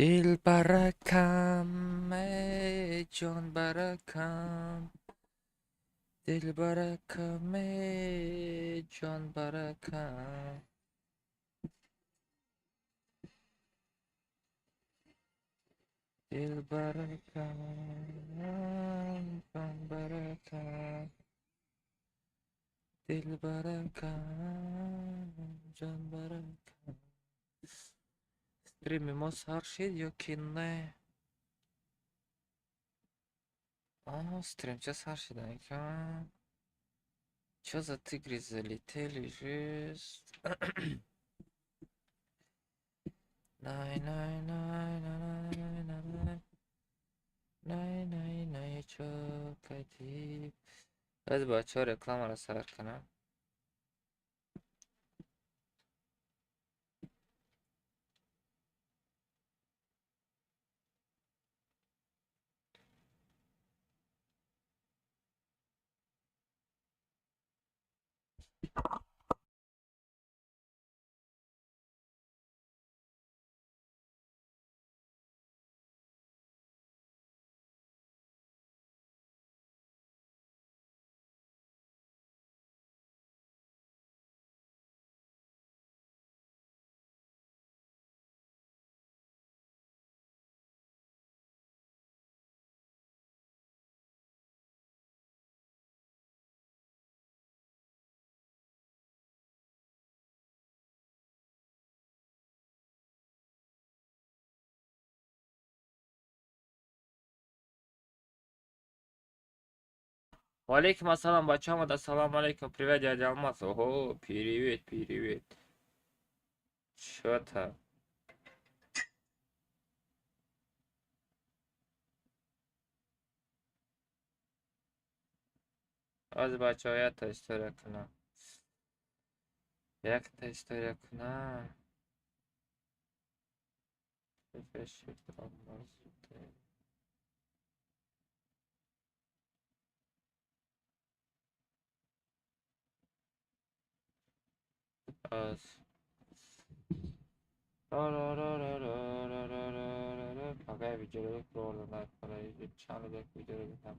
Дил баракам, эй ҷон баракам, дил баракам, эй ҷон баракам, дил баракам, ҷон баракам, дил баракам, ҷон баракам. Стрими мо сар шид ё ки не? Стримча сар шида экан. Чё за тигры залетели, жесть. Най най най най най най най най най чо кадӣ. Баъд бачаҳо рекламаро сар кунам. Валейкум ассалам, бачаҳо, ассалому алейкум. Привет, дядя Алмаз. Ого, привет, привет. Чё там? Аз бачаҳо якта история кунам. Якта история кунам. Привет, Алмаз. Аз. Пагай видео ролик чанд як видео дидам.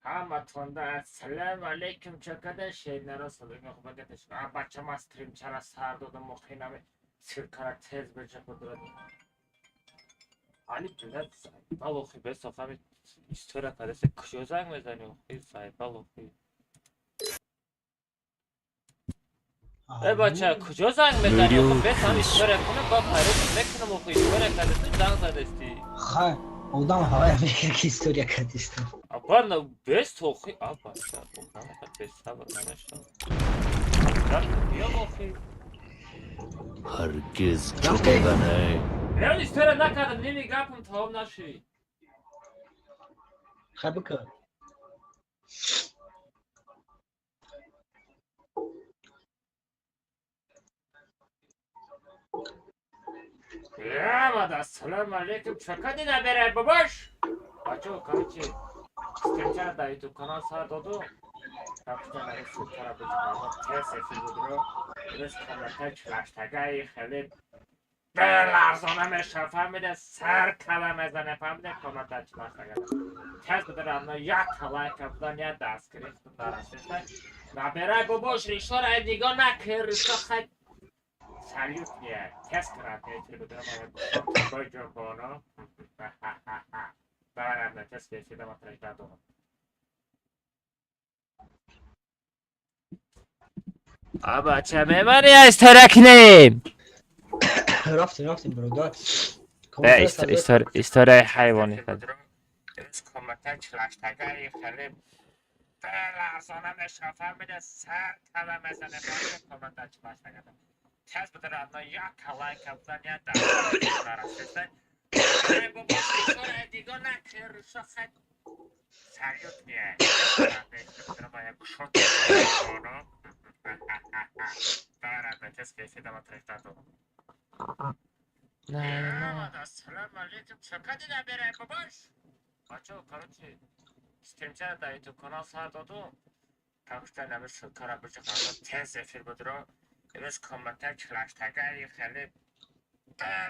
Ҳаматонда ассалому алайкум, чакада шернара бачама стримчара сар додам, охинами сиркара тез беҷа худра али блядь, заебал, охи бесохами история кадасе, куҷо занг мезани, охи заебал, охи. Э, бача, куҷо занг мезани, охи? Бес ҳам история кунам, ба пайрӯ мекунам, охи, история кадасти, занг задасти. Хай, одам ҳавая мекунад, ки история кардистам. Аба, бес, охи, а бача, бесабр намешавад. Биём, охи. Ҳаргиз чуқидане. Эл история накардам, ними гапам тамом нашид. Хай, бикун. Ямад, ассалому алейкум, чакади наберай, бабаш? Бачо, короче, стримчара дар ютуб канал сар доду. Рафтан ссылкара бизанам, тез эфир будро. Имрӯз комментаи чилаштагаи хеле беларзона мешава, фаҳмида, сар кала мезане, фаҳмида, комментаи чилаштага. Тез буда равно якта лайка будан, як дастгирӣ худум нарасиста. Наберай, бобош, ришора нигоҳ накун, ришо хай салют не, тез карад эфир будро, мана ҷонбоно. Давай, тез эфир дама трежда дорам. А бача, мемани история кунем? Рафтем, рафтем, бародар. Историяи ҳайвонӣ. Имрӯз комната чилаштагаи хеле ларзона мешава, фаҳмида, сар кала мезане, фаҳмида, комната чилаштагада. Тез буда, родной, як лайка бизан, як дастарасеста. Диго накер, шохад салют не. Кушот. Давай, тез кайфи дама трехтату. Ассалому алейкум, чакади набирай, бабаш. Бачо, короче, стримча да YouTube канал сар доду. Так что нами ссылкара бижиханда тез эфир будро. Имрӯз комната чилаштагаи хеле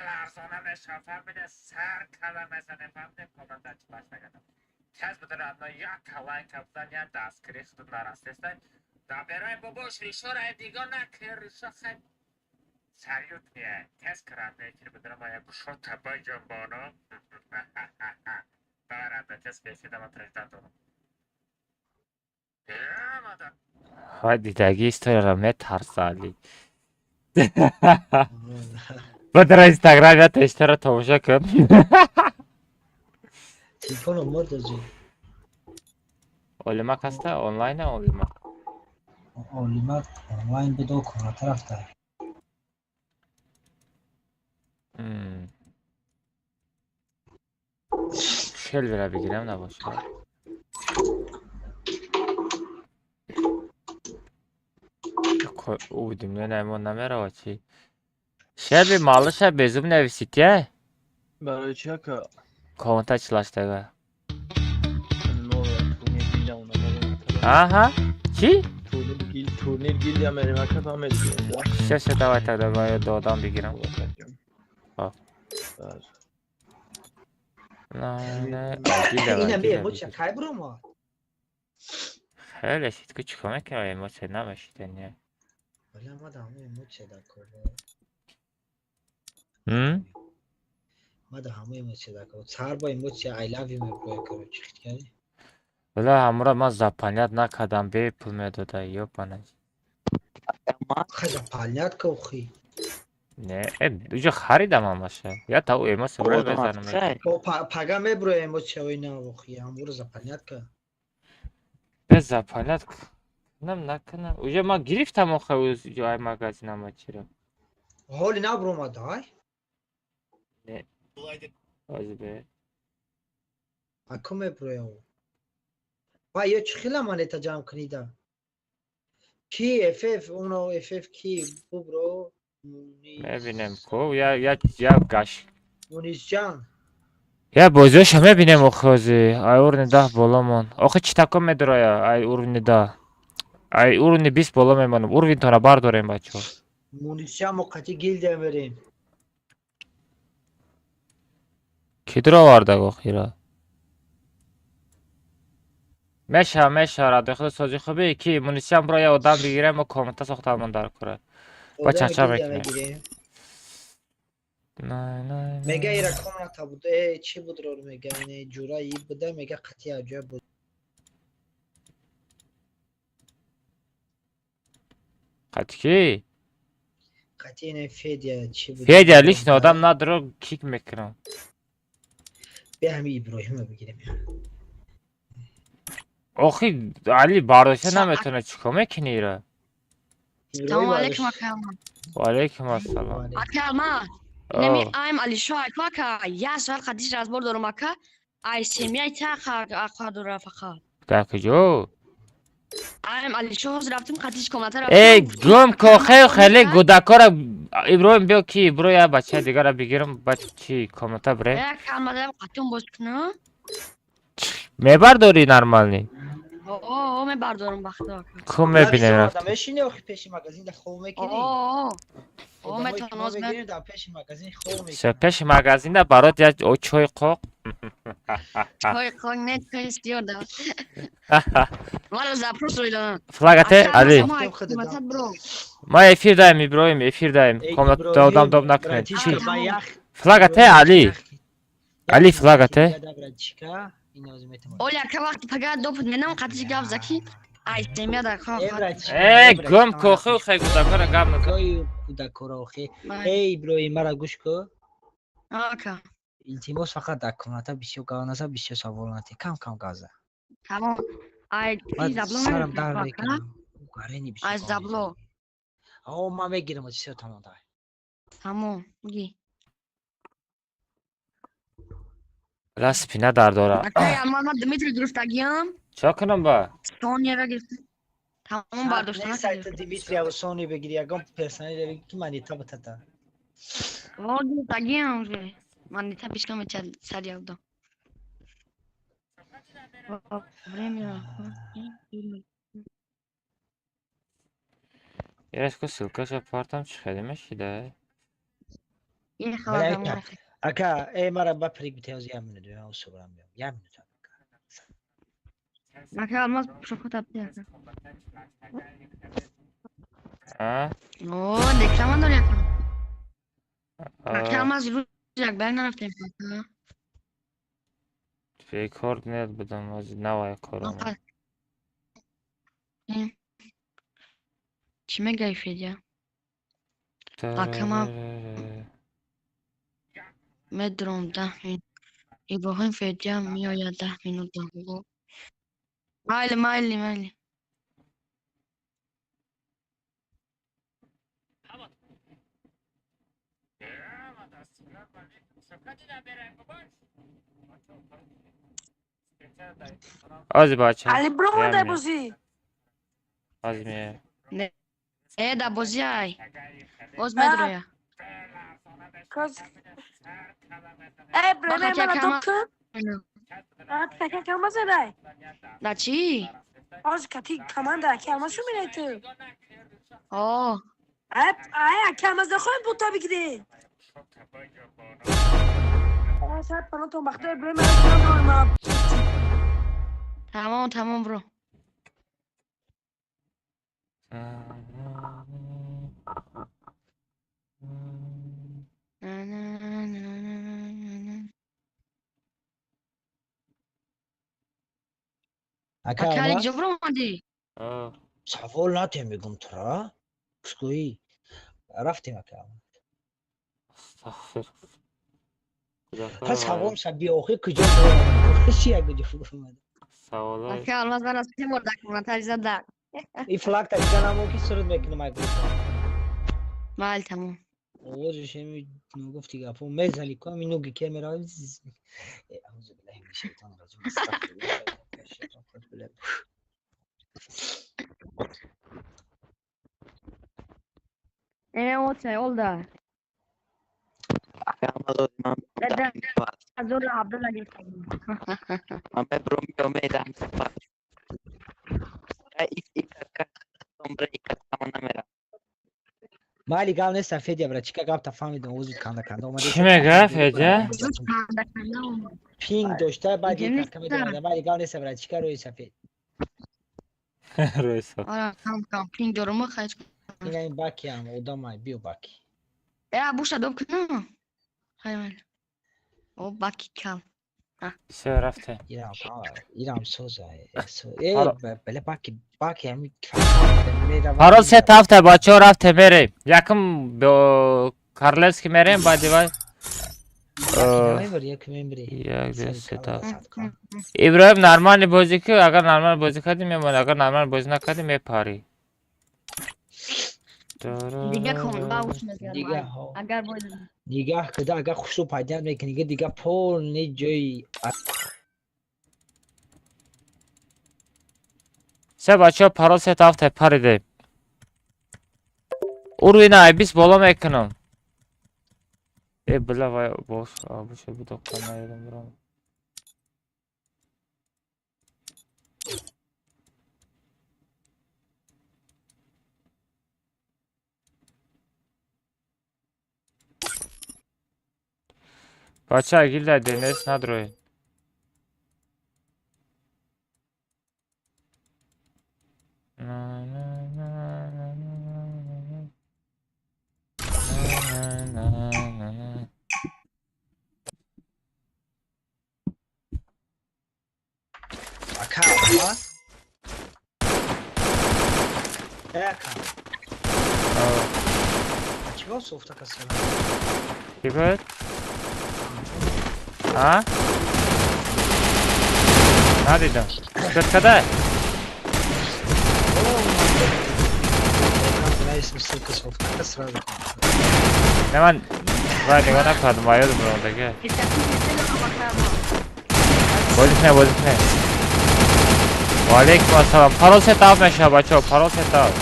ларзона мешава, фаҳмида, сар кала мезане, фаҳмида, комната чилаштагада. Тез буда, родной, як лайка бизан, як дастгирӣ худут нарасеста. Набирай, бобош, ришора диго накер, ришо хай салют не. Тез каранда эфир будро, ма як шота баҷонбоно. Давай, родной, тез кайфи дама трехтату. Ҳай, дидаги историяро метарса, Али. Бадара Инстаграм я история тамошо кун. Телефоном мурд ози. Олимак ҳаста онлайна, Олимак? Олимак онлайн будо, комната рафта. Шелвера бигирам набошад. Уведомление мо намерава чи? Шелви малыша безум нависит я? Барои чи, ака? Комната чилаштага. Мо турнир гилдия она. Аҳа. Чӣ? Турнир гилдия мерем, ака, фаҳмедӣ? Всё, всё, давай тогда ма ду одам бигирам. Хоб. На, гилдия. Ина Гилдия эмоция бигир. кай буромад? Хеле шид ку, чикор мекунам, эмоция намешида не. Вале ма да ҳамон эмоция дар кор. М? Ма да ҳамон эмоция дар кор. Сар бо эмоция I love you меброя, короче, хит кардӣ. Вале ҳамура ман запонять накардам, бепул медода, ёбана. Хаза палнят охи. Не, уҷо харидам ҳамаша. Я та ӯ эмоция бро мезанам. О пага меброя эмоцияҳои нав охи, ҳамуро запонять ка. Без запонять кунам накунам. Уҷо ман гирифтам охе уҷо ай магазин ама чиро. Ҳоли набуромад, ай? Не. Ози бе. Аку меброя ӯ. Ва ё чӣ хела монета ҷамъ кунида? Ки FF уно FF ки бубро? Мебинем ку я я я гаш. Мунисҷан. Я бозиёша мебинем охе ози. Ай уровни 10 боломон. Охе чӣ тако медроя ай уровни 10. Ай уровни 20 боло мемонам. Уровнитона бардорем, бачаҳо. Мунисҷан, мо қати гилдия мерем. Кӣ дуровардаг охира? Мешава, мешава, радои худо, сози хубӣ ки Мунисиам бро, я одам бигирем, мо комната сохтамон дар кора. Ба Одами чақчақ гилдия мекунем. мегирем. На, на, на. Мега ира комната буд, э чӣ буд рол мега, ине ҷураи буда, мега қати аҷоиб буд. Қати ки? Қати ине Федя чӣ буд? Федя лично одам надоро, кик мекунам. Бе ҳами Иброҳима бигирем. Охи Али бардошта наметавона, чикор мекунӣ ира? Салом алейкум, ака Алман. Ва алейкум ассалом. Ака Алман, неми айм Алишо ака, ака, я соат қадиш разбор дорум, ака. Ай семьяй та ака дора фақат. Дар куҷо? Айм Алишо ҳозир рафтим қадиш комната рафтим. Э гум ко хел хеле гудакора Иброҳим биё ки бро я бачаи дигара бигирам, баъд чи комната бре? Э, ака Алман, дам қатун боз кунам. Мебардорӣ нормални? О, мебардорам бахто, ака. Ку мебинем рафт. Мешини охи пеши магазин да хов мекунӣ? О, о, метавон мегирем дар пеши магазин хов мекунӣ. Всё, пеши магазин да барот як чой қоқ. Чой қоқ не, чой зиёда. Мара запрос рӯйдам. Флагате Али. Бро. Ма эфир даем, Иброҳим, эфир даем. Комната одам доб накунед. Чи? Флагате Али. Али флагате. Оля, ака вақти пага допут менам қатиш гап заки. Ай семья да хо. Э, гум кохи хай гудакора гап назан. Кой кудакора охи. Эй Иброҳим, мара гӯш кун. Ака. Илтимос, фақат дар комната бисёр гап наза, бисёр савол натӣ, кам кам гап за. Тамом. Ай Баъд забло сарам дард ака? мекунам. Гарени бисёр Аз гап забло. мезанӣ. О, ман мегирам, всё, тамом, давай. Тамом. Ги. Ла спина дард дора. Ака, ман Дмитрий гирифтагиам. Чо кунам ба? Сонияро гирифта. Тамом бардошта Не сайта накардем. Дмитрия Сони бигири, ягон персонали бигири, ки монета битата. Во гирифтагиам уже. Монета бишкам сар явдо. Время. Яраш ку ссылкаша партам чӣ хеле мешида? Е Бля, халада ака. Ака, э мара ба приг битеоз я минут, я усубрам биём. Я минут. Ака, алмаз шохот апти. А? О, реклама дори ака. Ака, алмаз рӯз як бар нарафтем ака. Рекорд нет будам, аз навая корам. Чӣ мегаи, Федя? Ака, ман медурам 10 минут. Иброҳим, Федя меояд 10 минут. Майли, майли, майли. Ози бача. Али бромадай Я бозӣ. Ози ме. Э, да бозӣ ай. Боз медуроя. Коз. Э, бреме Баха, мана кама- топ кун. А, така кама задай. Да чӣ? Оз кати команда аки алмаз шу минай ту. О, Ай, ай, аки алмаз нахоем бута бигирӣ. Ай, сар панотон бахтой бреме мана. Тамом, тамом, бро. На, на, на, на, на, на. Ака, Ака, алмаз? ҷо бромадӣ? А, Савол натем мегум тура. Кускӯӣ. Рафтем, ака. Астағфир. Ҳа, савол ша биохи куҷо буромад? Чи як куҷо буромад? Саволай. Ака, алмаз ман аз се бор дар комната зада. И флаг та дида ки суруд мекунам ай группа. Майли, тамом. Овозиш еми гуфти гапо мезани ку ами нуги ке мерава. Э, аузу биллаҳи минаш шайтони раҷим. Астағфируллоҳ. Э, оца, олда. Ака, алмаз, ман Да, Азор Абдулла гирифтагӣ. ман мебром биёмедам. Ик домбра ик тамон намерам. Майли, гап нест, Федя бра, чика гап та фаҳмидам, овозит канда канда омада. Чӣ мега, Федя? Канда канда омад. Пинг дошта, баъд Дига як нест, кам медомада. Майли, гап нест, бра, чика рӯи сафед. Рӯйсо. Ора, кам кам пинг дорум, хайч. Ина ин баки ам одамай, биё баки. Э, буша доб кунам. Хай, майли. О, баки кал. Всё, рафтем. Ирам ирам соза. Э, бале, баки, баки ами мерава. Парол се тафта, бачаҳо, рафтем, мерем. Якум бо Карлевски мерем, баъди вай. Намебари, як мембри. Як, ду, се, та. Иброҳим, нормальный бозӣ ки, агар нормал бозӣ кардӣ мемонӣ, агар нормал бозӣ накардӣ мепарӣ. Дига ком ба уш мезанам. Дига ҳо. Агар боз Нигаҳ кида, агар хушрӯ пайдо мекунӣ, дига полни ҷои Се бачаҳо, парол се тафта, паридем. Уровень ай 20 боло мекунам. Э, била вай бош, абуша будо канаедам бирам. Бача, гилда денес надроед. На на на на на на на на на. Ака, алмаз? Э, ака. Чӣ софта касала? Чӣ буд? А? Надидам. Успеть кадай? Не ман вай нигоҳ накардам, ва ёдам равондаги. Бозик не, бозик не. Ва алейкум ассалом. Парол сетап мешава, бачаҳо, парол сетап.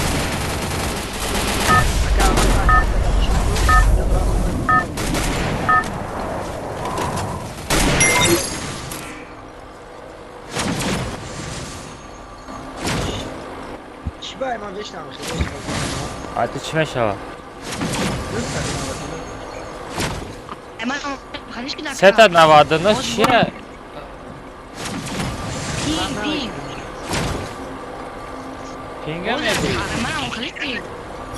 А ту чӣ мешава? Сета 99 чие? Пинга мебӣ?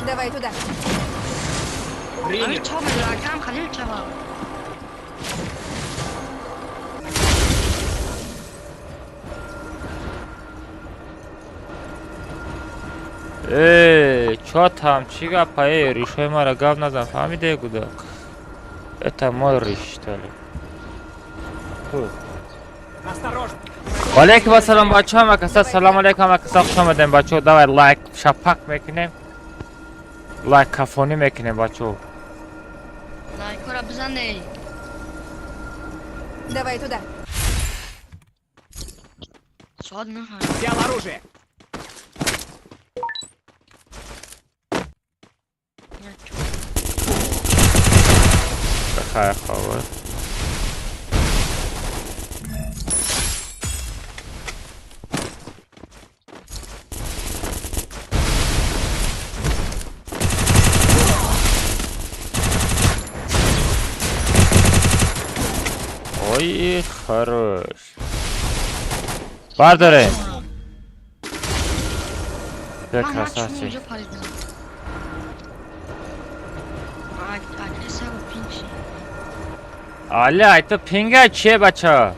Давай туда. Эй, чё там, чӣ гапа, эй, ришои мара гап назан, фаҳмиде гудак? Это мой риш, что ли? Валейкум ассалом, бачаҳо, ҳама каса салом алейкум, ҳама каса хуш омадем, бачаҳо, давай лайк шапак мекунем. Лайк кафонӣ мекунем, бачаҳо. Лайкора бизаней. Давай туда. Взял оружие. Бахайр хабар. Ой, хорош. Бардорем. Бля, красавчик. Али, ай ту пинга чие, бача?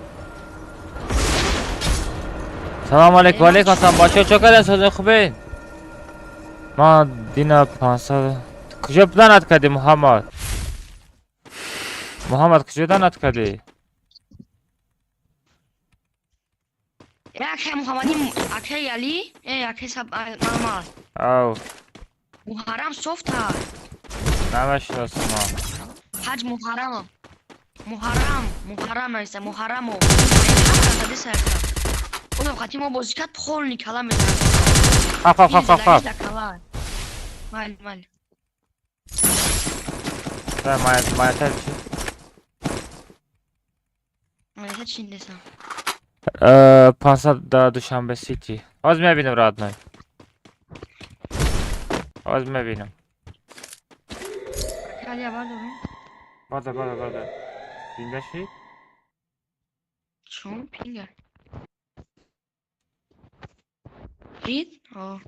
Салом алейкум, алейкум ассалом, бача, чо карден, созин хубен? Ман дина 500 куҷо донат кардӣ, Муҳаммад? Муҳаммад, куҷо донат кардӣ? Акай Муҳаммади, акай Али, акай Мамад. Ав. Муҳаррам софта. Намешиносам. Ҳаҷ Муҳаррам. Муҳаррам, Муҳаррам аст, Муҳаррамо. Оно қати мо бозӣ кард, полни кала мезанад. Хаф, хаф, хаф, хаф. Мал, мал. Да, моя чи? Моя чи несам? 500 да Душанбе Сити. Ҳоз мебинам, родной. Ҳоз мебинам. Калия бардорам. Бада, бада, бада. Зинда шид? Чун пинга. Дид? О.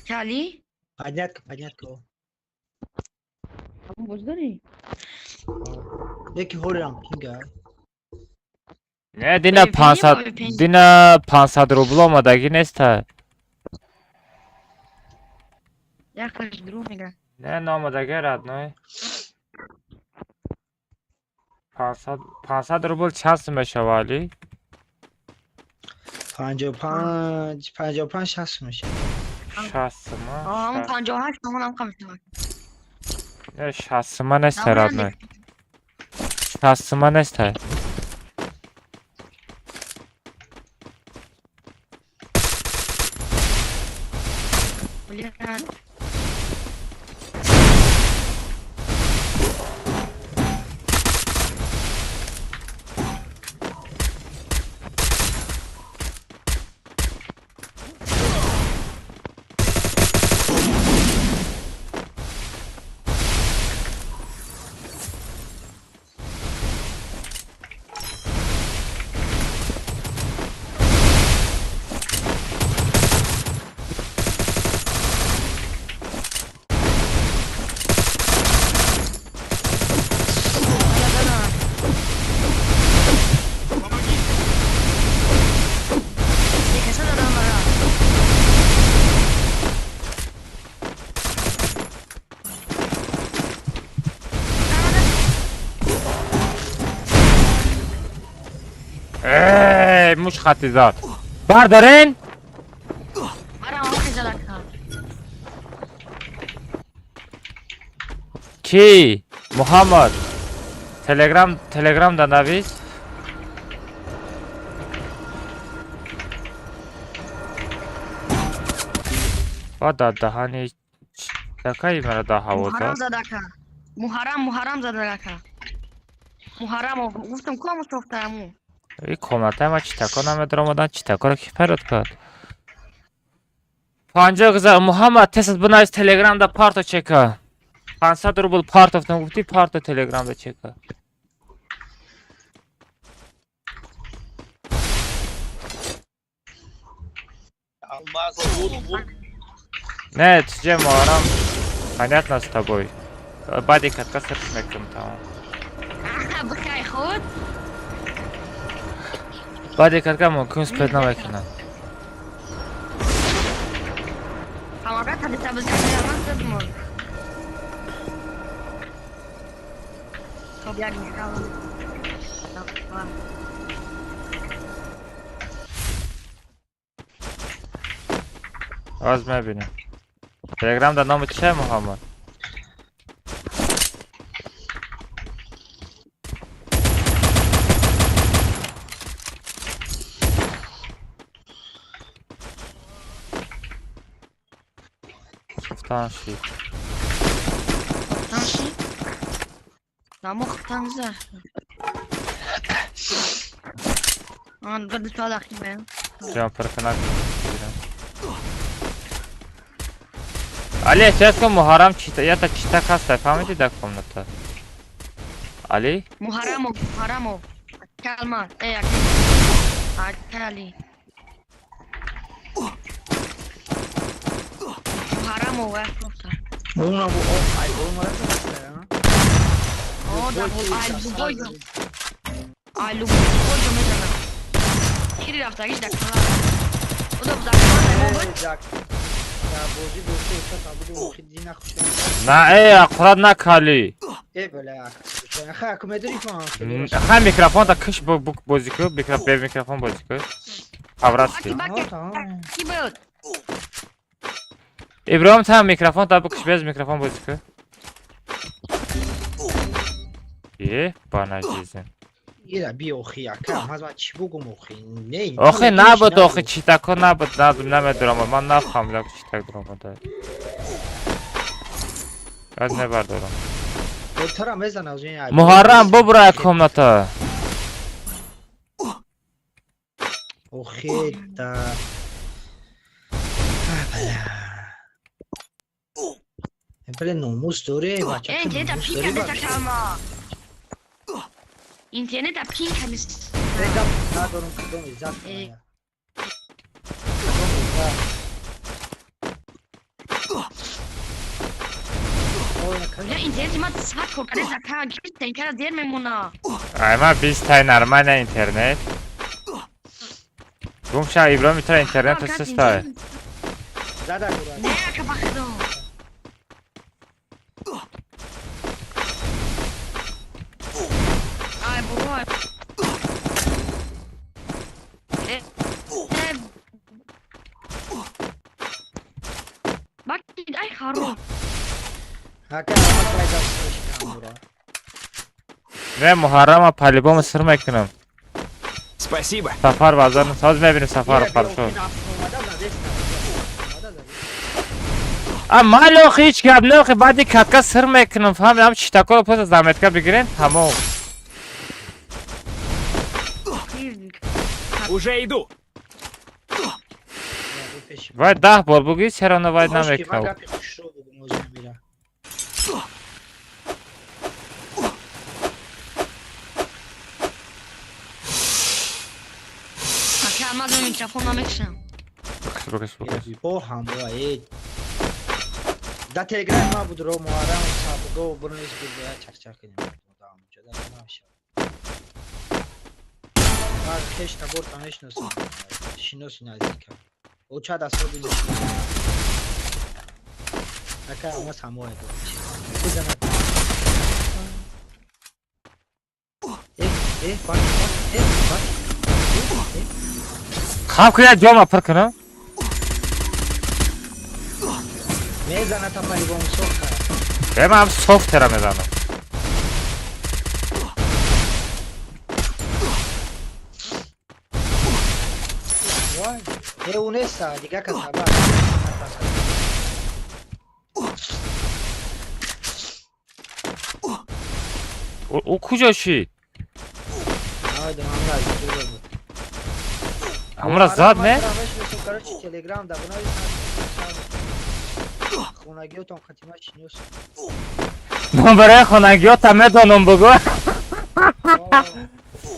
Кали? Понятно, понятно. Боз дорӣ? Яки ҳолам пинга. Не, дина 500, дина 500 рубл омадагӣ неста. Як дурӯғ мега. Не, наомадагӣ, родной. 500 рубл чанд сум мешава, Али? 55, 55, 60 сум мешава. 60 сума? Ҳамон 58 сомон ҳам кам мешавад. Не, 60 сума неста, родной. 60 сума неста. Блин. Эй, муш хати зад. Бардорен? Ки? Муҳаммад. Телеграм, Телеграм да навис. Ва да даҳани чакаи мара да ҳаво зад. Муҳаррам задака. Муҳаррам, Муҳаррам задака. Муҳаррам гуфтам кому сохтааму. И комнатаи ма читако намедаромадан, читакоро ки фарёд кард? 50 гузар Муҳаммад тесат бинавис Телеграм да парто чека. 500 рубл партофтам гуфти парто Телеграм да чека. Не, тже Муҳаррам, понятно с тобой. Баъди катка срш мекунам тамом. Бихай худ. Баъди катка мумкин успеть намекунам. Аз мебинем. Телеграм да номи чия Муҳаммад? Хуфтан шид. Хуфтан шид? Намо хуфтан зад. Ан бад сал ахи бен. Ҷон пиркунак. Али эҳтиёт кун Муҳаррам чита ята читак ҳаста фаҳмидӣ дар комната. Али? Муҳаррамов, Муҳаррамов. Калма, эй ака. Али. Муҳаррамов рафта. Уна бу ай бу мара. О, да бу ай бу. Ай лу бу мезана. Кири рафтагиш дар кала. Одо дар кала. На эй, аккурат накали. Ха микрофон да киш бозӣ ку, бе микрофон бозӣ ку. Авраски. Иброҳим та микрофон та бикиш без микрофон бозӣ ку. Е, банажизм. Ира би охи ака, маз ма чӣ бугум охи? Не. Охи набуд охи читако набуд, намедурам, ман нафаҳмидам читак дуромада. Аз небардорам. Тора мезана аз ин. Муҳаррам бубра комната. Охи да. Блин, номус дори, бача. Интернет пин камис. Надорам кудом иззат. Я интернет ма сад кор карда зака гирифтен кара дер мемона. Ай ма 20 тай нормально интернет. Гум ша Иброҳим тра интернет сестай. Не ака бахадо. Ай бобо. Баки ай харо. Не Муҳаррама по-любому сир мекунам. Спасибо. Сафар базар соз мебинем Сафар хорошо. А мали охи ҳеч гап не охи баъди катка сир мекунам фаҳмидам читакоро пас заметка бигирем тамом. Уже иду. Вай 10 бор бугӣ серано вай намекунам. Ака ман микрофон намекушам. Бикш бикш бикш. Бо ҳамроҳ Да Телеграм ма буд ро Муҳаррам сабго бурнис буд я чак-чак кунем. Ман хеш табор та мешиносам. Шиноси наздика. О чад асоби мешиносам. Ака ама самоя буд. Бизана. Э, э, бак, э, бак. Хаб ку, як ҷома пур кунам. Мезана та по-любому софта. Е, ман софтера мезанам. Вай, е унеса, дига кас хаба. Ӯ куҷо шид? Намедонам, ҳамра аз ҷудо буд. Ҳамра зад, не? Короче, телеграм да бинависам. Хонагиётон хатима шинос. Ман барои хонагиёта медонам, бугӯ.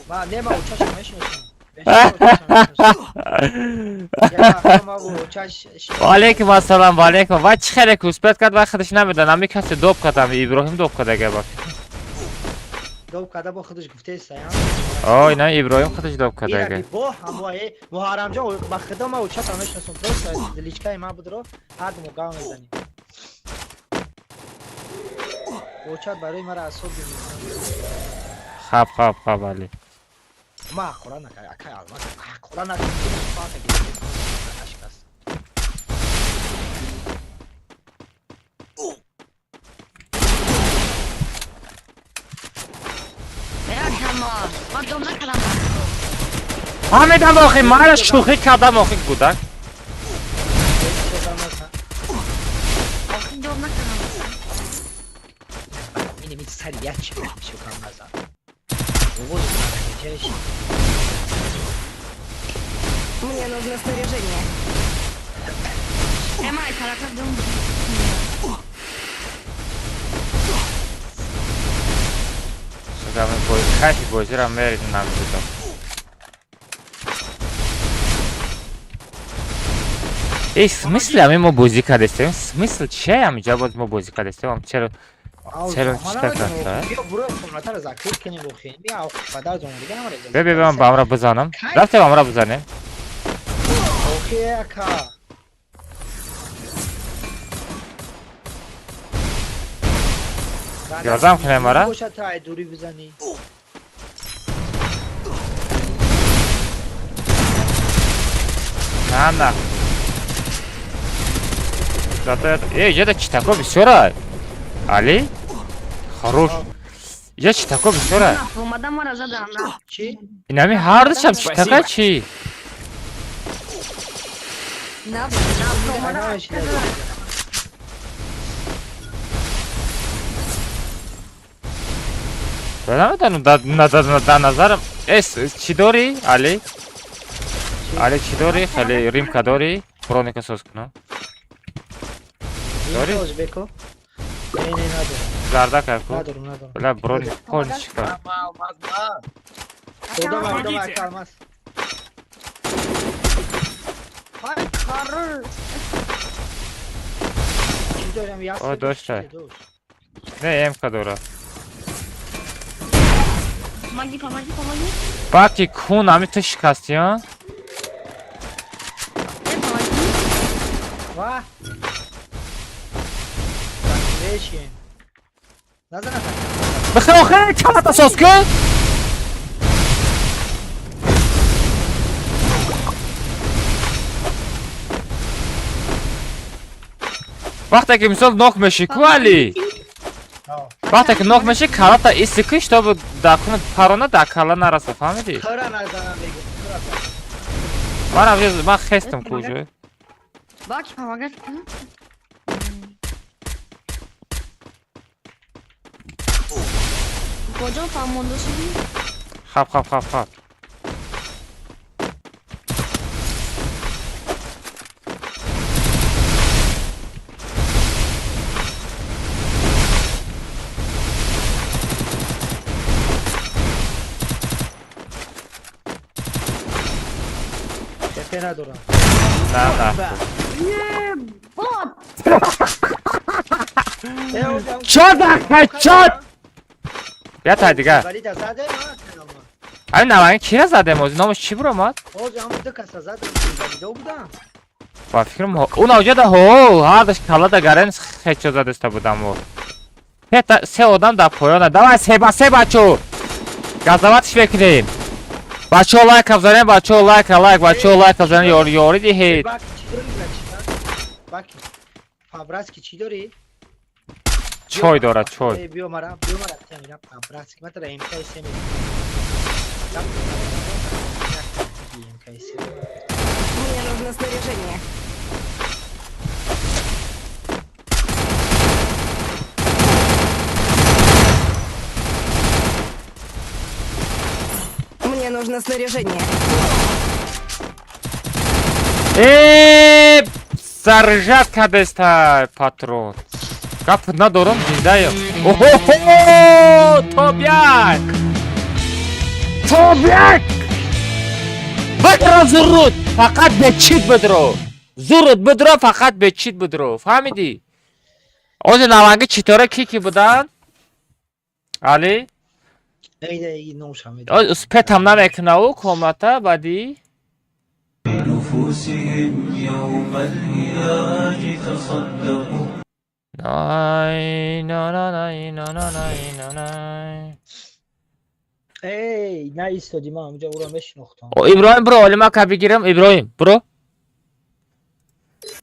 Ма не, ма учаша мешиносам. Ваалейкум ассалом, ваалейкум. Вай чӣ хеле ки успеть кард, вай худаш намедонам. Ами касе доб кард, ами Иброҳим доб кард ага ба. Доб карда, бо худаш гуфтеса, я? Ой, на, Иброҳим худаш доб кард ага. Бо ҳамои Муҳаррамҷон, ба худо ма учата мешиносам, просто личкаи ма будро, ҳар ду гав мезанем. Учат барои мара асоб мекунад. Хаб, хаб, хаб, али. Ма ҳақора накард, акай алмаз, ҳақора накард. Ашкаст. Ман дом накардам. Фаҳмидам охи, мара шӯхӣ кардам охи, гудак. Охи, дом накардам. Минеми сари як чи шукам назан. Овоз накунеш. Мне нужно снаряжение. Эмай, каракар дом. Шудам бой, кайфи бозиро меридим намедидам. Эй, смысли ами мо бозӣ кардестем? Смысл чия ами ҷа боз мо бозӣ кардестем? Чаро чаро чита карда? Биё, буро комнатаро закрыть кунем охи. Биё, падар ҷон, дига намара. Бе, бе, ман ба амра бизанам. Рафтем, амра бизанем. Охи, ака. Ёрдам кунем мара? Бошад, та ай дурӣ бизанӣ. На, на. Зато это. Эй, иҷода читако бисёра. Али? Хорош. Иҷа читако бисёра. Омадам, мара задам. Чӣ? Инами ҳардушам читака чӣ? На, Намешинад. Намедонам, дар назарам. Эс, чӣ дорӣ, Али? Али, чӣ дорӣ? Хеле римка дорӣ? Броника соз кунам. Дорӣ? Ӯзбеко? Не, не, надорам. Зарда карку. Надорам, надорам. Бла броник полни чикор. Додам, додам, ака алмаз. Ай, хорош. Чӣ дорам? Як О, дошта. Не, эмка дора. Помоги, помоги, помоги. Баки кун ами ту шикастӣ, а? Э, помоги. Ва. Вешин. Назан, ака. Бихе охе, калата соз кун. Вақте ки мисол нок мешӣ ку, Али? Вақте ки нок мешӣ, калата иси ку, чтобы дар куна парона дар кала нараса, фаҳмидӣ? Тура назанам мегӯ. Тура. Манам ман хестам ку уже. Баки, помогать. Куҷо фаҳмонда шудӣ? Хаб, хаб, хаб, хаб. Тепе надорам. На, на. Ебать! Чор дақиқа, чор! Я та дига. Валида задем, а? Ами наванги кира задем ози? Номаш чӣ буромад? Ози ҳамон ду каса задем, валида будам. Ба фикрам, ӯ навҷада ҳо, ҳардаш каллада гарен хечо задаста будам о. Се одам дар поёна. Давай, се ба се, бачо. Газаватш мекунем. Бачаҳо, лайка бзанед, бачаҳо, лайка, лайк, бачаҳо, лайка бзанед, ёри, ёри диҳед. Бак, чӣ дорӣ, братчика? Бак, по-братски чӣ дорӣ? Чой дорад, чой. Э, биё мара, биё мара, тя мира, по-братски. Ма тара МКС медиҳам. МКС. Мне нужно снаряжение. Мне нужно снаряжение. Э, заряжать кадеста патрон. Гап надорам, зиндаем. Охо, топ-1! Топ-1! Бидро зуруд, фақат бе чит бидро. Зуруд бидро, фақат бе чит бидро. Фаҳмидӣ? Ози наванги читора ки ки будан? Али? Не, не, номша медонам. Оз успетам намекуна ӯ комната баъди? نفوسهم يوم الهياج تصدقوا. Най, на на най, на на най, на най. Эй, наистоди, ман ҳамҷа ӯро мешинохтам. О, Иброҳим, бро, олимака бигирам, Иброҳим, бро.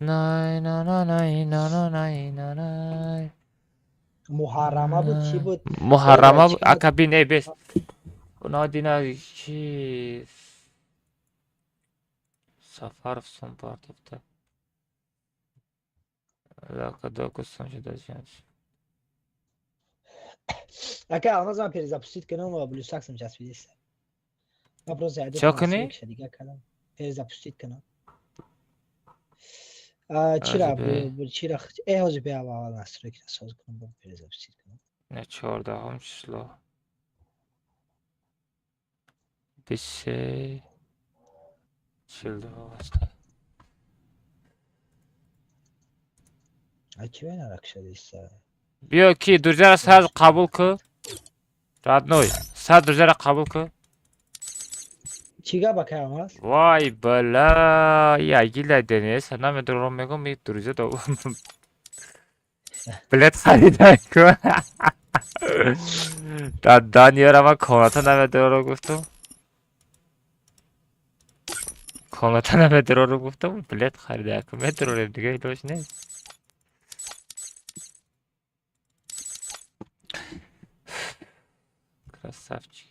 Най, на на най, на на най, на най. Муҳаррама буд, чӣ буд? Муҳаррама Чӣ буд? Ака бин, эй, бес. Оно дина чи Сафаров сум партофта. Лака доку сум шуда ҷанч. Ака, алмаз, ман перезапустить кунам ва блюсаксам часпидиста. Ман просто яду Чо кунӣ? Дига кардам. Перезапустить кунам. А, чира, Ҳозир бе. чира, э, ҳозир бе, аввал настройки соз кунам, бо перезапустить кунам. Не, 14-ум число. 23 42 аст. А ки бена ракшадиста? Биё ки друзья сразу қабул ку. Родной, сразу друзья қабул ку. Чӣ гап, ака алмаз? Вай, бала, я гила денес, намедонам, мегум, и друзья до. Билет харида ку. Да, Даниёра ман комната намедорам гуфтам. Комната намедорам гуфтам, билет харида ку. Медорем, дига илоҷ нест. Красавчик.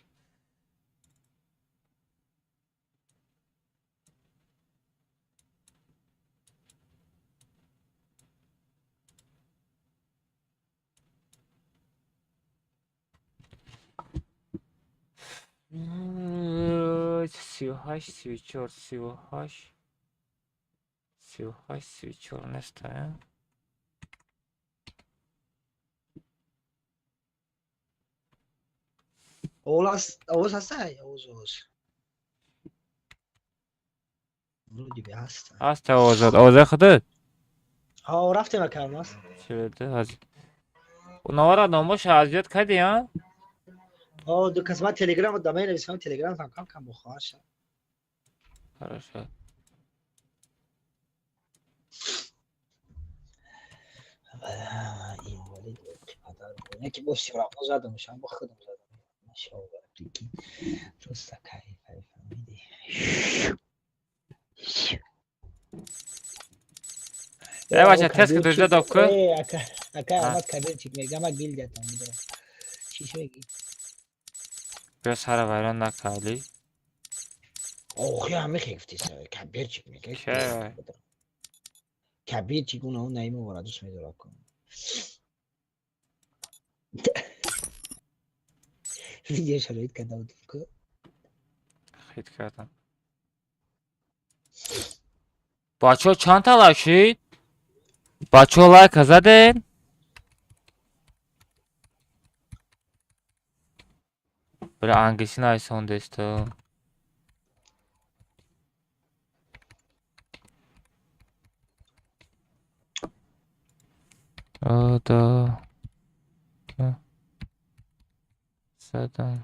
38, 34, 38, 38, 34 неста, Овоз, овоз ҳастай? Овоз, овоз. Вроде бы ҳаста. Ҳаста овозат, овозаи худат? Ҳо, рафтем, ака алмаз. 42 ҳозир. Унавара номоша аз ёд кардӣ, а? Ҳо, ду кас ман телеграм да менависам, телеграм там кам кам бохоҳар шад. Хорошо. Инвалид падар. Яки бо сирафо задам, шам бо худам задам. Машаллоҳ, прикинь. Просто кайф, кайф, фаҳмидӣ? Э, бача, тест ки друзья доб ку. Э, ака, ака, ама кабирчик мега, ма гилдиятон бидо. Чӣ мегӣ? Биё сара вайрон накарди. Охи, ҳами хефти кабирчик мега. Ке? Кабирчик уна он наимо вара дӯст медорад кун. Видео шароит карда будем ку. Хит кардам. Бачаҳо, чанд та лайк шид? Бачаҳо, лайка заден? Бля, англиси нависондесто. Да. Задам.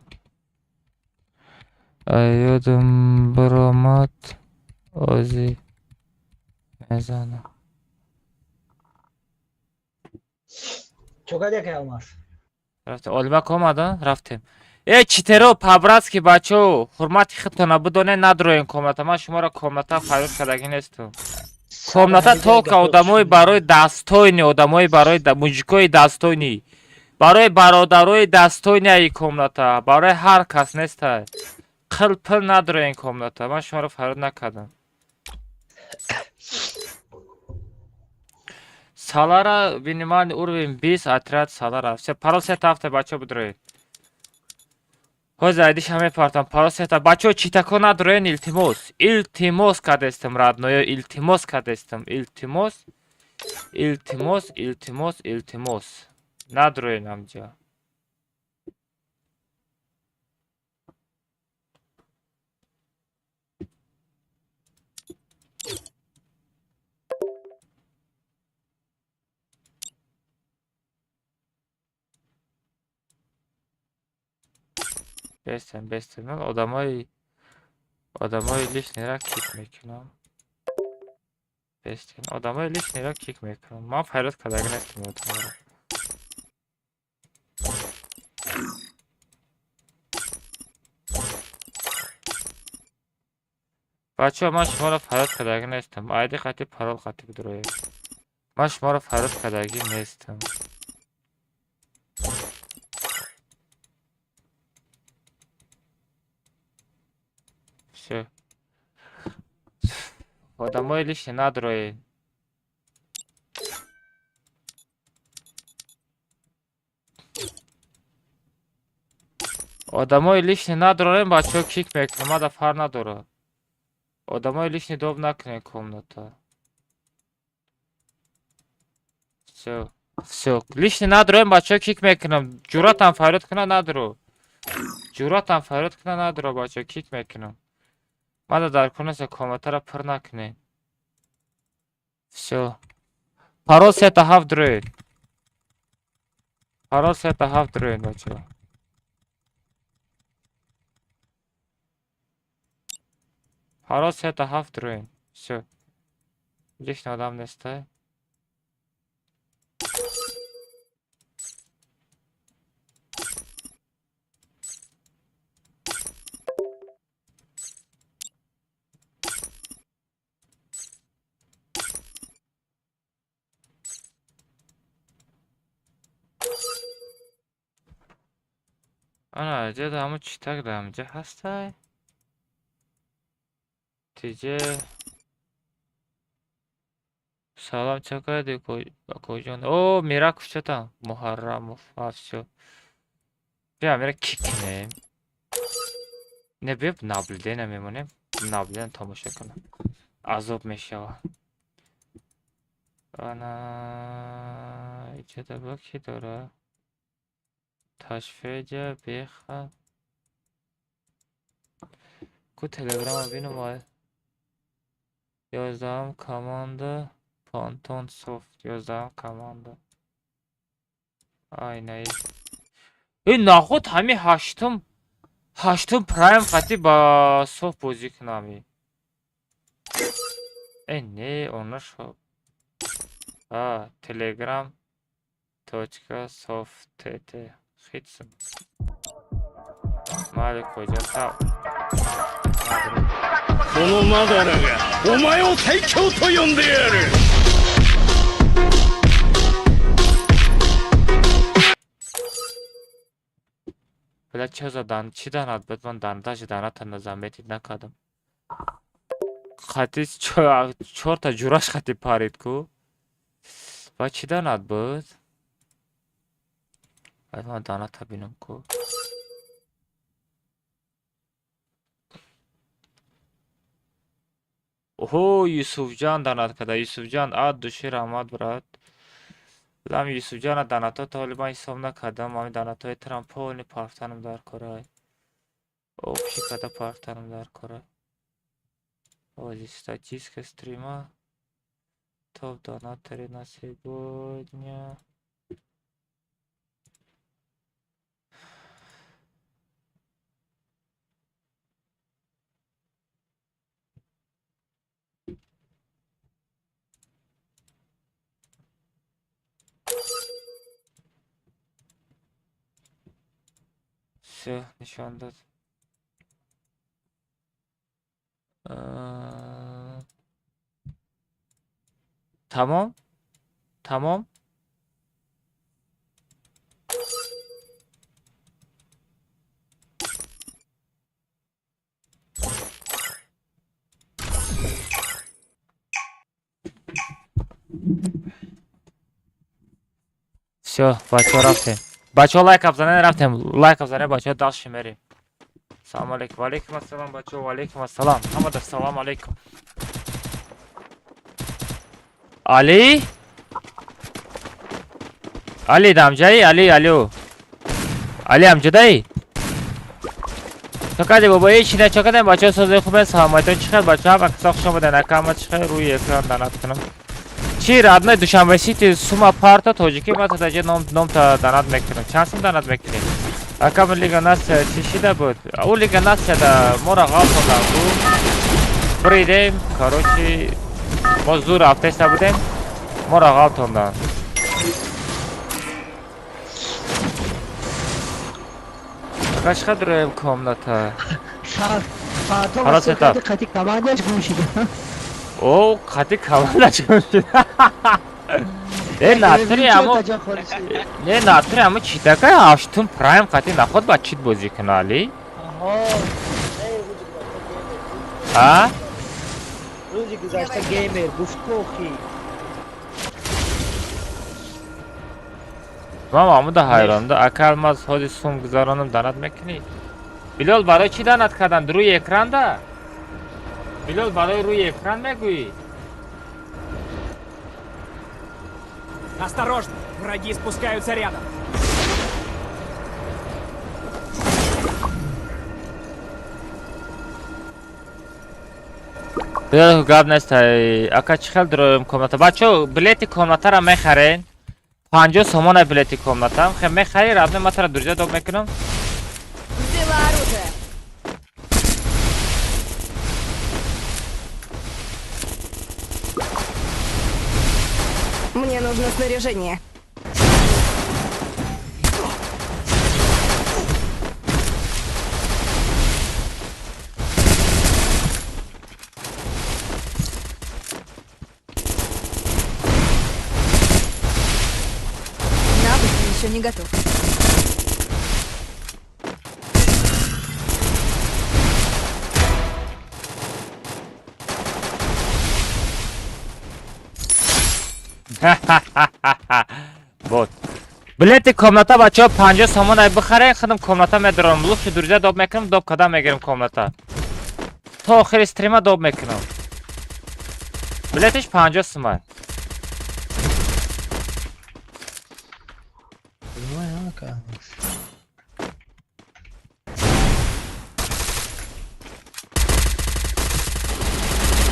Ёдам баромад, ози мезанам. Чо кардӣ, ака алмаз? Рафтем. Олимак омада, рафтем. Э, читеро, по-братски, бачо, ҳурмати худтона бидонед, надроен комната. Ман шуморо комната фарёд кардагӣ нестам. Комната только одамои барои дастойни, одамои барои мужикои дастойни, барои бародарои дастойни аи комната, барои ҳар кас нестай. Қил пил надроен комната, ман шуморо фарёд накардам. Салара минимальный уровень 20, отряд Салара. Все, парол сета ҳафта, бачо, бидроед. Ҳозир айдиша мепартам, парол сета. Бачо, читако надроен, илтимос. Илтимос кардестам, родной ё, илтимос кардестам. Илтимос, илтимос, илтимос, илтимос. Надроен амҷа. Бестем, бестем. Ман одамои лишний ра кик мекунам. Бестем. Одамои лишний ра кик мекунам. Ман фарёд кардаги нестам одаморо. Бачаҳо, ман шуморо фарёд кардаги нестам. Айди қати парол қати бидроед. Ман шуморо фарёд кардаги нестам. Всё. Одамои лишний надроед. Одамои лишний надроем, бачаҳо, кик мекунам, мада фар надорад. Одамои лишний доб накунед комната. Всё. Всё. Лишний надроем, бачаҳо, кик мекунам. Ҷуръатам фарёд куна надро. Ҷуръатам фарёд куна надро, бачаҳо, кик мекунам. Мада дар кунеса комнатаро пур накунед. Всё. Парол сета ҳафт дроед. Парол сета ҳафт дроед, бачаҳо. Парол сета ҳафт дроед. Всё. Лишний одам нестай. Ана, ҷа ҳамун читак да ҳамҷа ҳастай? Тиҷе. Салом, чӣ кардӣ, акоҷон? О, Мираков чё там? Муҳаррамов. А, всё. Биё, мира кик кунем. Не, биё наблюдение мемонем. Наблюдение тамошо кунам. Азоб мешава. Ана, иҷода бо ки дора? Ташфеҷа, беха. Ку телеграма бинам ай. 11-ам команда Понтон Софт, 11-ам команда. Ай, наи. Э, нахуд ҳами ҳаштум прайм қати ба софт бозӣ кунам. Э, не, она шо. А, telegram точка soft tt. Хитсм. Майли куҷо та. このマダラがお前を最強と呼んでやる。 Бля, чё за дан? Чӣ данат буд? Ман даже даната заметить накардам. Қати чорта ҷураш қати парид ку. Ва чӣ данат буд? Баъд ман даната бинам ку. Оҳо, Юсуфҷан данат карда. Юсуфҷан, от души раҳмат, брат. Лам Юсуфҷана данато то ҳоли ман ҳисоб накардам. Ҳамин данатои трам полный парфтанам дар корай. Общий када парфтанам дар корай. Ози статистика стрима. Топ донаторы на сегодня. Всё, нишон дод. Тамом, тамом. Всё, бачаҳо, рафтем. Бачаҳо, лайк абзанен, рафтем. Лайк абзанен, бачаҳо, дальше мерем. Салом алейкум. Валейкум ассалом, бачаҳо, валейкум ассалом. Ҳамада салом алейкум. Али, Али, дамҷаи Али, алё, Али, амҷадаи чокади бобо, ҳечи не чокадем. Бачаҳо, сози хубе, саломатон чӣ хел, бачаҳо? Ҳама касо хуш омаден. Ака, ама чӣ хел рӯи экран данат кунам? Чи, родной, Душанбе Сити сума парто тоҷикӣ, ма тадаҷа ном та данат мекунам. Чанд сум данат мекунӣ, ака? Лига Нация чӣ шида буд? Ӯ Лига Нацияда моро ғалт доданд, буридем. Короче, мо зур рафтеста будем, моро ғалтонданд. Ака, чӣ қадр роем комната? Ҳало сетап. Қати командаш гум шуда. О, қати командаш гум шуда. Э, натури амо, не, натури амо читака ҳаштум прайм қати наход ба чит бозӣ куна, Али? А? Рӯзи гузашта геймер гуфт кохи. Ман Маҳмуда ҳайронда. Ака Алмаз, ҳози сум гузаронам, данат мекунӣ? Билол, барои чӣ данат кардан? Рӯи экранда? Билол, барои рӯи экран мегӯӣ? Осторожно, враги спускаются рядом. Билол, гап нест. Ака, чӣ хел дроем комната? Бачо, билети комнатара мехарен. 50 сомона билети комнатам. Хе, мехари, родной, ма тара друзья доб мекунам. Взяла оружие. Мне нужно снаряжение. Навык еще не готов. Вот. Билети комната, бачаҳо, 50 сомон ай бихарен, худам комната медорам. Лучше друзья доб мекунам, доб када мегирам комната. То охири стрима доб мекунам. Билетиш 50 сомон. Ой, ака.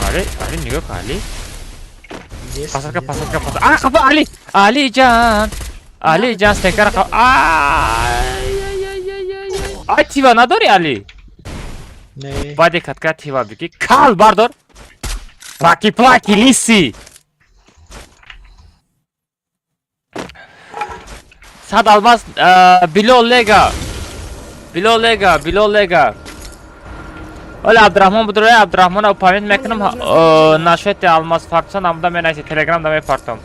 Али, Али, нигоҳ кун, Али. Пасарка, пасарка, пасарка. А, қафа, Али! Али ҷан! Али ҷан, стекара қафа. Ай, ай, ай, ай, ай. Ай, тива надори, Али? Не. Баъде катка тива бигӣ. Кал бардор. Плаки, плаки, лиси. Сад алмаз, Билол Лега. Билол Лега, Билол Лега. Оли Абдурахмон будро, Абдурахмона память мекунам, нашоти алмаз фарча намуда менависи, телеграм да мепартом.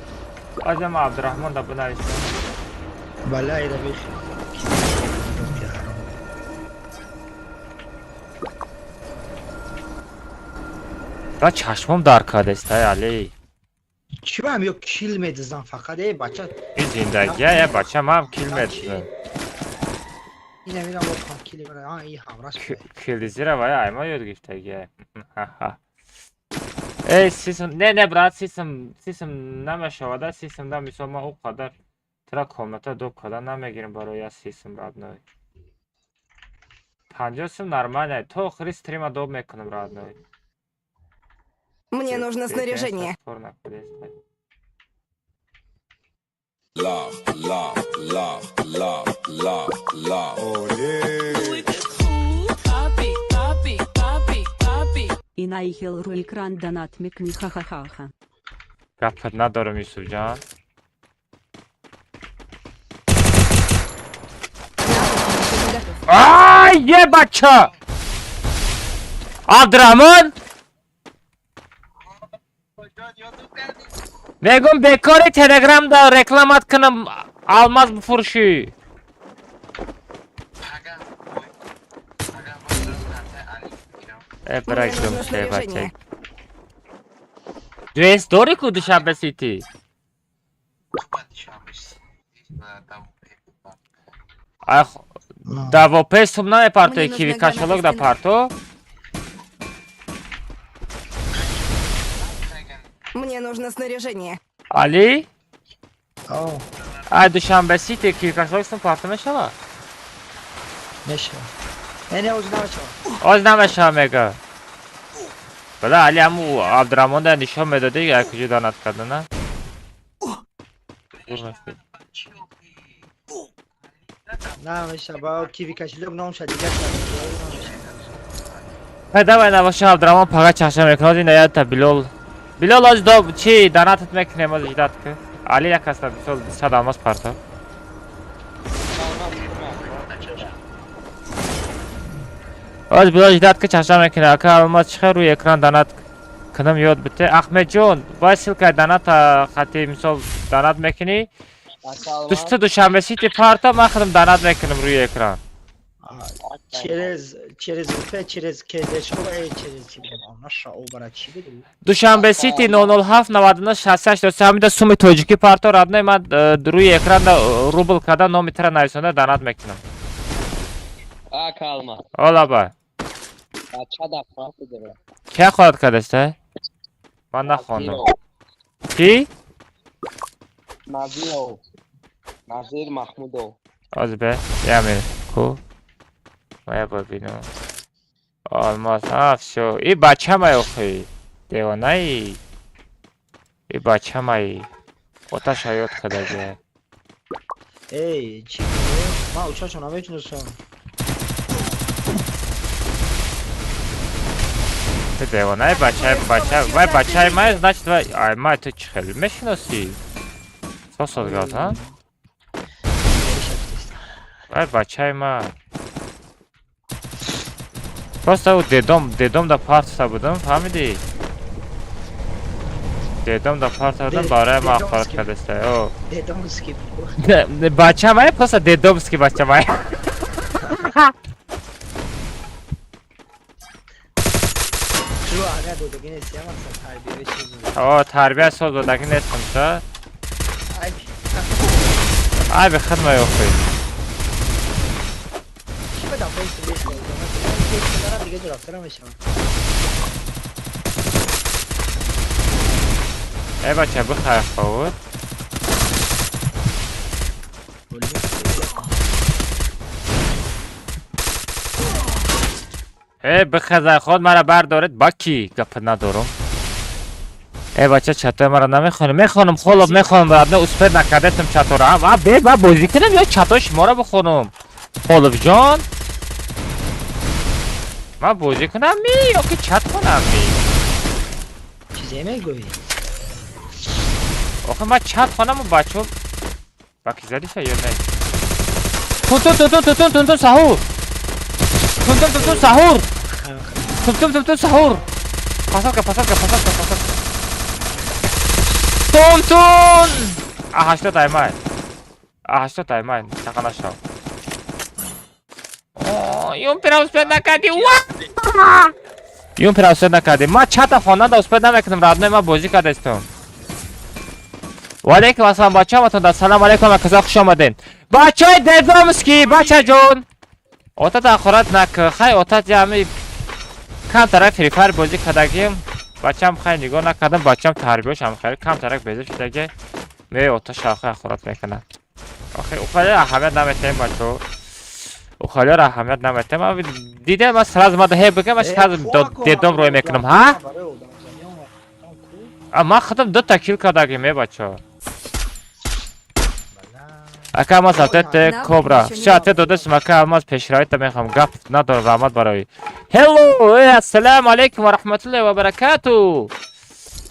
Азама Абдурахмон да бинависам. Балай да бихи. Ра, чашмом дар кардест, ай Али. Чӣ бам ё кил медизам фақат, э бача. Ин зиндагия, э бача, ман кил медизам. Ина мирам воқан кил мера, а и ҳамраш. Килдизира вай айма ёд гирифтагия. Эй, сисм, не, не, брат, сисм, сисм намешавада, сисм да, мисол, ман ӯ қадар тра комната доб када намегирам барои я сисм, родной. 50 сум нормально, то охири стрима доб мекунам, родной. Мне нужно снаряжение. Спор накардест. Love, love, love, love, love, love. Инаихел ру экран донат мекни, ха-ха-ха-ха. Гапат надорам, Юсуфҷон. Навык еще не готов. А! Е бача! Абдурахмон? Мегум бекори телеграмда рекламат кунам алмаз бифурӯшӣ. Э Мне брак нужно гумше бача. снаряжение. Дуэст дори ку Душанбе Сити? Ай давопе сум намепартои Мне киви нужна граната кашалок да стена. парто? Мне нужно снаряжение. Али? О, Ай Душанбе Сити киви кашалок сум парто мешава? мешава. Не, не, оз намешава. Оз намешава мега. Бала Али ҳаму Абдурахмон да нишон медоди як куҷо донат карда на? Намешава. Ба киви кошелёк номша дигар кард. Намешава. Хай давай набоша Абдурахмон пага чаша мекунад ин аята Билол. Билол оз до чи донатат мекунем оз ждат ки. Али як аста мисол 100 алмаз парто. Оз Билол ждат ки чаша мекунад. Ака алмаз чихе рӯи экран донат кунам ёд бите. Ахмедҷон, вай ссылкаи доната хати мисол донат мекунӣ? Душта Душанбе Сити парто ман худам донат мекунам рӯи экран. Через УП, через КДШ, через чи бигам, наша о бара чи бигам. Душанбе Сити 007 99 68 83 ҳамида суми тоҷикӣ парто родной ман рӯи экран рубл карда номи тара нависонда донат мекунам. Ака Алмаз. Ола ба. Бача да хонат дора. Кия хоҳад кардаста? Ман нахондам. Кӣ? Назиров. Назир Махмудов. Оз бе, яме ку. Моя бибинам. Алмаз, а всё. И бачамай охи. Девонаи. И бачамай. Оташа ёд кардаги. Эй, чи ман учашо наметунистам. Ту девонаи бачаи бача. Вай бачаи май, значит вай. Ай май ту чӣ хеле мешиносӣ? Сосод гап, ҳа? Вай бачаи ман. Просто ӯ дедом да партса будам, фаҳмидӣ? Дедом да партса будам, барои ман ахборат кардаста. О. Дедомский. Бача май просто дедомский бача май. Шуру агар додагӣ нест, я мақсад тарбия чиз. О, тарбия соз додагӣ нестам, ша? Ай, Ай бе хидмай охи. чи бадам фейс беш дорам, дига ҷо рафта намешавам. Э бача бихай ховуд. Э бихазай худ мара бардоред ба ки гап надорам. Э бача чатои мара намехонем. Мехонам холоб мехонам баъд успед накардастам чатора. А бе ба бозӣ кунам ё чатои шуморо бихонам. Холоб ҷон. Ман бозӣ кунам ми ё ки чат хонам ми? Чизе мегӯӣ? Охе ман чат хонам бачо ба ки задиша ё не? Тун тун тун тун тун тун тун саҳур. Тун тун тун тун саҳур. Тун тун тун тун саҳур. Посадка посадка посадка посадка. Тун тун. А 80 аймай. А 80 аймай. Чақа нашав. О, юмпера успед накардӣ. Ва! Юмпера успед накардӣ. Ман чата хонанда успед намекунам, родной ман бозӣ кардастам. Ва алейкум ассалом бачааматон да салом алейкум аказа хуш омадед. Бачаи дедомский, бачаҷон. Отат ахорат нак, хай отат ями камтарак Free Fire бозӣ кардагим. Бачам хай нигоҳ накардам, бачам тарбияшам хеле камтарак безор шудаги. Ме ота шахи ахорат мекунад. Охе, ухали аҳамият наметаем бачо. Ухалиро аҳамият наметаем. Ман дидем ман сразу мада ҳе бигам, ман сразу дедом рӯй мекунам, ҳа? А ман худам дута кил кардагим, е бачо. Ака алмаз атете кобра. Всё ате додасим ака алмаз пешравита мехоҳам. Гап надорам раҳмат барои. Hello, э ассалому алайкум ва раҳматуллоҳи ва баракату.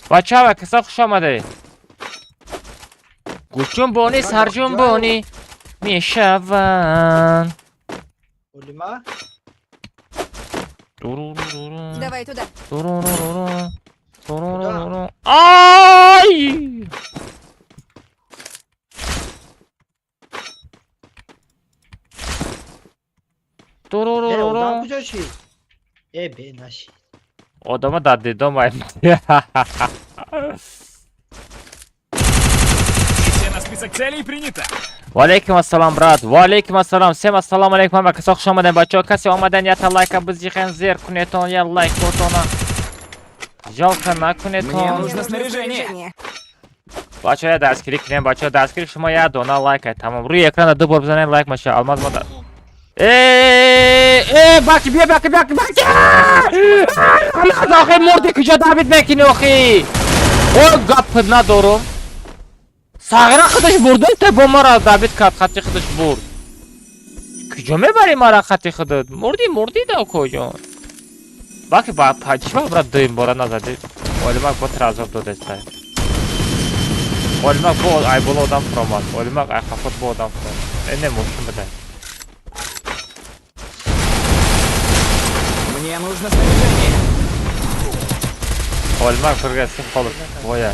Бачаҳо каса хуш омадед. Гӯшҷунбонӣ сарҷунбонӣ мешаванд. Олима? Давай туда. Ай! Одам куҷо шид? Э, бе нашид. Одама дар дидом ай. Все на список целей принято. Валейкум ассалом, брат. Валейкум ассалом. Всем ассалому алейкум. Ҳама касо хуш омаден, бачаҳо. Касе омадан ята лайка бизихен, зер кунетон, я лайк котона. Жалко накунетон. Мне нужно снаряжение. Бачаҳо, я дастгирӣ кунем, бачаҳо, дастгири шумо я дона лайк ай тамом. Рӯи экрана ду бор бизанед лайк маша. Алмаз мода. Э, э, баки бия, баки, баки, баки. Алмаз охи мурди куҷо давид мекунӣ охи? О, гап надорум. Сағира худаш бурд, те бо мара давид кард, хати худаш бурд. Куҷо мебарӣ мара хати худат? Мурдӣ, мурдӣ да куҷо? Баки ба чӣ брат дуюм бора назадӣ? Олимак бо тразоб додестай. Олимак бо ай боло одам фуромад. Олимак ай хафот бо одам фуромад. Э, не мошин бидай. Мне нужно снаряжение. Олимак биргаси холоб. Воя.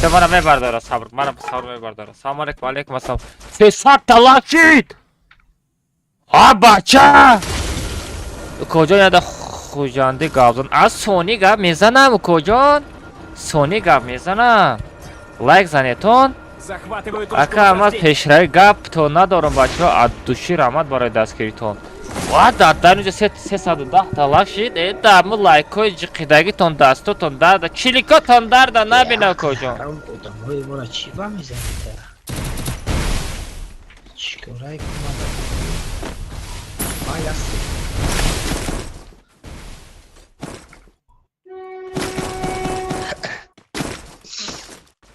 Се мара мебардора сабр, мара сабр мебардора. Салом алейкум, алейкум ассалом. 300 та лайк шид! А бача! Куҷо яда хуҷанди гап зан? Аз сони гап мезанам, куҷон? Сони гап мезанам. Лайк занетон. Захватываю точку Ака, ман возрождения. пешрави гап то надорам, бачаҳо, аз души раҳмат барои дастгиритон. Ва дар инҷо 310 та лайк шид. Э, дар мо лайкҳои ҷиқидагитон, дастотон дарда, чиликотон дарда набинам, куҷон. Ҳаром одамҳои моро чӣ ба мезанида? Чӣ корае кунам? Ай, аст.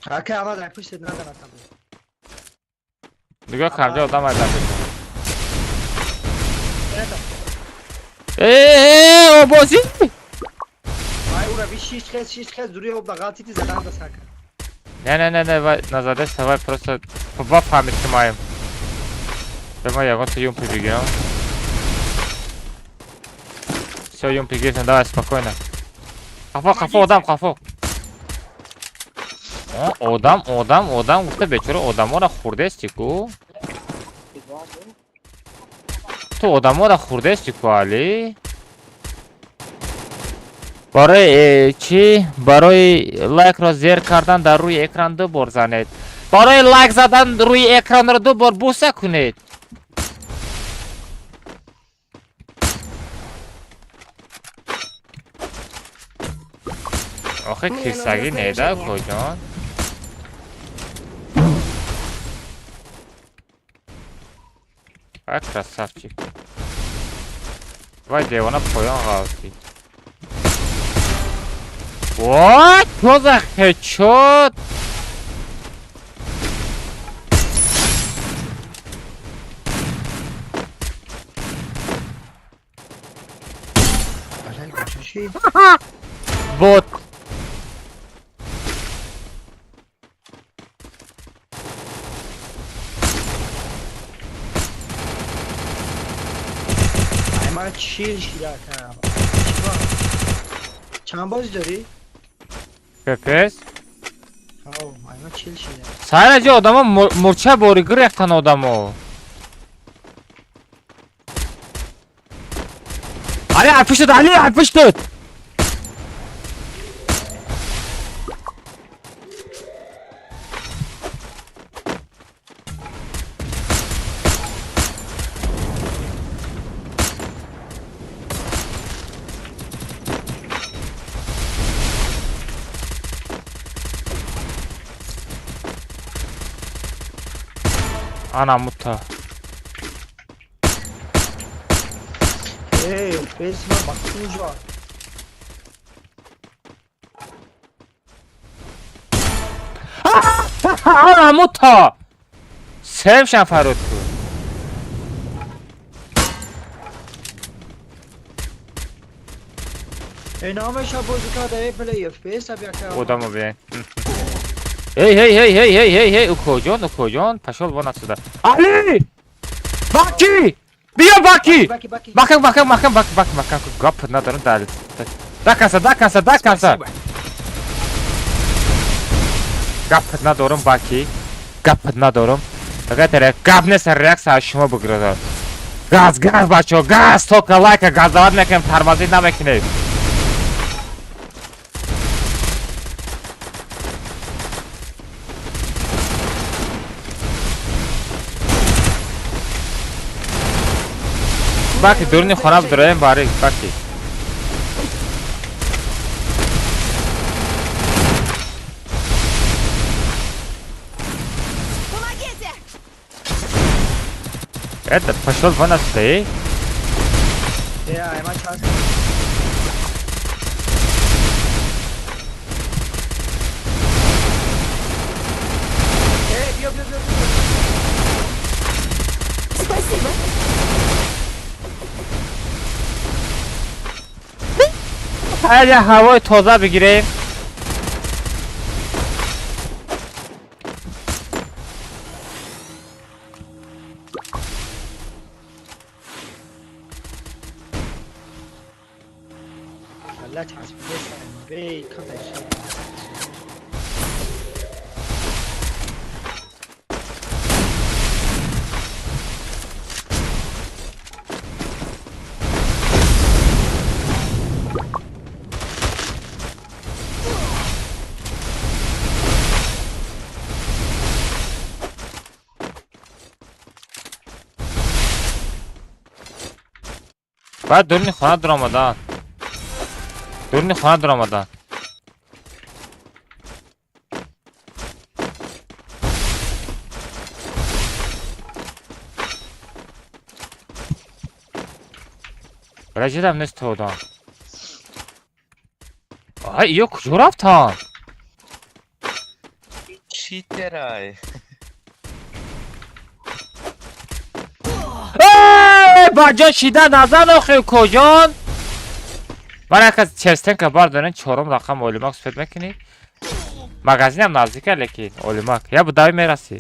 Ака, Амад, ай пуштет назанатам. Нигоҳ кун, ҷо одам айда. Э, обозӣ! Ай, ура, би шиш хез, шиш хез, дури об да ғалтиди задан да сака. Не, не, не, не, вай назадеста, вай просто ба фаҳмид ки маем. Бе ма ягон-то юмпи бигирам. Всё, юмпи гирифтем, давай спокойно. Хафо, хафо, одам, хафо. О, одам, одам, одам, гуфта бечора одаморо хурдести ку? Ту одаморо хурдести ку, Али? Барои чӣ? Барои лайкро зер кардан дар рӯи экран ду бор занед. Барои лайк задан рӯи экранро ду бор буса кунед. Охи Мне нужно кирсагӣ неда, снаряжение. куҷон? Ай красавчик. Вай девона поён ғалтид. What? Что за хедшот? Балай, куҷо шид? Бот. Ай, мара чил шид, ака. Чӣ ба? Чанд бозӣ дорӣ? ППС. Ҳав, ай ма чил шида. Сайра ҷо одамо мурча бори гирехтан одамо. Али, ай пуштат, Али, ай пуштат. Ана мута. Эй, фейс ма ба куҷо? Ана мута. Севшан фарод ку. Эй, намеша бозӣ карда, эй, плей, фейс аб яка. Одамо бин. Эй, эй, эй, эй, эй, эй, эй, укоҷон, укоҷон, пошел вон отсюда. Али! Баки! Биё баки! Маҳкам, маҳкам, маҳкам, баки, баки, маҳкам. Гап надорам дар. До конца, до конца, до конца. Гап надорам баки. Гап надорам. Агар гап нест, реаксия аз шумо бигирад. Газ, газ, бачаҳо, газ, тока лайка, газоват мекунем, тормозит намекунем. Баки, дуруни хона бидроем, барик, баки. Это пошел вон отсюда, эй? Спасибо. Ҳая ҳавои тоза бигирем. Баъд дуруни хона дуромадан. Дуруни хона дуромадан. Раҷидам нест тодан. Ай, иё куҷо рафтан? Читерай. Баҷон шида назан охи куҷон? Ман як аз черстенка бардорен чорум рақам олимак супет мекунӣ? Магазинам наздика лекин олимак. Я будави мерасӣ.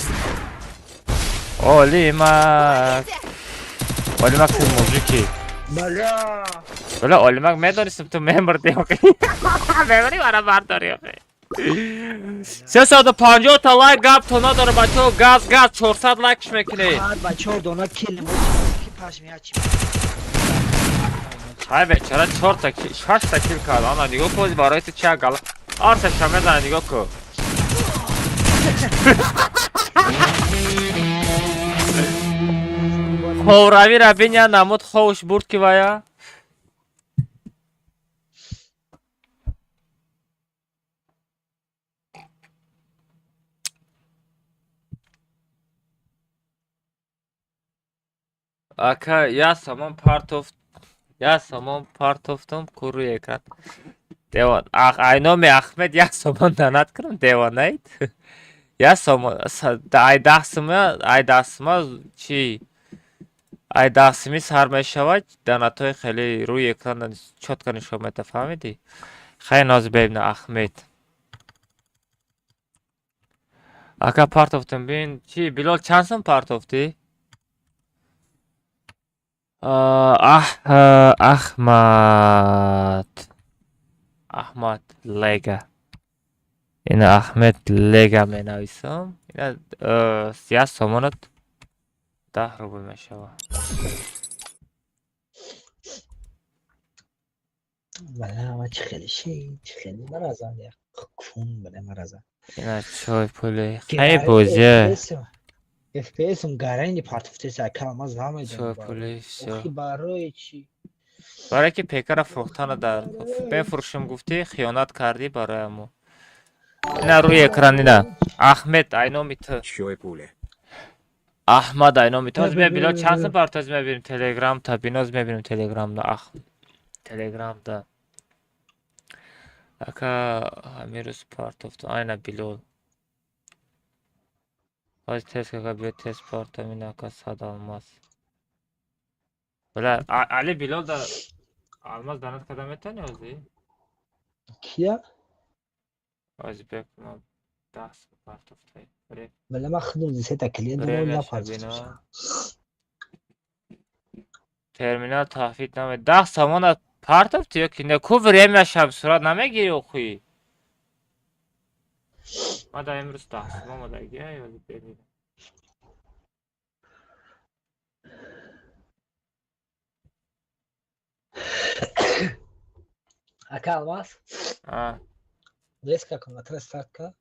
Олимак. Олимак ту мужики. Бала. Бала олимак медонистам ту мемурдӣ охи. Мемурӣ мара бардорӣ охи. 350 та лайк гап то надора бачаҳо, газ газ 400 лайкш мекунӣ. Бачаҳо дона кил ҳай бечора 4 та 6 та кил кард. Ана нигоҳ кун барои ту чӣ гала. Арсаша мезана нигоҳ кун. Ховравира биня намуд ховш бурд ки вая. Ака, я самон партофт, я самон партофтум куруи экран. Девон, айноми Ахмед як сомон донат кунам, девонаид. Я сомон, ай даҳ сима, ай даҳ сима чи? Ай даҳ сими сар мешавад, донатҳои хеле рӯи экран чётко нишон медиҳад, фаҳмидӣ? Хай ноз бебина Ахмед. Ака партофтум бин, чи Билол чанд сум партофтӣ? Ахмад. Ахмад Лега. Ина Ахмед Лега менависам. Ина як сомонат 10 рубл мешавад. Бала, ма чӣ хеле ши, чӣ хеле маразам, як кун бале маразам. Ина чой пули. Хай бозия. FPS-м гарани партофтеса, ака, ма замедонам. Чой пули, всё. Охи барои чӣ? Барое ки пекара фурӯхтана дар бефурӯшем гуфтӣ, хиёнат кардӣ барои мо. Ина рӯи экран ина. Ахмед айноми ту. Чой пули. Ахмад айноми ту. Оз мебинам чанд сум партоз мебинем Телеграм та биноз мебинем Телеграмда. Ах Телеграмда. Ака ҳамин рӯз партофт айна Билол. Ҳози тест кака биё тест партом ина ака 100 алмаз. Бала Али Билол да алмаз донат карда метавонӣ ҳозир? Кия? Ҳозир бек ма 10 сум партофтай. Бала ма худам сета клиент дорам, Время напартофтам. шабина. Терминал тахфиф наме. 10 сомона партофти ё ки не? Ку время шаб сурат намегири охуи? Ма да имрӯз 10 сом омадагӣ ё бебинам. Ака Алмаз? А. Резко комната стартка.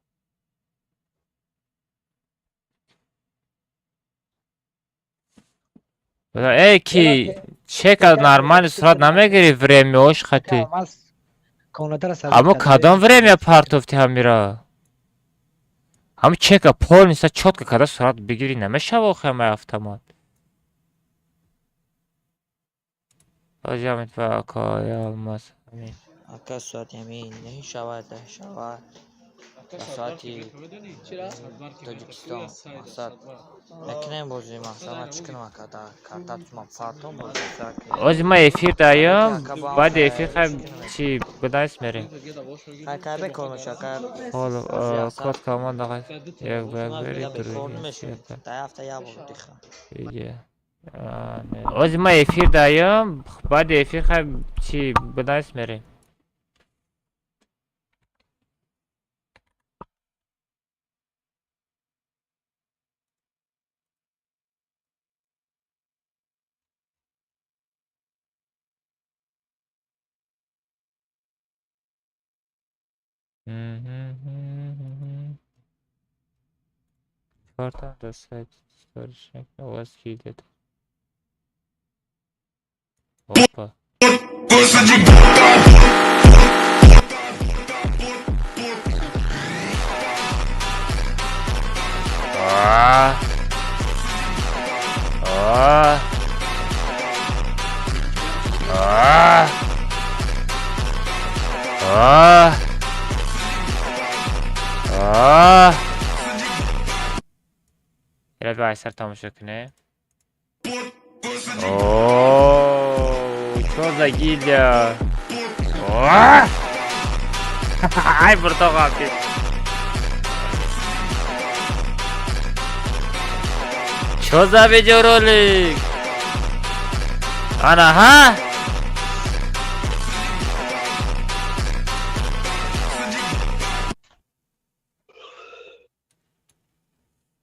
Эй, ки чека нормально сурат намегири времяош хати. Аммо кадом время партофти ҳамира? Ҳам чека полностью чётко када сурат бигири намешава охи ҳамаи автомат. Ҳоҷи ва акаи Алмаз. Ака соати ҳамин 9 шавад, 10 шавад. Ба соати Тоҷикистон мақсад мекунем бозӣ мақсад ман чӣ кунам ака дар картатума партом бозӣ. Ҳози ман эфир даём, баъди эфир хай чи будаст мерем. Хай кай бекор мешавад кай? Ҳоло код команда хай як ба як бери мешавад. Дар ҳафта як бор диха. Ҳози ман эфир даём, баъди эфир хай чи будаст мерем. Чорта до сайт сторишник у вас кидет. Опа. А. А. А. А. А. Era bir Aysar тамошо кунем. О, чё за гильдия? Ай, братан, ты. Чё за видеоролик? Ана, ха?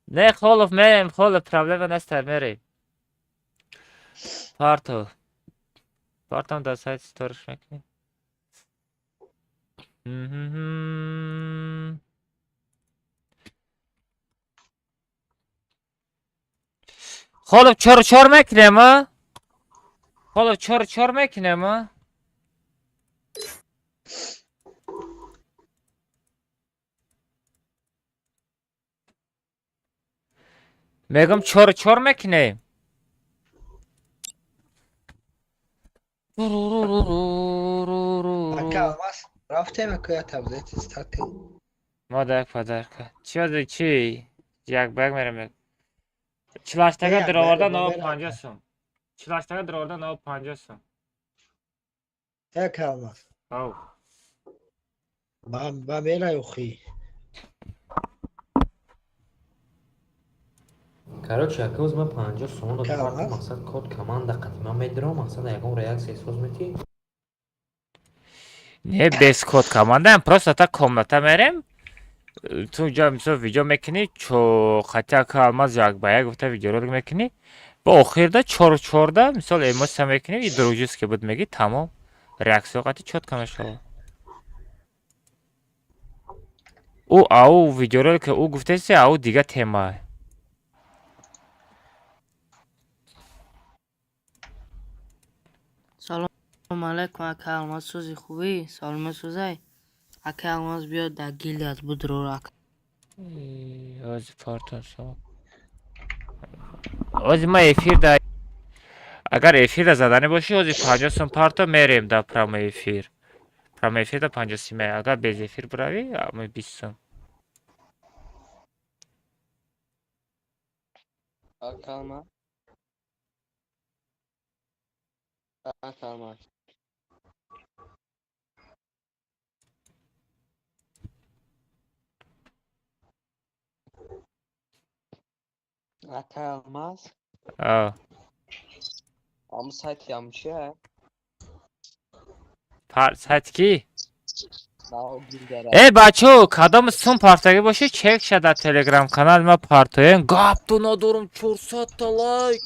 Не, холов мерем, холов, проблема нест, мерем. Парту. Партам дар сайт сториш мекунем. Холов 4-4 мекунем, а? Холов 4-4 мекунем, а? Мегам 4-4 мекунем. Ака Алмаз, рафтем ака таблет старт. Модар подарка. Чӣ чи? Як ба як мерем. 48 тага дароварда 950 сум. 48 тага дароварда 950 сум. Ака Алмаз. Ав. Ба мерай охи. Короче, ака оз ман 50 сомон додам, мақсад код команда қати ман медирам, мақсад ягон реаксия эҳсос метӣ? Не, без код команда, просто так комната мерем. Ту ҷа мисол видео мекунӣ, чо хати ака Алмаз як ба як гуфта видеоролик мекунӣ. Ба охирда 4-4 мисол эмоция мекунӣ и дружеский буд мегӣ, тамом. Реаксия қати чётко мешавад. Ӯ ау видеоролик ӯ гуфтаси, ау дига тема. Салом алейкум, ака Алмаз, сӯзи хубӣ? Саломе сӯзай? Ака Алмаз биёд дар гилдият будро ака. Ози партон сом. Ози ма эфир да агар эфир да заданӣ бошӣ, ози 50 сом парто мерем да прямой эфир. Прямой эфир да 50 сом. Агар без эфир буравӣ, ами 20 сом. Ака Алмаз. Ака Алмаз. Ака Алмаз. А. Аму сайти аму чия? Сайт ки? На о гилдияра. Э, бачо, кадом сум партагӣ боши, чек ша дар телеграм канал ма партоем. Гап ту надорум, 400 та лайк.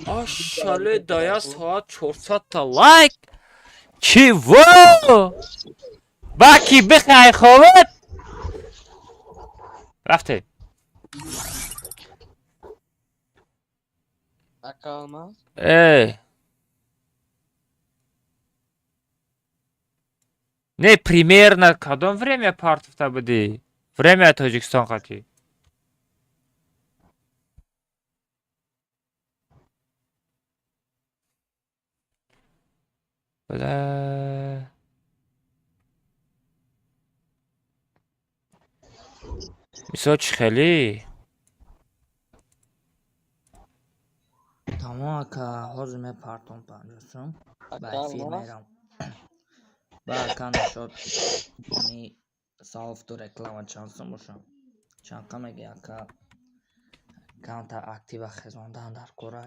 Ашале, дая соат 400 та лайк. Чего? Баки бихай ховат. Рафте. Ака Алмаз. Э. Не, примерно кадом время партовта будӣ? Время Тоҷикистон қатӣ. Бля. Мисол чӣ хеле? Тамом ака, ҳозир мепартом 50 сум. Ба Ака эфир Алмаз. мерам. Ба ака нашод ми саофту реклама чанд сум бошам? Чанд қа мегӣ ака? Аккаунта актива хезондан дар кора.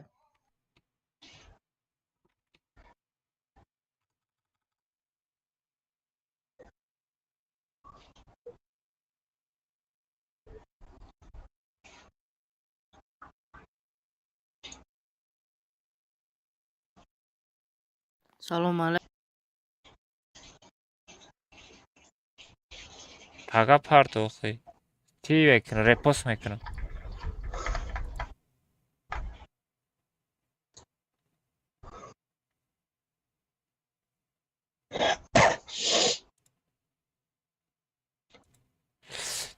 Салом алейкум. Пага парто охи. Чӣ мекунам? Репост мекунам.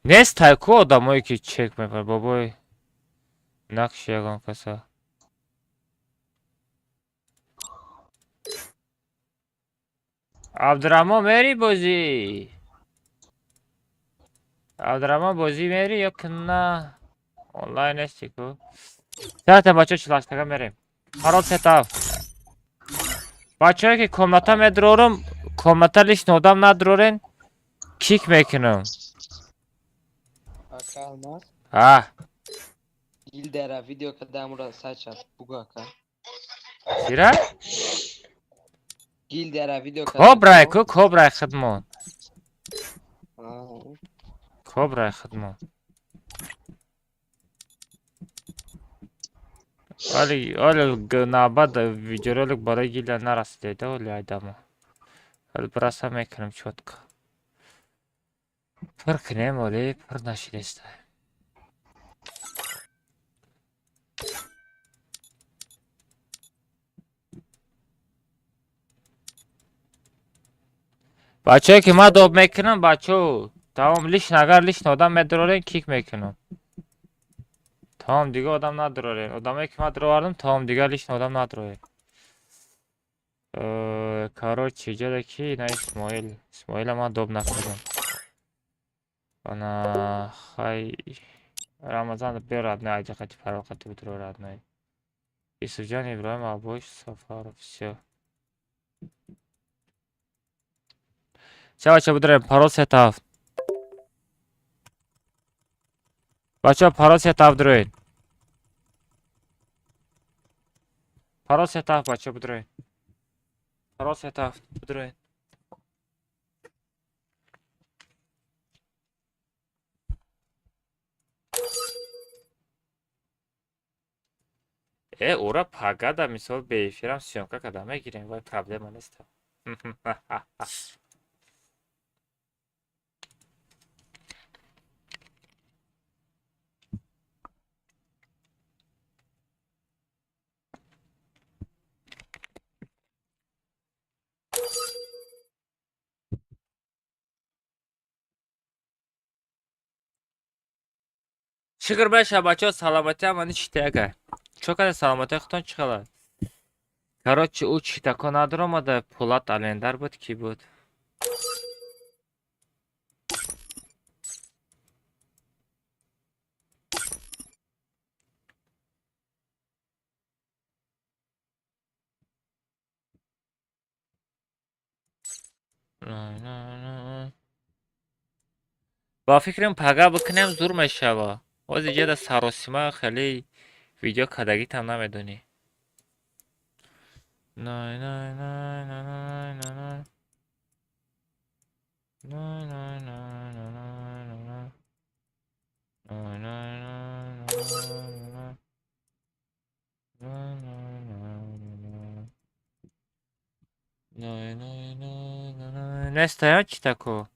Нест ку одамое ки чек мекунад, бобой, нақши ягон каса. Абдураҳмон, мери бозӣ? Абдураҳмон, бозӣ мери ё ки на? Онлайн нести ку. Саата бачаҳо чилаштага мерем. Парол сетав. Бачаҳое ки комната медурорум, комната лишний одам надурорен, кик мекунам. Ака Алмаз. А. Гилдияра видео кардамура сайт бугу ака. Чира? Гилдияра видео Кобрай ку, кобрай хидмон. Кобрай хидмон. Оли, оли навбат видеоролик барои гилдия нарасида, оли айдамо. Оли бираса мекунем чётко. Пур кунем, оли пур нашидеста. Бачае ки ман доб мекунам, бачао, тамом, лишний агар лишний одам медурорен, кик мекунам. Тамом, дига одам надурорен. Одамое ки ман дуровардам, тамом, дига лишний одам надурорен. Короче, иҷода ки на Исмоил. Исмоила ман доб накардам. Ана хай Рамазан биё родной, айҷа қати парол қати будро родной. Юсуфҷон, Иброҳим, Абош, Сафаров, всё. Всё, бача, будроем, парол сетав. Бача, парол сетав дуроед. Парол сетав, бача, будроед. Парол сетав, будроед. Э, ура пагада мисол беэфирам съёмка карда мегирем, вай проблема нест. Шукр баша, бачаҳо, саломатӣ ҳамани читага. Чо када саломатии худтон чӣ хела? Короче, ӯ читако надуромада, Пулат Алендар буд, кӣ буд? Ба фикрам пага бикунем зур мешава. Ҳозир иҷода саросима хеле видео кардагитам намедонӣ. Най най най най най най най. Най най най най най най. Най най най най най. Най най най. Най най най най. Не стоячи тако.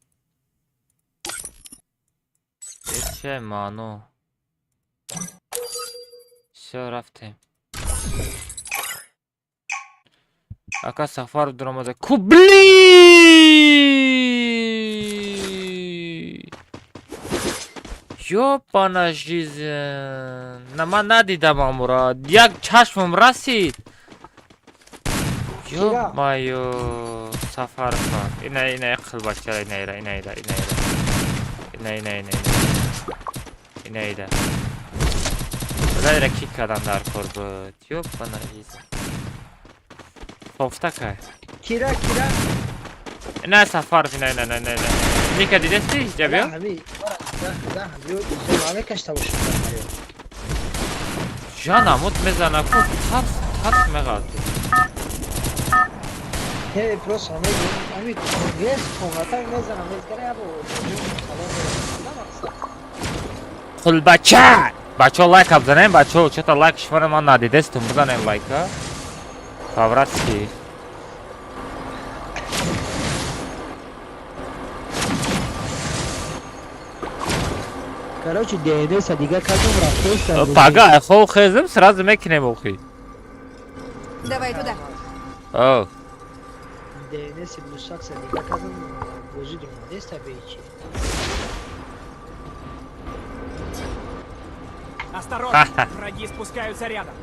Че мано. Всё рафтем. Ака Сафар дуромада. Кубли! Ёпана жизнь. На ман надидам амура. Як чашмам расид. Ё-моё. Сафар ха. Ина ина қил бачара ина ира ина ира ина ира. Ина ина ина ина. Ина ира. Ира кик кадан дар кор буд. Ёпана жизнь. Софта кай. Кира кира. На Сафар ина ина ина ина. Ника дидести ҷабиё? Да, ҳами мекашта бошад. Ҷан амуд мезана ку тарс тарс меғалти. Не, просто ами вес комната мезана мезгара ябо. Қулбача! Бачо лайк бизанем, бачо, чета лайк шуморо ман надидестум, бизанем лайка. По-братски. Короче, ДНС дига кадом рафтеста. Пага, хов хезм, сразу мекинем охи. Давай туда. О. ДНС Блюсакса дига кадом бозӣ дуромадеста бечи. Осторожно, враги спускаются рядом.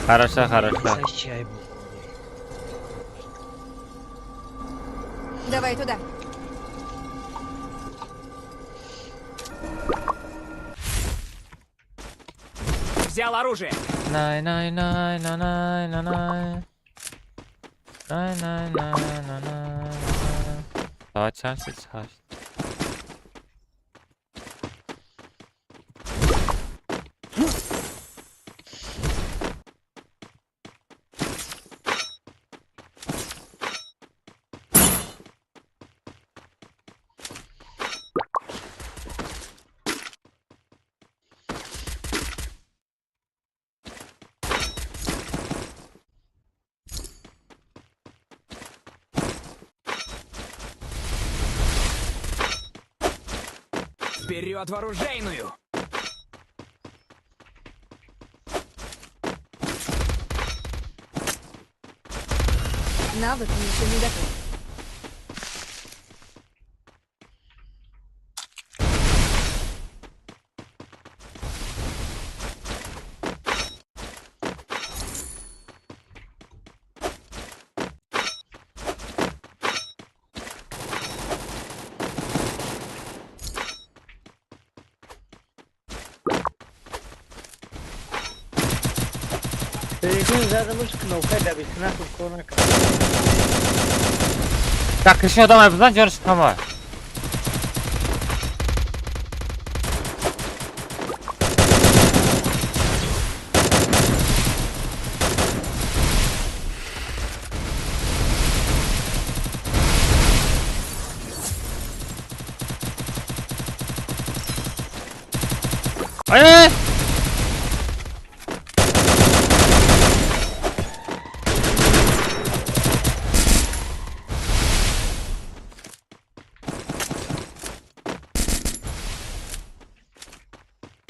Хорошо, хорошо. Давай туда. Взял оружие. Най най най най най най най. Най най най най най. Соат чанд шуд? 8. Вперед в оружейную! Навык еще не готов. Так, крышни одамай бизан, ҷониш камай. Ай!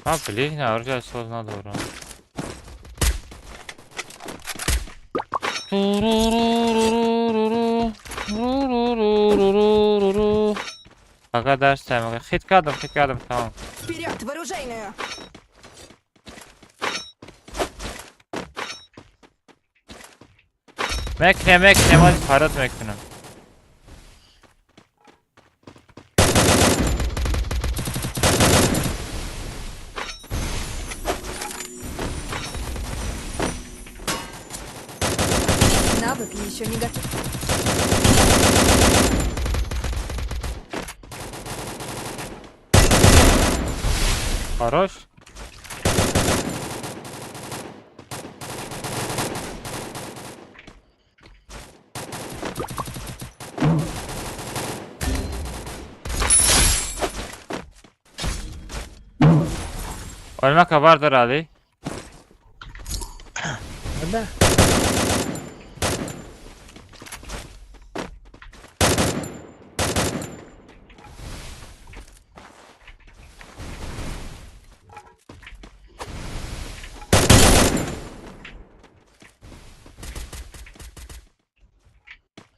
А, блин, оружие соз надорам. Пока дарс тайм. Хит кардам, тамом. Вперед, в оружейную! Мекнем, аз фарод мекунам. Навык еще не готов. Хорош. Олмака бардор, Али. Да.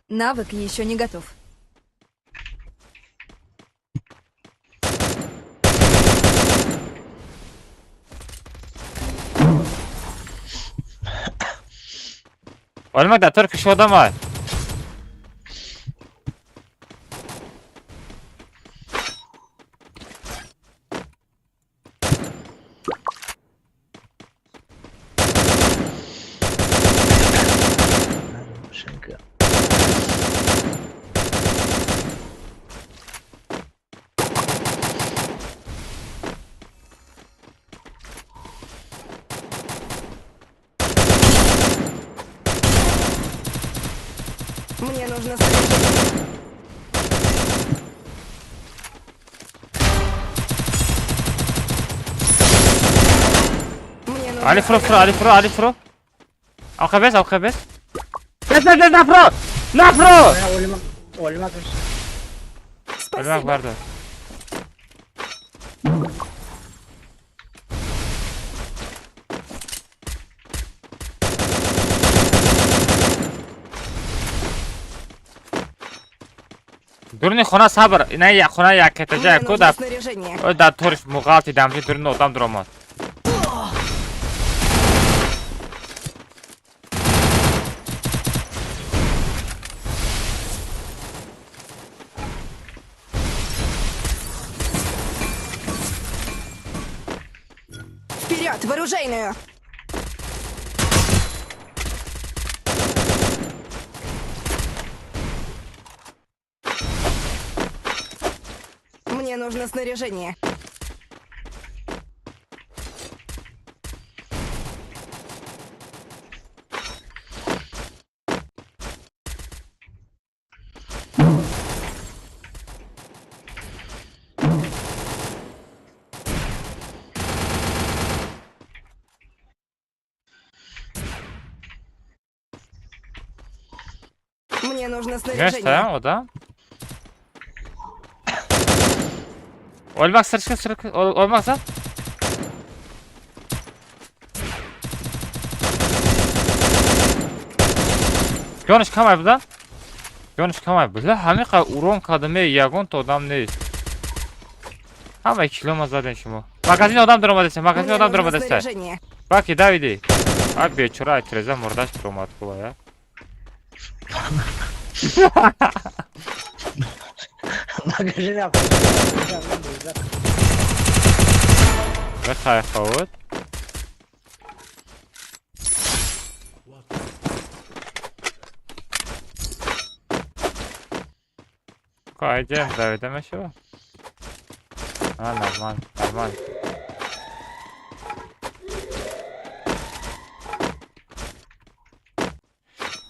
Навык еще не готов. Олмак да только что дома. Мне нужно снаряжение. Мне нужно. Али фро, фро, Али фро, Али фро. Алка бес, алка бес. Бес, бес, бес, нафро! Нафро! Олмак. Олмак бардор. Дурни хона сабр, ина як хона як этажа Мне ку нужно да снаряжение. Да ториш муғалти дамжи дурни одам дуромад. Вперед, в оружейную! Мне нужно снаряжение. Мне нужно снаряжение. Место, одам. Олмак сырчка сырк, олмак зад. Ёниш камай буда? Ёниш камай буда? Ҳамиқа урон кадаме ягон то одам нест. Ҳамаи килома задем шумо. Магазин одам даромадаста, магазин Мне одам нужно даромадаста. снаряжение. Баки давиди. А бечора треза мурдаш баромад кулая. Магазин Бихай ховуд. Кайдем, давида мешава. А, нормально, нормально.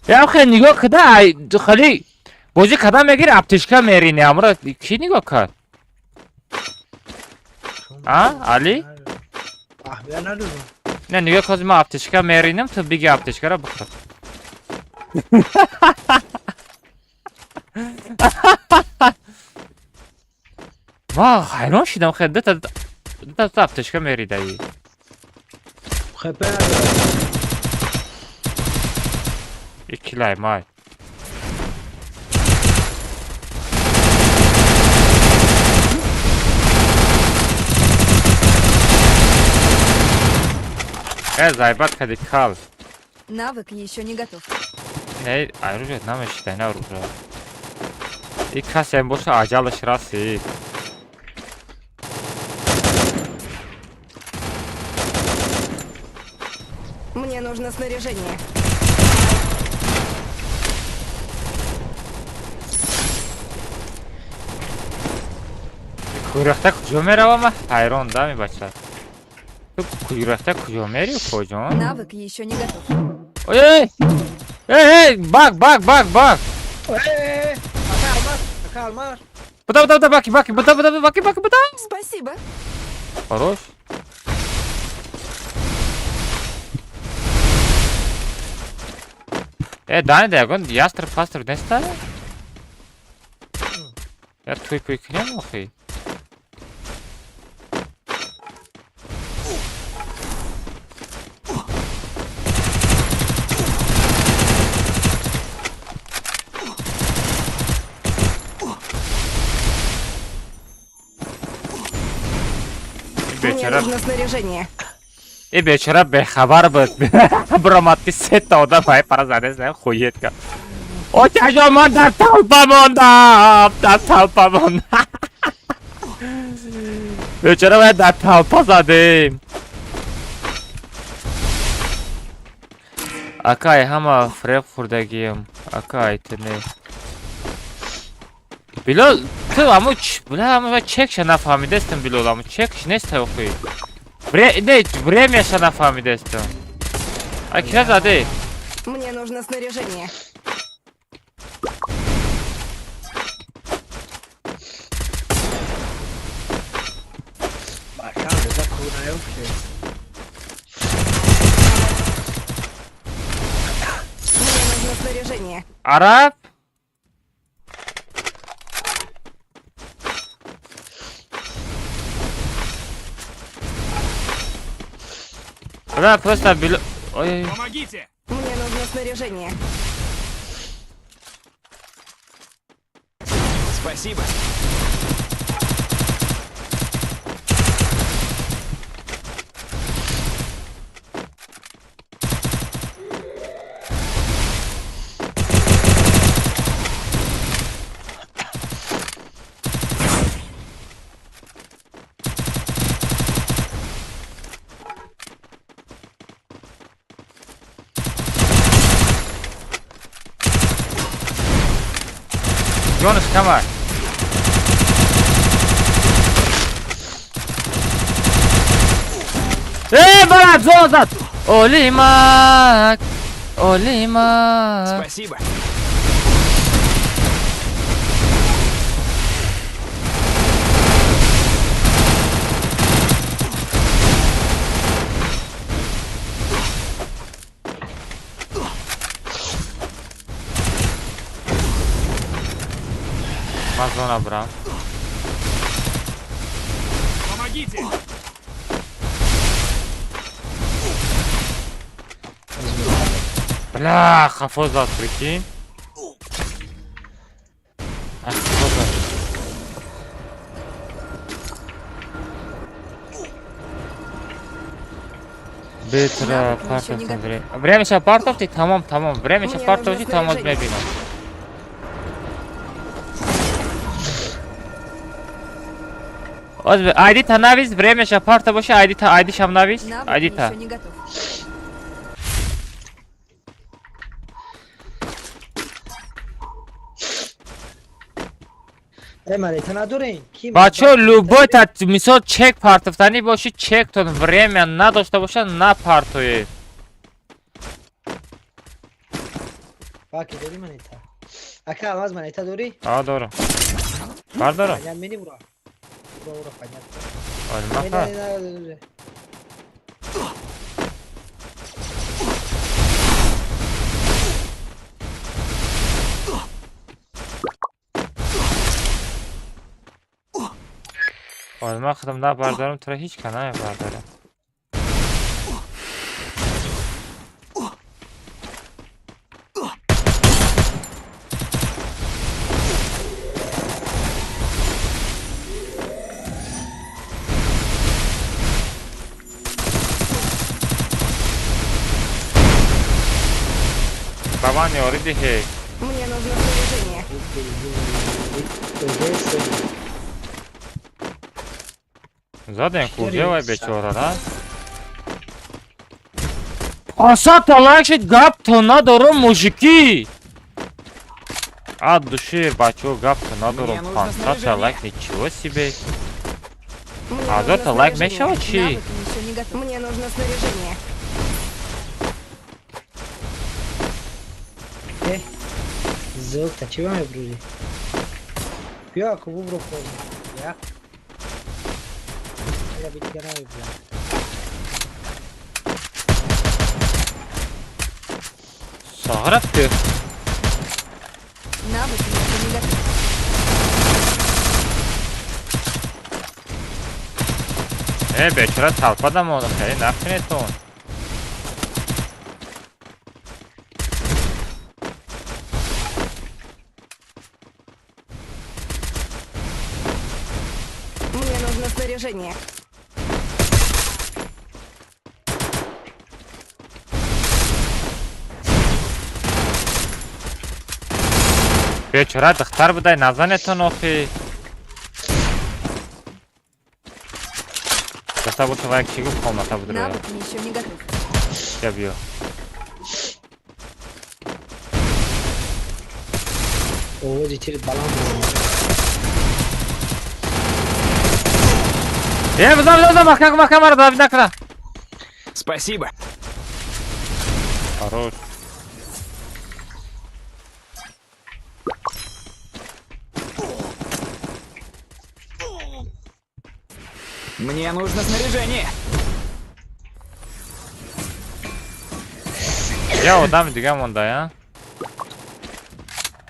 Я хе нигоҳ када, ай хали бозӣ када мегири, аптечка мерини, амра ки нигоҳ кард? А, Али? Аҳмия надорам. Не, нигоҳ каз, ман аптечка меринам, ту биги аптечкаро бихӯр. Ма ҳайрон шидам, хе дута аптечка меридаи. Хепе надорам. Икилай май. Зайбат кади кал. Навык еще не готов. Не, оружие намешидай, на оружие. И касем боша аҷалаш расид. Мне нужно снаряжение. Куйрахта куҷо меравам? Ҳайрон да мебача. Ту куйрахта куҷо мери, коҷон? Навык еще не готов. Ой, эй! Эй, эй, бак, бак, бак, бак. Эй, ака алмаз, ака алмаз. Буда, буда, буда, баки, баки, буда, буда, баки, баки, буда. Спасибо. Хорош. Э, Дани, да ягон ястреб пастреб неста? Я туй пуй кунем охи. Мне нужно снаряжение. И бечора бехабар буд. Биромад ки сета одам ҳай пара задес на хует ка. Отяжо, ман дар толпа мондам, дар толпа мондам. Бечора бояд дар толпа задем. Акай ҳама фреб хӯрдагием. Акай ту не. Билол, ту аму бля, аму чекша нафаҳмидестам, Билол, аму чекш нест охи. Не, времяша нафаҳмидестам. А кира заде? Мне нужно снаряжение. Мне нужно снаряжение. Араб? Бля, просто Ой. Помогите! Мне нужно снаряжение. Спасибо. Jonas, come on. Эй, брат, зона! Олимак! Олимак! Спасибо. Зона, брат. Помогите! Бля, хафоза, прикинь. Хафоза. Битра, партов, время сейчас партов, ты тамам, тамам. Время сейчас партов, ты тамам, мебина. Айди та навис, время ша парта боша, айди та, айди шам навис, айди та. Бачо, любой та мисол чек партофтани боши, чектон время надошта боша, на партоед. Баки дори манета. Ака, алмаз манета дори? А, дорам. Бардорам. Ура, понятно. Ман худам набардорам, туро ҳеҷ ка намебардорам. Ба ман ёрӣ диҳед. Мне нужно снаряжение. Задем куҷа вай бечорара? 500 лайк шид, гапто надорум, мужики! От души, бачо, гапто надорум, 500 лайк, ничего себе! 1000 лайк мешава чи? Мне нужно снаряжение. Золото, чего мы брали? Я кубу Я. Я ведь герой, бля. Соғраб ки. Навык еще не готов. Э, бечора толпа дамон, хеле накунетон. Мне нужно снаряжение. Бечора духтар будай назанетон охи. Даста боша вай ки гуфт комната буд. Навык еще не готов. Я биё. Овози тир баланд. Э, бизан, бизан, маҳкам, маҳкам, мара давид накуна. Спасибо. Хорош. Мне нужно снаряжение. Я одам дига монда, я?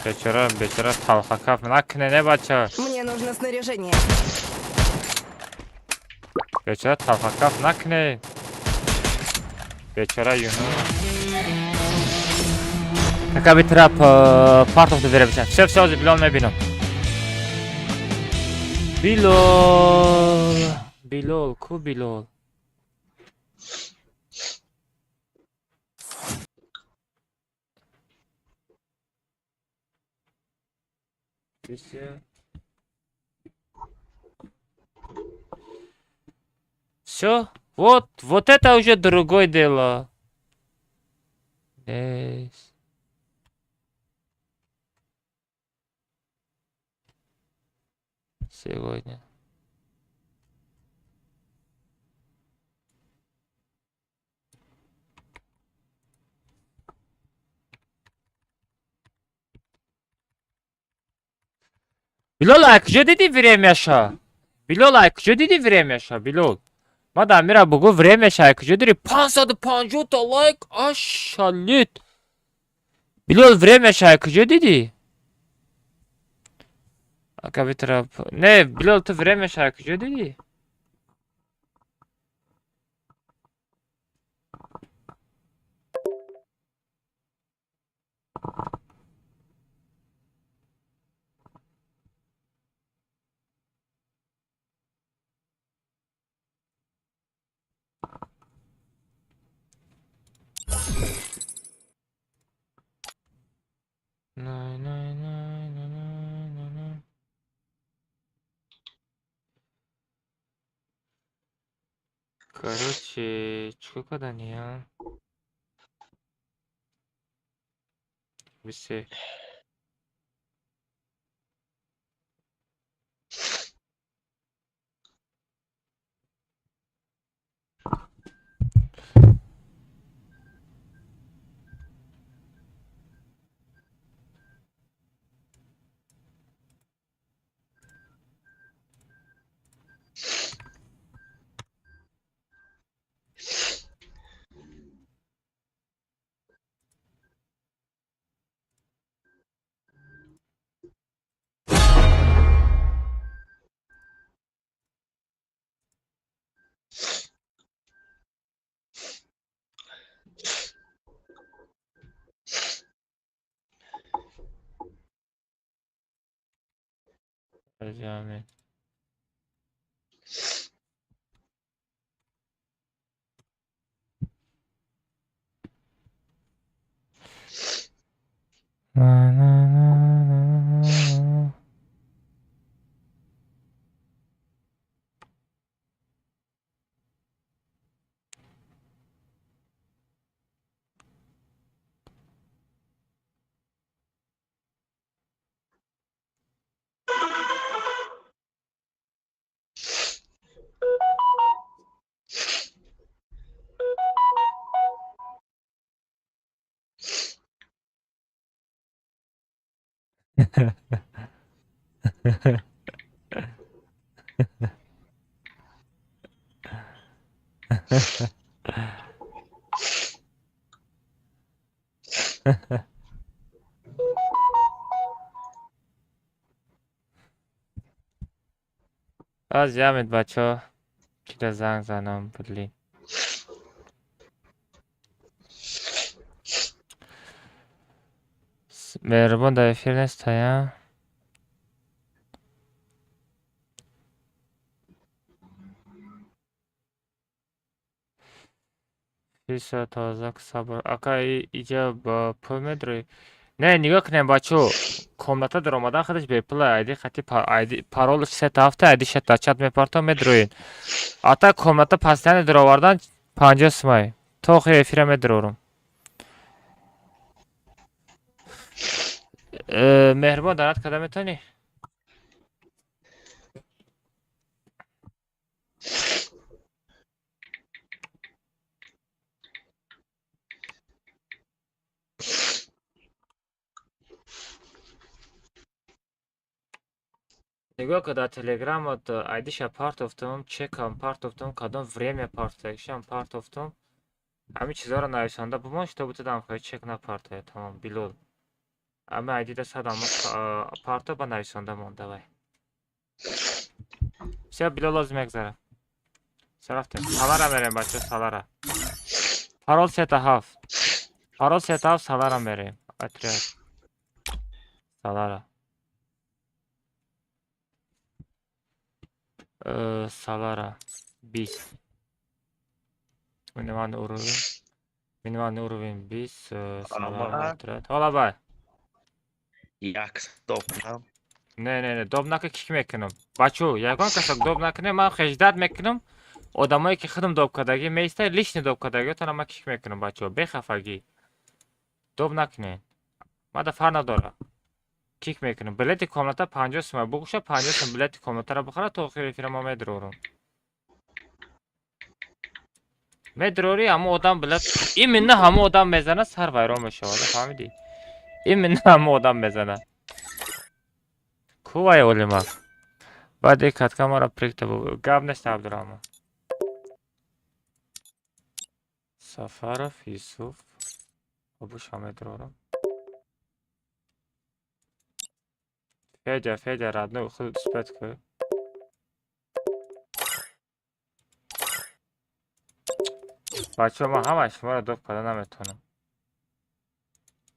Бечора, бечора талхакаф накне, не бача. Мне нужно снаряжение. Бечора талхакаф накне. Бечора юну. Така би трап партов да вере бичан. Все, все, Билол мебинам. Билол, Билол, ку Билол. Все, вот, вот это уже другое дело. Yes. Сегодня. Билол, а куҷо диди времяша? Билол, а куҷо диди времяша? Билол. Ма да мира бугу времяша, а куҷо диди? 550 та лайк, ашалит. Билол, времяша, а куҷо диди? Ака битрап. Не, Билол, ту времяша, а куҷо диди? На, на, на, на, на, на. Короче, чё кадания? Висе. Ҷамъ. На, на, на, на, на. Аз ҷамед, бачаҳо, кида занг занам, блин. Меҳрубон дар эфир нестая? Фиса тозак сабр. Ака, иҷа ба пул медрои? Не, нигоҳ кунем, бачаҳо, комната даромадан худаш бепула. Айди хати айди паролш сета ҳафта, айди шата чат мепартом, медроин. Ата комната постоянно даровардан 50 сумай. То охири эфира медрорум. Меҳрубон, донат карда метавонӣ? Нигоҳ ка, дар телеграмот айдиша партофтум, чекам партофтум, кадом время партофтагишам партофтум. Ҳамин чизҳоро нависонда бимон, чтобы ту дамхоҳӣ чек напартояд. Тамом, Билол. Ами айдида садам парто ба нависонда мон, давай. Всё, Билол, лозим мегзара. Всё, рафтем. Салара мерем, бачаҳо, салара. Парол сета ҳафт. Парол сета ҳафт, салара мерем. Отряд. Салара. Салара. 20. Минимальный уровень. Минимальный уровень 20. Салара отряд. Ҳола бай. Як доб кунам? Не, не, не, доб нака, кик мекунам. Бачо, ягон касак доб накунем, ман хеждат мекунам. Одамое ки худам доб кардагӣ меиста, лишний доб кардагиотона ман кик мекунам, бачо, бехафагӣ. Доб накунед. Мада фарқ надора. Кик мекунам. Билети комната 50 сума. Бугуша 50 сум билети комнатаро бихара, то охири эфира ман медрорам. Медрорӣ, ҳамон одам билет именно ҳамон одам мезана, сар вайрон мешавад, фаҳмидӣ? Именно ҳамон одам мезана. Кувай олима. Баъд и катка маро прикта бу. Гап нест, Абдурахмон. Сафаров, Юсуф. Обуша медрорам. Федя, Федя, родной, худ успеть ку. Бачаҳо, ман ҳамаи шуморо доб карда наметавонам.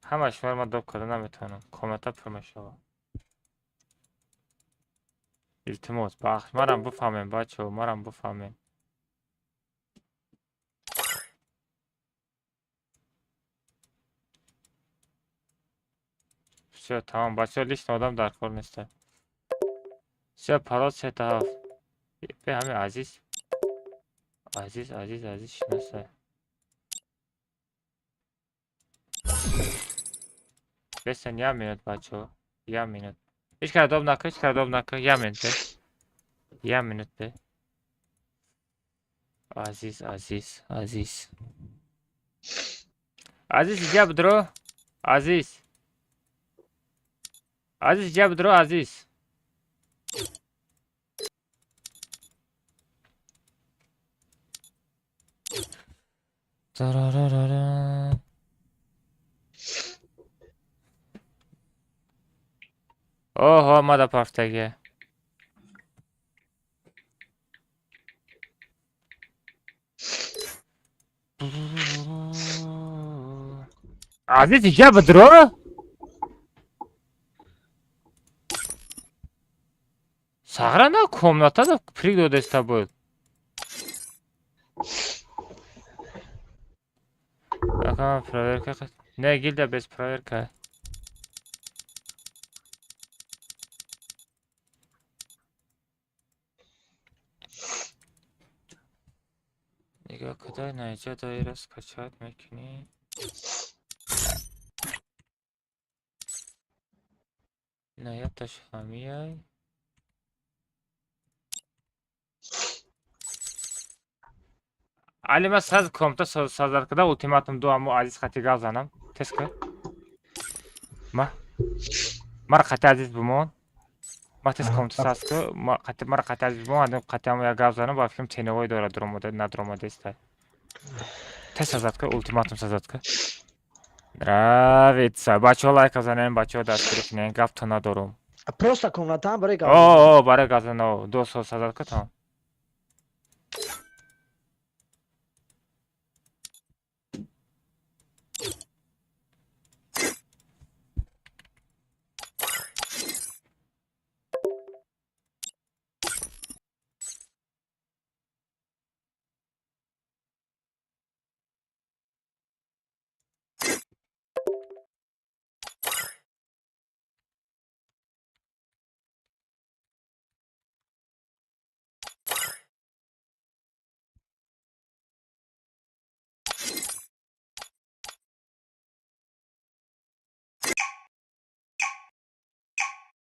Ҳамаи шуморо ман доб карда наметавонам. Комната пур мешавад. Илтимос, бахш, марам буфаҳмем, бачаҳо, марам буфаҳмем. Всё, тамом, бачаҳо, лишний одам дар кор неста. Всё, парол сета ҳафт. Бе ҳами Азиз. Азиз, Азиз, Азиз шиноса. Бесен, як минут, бачаҳо, як минут. Ҳеҷ кара доб накун, ҳеҷ кара доб накун, як минут бе. Як минут бе. Азиз, Азиз, Азиз. Азиз, иҷа бидро. Азиз. Азиз, иҷа бидро, Азиз. Тарарарара. Оҳо, мада пафтагия. Азиз, иҷа бидро? Сағра на комната да приг додеста буд. Ака, проверка. Не, гильдия без проверка. Нигоҳ куда наиҷа доира скачать мекунӣ. На якташ ҳамияй. Али, ман саз комта сазар када ултиматум ду аммо Азиз хати гап занам. Тез ка. Ма. Мара хати Азиз бимон. Ма тез комта саз ка. Ма хати мара хати Азиз бимон, адам хати амо як гап занам, ба фикрам теневой дорад дромода надромода иста. Тез сазад ка, ултиматум сазад ка. Нравится. Бачаҳо, лайка занем, бачаҳо, дастгирӣ кунем, гаптон надорум. Просто комнатаам барои гап. О, барои гап зан, 2 сол сазад кутон.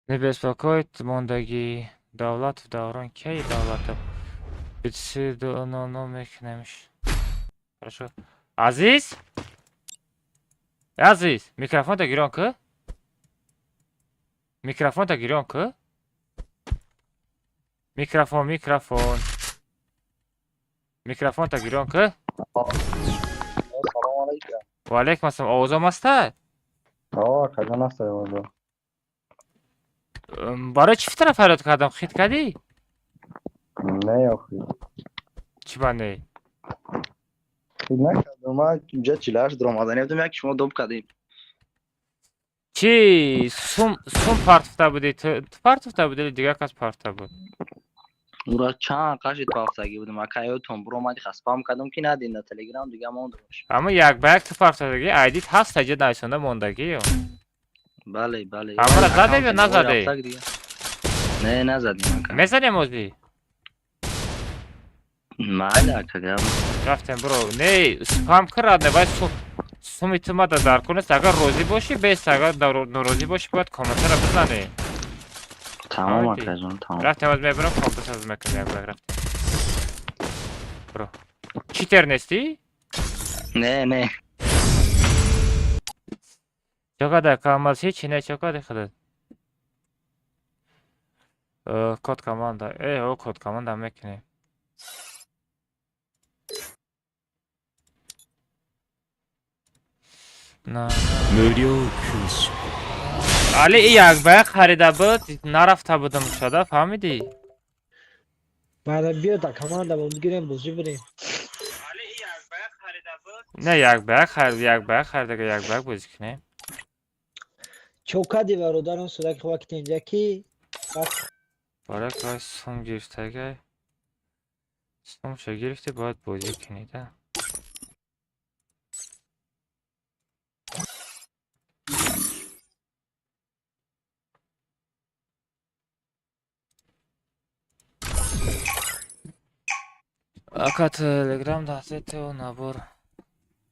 Не беспокоит мондагӣ. Давлатов Даврон кей? Давлатов 32:00 мекунемш. Хорошо. Азиз, Азиз, микрофонта гирён ку, микрофонта гирён ку, микрофон, микрофон, микрофонта гирён ку. Салом алейкум. Ва алейкум ассалом. Овозам аста? О, акаҷон, аста овозо. Барои чӣ фитра фарёд кардам? Хит кардӣ? Не, охи. Чӣ ба не? Хит накардам, ман инҷа 48 дуромаданӣ будам, як шумо доб кардем. Чӣ сум партофта будӣ? Ту партофта будӣ или дигар кас партофта буд? Ура чанд қаши туафтагӣ будам, ака, ёдтон буромади, хаспам кардам, ки надин на телеграм, дига мондамаш. Аммо як ба як ту партофтагӣ, айдит ҳаст, аҷа нависонда мондагӣ ё? Бале. Амра задем ё назадем? Не, назадем, ака. Мезанем озӣ? Майли, ака, гап. Рафтем, бро. Не, спам кирад, вай суми ту мада дар кор нест. Агар розӣ бошӣ, бес, агар норозӣ бошӣ, бояд комментара бизанӣ. Тамом, акаҷон, тамом. Рафтем, аз мебарам, компасаз мекунем, як ба як рафтем. Бро. Читер нестӣ? Не. Чокада камаз ҳечи не, чокади худат. Код команда. О, код команда мекунем. На. 無料空襲 Али и як ба як харида буд, нарафта будам шада, фаҳмидӣ? Баъда биё да командамон бигирем, бозӣ бирем. Не, як ба як харид, як ба як харидага, як ба як бозӣ кунем. Чокади, бародарон, сураки вақти инҷа ки Барои кай сум гирифтагай. Сумша гирифтӣ, бояд бозӣ кунӣ да. Ака, телеграм дастетео набор.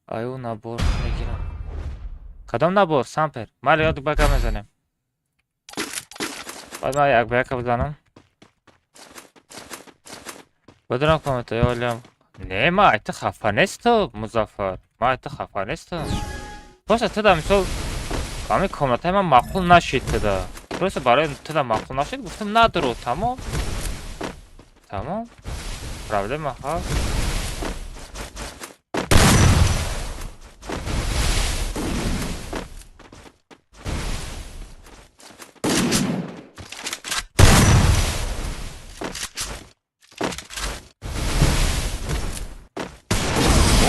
Аю набор мегирам. Кадом набор? Сампер. Майли, ёд ба гап мезанем. Баъд ман як ба яка бизанам. Бадрам коммента ё олям. Не, ман айти хафа несту, Музаффар. Ман айти хафа несту. Просто туда мисол ҳамин комнатаи ман маъқул нашид туда. Просто барои туда маъқул нашид, гуфтам надуру, тамом. Тамом. Проблема ҳаст.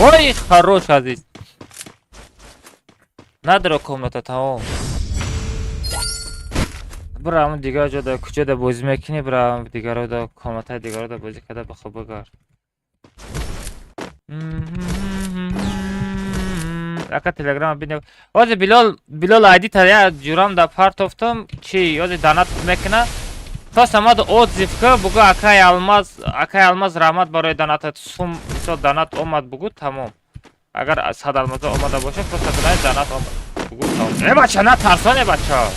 Ой, хорош, Азиз. Надро комната, тамом. Бира ҳамн дигар ҷода, куҷода бозӣ мекунӣ, бира ҳамн дигарода, комнатаи дигарода бозӣ карда ба хуб бигард. Ака, телеграм бинем. Ҳозир Билол, Билол айди та я ҷурам да партофтум, чи ҳозир донат мекуна. То самад отзыв ка, бугу акай Алмаз, акай Алмаз, раҳмат барои донатат, сум мисол донат омад, бугу, тамом. Агар 100 алмаза омада боша, просто бинай донат омад. Бугу, тамом. Э бача, на тарсон, э бача.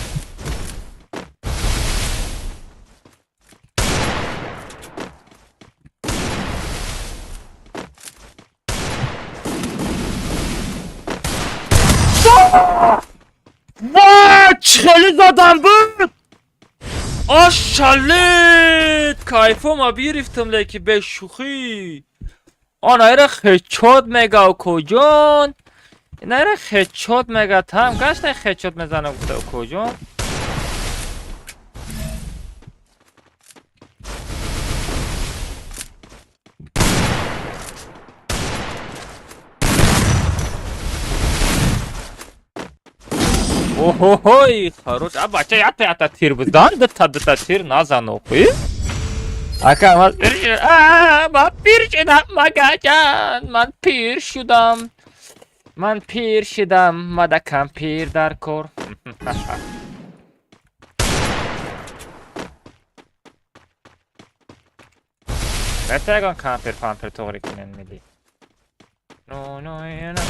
Вай, хеле задам буд! Ашалит! Кайфома гирифтам, леки бешӯхӣ. Он айра хечод мегав, коҷон. Инара хедшот мега там гашта хедшот мезанам гуфта укоҷон. Оҳоҳой, хорош. А бача ята ята тир бизан, дута дута тир назан охи. Ака ман пир шудам. А, ман пир шудам, магаҷан. Ман пир шудам. Ман пир шудам, мада кампир дар кор. Беста ягон кампир пампир тоғри кунен мили. Но но но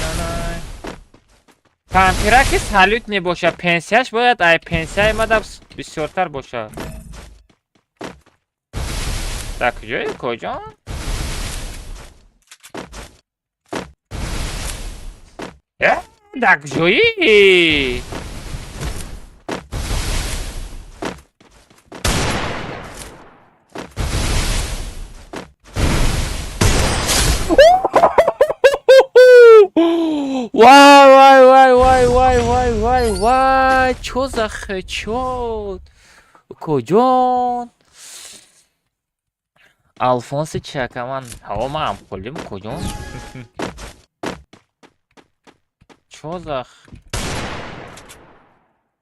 но но. Кампира ки салют мебошад, пенсияш бояд ай пенсияи мада бисёртар бошад. Дар куҷое куҷон? Дар куҷоӣ? Вай вай вай вай вай вай вай вай, чё за хедшот? Куҷон? Алфонси чака ман ҳаво ман ҳамхолим куҷон?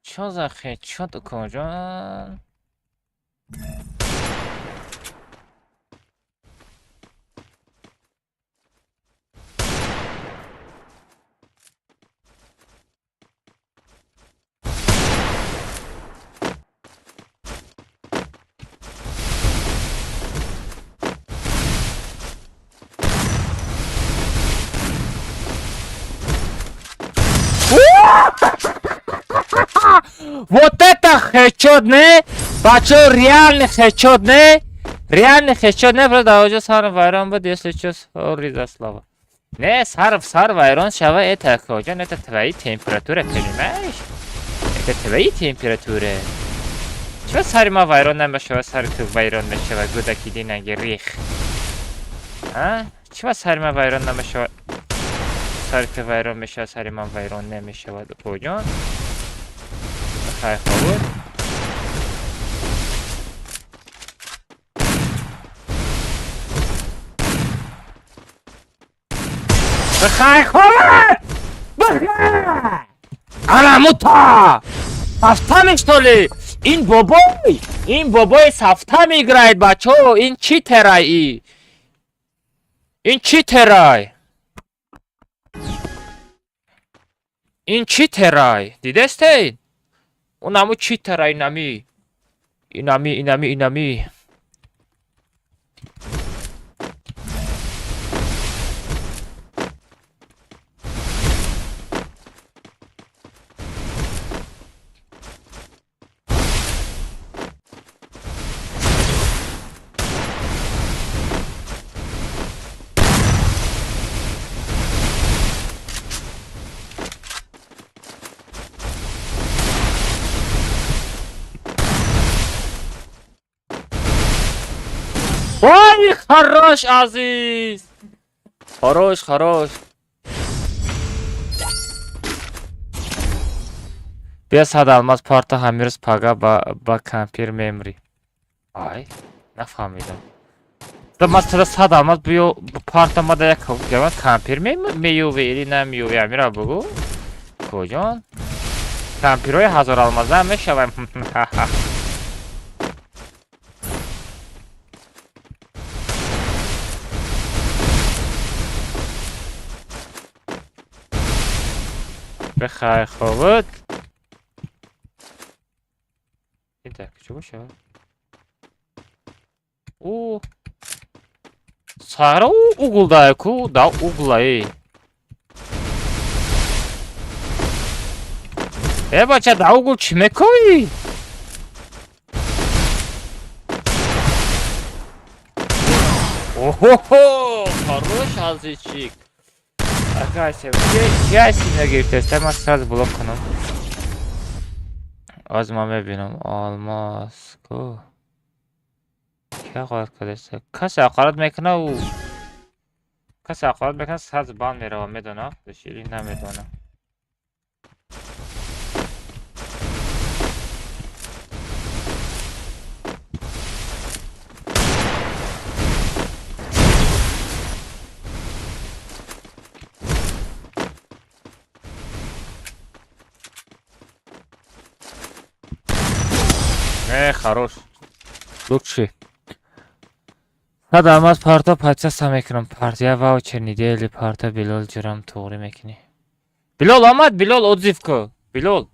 Чё за хедшот куҷон? Вот это хедшот, не? Бачо, реальный хедшот, не? Реальный хедшот, не? Просто уже сар вайрон буд, если чё, сори за слово. Не, сар вайрон шава, это куҷон, это твои температура, понимаешь? Это твои температуры. Чё сари ма вайрон намешава, сари ту вайрон мешава, гудаки динаги рих. А? Чё сари ма вайрон намешава? Сари ту вайрон мешава, сари ман вайрон намешава, куҷон? Хай хобуд. Бихай хобуд! Бихай! Ана мута! Сафта что ли? Ин бобой! Ин бобой сафта меиграет, бачо! Ин чӣ терай? Ин чӣ терай? Ин чӣ терай? Дидестед? Онаму чӣ терай инами? Инами, инами, инами. Ой, хорош, Азиз! Хорош, хорош. Бия сад алмаз парта ҳамирӯз пага ба кампир мемрӣ. Ай, нафаҳмидам. Ман тада сад алмаз биё парта мада як кампир меёвӣ или намеёвӣ, амира бугӯ. Куҷон? Кампирҳои ҳазор алмаза мешавам. Бихай хобуд. Ин дар куҷо бошад? О, сара угулдае ку, да углае. Э бача, да угул чӣ мекоӣ? Оҳо, хорош, азизчик. Акася, чӣ ҳасти нагирифтеста? Ман сразу блок кунам. Аз ман мебинам. Алмаз ку. Ки ҳақорат кардааст? Касе ҳақорат мекуна ӯ. Касе ҳақорат мекунад, саз банд мерава, медона или намедона? Э, хорош. Лучший. Сад алмаз парто пачаса мекунам. Партия ваучер недели парта Билол ҷурам туғри мекунӣ. Билол омад, Билол отзыв ку. Билол.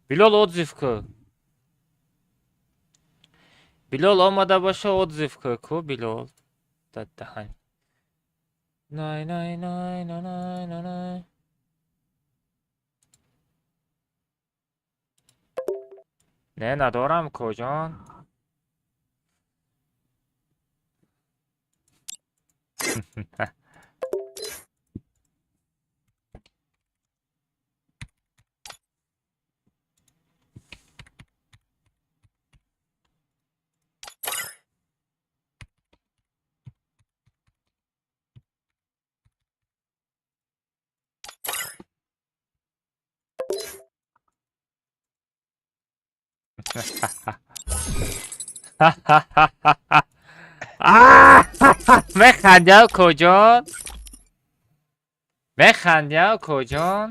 Билол отзыв ку. Билол омада боша отзыв ку. Ку Билол. Дадаҳан. Най най най най най най най. Не, надорам коҷон. Механдиам коҷон? Механдиам коҷон?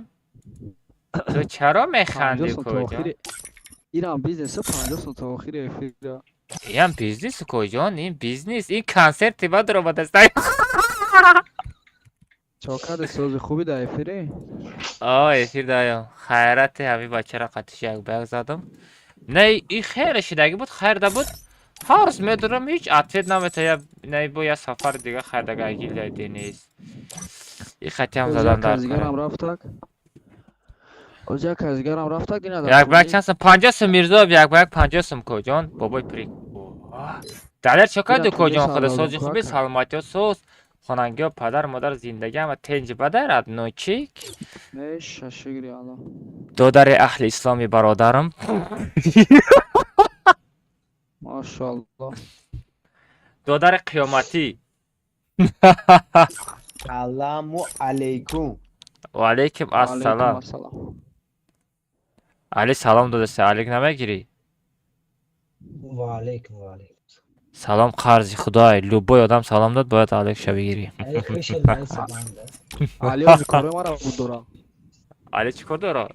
Ту чаро механдӣ коҷон? Инам бизнесу 50 сом то охири эфира. Инам бизнесу коҷон, ин бизнес, ин консерти ба даромадаст. Чокади сози хуби дар эфири? О, эфир даём. Хайрати ҳамин бачара қатиш як ба як задам. Не, ин хеле шидагӣ буд, хайрда буд. Ҳар рӯз медурам, ҳеҷ ответ наметая. Не, бо я сафари дига хайрдага гилда денис. И хатиам задан дар. Казигарам рафтак. Оҷа казигарам рафтак дина. Як ба як чанд сум? 50 сум Мирзоев, як ба як 50 сум коҷон, бобои при. Далер чо карди коҷон, худо сози хуби, саломатиё соз. Хонангиё, падар, модар, зиндагӣ ҳама тенҷи бадар, адночик. Меша шукри Аллоҳ. Додари аҳли исломи бародарам. Машаллоҳ. Додари қиёматӣ. Саламу алейкум. Ва алейкум ассалам. Али салом додаса, алейк намегирӣ? Ва алейкум, ва алейкум. Салом қарзи худой. Любой одам салом дод, бояд алейкша бигирӣ. Али ози кори мара буд дора. Али чӣ кор дора?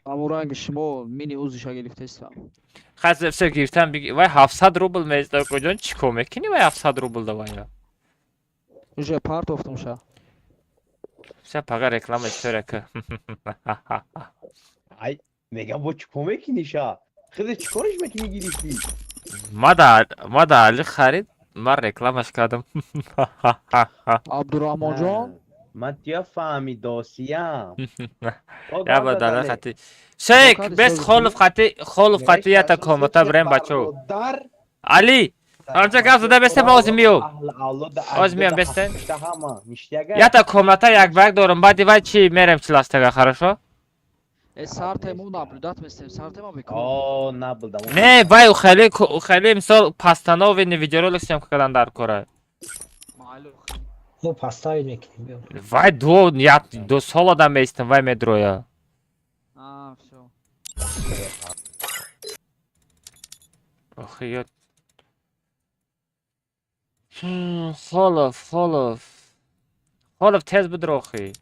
Ҳамон ранги шумо мини узиша гирифтестам. Хай, все гирифтам, вай 700 рубл меиста коҷон, чӣ кор мекунӣ вай 700 рубл давая? Уже партофтумша. Все пага реклама история ка. Ай, мегам бо чӣ кор мекунӣ ша? Хеле чӣ кориш мекунӣ гирифтӣ? Ма да Али харид, ман рекламаш кардам. Абдурахмонҷон? Ман тия фаҳмидосиям. Я ба дала хати. Шейк, бес холов хати, холов хати ята комната брем бачо. Али, ҳамча гап зада бесте, ма ози миём. Ози миём бесте. Ята комната як ба як дорам, баъди вай чи мерем чиластага, хорошо? Э, сарте мо наблюдать местем, сарте мо бикун. О, набудам. Не, вай хеле хеле мисол постановленный видеоролик съёмка кардан дар кора. Мо поставить мекунем, биё. Вай ду як ду сол одам меистам, вай медроя. А, всё. Охи ёд. Холов, холов. Холов тез бидро охи.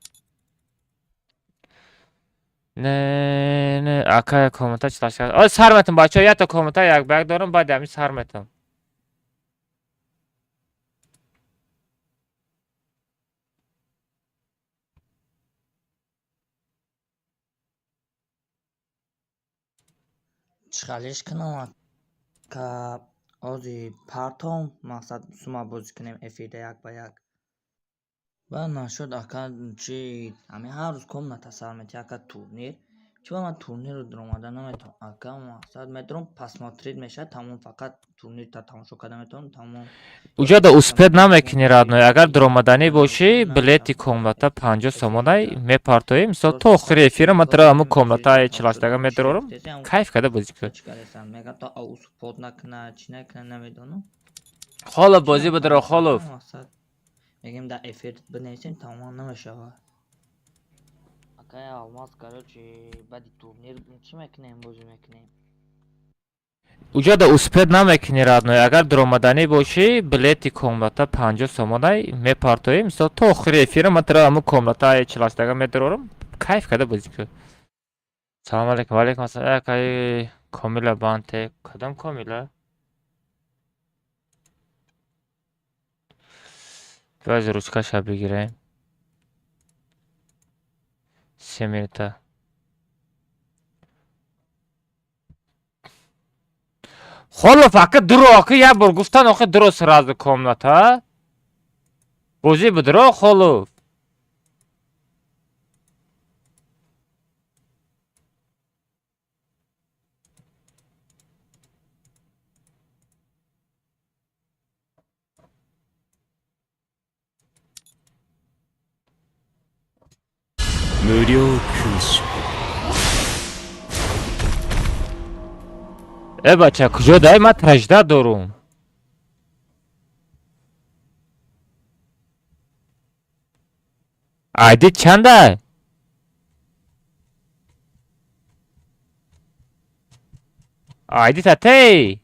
Не, не, ака комната чилаш. Ой, сар метам бачо, ята комната як ба як дорам, баъд ҳамин сар метам. Чӣ кунам ака, ози партом мақсад сума бозӣ кунем эфирда як ба як. Баъд нашуд ака, чи ҳамин ҳар рӯз комната сар метиҳ ака турнир. Чӣ ба ман турнирро даромада наметавонам ака, мақсад медорам посмотреть мешавад тамом, фақат турнир та тамошо карда метавонам тамом. Уҷода успеть намекунӣ родной, агар даромаданӣ бошӣ, билети комната 50 сомонай мепартоӣ, мисол то охири эфира ман тара ҳамун комнатаи чилаштага медарорам, кайф карда бозӣ кун. Мегам то успот накуна, чӣ накуна намедонам. Холов бозӣ бидро, холов. Мақсад Мегем дар эфир бинависем, тамоман намешавад. Акай Алмаз, короче, баъди турнир чӣ мекунем, бозӣ мекунем? Уҷода успеть намекунӣ, родной. Агар дуромаданӣ бошӣ, билети комната 50 сомонай мепартоӣ. Мисол, то охири эфира ман тара ҳамун комнатаи 48-ага медорам, кайф карда бозӣ кун. Салом алейкум. Ваалейкум ассалом. Акаи Комила банте. Кадом Комила? Баъзи ручкаша бигирем. 3 минута. Холов, ака, дуро, ака, як бор гуфтан, охи дуро, сразу комната. Бозӣ будро, Холов. 無料空襲。 Э, бача, куҷо дай? Ман тражда дорум. Айди чанда? Айди татей.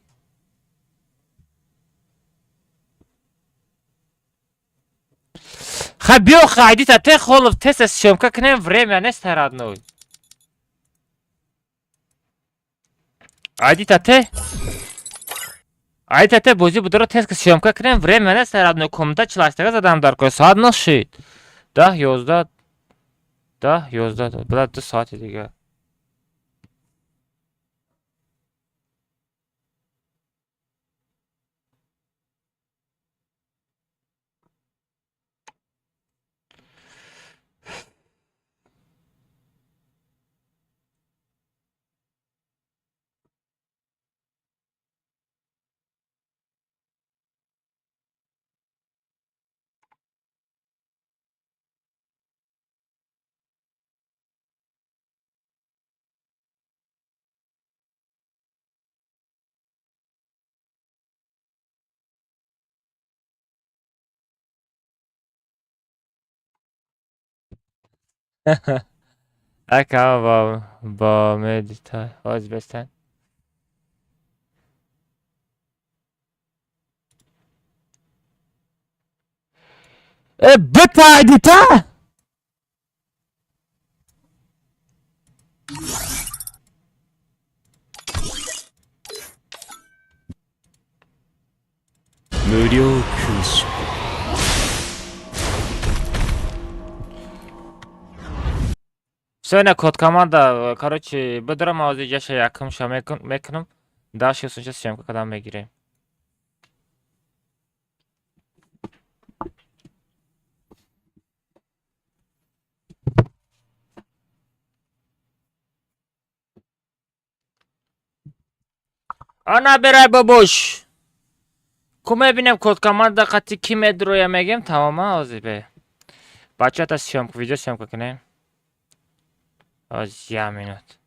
Ха, биё, ха, айди татей, Холов, тез съёмка кунем, время нест, родной. Айди тате. Айди тате, бозӣ будро, тез ки съёмка кунем, время нест, родной. Комната 48-ага задам дар кор. Соат 9 шид. 10, 11, 10, 11. Била 2 соати дига. Ака, бо медита ҳоз бестан. Э, бита айдита. 無料空襲。 Всё, ина код команда, короче, бидорам, ҳозир ҷаша якумша мекунам. Даши сунча съёмка кадам мегирем. Ана берай, бобош. Ку мебинем, код команда қати ки медроя, мегем, тамома. Ҳозир бе. Бачата съёмка, видео съёмка кунем. Ҳозир, як минут.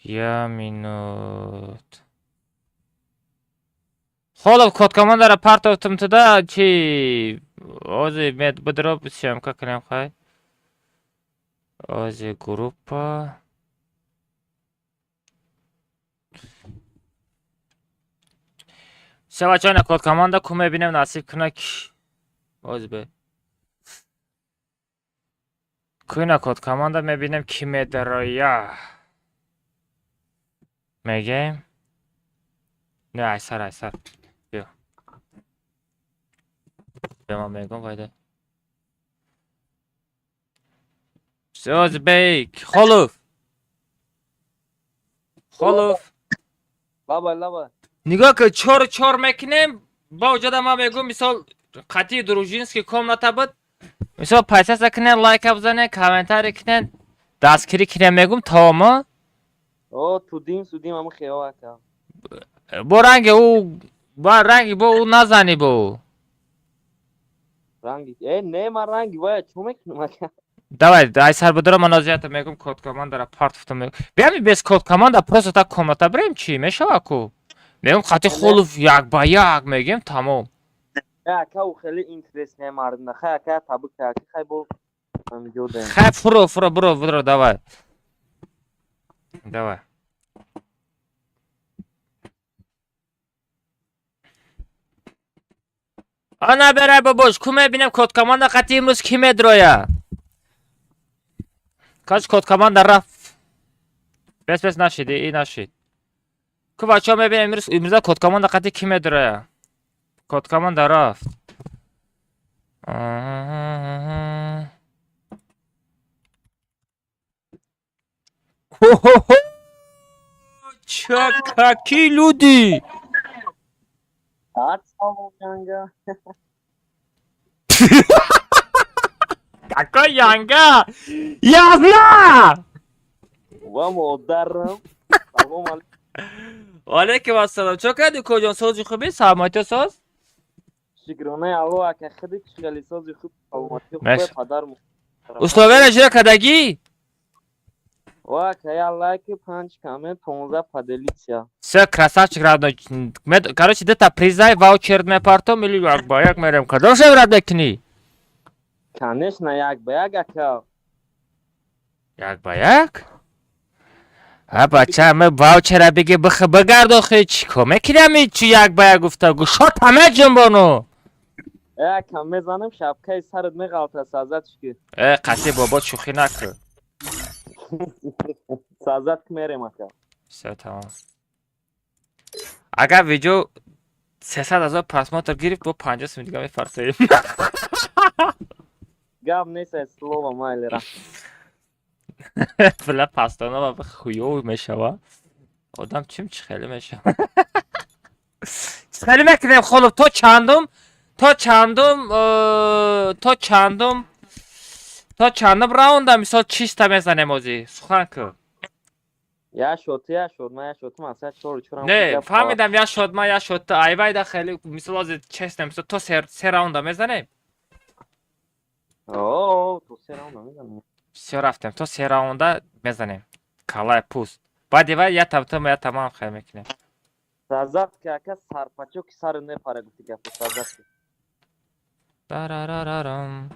Як минут. Холов, код командаро партофтум туда, чи ҳозир мед бидро, съёмка кунем, хай. Ҳозир группа. Всё, бачаҳо, ина код команда, ку мебинем, насиб куна ки. Ҳозир бе. Ку ина код команда, мебинем, ки медароя. Мегем. Не, айсар, айсар. Биё. Биё, ман мегум вайда. Всё, ҳозир бе, Холов. Холов. Лабай, лабай. Нигоҳ кун, чор чор мекунем, ба уҷода ман мегӯм, мисол, қатъи дружинский комната буд. Мисол, подписаться кунен, лайка бизанен, комментарий кунен, дастгирӣ кунен, мегӯм, тамома. О, тудим, судим, ҳамун хеёл ака. Бо ранги ӯ, ба ранги бо ӯ назанӣ бо ӯ. Ранги. Э, не, ман ранги вая чӣ мекунам ака? Давай, айсар бидора, ман озията мегӯм, код командара партофтам мегӯм. Биами без код команда, просто так комната бирем, чӣ мешава ку? Мегӯм, қати Холов як ба як мегем, тамом. Ака, ӯ хеле интересный мардина. Хай, ака, табук, ака, хай, бо ҳамҷо даем. Хай, фуро, фуро, буро, буро, давай. Давай. Ана берай, бобош, ку мебинем код команда қати имрӯз ки медроя. Кач код команда рафт. Бес, бес, нашид, и нашид. Ку бачаҳо, мебинем имрӯз, имрӯза код команда қати ки медроя. Код команда рафт. Хо-хо-хо! Ча, какие люди! Салом, Янга. Какой Янга? Я знаю! Ва модарам. Салом алейкум. Алейкум ассалом. Чо кардӣ, коҷон, сози хубӣ? Саломатиё соз? Шукронаи Аллоҳ, ака, худи чӣ хеле сози хуб, саломатӣ Меш. хубе, падар. Условияро иҷро кардагӣ? Ва, ака, я лайк, панҷ коммент, 15 поделиться. Всё, красавчик, родной. Короче, дета призай, ваучер мепартом или як ба як мерем. Кадом шав рад мекунӣ? Конечно, як ба як, ака. Як ба як? А бача, ме ваучера биги, бих бигард охи, чӣ кор мекунам, чи як ба як гуфта гушота меҷунбону. Э, ака, мезанам, шапкаи сарат меғалта, сазатшки. Э, қаси бобо шӯхӣ накун. Сазат мерем, ака. Всё, тамом. Агар видео 300 000 просмотр гирифт, бо 50 сум дига мефарсоем. Гап нест, слово, майлера. Бля, пастона хуёв мешава. Одам чим чӣ хеле мешава. Хеле мекунем, холов, то чандум раунда, мисол, чиста мезанем озӣ, сухан кун. Я шот, я шот, ма я шот, ма са чор чорам. Не, фаҳмидам, я шот, ма я шот, айвайда хеле, мисол, озӣ честно, мисол, то се раунда мезанем? О, то се раунда мезанем. Всё, рафтем, то се раунда мезанем. Калай пуст. Баъди вай я там то я тамам хел мекунем. Сазат ки, ака, сарпачо ки сар непара, гуфти гапо, сазат ки. Тарарарарам.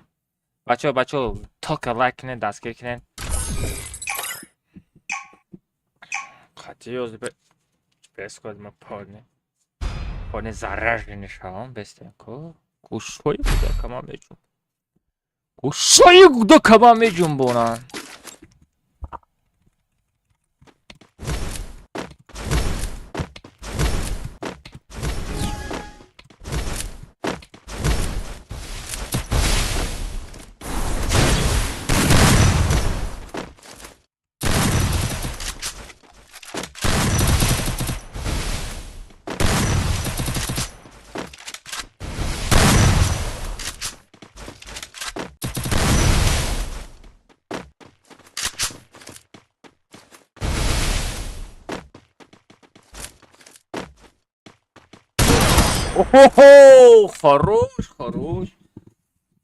Бачаҳо, бачаҳо, тока лайк кунед, дастгир кунед. Қатъи ёзи бес код ма полни. Полни заряженный шавам, бестем ко. Гӯшҳои кӯдакама меҷум. Гӯшҳои кӯдакама меҷунбонанд. Охо, хорош, хорош.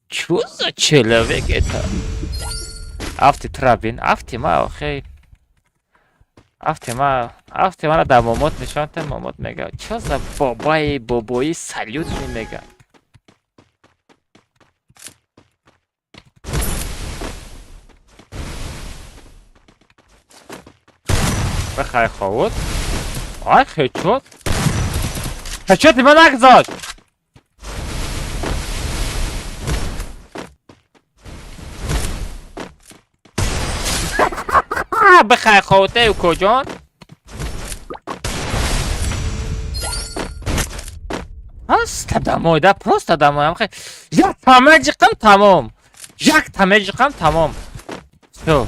Чё за человек это? Афти трабин, афти ма, охей. Афти ма, афти мара дар момот нишон та, момот мега. Чё за бобаи бобои салют мега. Бихай ховуд. Ай, хечот. Хечот ма нагзошт. Бихай ховуте укоҷон. Просто домой, да, просто домой. Як тама ҷиқам, тамом. Як тама ҷиқам, тамом. Всё.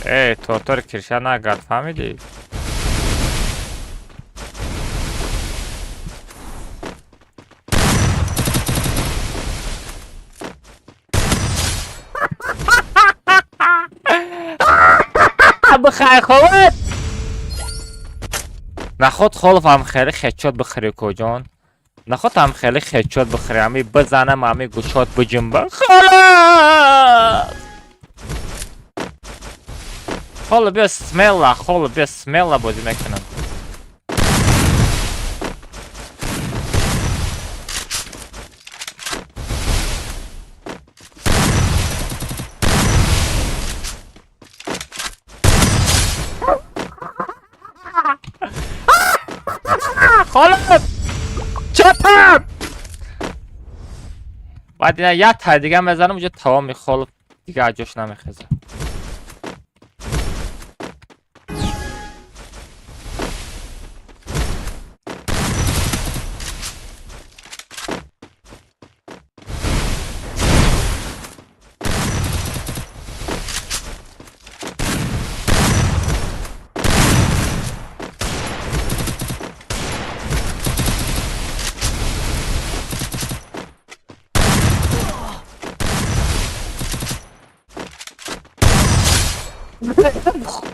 Эй, тортори кирша нагард, фаҳмидӣ? Бихай ховат! Наход холов ҳам хеле хечот бихӯри, коҷон. Наход ҳам хеле хечот бихӯри, ҳами бизанам, ҳами гӯшот биҷунба. Халас! Ҳоло биё смело, ҳоло биё смело бозӣ мекунам. Холоб! Чапам! Баъд ина як тай дига мезанам, уҷа тамоми холоб дига аз ҷош намехезад.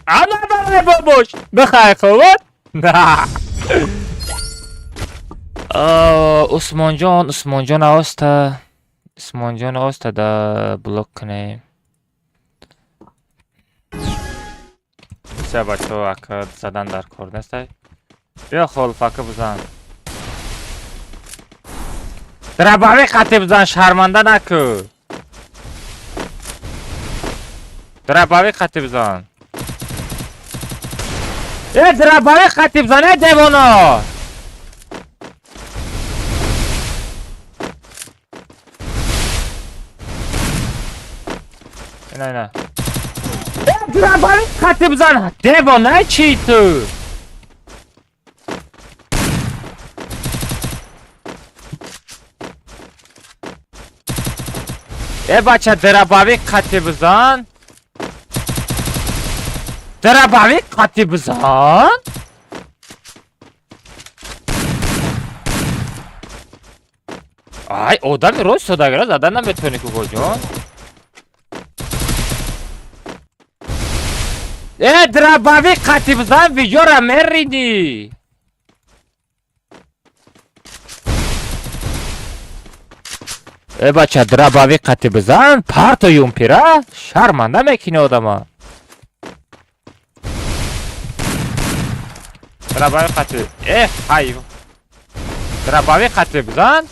Ана барай бобош! Бихай хуб? На. Усмонҷон, Усмонҷон оста. Усмонҷон оста да блок кунем. Се бачаҳо ака задан дар кор нестай. Биё холфака бизан. Драбави қати бизан, шарманда наку. Драбави қати бизан. Э, драбави қати бизан, э, девона! Ина, ина. Э, драбави қати бизан, девона, чӣ ту? Э, бача, драбави қати бизан. Драбави қати бизан? Ай, одами рост содагара задан наметавонӣ кукоҷон. Э, драбави қати бизан, видеора меридӣ. Э, бача, драбави қати бизан, парто юмпира, шарманда мекунӣ одама. Драбави қати. Э, ҳай. Драбави қати бизан.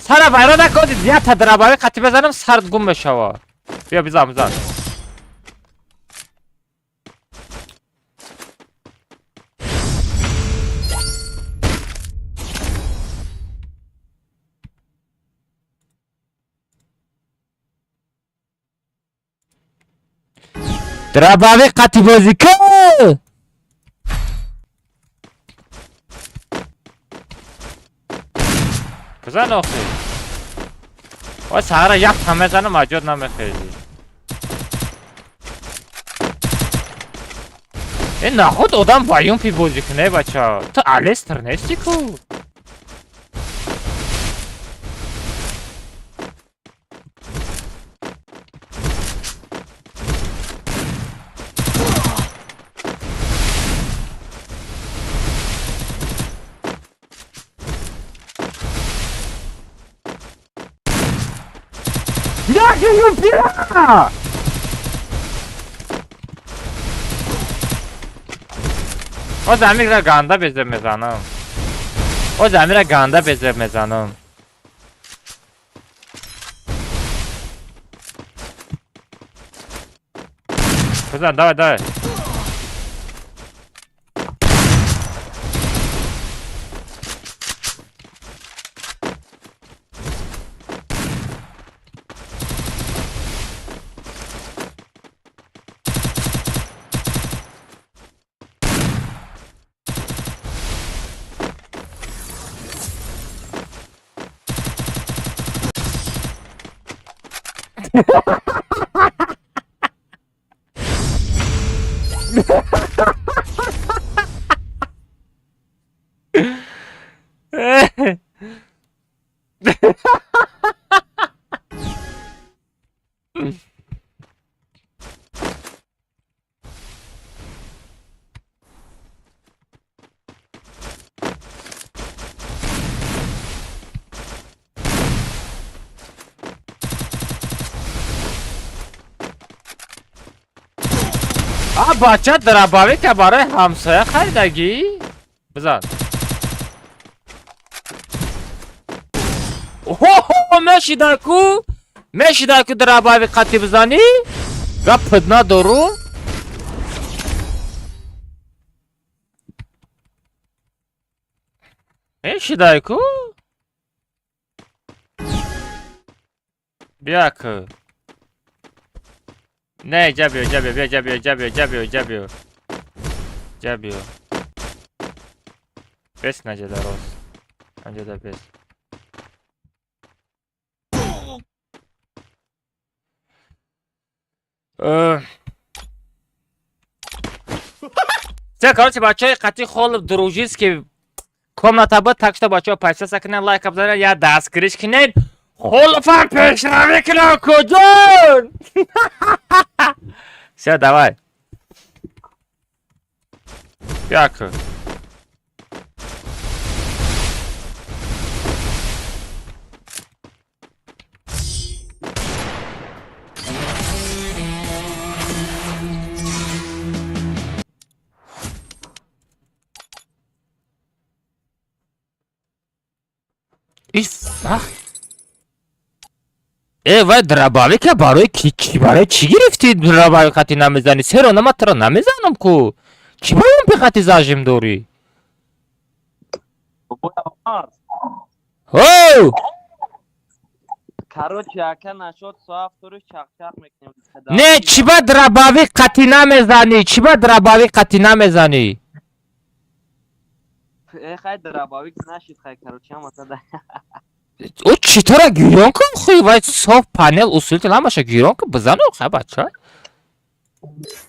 Сара вайрон накунед, якта драбави қати бизанам, сард гум мешава. Биё бизан, бизан. Драбави қати бозӣ кун! Бизан охи. Вай сара як та мезанам, аз ҷод намехезӣ. Э, нахуд одам ба юмпи бозӣ куне, бача. Ту Алестер нести ку? Юмпира! О замира ганда безеб мезанам. О замира ганда безеб мезанам. Бизан, давай, давай. А бача дробовика барои ҳамсоя харидагӣ? Бизан. Ҳо, мешида ку? Мешида ку дробовик қати бизанӣ? Гап надору? Мешидай ку? Бия ку. Не, ҷа биё, ҷа биё, биё, ҷа биё, ҷа биё, ҷа биё, ҷа биё. Ҷа биё. Бес наҷада рост. Анҷода бес. Все, короче, бачаҳои қатъи холов дружинский комната буд, так что бачаҳо подписаться кунед, лайк бизанед, я дастгириш кунед. Холовам пешравӣ кунам куҷон? Все, давай. Бия ку. Ах. Э, вай дробовика барои ки ки барои чӣ гирифтӣ дробовик қати намезанӣ? Серона ман туро намезанам ку. Чӣ ба он пиқати зажим дорӣ? Ҳо! Короче, ака нашод соат второй чақ-чақ мекунем. Не, чӣ ба дробовик қати намезанӣ? Чӣ ба дробовик қати намезанӣ? Э, хай дробовик нашид, хай, короче, ҳамаса да. Ӯ чӣ тора гирён кун хуй, вай соф панел усулител ҳамаша гирён кун, бизан охай бача.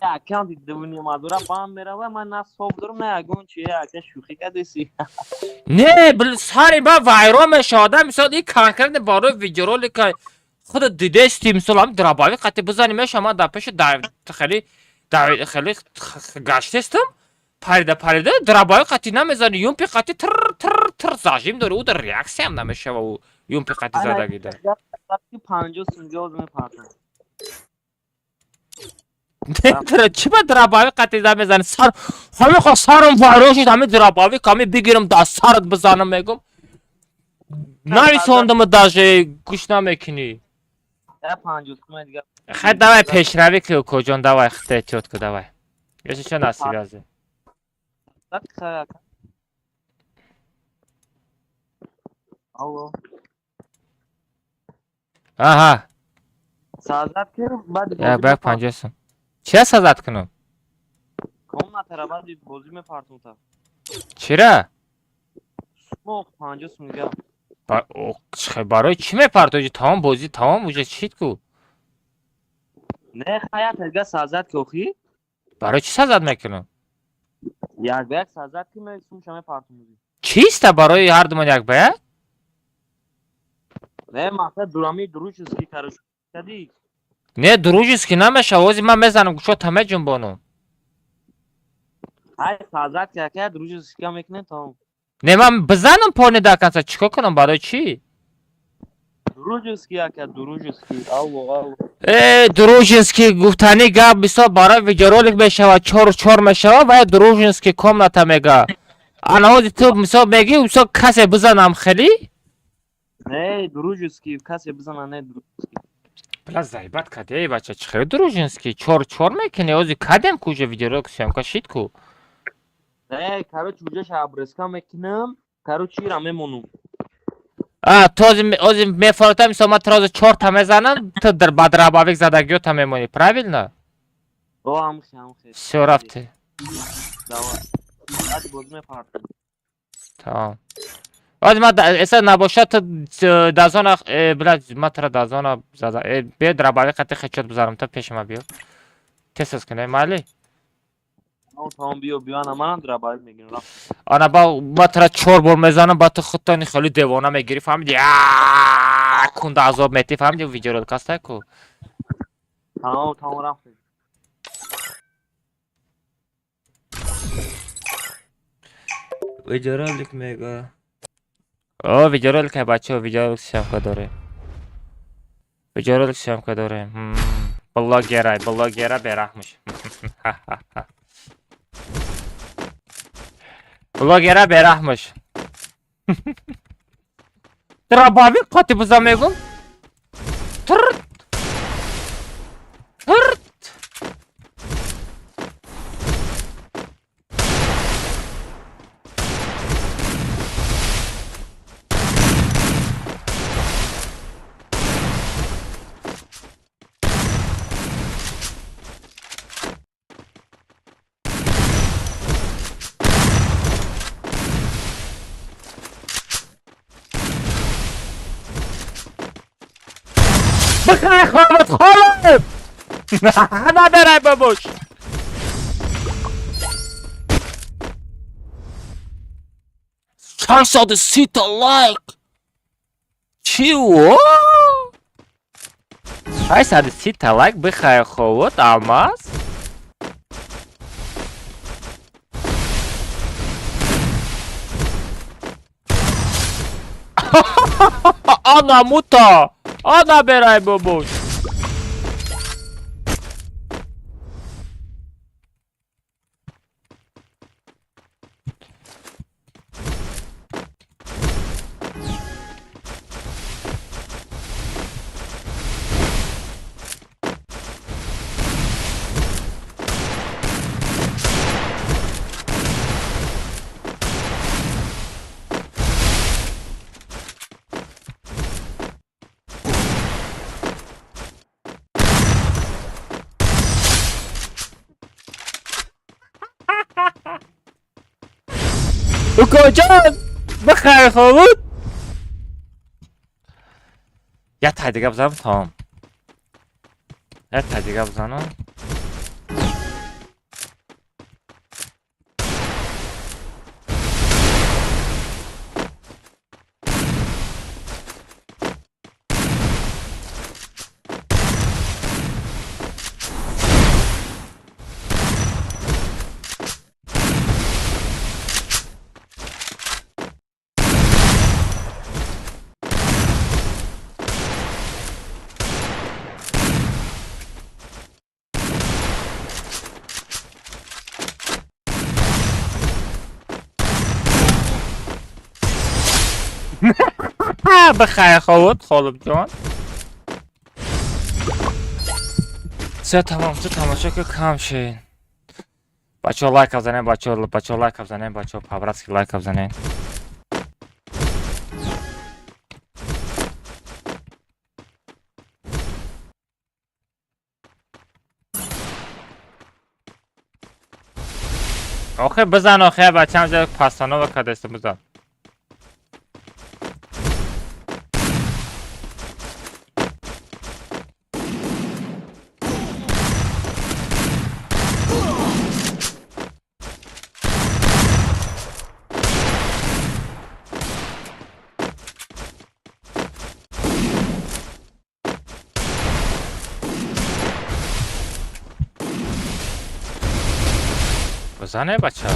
Аккаунти дувнимадора банд мерава, ман на соф дорам, на ягон чи, ака шӯхӣ кардеси. Не, бил сари ман вайрон мешава, одам мисол ин конкретно барои видеоролика худат дидести, мисол ҳам дробовик қати бизанӣ мешава, ман дар пеши хеле хеле гаштестам, парида парида дробовик қати намезанӣ, юмпи қати тр тр тр зажим дорӣ, ӯ дар реаксиям намешава ӯ юмпи қати задагида. 50 сумга мепартам. Чӣ ба дробовик қати намезанӣ? Сар ҳамин хо сарам вайрон шуд, ҳамин дробовик ҳамин бигирам дар сарат бизанам мегум. Нависондама даже гӯш намекунӣ. 50 сума дига. Хай давай пешравӣ ки куҷон давай хита эҳтиёт ку давай. Если чё на связи. Алло. Аҳа. Сазад ки баъд Я бак 50 сум. Чия сазад кунам? Комнатара баъд бозӣ мепартум та. Чира? Сумо 50 сум дига. Барои чӣ мепартоҷи? Тамом бозӣ тамом уже чит ку. Не, хаят дига сазад ки охи? Барои чӣ сазад мекунам? Як ба як сазад ки ме сумша мепартум. Чиста барои ҳар думон як ба як? Не, мақсад дурами дружеский короче. Кади? Не, дружеский намешава, ози ман мезанам гӯшо та меҷунбонам. Ҳай сазад ки ака дружеский мекунем тамом. Не, ман бизанам пони до конца, чикор кунам барои чӣ? Дружеский ака, дружеский. Алло, алло. Э, дружеский гуфтани гап мисол барои видеоролик мешава, чор чор мешава, ва дружеский комната мега. Ана ҳози ту мисол мегӣ, мисол касе бизанам хеле? Не, дружеский, касе бизана, не дружеский. Бла заебать каде, эй бача, чӣ хеле дружеский? Чор чор мекунӣ, ҳози кадем ку уже видеоролик съёмка шид ку. Не, короче, уҷаша обрезка мекунам, короче, ира мемонум. А, ту ози мефоротам, мисол ман туро ози чорта мезанам, ту ба дробовик задагиёта мемонӣ, правильно? О, ҳамхе, ҳамхе. Всё, рафти. Давай. Баъд бозӣ мепартам. Тамом. Ози ман эса набошад ту дазона, бла, ман туро дазона зада. Биё дробовик қати хечот бизанам, ту пеши ман биё. Тез кунем, майли? Тамом, биё, биё, ана манам дробовик мегирам. Ана ба ман туро чор бор мезанам, баъд ту худтони хеле девона мегирӣ, фаҳмидӣ? Кунда азоб метӣ, фаҳмидӣ? Видеоролик ҳастай ку. Тамом, тамом, рафтем. Видеоролик мега. О, видеоролик бачаҳо, видеоролик съёмка дорем. Видеоролик съёмка дорем. Блогерай, блогера бераҳмуш. Блогера бераҳмуш. Дробовик қати буза мегум. Тырт. Тырт. بخیر خالد خالد نداره بابوش. 630 تا лайк. Чӣ во? 630 та лайк. Бихай ховод алмаз. Ана мута. Ана берай бобош. Укоҷон, бихайр хобуд. Як тай дига бизанам, тамом. Як тай дига бизанам. Бихайр хобуд холиб ҷон. Все тамом, ту тамошо ки кам шед. Бачаҳо, лайк бизанед, бачаҳо, бачаҳо, лайк бизанед, бачаҳо, по-братски лайк бизанед. Охе бизан, охе бачаам ҷа пастанова кадаст, бизан. Бизане, бача.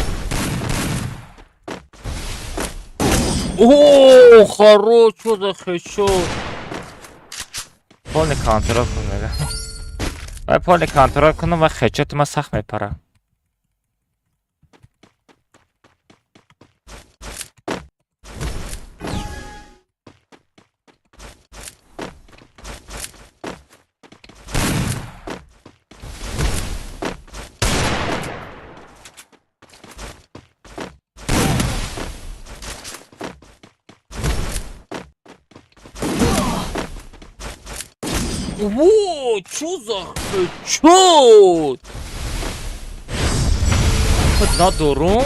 О, хорош, что за хедшот. Полный контрол кун мега. Вай полный контрол кунам ва хедшоти ма сахт мепара. Во, чё за хедшот? Надорум.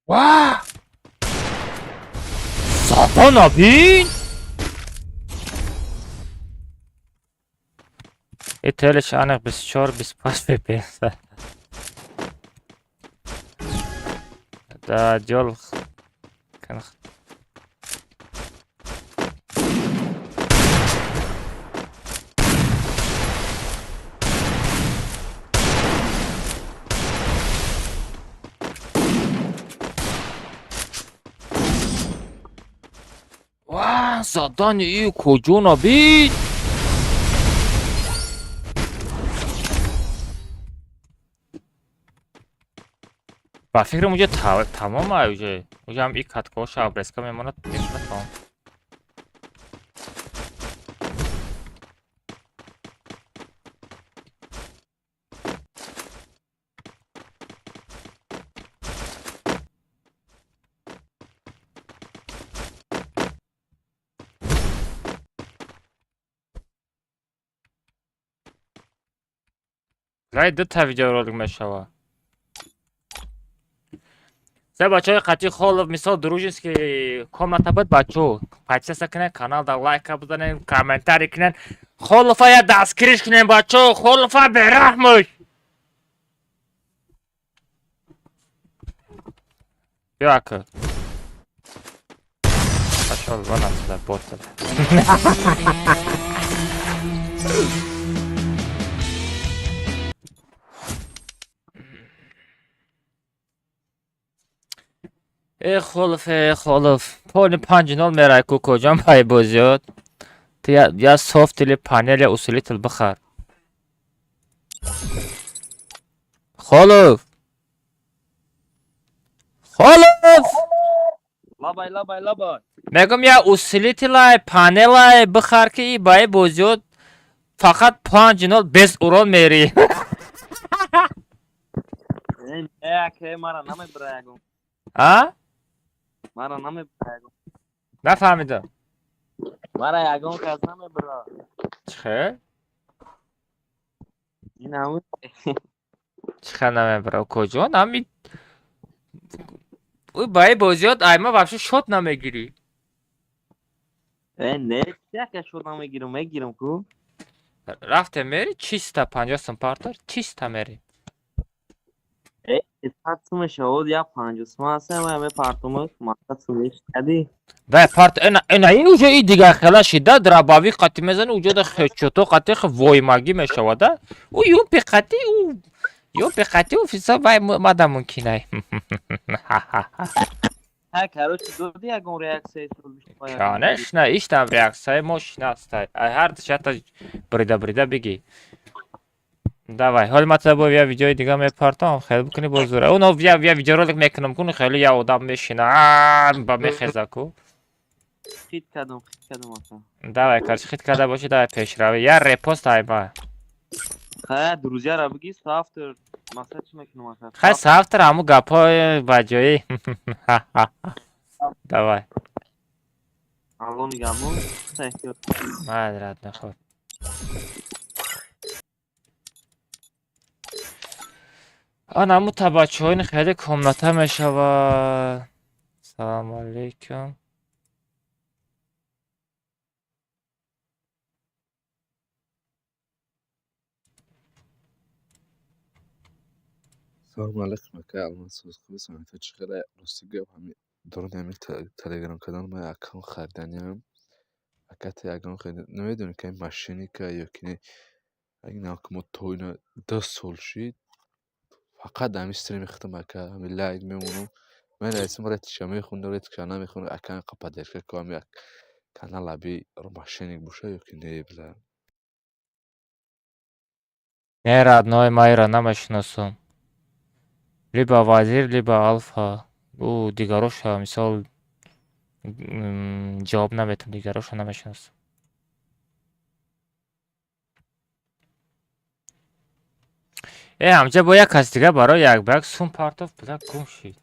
Ва! Сатана бин! И телеш аниқ 24-25 FPS. Да, дёл. Ва, задани и куҷо набид? Ба фикрам, уҷа тамом ай, уже. Уҷа ҳам и каткоша обрезка мемонад, мекунад, тамом. Рай дута видеоролик мешава. Се бачаҳои қатъи Холов, мисол, дружеский комната буд, бачаҳо. Подписаться кунед, каналда лайка бизанед, комментарий кунед. Холова я дастгириш кунед, бачаҳо, Холова бераҳмуш. Биё, ака. Пошёл вон отсюда, бот. Э Холов, э Холов, поли 5-0 мерай ку куҷом пай бозиёт? Ту я софт или панел, я усилитель бихар. Холов! Холов! Лабай, лабай, лабай. Мегум, я усилителай, панелай бихар, ки и баи бозиёт фақат 5-0 без урон мери. Не, аке, мара намебра ягон. А? Мара намебра ягон. Нафаҳмидам. Мара ягон кас намебра. Чӣ? Ин ҳамун. Чӣ намебра? Куҷон? Ҳами ӯ баи бозиёт айма вообще шот намегирӣ. Э, не, чи ака, шот намегирам, мегирам ку. Рафте мери, чиста 50 сум партор, чиста мери. Э, 100 сум мешавад, я 50 сум ҳастам, ма мепартумаш, мақсад сумеш кади. Вай парт ина ина ин уже и дигар хела шида драбави қати мезани, уҷода хечото қати воймагӣ мешавада. Ӯ юпи қати, ӯ юпи қати, ӯ фиса вай мада мумкинай. Ҳа, короче, доди ягон реаксияи сол. Конечно, иштам реаксияи мошина астай. Ай ҳар душата брида брида бигӣ. Давай, ҳоли ман бо я видеои дига мепартам, хеле бикунӣ боз зура. Оно я видеоролик мекунам, куни хеле я одам мешина, ба мехеза ку. Хит кардам, хит кардам ака. Давай, короче, хит карда боши, давай пешравӣ. Я репост айба. Хай, друзьяра бигӣ, соавтор, мақсад чӣ мекунам ака? Хай, соавтор ҳаму гапҳои ба ҷои. Давай. Алло нигаҳбон. Эҳтиёт. Майли, родной, хуб. Ан ҳаму табаччаҳои хеле комната мешавад. Салому алейкум. Салому алейкум, ака Алмаз, соз хуби самита чӣ хеле? Рости гап, ҳами дорони ҳами телеграм канал ма аккаунт хариданиам. Ака, та ягон хел намедонӣ, ки мошенника ё ки не? Ин мо то ина 2 сол шид, фақат ҳами стрими худам, ака, ҳами лайк мемонам. Ман раисим ретиша мехонам, ретиша намехонам. Ака, инқа поддержка ку, ҳами канал аби мошенник боша ё ки не, бла. Не, родной, майра намешиносам. Либо вазир, либо алфа. Ӯ дигароша, мисол, ҷавоб наметам, дигароша намешиносам. Э, ҳамҷа бо як кас дига барои як ба як сум партоф, била гум шид.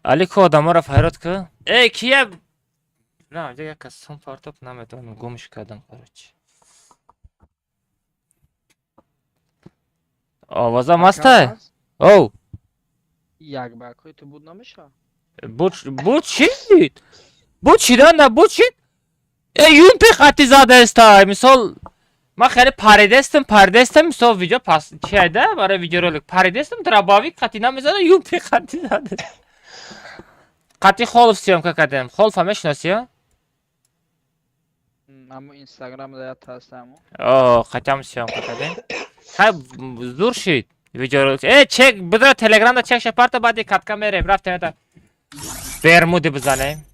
Алико, одаморо фарёд ку. Э, кия? На, ҳамҷа як кас сум партоф, намедонам, гумш кардам, короче. Овозам ҳастай? Оу. Як баркҳои ту буд намешавад? Буд, буд, шид. Буд шида на буд шид. Э юмпи қати задаестай. Мисол ман хеле паридестам, паридестам, мисол видео пас чиайда барои видеоролик паридестам, дробовик қати намезада, юмпи қати зада. Қати Холов съёмка кардем. Холфа мешиносӣ? Аммо Инстаграм да ҳастам. О, қатиам съёмка кардем. Хай зур шид видеоролик. Э, чек, бидра Телеграмда чек шапарта баъди катка мерем. Рафтем это. Бермуди бизанем.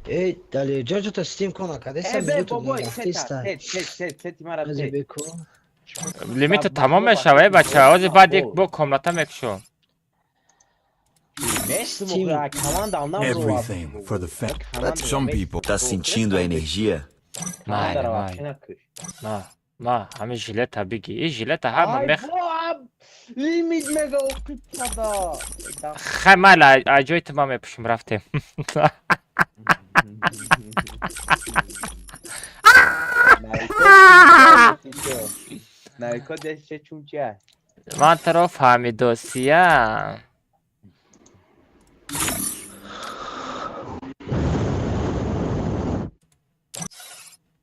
Эй, Далер, ҷоҷота стим кона кадеса Э, бе, минуту бобой, рафтиста. сет, сет, сет, сет, мара Ази сет. беку. Лимит тамом мешава, э, бача. Ҳозир баъд як бо комната мекушом. Everything for the family. Some people. Tá sentindo a energia? Майли, майли. Ма, ма, ҳамин жилета биги. Ин жилета ҳама Ай, мех. Лимит мега оқиб када. Хай майли, ай ҷои ту ман мепӯшам, рафтем. Нарико десче чумча. Ман туро фаҳмидосиям.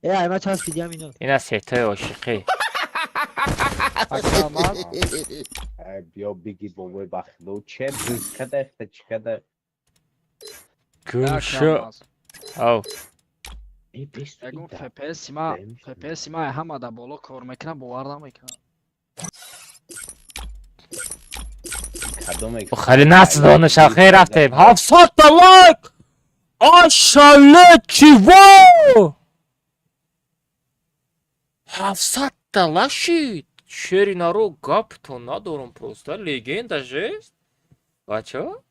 Э, ай ма часпидиам ино. Ина сетои ошиқӣ. Ай, биё биги бобой бахило че биз када ихта чӣ када. Гум шо. Ав. Ягон FPS ма, FPS ма ҳама да боло кор мекунам, бовар намекунам. Хеле насдонаша, хел рафтем. 700 та лайк! Ошале чиво? 700 та лайк шид. Шери наро гаптон надорам просто. Легенда жест. Бачо?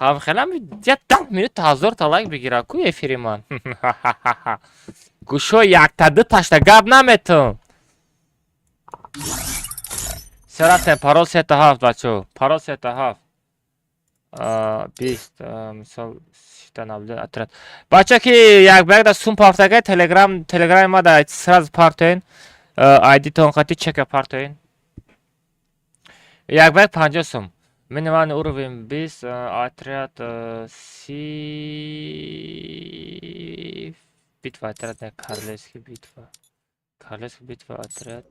Ҳам хелам я 10 минут 1000 та лайк бигира ку эфири ман. Гӯшо якта ду ташта гап наметум. Се рафтем парол сета ҳафт бачо. Парол сета ҳафт. 20 мисол сита наблюдать отряд. Бача ки як ба як да сум пафтагай телеграм телеграми ма да сразу партоен. Айдитон қати чека партоен. Як ба як 50 сум. Минимальный уровень 20, отряд си битва отряд не королевский битва. Королевский битва отряд.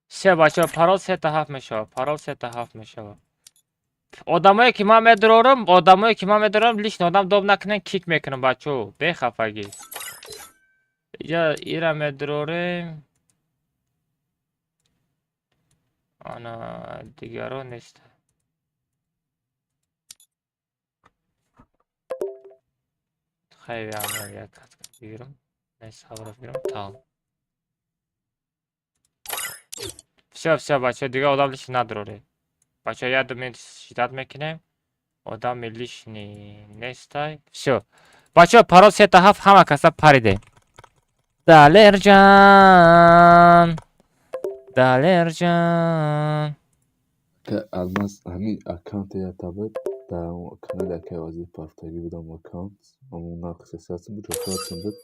Се бача парол сета ҳафт мешава. Парол сета ҳафт мешава. Одамое ки ман медурорам, одамое ки ман медурорам, лично одам доб накунен кик мекунам бачо, бехафагӣ. Иҷа ира медурорем. Ана дигаро нест. Хай як катка бигирам. Не сабра бигирам, тамом. Всё, всё, бачо, дига одам лишний надуроред. Бачо, я ду минут ждать мекунем. Одами лишний нестай. Всё. Бачо, парол сета ҳафт ҳама каса париде. Далерҷан. Далерҷан. Алмаз ҳамин аккаунте ятабад дар канали акаи вазир пафтагӣ будам аккаунт ҳамон нархи 300 сум буд 400 сум буд.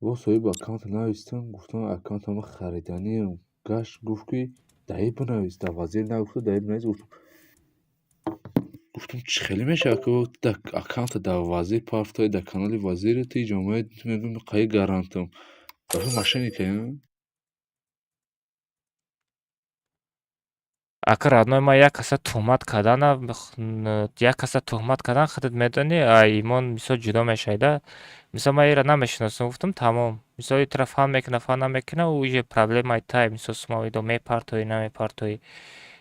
Бо соҳиби аккаунта навистам, гуфтам аккаунтама хариданиам. Гашт гуфт ки даи бинавис, дар вазир нагуфта даи бинавис гуфтам. Гуфтам чӣ хеле мешавад ки аккаунта дар вазир пафтаи дар канали вазири ти ҷомеа мегӯям қаи гарантам. Дафъа мошенникаям. Ака родной ман як каса туҳмат кардана, як каса туҳмат кардан худат медонӣ, имон мисол ҷудо мешавида. Мисол ман инро намешиносам, гуфтам тамом. Мисол ин тараф фан мекуна, фан намекуна, уже проблемаи тай, мисол сумавидо мепартоӣ, намепартоӣ.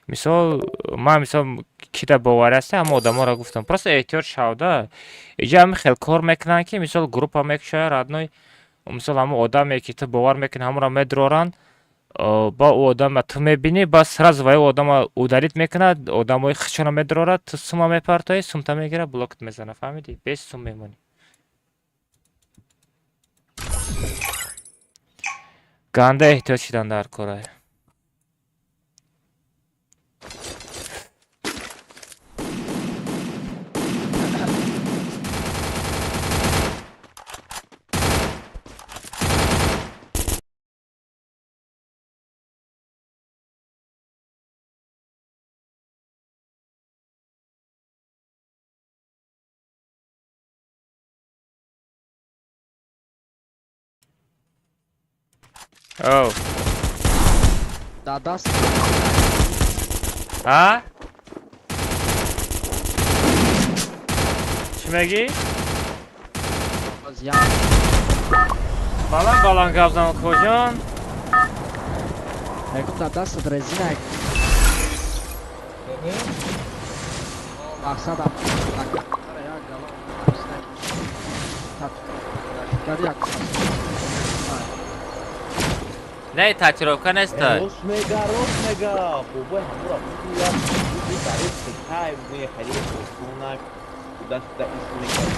Мисол ман мисол кида боварӣ ҳастам, ҳама одаморо гуфтам. Просто эҳтиёт шавда. Иҷа ҳамин хел кор мекунанд ки мисол группа мекушояд родной, мисол ҳамон одаме ки ту бовар мекунӣ ҳамонро медуроранд, ба ӯ одама ту мебинӣ, бас сразу вай одама удалить мекунад, одамои худшонро медурорад, ту сума мепартоӣ, сумта мегирад, блокат мезанад, фаҳмидӣ? Без сум мемонӣ. Ганда эҳтиёт шидан дар корай. Оу. Да даст. А? Чӣ мегӣ? Баланд баланд гап зан, коҷон. Мегум да дастат резина. Мақсадам як гала як. Не, татуировка нест. Рост мега, рост мега. Бобои ҳамура пула барои кай мехари хонак даста ис мекард.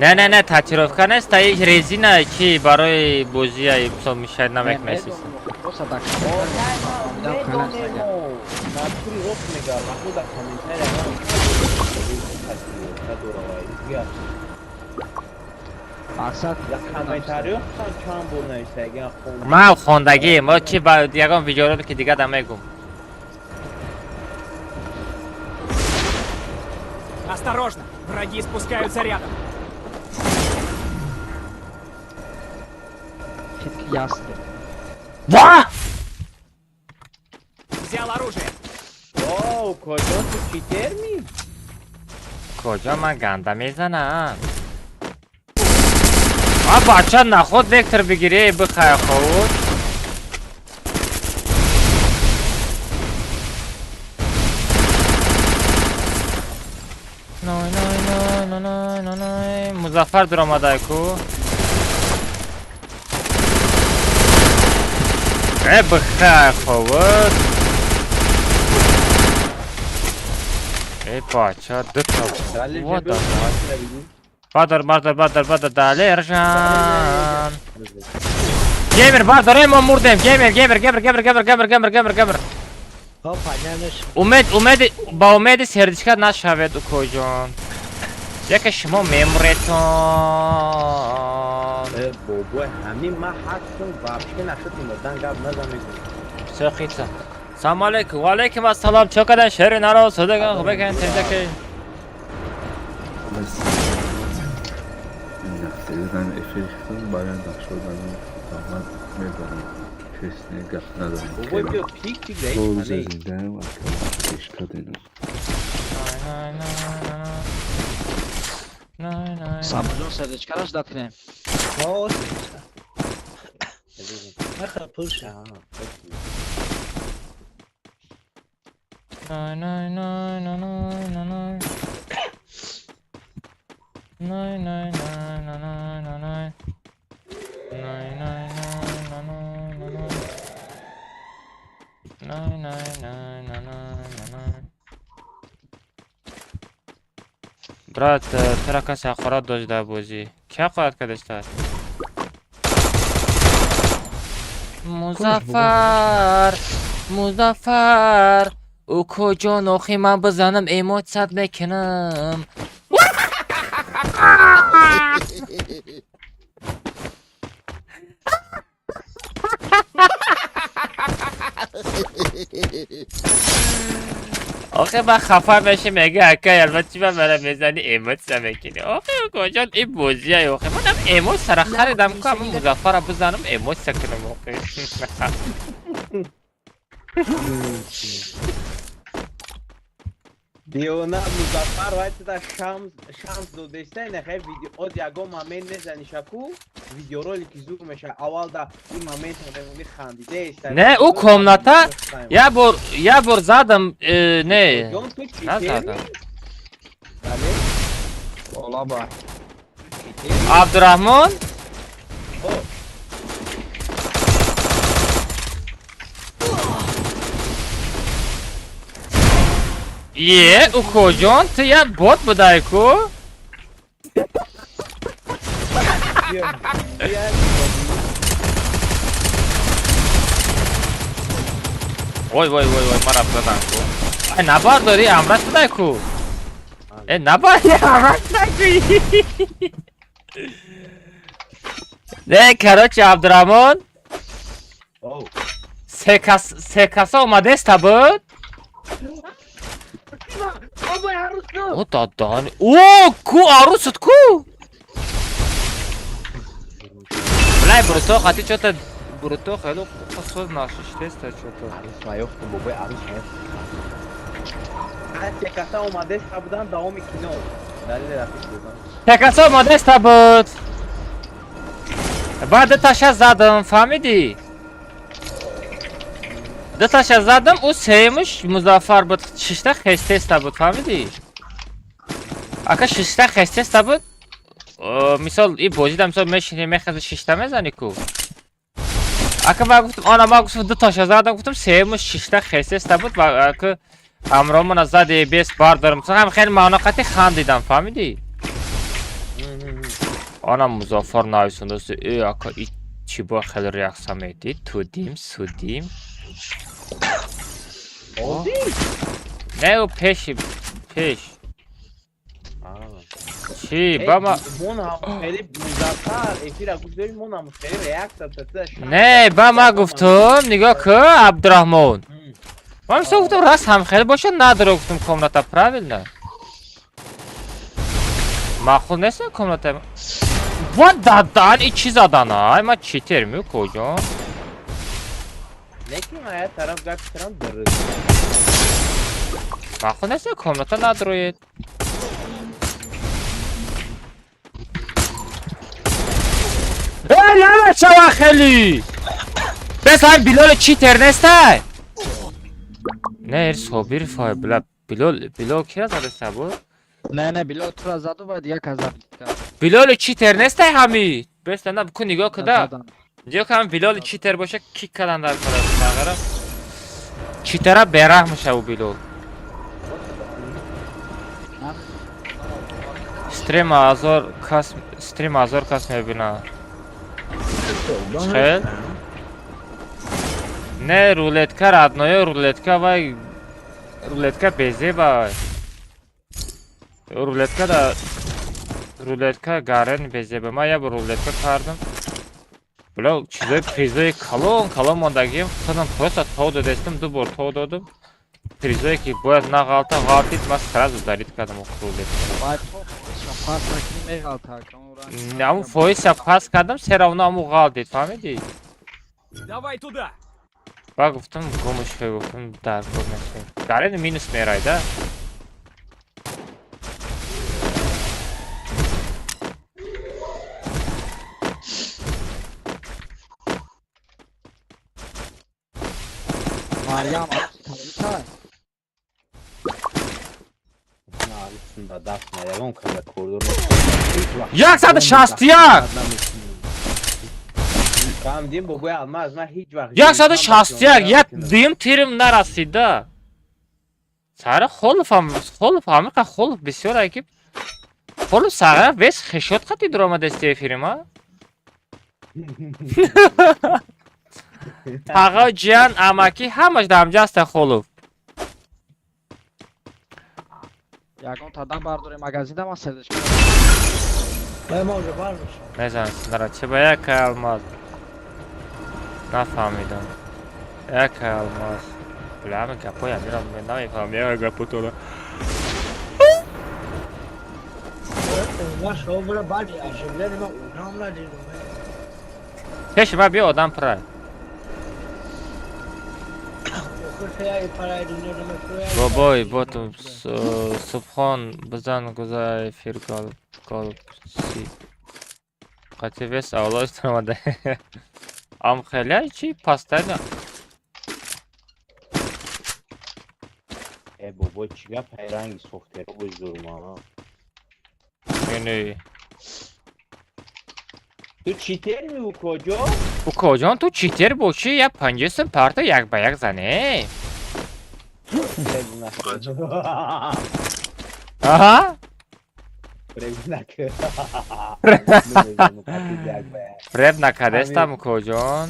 Не, не, не, татуировка нест, ин резина ки барои бозия мисол мешавад намекунад. Натури рост мега, маҳмуд дар комментария татуировка дорад. Мақсад дар комментариё чанд бор навиштагиам хон. Ман хондагӣ, мо чи ба ягон видеоролик ки дига дам мегум. Осторожно, враги спускаются рядом. Ястреб. Ва! Взял оружие. О, кожо ту читерми? Кожо ман ганда мезанам. А бача наход вектор бигири, бихай худ. Най най най най най най най. Музаффар дуромадай ку. Э, бихай худ. Э, бача, дута. Вот. Бадор, бадор, бадор, бадор, Далержан. Геймер, бадор, эй, мо мурдем. Геймер, геймер, геймер, геймер, геймер, геймер, геймер, геймер, геймер. Умед, умед, ба умеди сердечка нашавед, укоҷон. Яке шумо мемуретон. Э, бобой, ҳамин ман ҳастам, вообще нашуд мурдан гап назан. Всё хитса. Салом алейкум, ва алейкум ассалом. Чо кадан шери наро, содаган, хубекан, тинҷаки. Барои нақшодани ман медонам, честно гап надорам. Бобой биё пик пик Рӯза зиндаам, ишкадинам. Сабрҷон, сердечкаро ждат кунем. Най най най най най най. Най най най най най най най. Най най най най най най. Най най най най най най. Брат, тура касе ҳақорат дошт дар бозӣ. Ки ҳақорат кардашта? Музаффар, Музаффар, укоҷон, охи ман бизанам эмоцият мекунам. آخه من خفه میشه میگه اکای البته چی من برم میزنی ایموت میکنی. آخه کجا این بازیه؟ آخه منم ایموت سر خریدم که همون مظفر بزنم ایموت کنم. آخه دیوانه مظفر وقتی در شمس دادشته نخیر ویدیو از یگان момент мезани шаку видеоролики зур меша. Аввал да ин момент хандида иста. Не, ӯ комната я бор задам, не назадам. Абдурахмон. Е, укоҷон, ту як бот будай ку? Вой, вой, вой, вой, мара задан ку. Ай, набардори, амраш будай ку. Э, набарди, амраш будай ку. Не, короче, Абдурахмон. Се каса омадеста буд? О, дадан. О, ку арусат ку? Блай, брото, хати чота Бруто хеле соз нашиштеста чото. Арус маёфтум, бобои арус маёфтум. Се каса омадеста будан давоми кино. Далели рафиқ будам. Се каса омадеста буд. Баъд дуташа задам, фаҳмидӣ? Дуташа задам, ӯ сеюмаш Музаффар буд, шишта хестеста буд, фаҳмидӣ? Ака, шишта хестеста буд. Мисол, и бозида мисол мешини, мехези, шишта мезани ку. Ака, ма гуфтам, ана ма гуфтам, дуташа задам, гуфтам, сеюмаш шишта хестеста буд ва ака ҳамроҳмона зади бес бардорам. Ҳам хеле маъноқати хандидам, фаҳмидӣ? Ана Музаффар нависондааст, э, ака, и чӣ бо хеле реаксия медид, тудим, судим. Не, ӯ пеши пеш. Чӣ ба ма Не, ба ма гуфтум, нигоҳ кун, Абдураҳмон. Ман мисол гуфтум, раст ҳамхел бошад, надора, гуфтум, комната, правильно? Маъқул нест комната. Ва дадан и чӣ задан, ай ма читер мю куҷо? Лекин ая тараф гап кардам дуруст. Маъқул нест комната надроед. Э, намешава хеле. Бес ҳам Билол читер нестай? Не, Собир фай бла Билол, Билол кира задаста буд? Не, Билол тура заду ва дигар кас зад. Билол читер нестай ҳами. Бес на ку нигоҳ куда. Нигоҳ кун, Билол читер боша, кик кадан дар кара сағара. Читера бераҳм мешаву Билол. Стрим ҳазор кас, стрим ҳазор кас мебинад. Хел? Не, рулетка родное, рулетка вай, рулетка безеба. Рулетка да, рулетка гарен безеба. Ман як бор рулетка кардам. Бля, чизои призои калон, калон мондагием, худам просто то додестам, ду бор то додам. Призое ки бояд нағалта, ғалтид, ман сразу удалить кардам рулетка. Аму фоиза пас кардам, все равно аму ғалтид, фаҳмидӣ? Давай туда. Ба гуфтам, гумш гуфтам, дар кор нашед. Дар ин минус мерай, да? Марьям, талабита. 161. 161, як дуюм тирм нарасида. Сара холов ҳам, холов ҳамиқа холов бисёр ки холов сара вес хешот қати дуромадасти эфирима. Тағо, ҷиян, амакӣ ҳамаш дар ҳамҷа ҳаста холов. Ягон тадам бардори магазинда ман сердечко. Мезан, нара чи ба як алмаз. Нафаҳмидам. Як алмаз. Бля, ҳамин гапҳои амирам намефаҳмам. Як гапотона. Пеши ма биё, одам пурай. Бобой, ботум субхон бизан гузай эфир гол гол си. Қати вес авлоз омада. Ам хеле чи пастайна. Э, бобой, чӣ гап, ранги софтеро боз зурма. Яъне Ту читер ми, укоҷо? Укоҷон, ту читер бошӣ, як панҷесум парто як ба як зане. Аҳа? Фреб накардестам, укоҷон.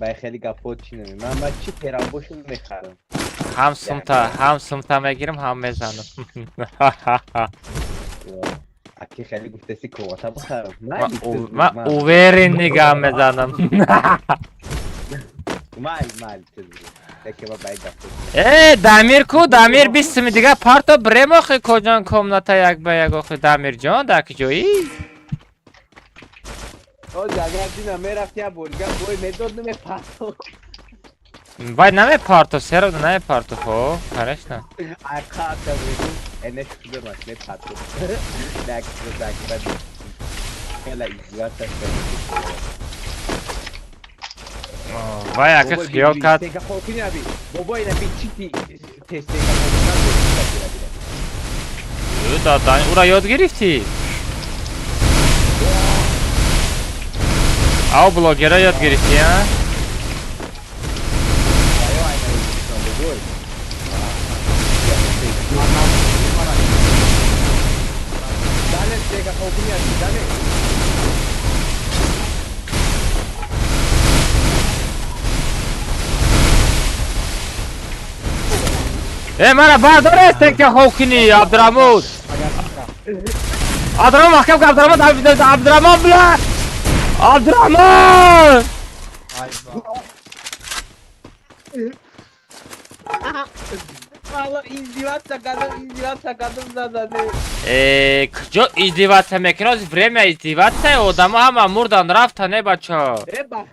Бай хеле гапҳо чӣ нами. Ман чӣ терам бошум мехарам. Ҳам сумта, ҳам сумта мегирам, ҳам мезанам. Аки хеле гуфтаси ковата бихарам. Ман уверен нигам мезанам. Мал, мал. Э, Дамир ку, Дамир 20 суми дига парто брем охи коҷон комната як ба як охи Дамирҷон дар куҷоӣ? Оз агар дина мерафт я борга бой медод намепартох. Вай намепартох, серо намепартох, о, конечно. Ай қата бегу, эне шуда маш мепартох. Так, так, так. Хела издеваться. Вай ака хиёл кард. Бобой на бичити тестека дадан ура ёд гирифтӣ? Ав блогера ёд гирифтӣ, а? Э, мара бардор стенка хокини, Абдурамон. Абдурамон маҳкам кун, Абдурамон, Абдурамон, бля! Абдурамон! Алло, издеваться кадом, издеваться кадом задане. Э, куҷо издеваться мекунӣ? Ҳозир время издеваться, одамо ҳама мурдан рафтан, э бачо. Э, ба,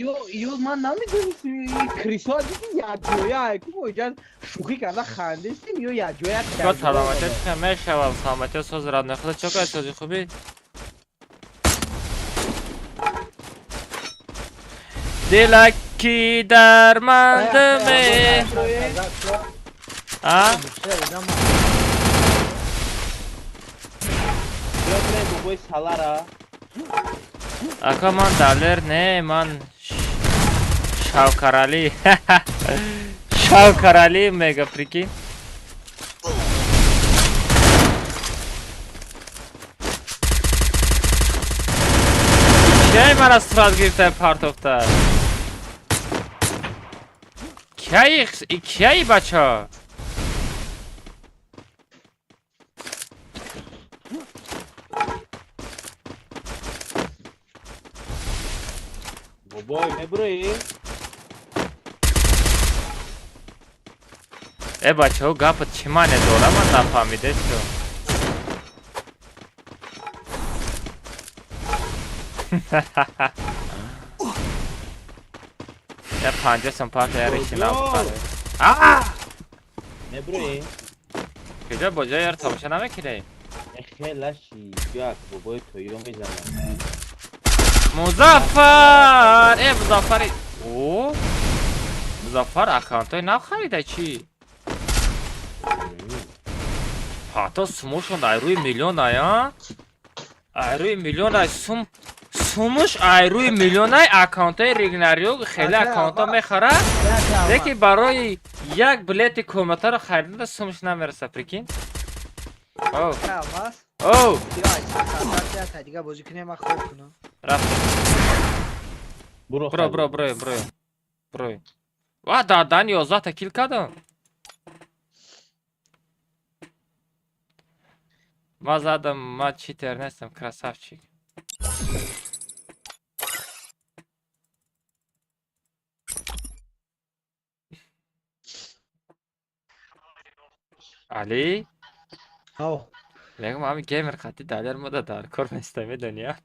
ё, ё, ман намедонистам, крисо диди якҷоя, ку оҷа шӯхӣ карда хандистем, ё якҷоя. Чо саломатӣ чӣ мешавам, саломатӣ соз рад нахуда чо кар сози хуби? Дилаки дармандаме. А? Ака ман далер не, ман Шавкарали. Шавкарали мега, прикинь. Кай мара сурат гирифта партофта? Кай, кай бача? Бобой, мебурӣ? Э бачаҳо, гапат чӣ маъне дора, ман нафаҳмидесту. Я 50 сом парта я решила. А! Мебурӣ? Куҷо бо ҷои яр тамоша намекунӣ? Хелаши, як бобои тоиро мезанам. Музаффар! Э, Музаффари. О! Музаффар аккаунтҳои нав харида чӣ? Ҳатто сумушон ай рӯи миллион ай, а? Ай рӯи миллион ай сум сумуш ай рӯи миллион ай аккаунтҳои регнарио хеле аккаунтҳо мехарад, лекин барои як билети комнатаро хариданда сумуш намераса, прикинь. Оу. Оу. Дига бозӣ кунем, ман хоб кунам. Рафт. Бро, бро, бро, бро. Бро. Ва дадан 11 та кил кардам. Ма задам, ма читер нестам, красавчик. Али? Ау. Мегум ҳами геймер қати далер мода дар кор неста, медони, а?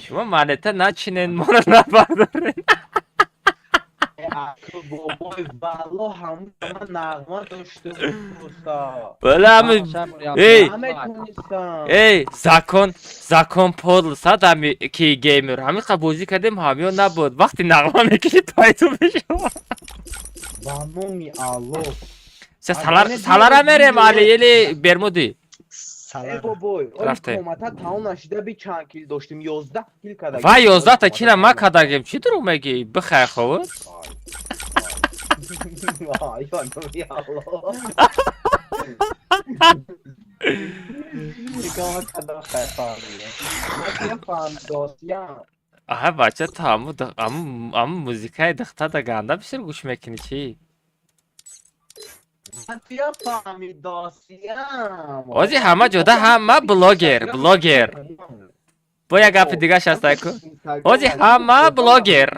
Шумо монета начинен, моро набардорен. Бобой, валло ҳамон нағма дошту просто. Бала ами эй эй закон закон подл сад ами ки геймер ҳамин қа бозӣ кардем ҳамиё набуд вақти нағма мекунӣ пайдо мешавад. Ба номи Аллоҳ. Се салара мерем али или бермуди. Э бобой, оли комата таом нашида би чанд кил доштем 11 кил кардагем. Вай 11 та кила ма кардагем. Чӣ дурӯғ мегӣ? Бихай ховуд. Вай, ба номи Аллоҳ. Аҳа бача ту ҳамун музикаи духтарда ганда бисёр гӯш мекунӣ чӣ? Ози ҳама ҷода ҳама блогер, блогер. Бо як гапи дигаш ҳаста ку. Ози ҳама блогер.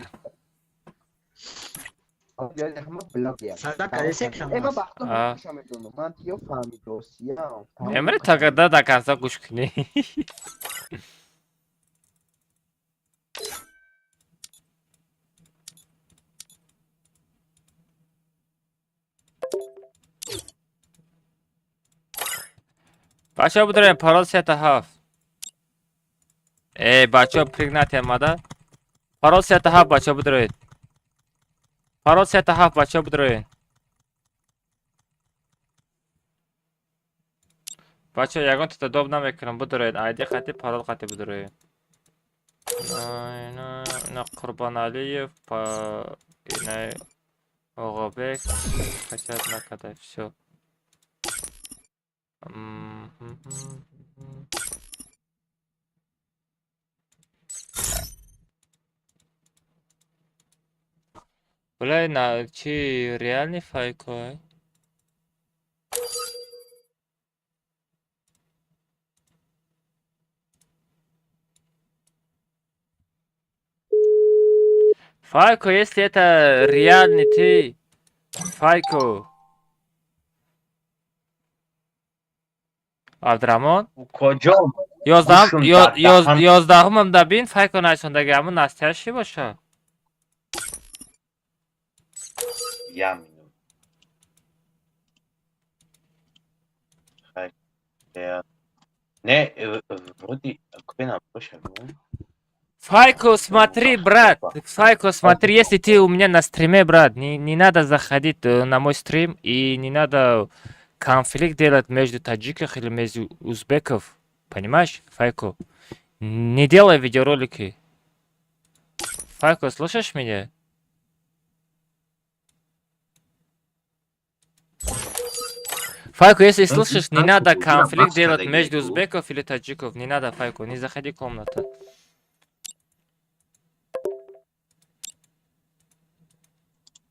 Эмре тогда до конца гӯш кунӣ. Бачаҳо бидорем парол 3-7. Э, бачаҳо пригнат омада. Парол 3-7 бачаҳо бидоред. Парол 3-7 бачаҳо бидоред. Бачаҳо ягон тата доб намекунам, бидоред. Айди хати парол хати бидоред. На Қурбоналиев, па ина Оғобек хотят накарда. Всё. Бля, на чи реальный файкой? Файко, если это реальный ты, Файко. Абдураҳмон? Куҷо? Ёздаҳумам да бин, Файко найсондаги ҳамун настоящий боша. Я минут. Не, вроде купена больше. Файко, смотри, брат. Файко, смотри, если ты у меня на стриме, брат, не надо заходить на мой стрим и не надо конфликт делать между таджиков или между узбеков. Понимаешь, Файко? Не делай видеоролики. Файко, слышишь меня? Файко, если слышишь, не надо конфликт делать между узбеков или таджиков. Не надо, Файко, не заходи в комнату.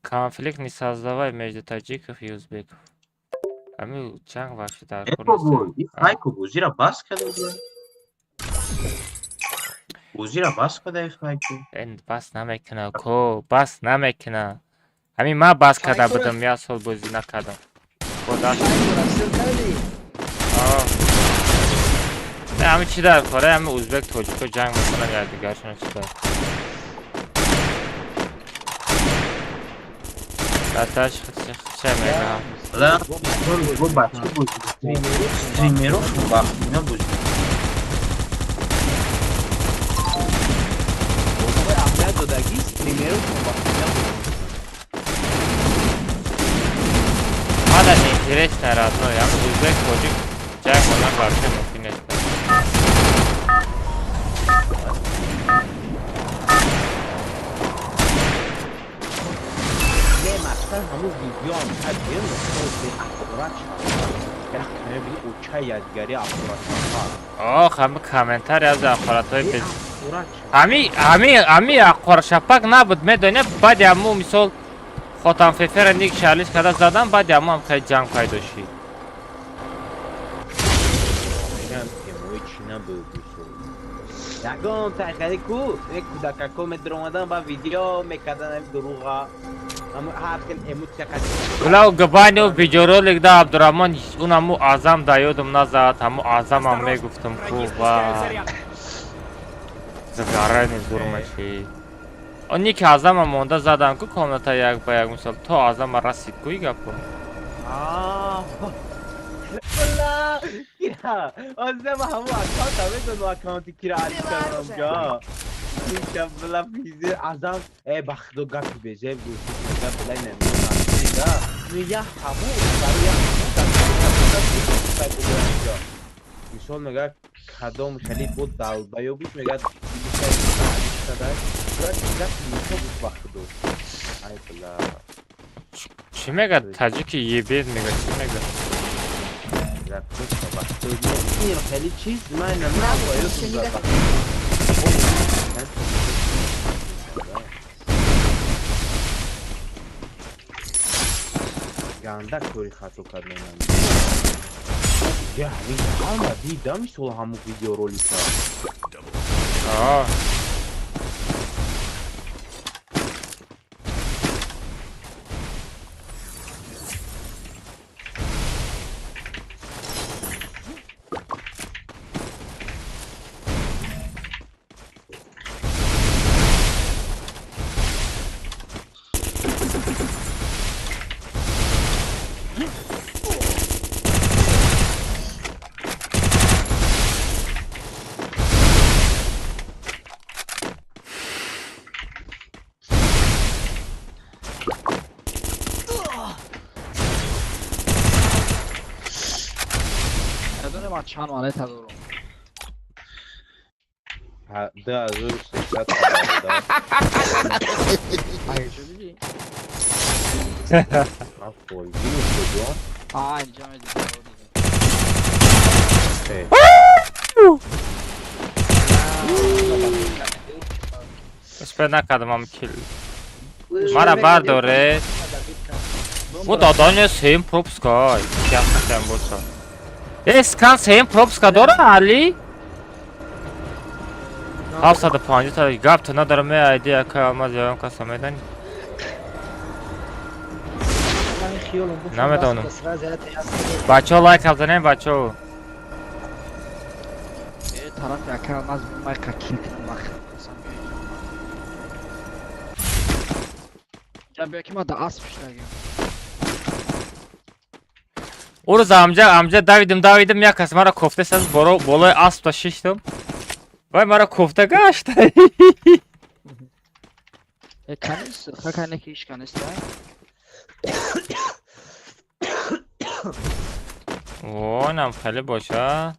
Конфликт не создавай между таджиков и узбеков. Ами чанг вообще дар Файко, бозира бас када. Бозира бас када Файко. Эн бас намекна, ко, бас намекна. Ами ма бас када будам, я сол бози накардам. Ами чӣ дар кора, ами узбек тоҷико ҷанг мекунанд якдигаршон чӣ дар. Дасташ чӣ мегӯям? Мада неинтересно, родной. Ами узбек тоҷик ҷанг монан вообще мумкин нест. ҳамун видеоам кардем, аккурат шавад. Очаи ядгари аккурат шавад. Ох, ҳами комментарий аз аққоратҳои без. Ҳами аққоршапак набуд, медонӣ, баъди ҳамун мисол Хотамфефера ник шарлиш карда задан, баъди ҳамун ҳам хеле ҷанг пайдо шид. Ягон тайхари ку, як кӯдакако медаромадан ба видео мекардан ами дурӯға. Лав габанил видеоролик да Абдураҳмон, унаму Азам да ёдам назад, ҳаму Азамам мегуфтам ку ва загарани зурмаши. Он ники Азама монда задан ку комната як ба як мисол то Азама расид ку и гапо. Кира, Азама ҳаму аккаунт медону аккаунти Кира алишкардам ҷо. Бла физи Азам, э ба худо гапи безеб гуфт, гап билай намедонам. Ну я ҳаму барои мисол мегӯяд кадом хеле бо далбаёбиш мегӯяд ай бла. Чӣ мегӯяд таҷики ебед мегӯяд чӣ мегӯяд? Хеле чиз ман намедонам. Ганда кори хато карданам. Я ҳамин ҳама дидам мисол ҳамун видеоролика. Ман чанд монета дорам? 2300. Ай, чӣ дидӣ? Ман фолбин куҷо? А, инҷа медидӣ. Успел накардам ам кил. Мара бардоре. Бу дадани сеюм пропуска. Яхтам боша. Э, скан сеюм пропуска дора, Али? 750 та гап то надорам, ме айди ака алмаз ягон каса медонӣ? Намедонам. Бачаҳо, лайк занем, бачаҳо. Э, тарафи ака алмаз майка кил кунам вақт. Ҷа биё ки ма да асп шудагим. Ӯ рӯз амҷа давидим, давидим, як кас мара кофта саз, болои аспта шиштам. Вай мара кофта гашт. Э, канис, хакане ки иш канист, Вонам хеле боша.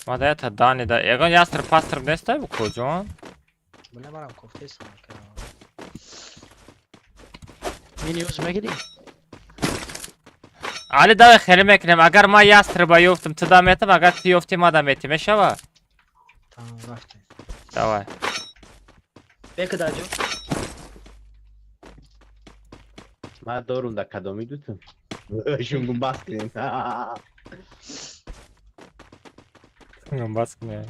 Ма да ята дани да. Ягон ястр пастр нестай бу куҷон? Бля, марам кофтесам. Миниус мегирӣ? Али, давай хеле мекунем. Агар ман ястр ба ёфтам, ту да метам, агар ту ёфтӣ, ма да метим. Мешава? Тамом, рафтем. Давай. Бека даҷо. Ман дорум да кадоми дутум. Шунгум бас кунем. Шунгум бас кунем.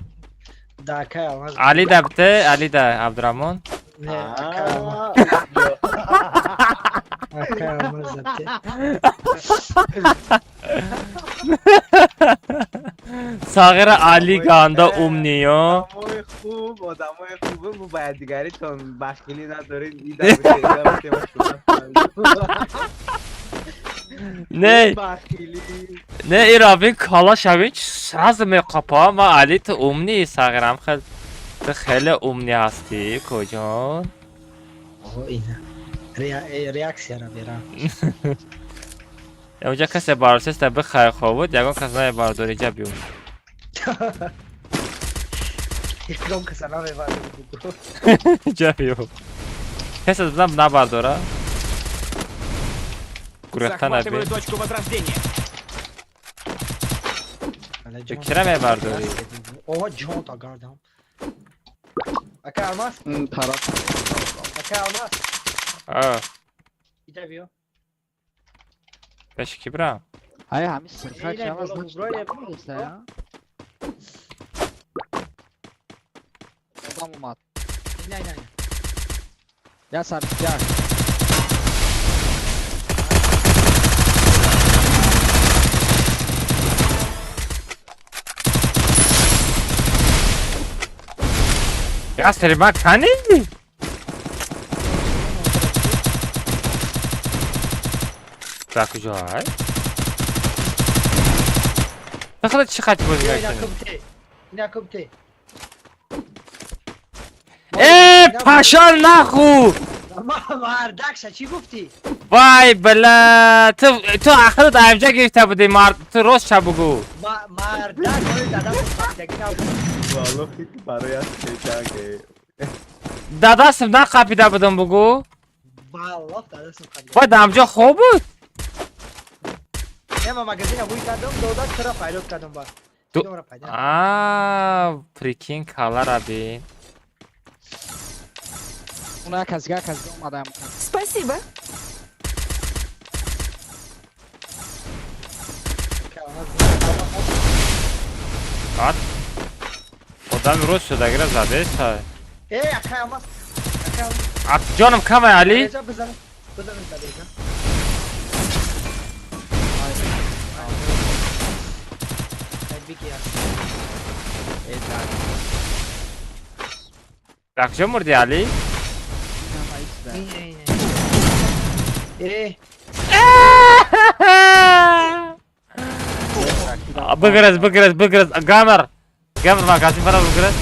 Да акай алмаз. Али да бите, Али да Абдураҳмон. Не, акай алмаз. Акай алмаз да бите. Сағира Али ганда умниё. Одамои хуб, одамои хуб, мо ба якдигаритон бахилӣ надорем, ида бите, ида бите, ма шума. Не. Бахилӣ. Не, ира бин кала шавин сразу меқапа. Ма Али, ту умни, сағирам хел. Ту хеле умни ҳастӣ, куҷон? О, ина. Реаксияра берам. Онҷа касе баросеста бихай хобуд, ягон кас намебардори, ҷа биём. Ягон каса намебардори бугу. Ҷа биём. Касе набардора. Гурехта наби. Захватываю точку возрождения. Ту кира мебардорӣ? Ова ҷон та гардам. Ака алмаз? Тараф. Ака алмаз? А. Ида биё. Пеши ки бирам? Ай, ҳамин сирха чаваз на. Одам омад. Не, не, не. Я сар як. Я стрельба кани? Дар куҷоай? Бихуда чӣ хати бозӣ мекунӣ? Ина кубте. Э, пашон наху! Мардакша чӣ гуфтӣ? Вай, бла, ту ахират аимҷа гирифта будӣ, мард, ту рост ша бугӯ. Мардак, ои дадам қапидагӣ набуд. Валлоҳи ки барои аст. Дадасм нақапида будам, бугӯ. Валлоҳ, дадасм қапида. Вай, дамҷо хоб буд? Не, ман магазина вуй кардам, дода, тура пайдо кардам ба. А, прикинь, калара бин. Уна казга казга омадам. Спасибо. Баъд одами рост шудагира задеса. Э, акай алмаз. Акай алмаз. Ҷоном камай, Али? Бизан, бизан, бизан. Дар куҷо мурдӣ, Али? Э. Бигрез, бигрез, бигрез. Гамер. Гамер магазин бара бигрез.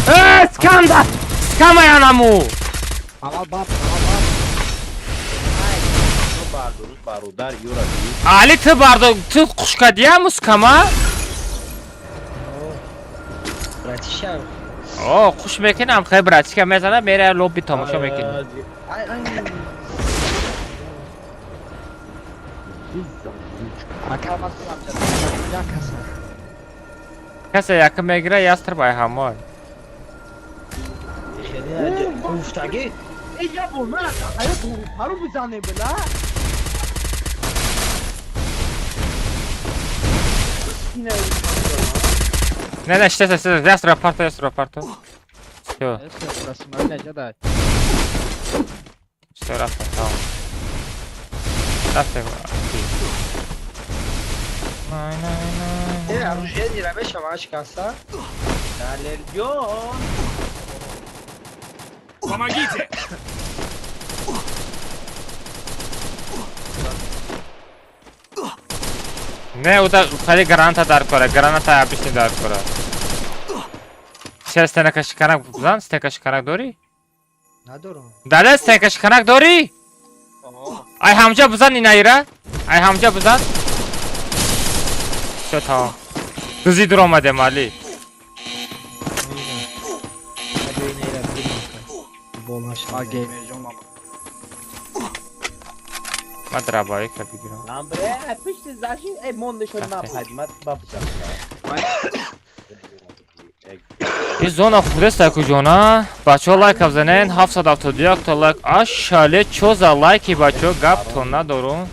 Э, сканда! Скамай анаму! Аввал баб, аввал баб. Бардорус бародар юра. Али ту бардор, ту хушкадия мускама? Братиша. О, хуш мекунам, хай братишка мезана, мера лобби тамошо мекунем. Касе якм мегира, ястр бай ҳамон. Гуфтаги? Эй, я бо ман ҳаёт пару бизанем била. Не, не, штеса, штеса, ястр парто, ястр парто. Всё. Всё, рафта, тамом. Рафта. Э, оружие рамешам каса. Далерҷон. Помогите! Не, уда хали граната дар кора, граната обычный дар кора. Сейчас стенка шиканак бузан, стенка шиканак дори? Надорам. Дале стенка шиканак дори? Ай ҳамҷа бузан инаира? Ай ҳамҷа бузан? Всё, тамом. Дузи дур омадем, Али. Ман драбаи ка бигирам. Ламбре, пишти заши, эй монда шуд ма падмат бабча. И зона худеста куҷона? Бачаҳо лайк бизанен, 771 та лайк. Ашале чо за лайки бачаҳо гап то надорум.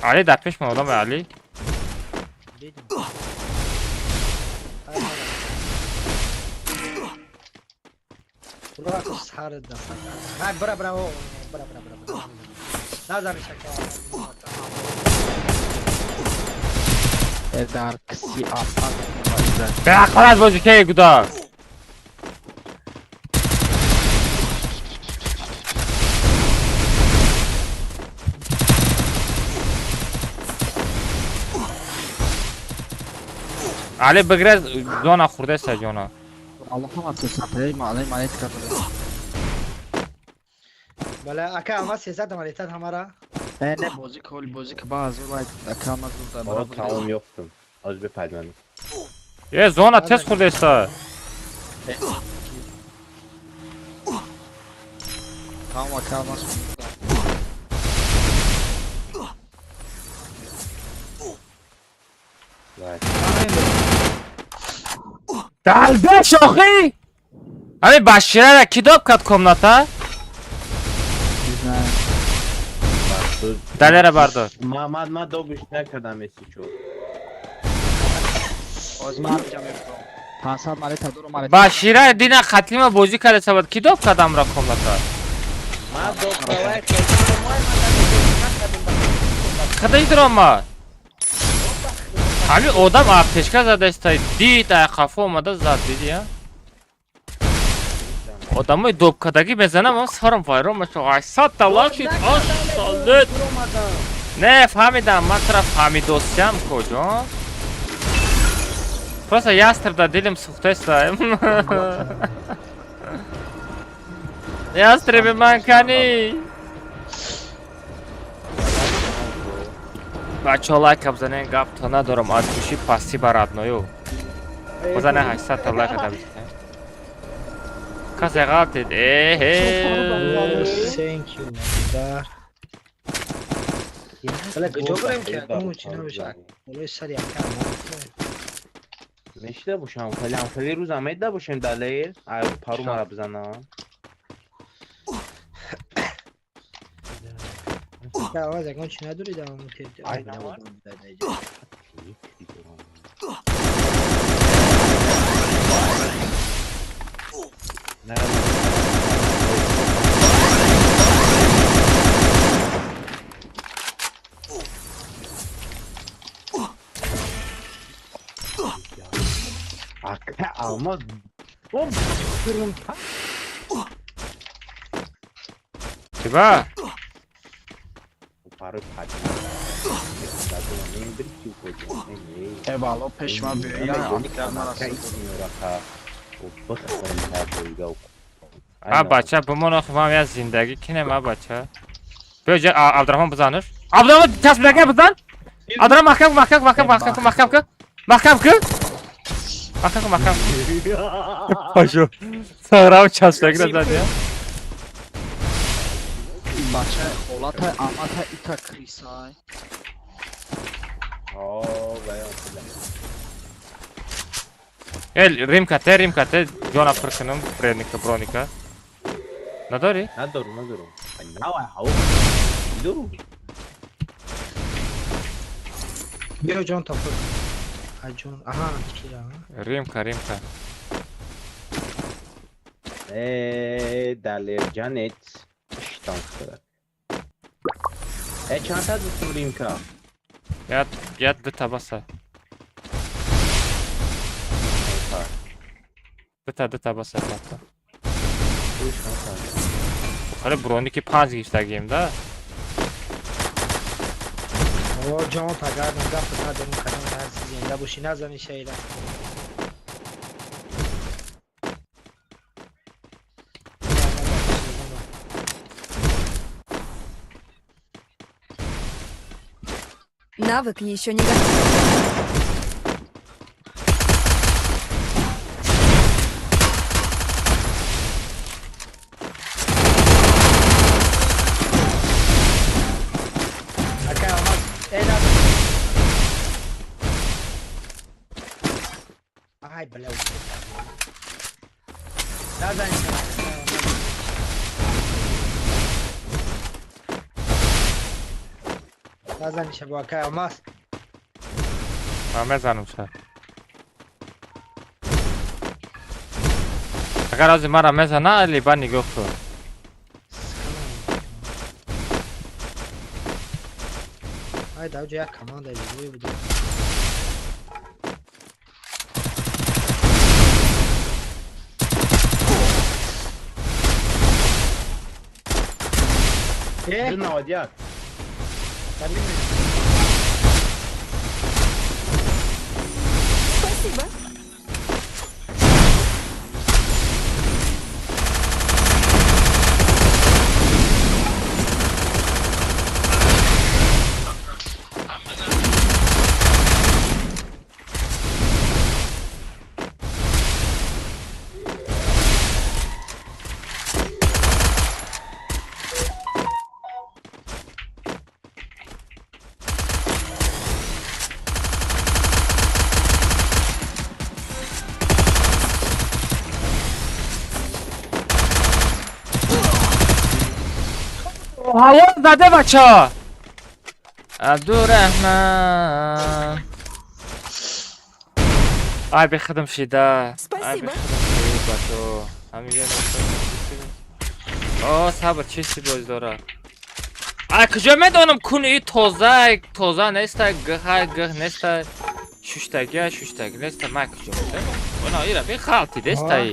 Али дар пеш ма одам Али. Бра бра бра бра бра. Назар шака. Дар кси апа. Беақлат бозӣ ки гуда. Али бигрез зона хурдеса ҷона. Аллоҳам сесатаи маълай малет карда. Бале, ака ама 300 малетат ҳамара. Не, не, бозӣ кол, бозӣ ки ба азур лайк ака ама зур дар. Тамом ёфтам. Аз бепад ман. Е, зона тез хурдеса. Тамом ака ама Далбе шохи! Ами баширара ки доб кад комната? Далера бардор. Ма добиш накардам эси чо. Оз ман ҷам мефтам. 500 малета дорум малета. Башира дина хатлима бозӣ карда сабад ки доб кадамра комната? Ма доб кавай Хадай дрома. Ҳами одам аптечка задаста дид ай қафо омада зад диди я? Одамои добкадагӣ мезанам, ам сарам вайрон мешавад. 800 та лайк шид, ашалет. Не, фаҳмидам, ман тура фаҳмидосиям куҷо. Просто ястреб дар дилим сӯхтеста. Ястреби ман кани. Бачаҳо лайка бизанен, гап то надорам, аз гӯши пастӣ ба радною. Бизане 800 та лайка дабиста. Касе ғалтид. Эҳе. Thank you, модар. Бале, куҷо бурем ки ягон чи набошад? Болои сари ака. Мешида бошам, хеле ҳам хеле рӯзам меда бошем далер, ай пару мара бизанам. Аваз ягон чи надорӣ дар Ай навар. Ака алмаз. О, Чиба? Пару пад. Э вало пеш ма биёя. А бача бимон охи ман як зиндагӣ кинем а бача. Биё ҷа Абдурахмон бизанаш. Абдурахмон часпидака бизан. Абдурахмон маҳкам маҳкам маҳкам маҳкам маҳкам ки. Маҳкам ки. Маҳкам маҳкам. Пашо. Сарав часпидака зад я. Бача холата амата ита крисай. Эл римка те римка те ҷона пур кунам броника броника. Надорӣ? Надорум, надорум. Навай ҳаво. Дорум. Биё ҷон та пур. Ай ҷон, аҳа, чира. Римка, римка. Э, Далерҷанет иштон хӯрад. Э, чанд та дустум римка? Як як дута баса. Дута дута баса пата. Хеле броники панҷ гирифтагием да? О, ҷон тагардам, гап надорум кадом ҳар зинда бошӣ назани шайра. Навык еще не готов. Акай алмаз, э надо. Ай, бля, назани шайра. Назани шабо акай алмаз. Ман мезанам ша. Агар ҳозир мара мезана, либа нигоҳ кун. Ай, дар ҷо як команда живой буд. Э? 91. Спасибо. Ҳаво заде бача. Абдурахман. Ай бехудам шида. Ай Спасибо. бехудам шида бачо. Ҳамига О, сабр чисти боз дора. Ай куҷо медонам кун и тоза, тоза неста, гиҳай гиҳ неста. Шуштагия, шуштаги неста. Ман куҷо медонам? Она ира бин халти дестай.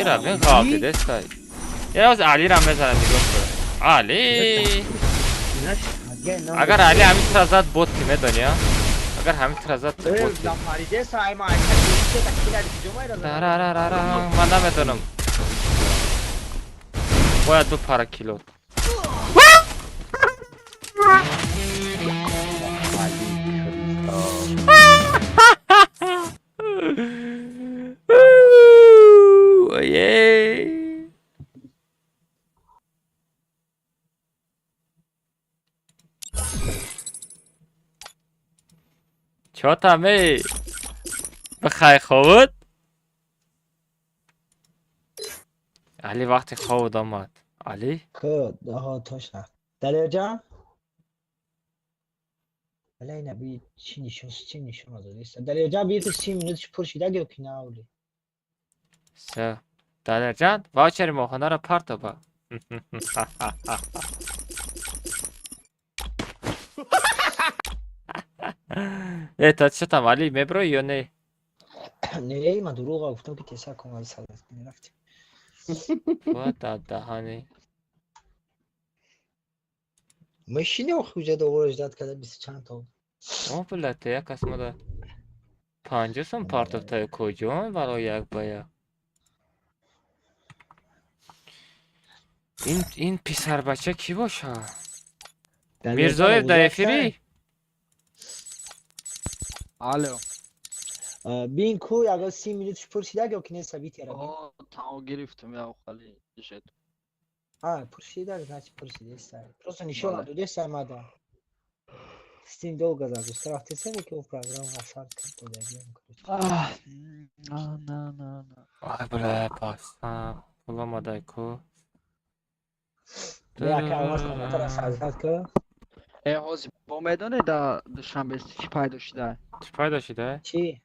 Ира бин халти дестай. Я аз Алира мезанам нигоҳ кун. Али. Агар Али ҳамин тра зад бот ки медони, а? Агар ҳамин тра зад бот ки. Ра-ра-ра-ра, ман намедонам. Бояд ду пара кило. Ей. Чё там, эй? Бихай ховуд? Али вақти ховуд омад. Али? Код, аҳа, точно. Далерҷан? Бля, ина би чӣ нишон, чӣ нишон додиста. Далерҷан би 30 минуташ пур шида ё ки на оли? Всё. Далерҷан, ваучери моҳонаро партоба. Э, то чӣ там, Али, меброи ё не? Не, ман дурӯға гуфтам ки теса кун, вали садат рафтем. Ва дар даҳани. Мешини охи уҷа довора ждать карда бисту чанд то. О, блядь, як кас мада 50 сом партофтаю куҷон барои як ба як. Ин писарбача кӣ боша? Мирзоев дар эфирӣ? Алло. Бин ку ягон 30 минуташ пурсидак ё ки не событияра? О, тао гирифтам я хали шед. А, пурсидак, значит пурсидеста. Просто нишон надодеста мада. Steam долго загрузка рафтеса ки о программа асар додагиам. На на на на. Ай, бля, паса. Пул омадай ку. Яка алмаз комментара сазад ка. Э, ҳозир бо медонед да Душанбе чӣ пайдо шуда? Чӣ пайдо шуда? Чӣ?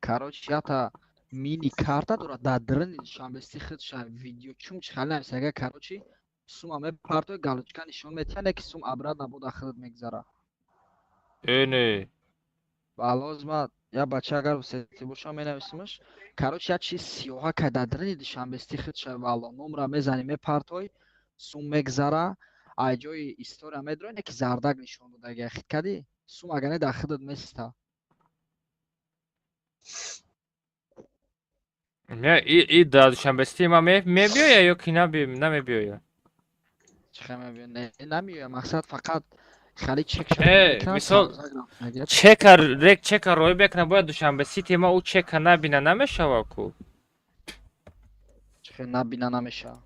Короче, ята мини карта дорад дар даруни Душанбе худша видео чум чӣ хали намесага. Короче, сума мепартои галочка нишон метиҳад, не ки сум обратно буда худат мегзара. Э, не. Балоз ма я бача агар сети бошам менависимаш. Короче, я чиз сиёҳа ка дар даруни Душанбе худша вало номра мезани мепартой, сум мегзара, ай ҷои история медрои, не ки зардак нишон додага хит кади, сум агар не дар худат места. Не, и дар Душанбе ма мебиёя ё ки намебиёя? Чӣ мебиёя? Не, намеоя, мақсад фақат хали чек Э, мисол чека рек чека рой бекна бояд Душанбе Сити ма ӯ чека набина намешава ку? Чӣ набина намешава?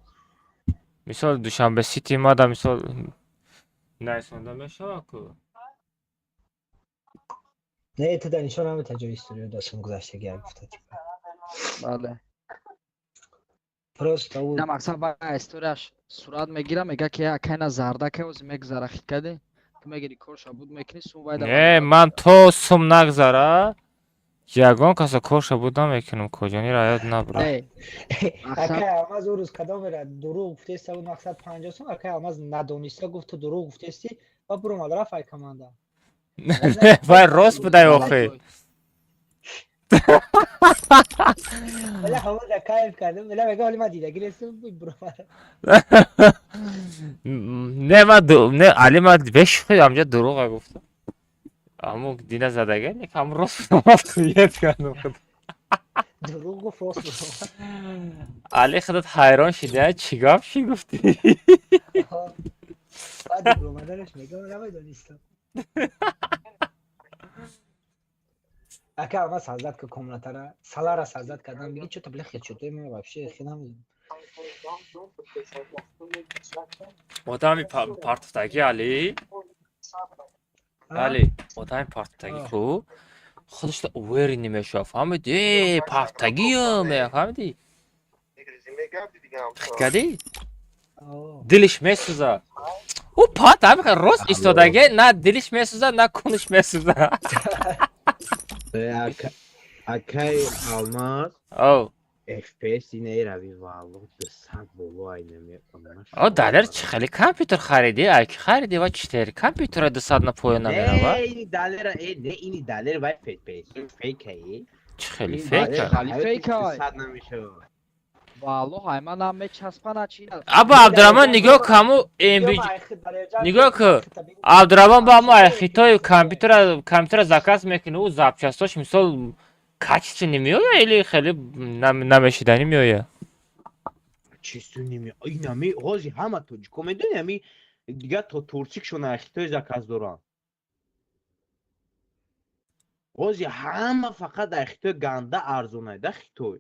Мисол Душанбе Сити ма да мисол найсонда мешава ку? Не, ту да нишон намета ҷои история да сум гузаштаги як гуфта типа. Бале. Просто ӯ На мақсад ба историяш сурат мегира, мега ки акайна зардака ози мегзара хит кади. Ту мегири корша буд мекунӣ сум вайда. Не, ман то сум нагзара ягон каса корша буд намекунам, куҷони раёд набра. Акай Алмаз ӯ рӯз кадомера дурӯғ гуфтеста буд, мақсад 50 сум, акай Алмаз надониста гуфт ту дурӯғ гуфтести ва буромад рафт ай команда. Вай рост будай охи. Вале ҳама да кайф кардам, вале мега ҳоли ман дидаги нестам, буромад. Не, ман не, Али ман бешухи амҷа дурӯға гуфтам. Аммо дина задага, не кам рост буромад хует кардам худ. Дурӯғ гуфт, рост буромад. Али худат ҳайрон шида, чӣ гап ши гуфтӣ? Баъд буромаданаш мега намедонистам. Ака Алмаз сазад ка комнатара, салара сазад кардам, меги чё-то бля хел чё-то ма вообще хел намедонам. Одами партофтагӣ Али? Али, одами партофтагӣ ку худашда уверен мешава, фаҳмидӣ? Э, партофтагиам, фаҳмидӣ? Хит кардӣ? Дилиш месӯзад. Ӯ пат ҳамин рост истодагӣ, на дилиш месӯзад, на куниш месӯзад. Акай Алмаз. О. FPS нерави валло 200 боло ай намекунам. О, далер чӣ хеле компютер харидӣ? Ай ки харидӣ ва читери компютера 200 на поён намерава? Не, ини далера, э, не, ини далер вай FPS фейк ай. Чӣ хеле фейк ай? Хали фейк ай. 200 намешава. Валло, ай ман нам мечаспана чи. Аба Абдураҳмон нигоҳ ку ҳаму MB нигоҳ ку Абдураҳмон ба ҳаму ай хитои компютера заказ мекунӣ, ӯ запчастош мисол качественный меоя или хеле намешиданӣ меоя? Качественный меоя. Ин ами ҳози ҳама тоҷико медонӣ ами дигар то турсикшон ай хитои заказ доранд. Ҳози ҳама фақат ай хитой ганда арзонай да хитой.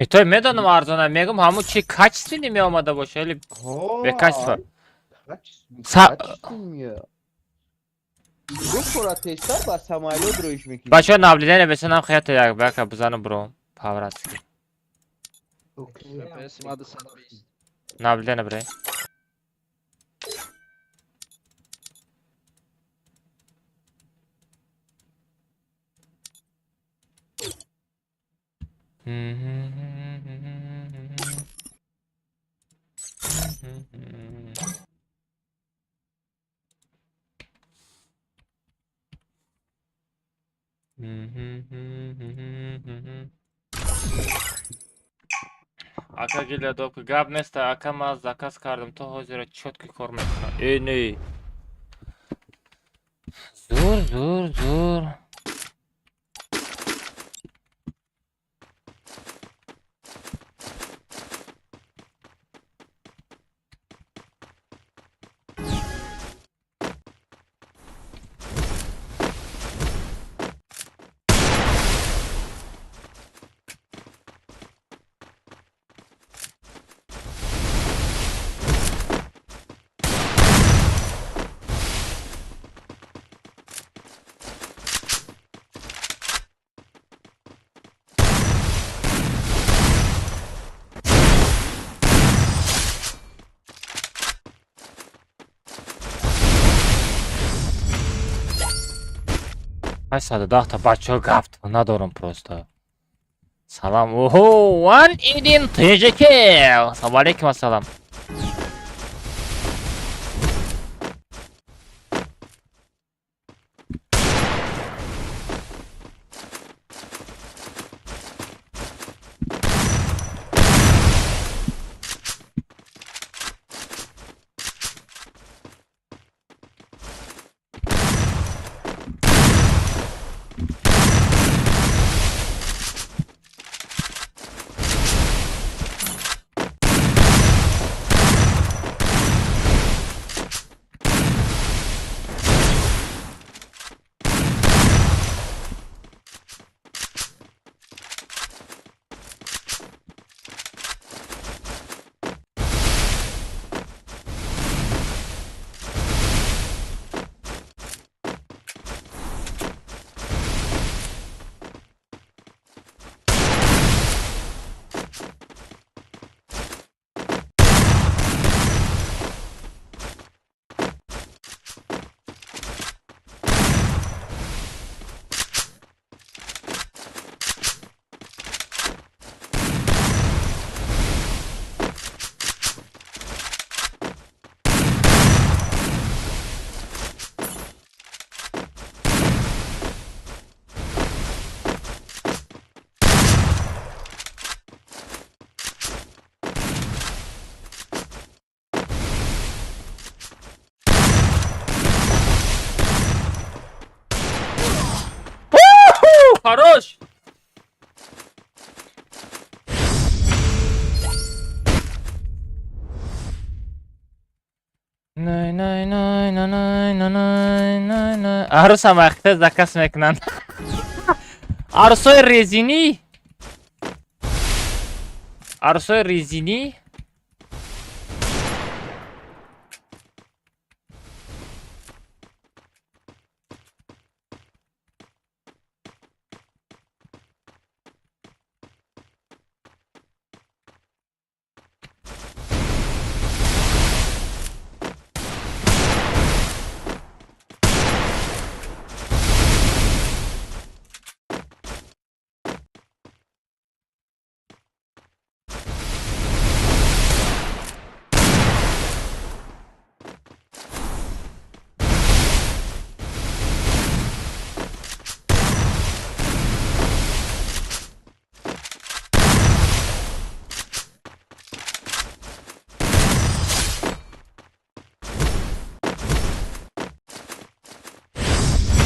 Хитой медонам арзонай, мегум ҳаму чи качественный меомада боша или бекачество? Гуфтора тезтар ба самолёт роиш мекунӣ. Бачаҳо наблюдение бесанам хията як бака бизанам биром павратски. FPS ма 220. Наблюдение бре. Ака гилядоб гап неста, ака ман заказ кардам, то ҳозира чётки кор мекунам. Э, не. Зур, зур, зур. Ҳаштсаду даҳта бачаҳо гафт надорам просто. Салам. Оҳо, ван идин ТЖК. Салом алейкум ассалам. Хорош! Най най най най най най най най. Арусам ахте заказ мекунанд. Арусои резинӣ. Арусои резинӣ.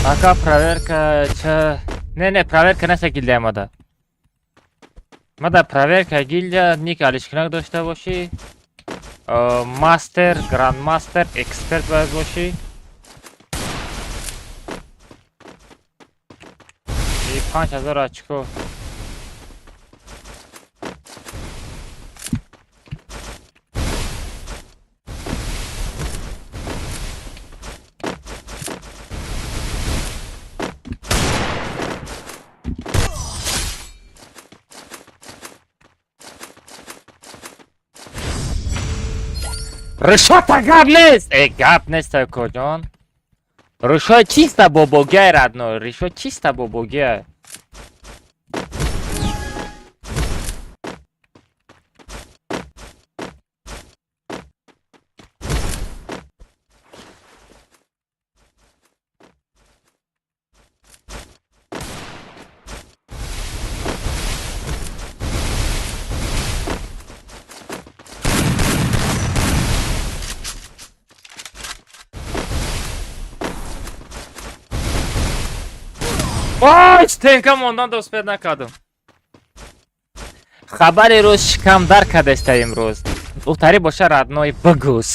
Ака проверка ча... Не, проверка неста гильдия мада. Мада проверка гильдия ник алишкинак дошта бошӣ. Мастер, грандмастер, эксперт бояд бошӣ. И 5000 очко. Ришота гап нест! Э, гап нест, акоҷон. Ришо чиста бобогия, родной. Ришо чиста бобогия. Ой, стенка мондан да успед накардам. Хабари рӯз шикам дар кадаста имрӯз. Духтари боша родной бигӯз.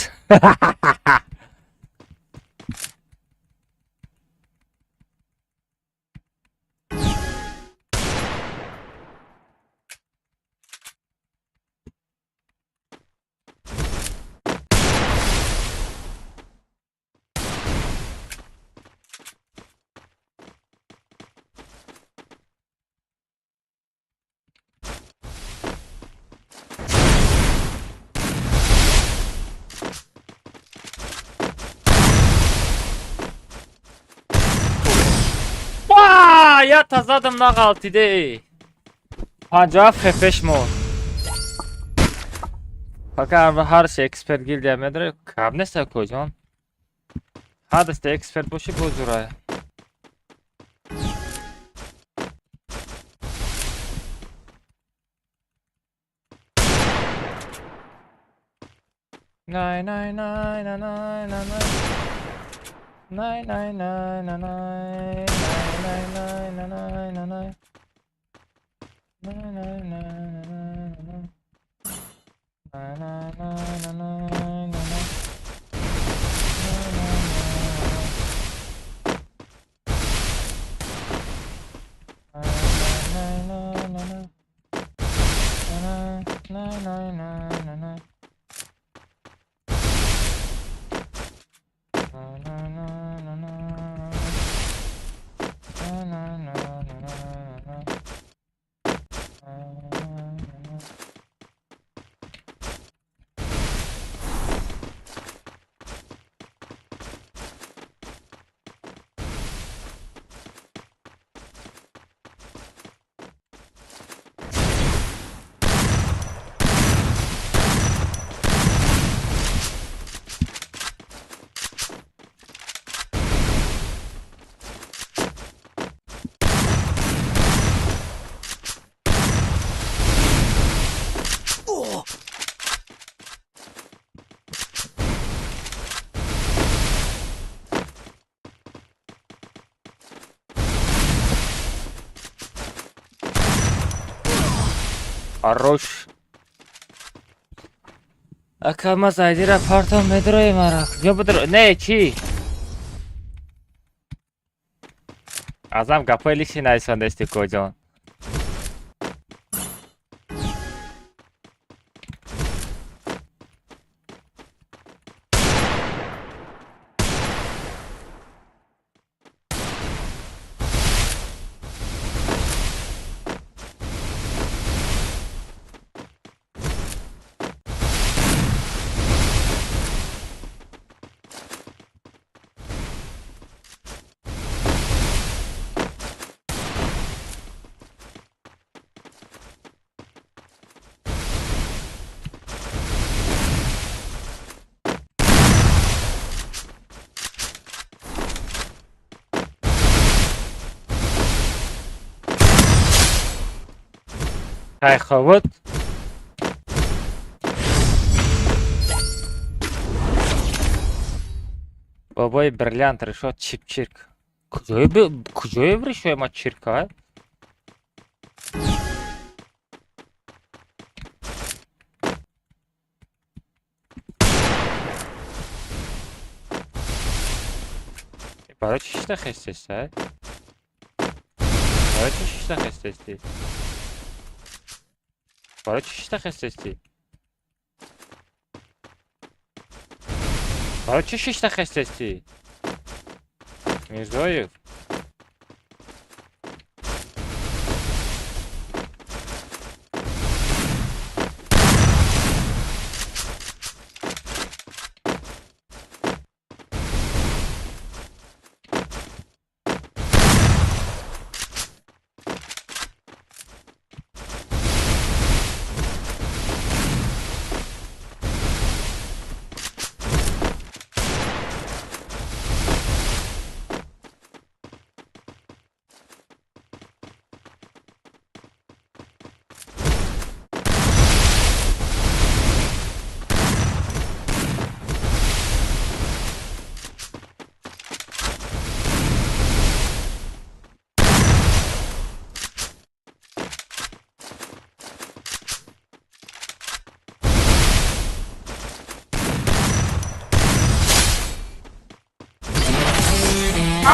Я тазадам нағалтиде. 57 хфш мон. Пока ҳар се эксперт гилдия медаре, кам неста коҷон. Ҳар даста эксперт боши бозурай. Най най най най най най най. Най най най най най най най най най най най. Най най най най най. Най най най най най най. Най най най най най. Хорош. Ака ма зайдира партам медрои мара. Куҷо бидро? Не, чӣ? Азам гапои лиши найсондести коҷон. Хайховод. Бобои бриллиант решо чипчирк. Куҷое решо ма чирка? Барои чӣ шишта хестеста? Барои чӣ шишта хестести? Барои чӣ шишта хестести? Барои чӣ шишта хестести? Мирзоев.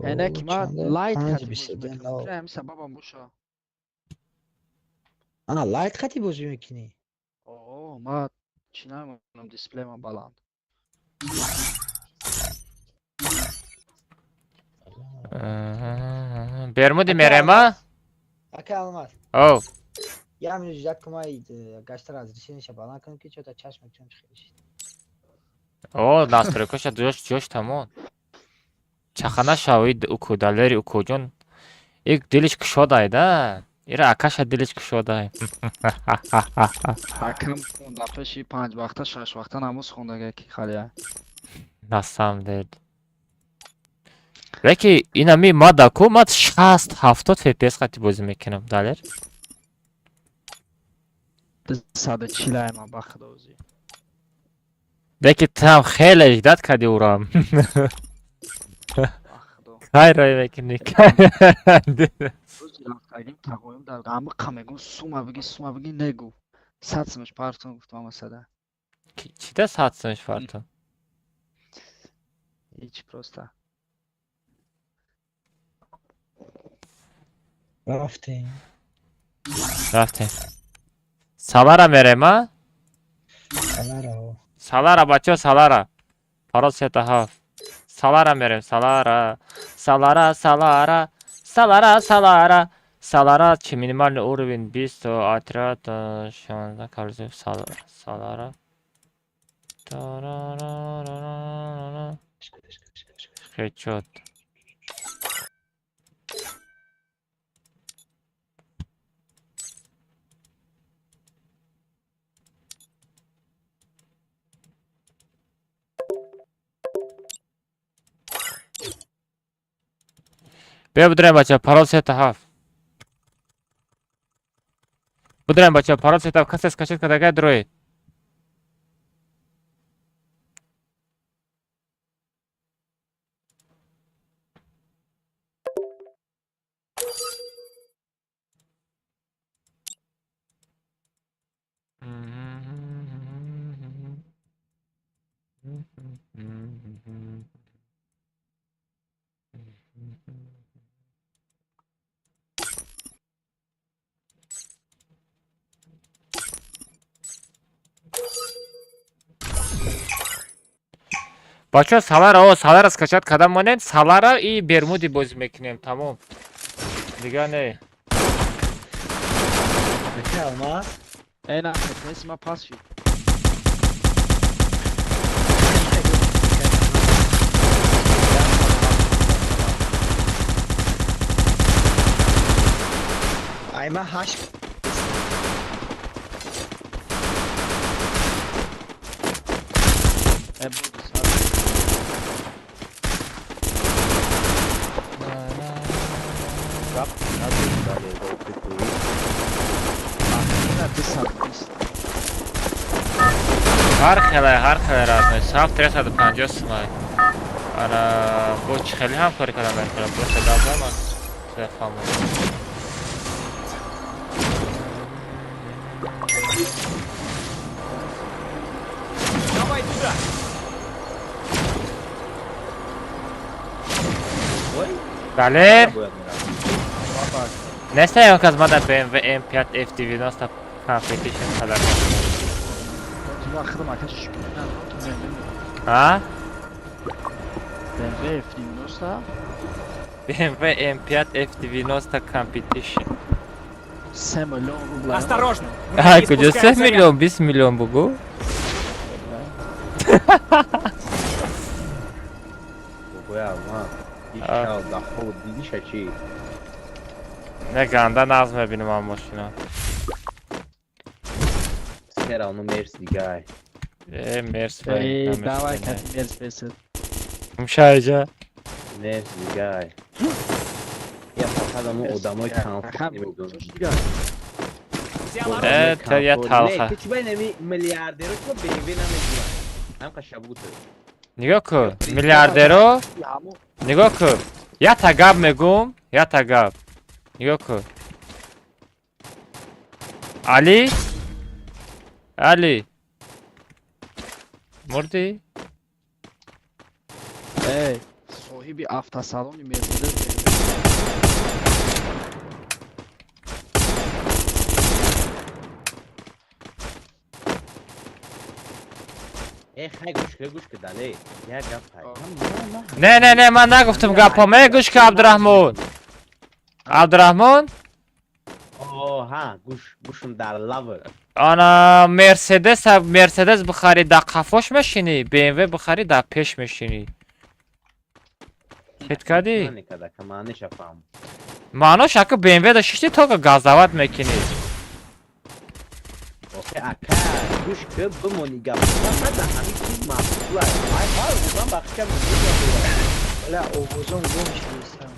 Яъне ки ман лайт хати бозӣ мекунам. Ҳамин сабабам боша. Ана лайт хати бозӣ мекунӣ? О, ман чӣ намемонам, дисплеймам баланд. Бермуди мерема? Ака Алмаз. О. Я минут ждать кумай гашта разрешение баланд кунам ки чё-то чашм чун хеле. О, настройкаша ҷош ҷош тамом. Чахана шавид уку далери укуҷон. Ик дилиш кушодай да. Ира акаша дилиш кушодай. Акам хонда пеши 5 вақта 6 вақта намоз хондага ки халия. На самом деле. Леки инами ма ку ма 60-70 FPS қати бозӣ мекунам далер. 240 ай ма ба худо ӯзи. Леки ту ҳам хеле ждать кардӣ ӯрам. Кай рой мекунӣ? Рӯзи рафтагим тағоим дар амиқа мегум сума биги сума биги негу. 100 сумаш партон гуфтам масада. Чида 100 сумаш партон? Ҳеч просто. Рафтем. Рафтем. Салара мерем, а? Салара. Салара бачаҳо, Салара. Парол 37. Салара мерем, Салара. Салара, Салара. Салара, Салара. Салара чи минимальный уровень 20, отряд 16, корзин Салара. Салара. Тарарарарара. Хедшот. Биё бидурем бачаҳо, парол 37. Бидурем бачаҳо, парол 37 касе скачать кардагай дуроед. Бачаҳо Салара, о Салара скачать карда монед, Салара и Бермуди бозӣ мекунем, тамом. Дигар не. Ака Алмаз. Э на, FPS ма пас шид. Ай ма 8. Э буду ҳар хеле, ҳар хеле разной. Саф 350 сумай. Ана бо чӣ хеле ҳамкорӣ кардам мекунам, просто гап ман телефонам. Давай туда. Далер. Неста он каз мада BMW M5 F90 Competition қадар. А? BMW F90? BMW M5 F90 Competition. 3 миллион рубля. Осторожно! А, куҷо 3 миллион, 20 миллион бугу? Не ганда нағз мебинам ан мошина. Сера, ну мерс дигай. Э, мерс. Эй, давай, кати мерс бесед. Мшайҷа. Мерс дигай. Я фақат ҳамон одамои комфорт намедонам. Э, та я талха. Не, ту чӣ ба инами миллиардеро чӣ ба BMW намегиранд? Ҳамқа шабута. Нигоҳ кун, миллиардеро. Нигоҳ кун. Якта гап мегӯм, якта гап. Нигоҳ кун. Али? Али? Мурдӣ? Эй, Соҳиби автосалони Мерседес. Э, хай гӯш ки дале. Як гап хай. Не, не, не, ман нагуфтам гапҳо. Ме гӯш ки Абдураҳмон. Абдураҳмон? О, ҳа, гӯш, гӯшум дар лав. Ана Мерседес, Мерседес бихарӣ дар қафош мешинӣ, БМВ бихарӣ дар пеш мешинӣ. Хит кардӣ? Маънош ака БМВ да шишти то газават мекунӣ. Охе ака, гӯш ки бимонӣ гап. Ман дар ҳамин чиз маъқул аст. Ай ҳар одам бахшам Ла овозон гум шудистам.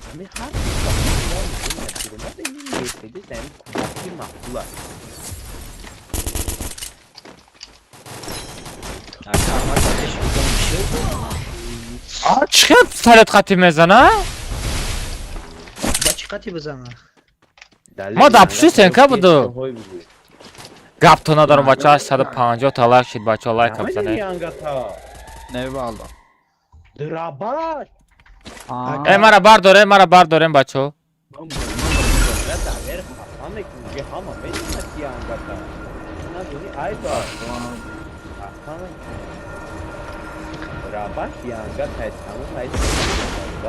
Ҳамин ҳар чиз ба худам мегӯям. Ин Мерседес ҳамин кӯдаки маъқул аст. Ака, ман ба пеш гум шуд. А чӣ хел пистолет қатӣ мезана? Ба чӣ қатӣ бизана? Ма дар пушти стенка буду. Гапто надорам бача, 850 та лайк шид бача, лайка бизанед. Не валла. Драбаш. Э, мара бардорем, мара бардорем бачо.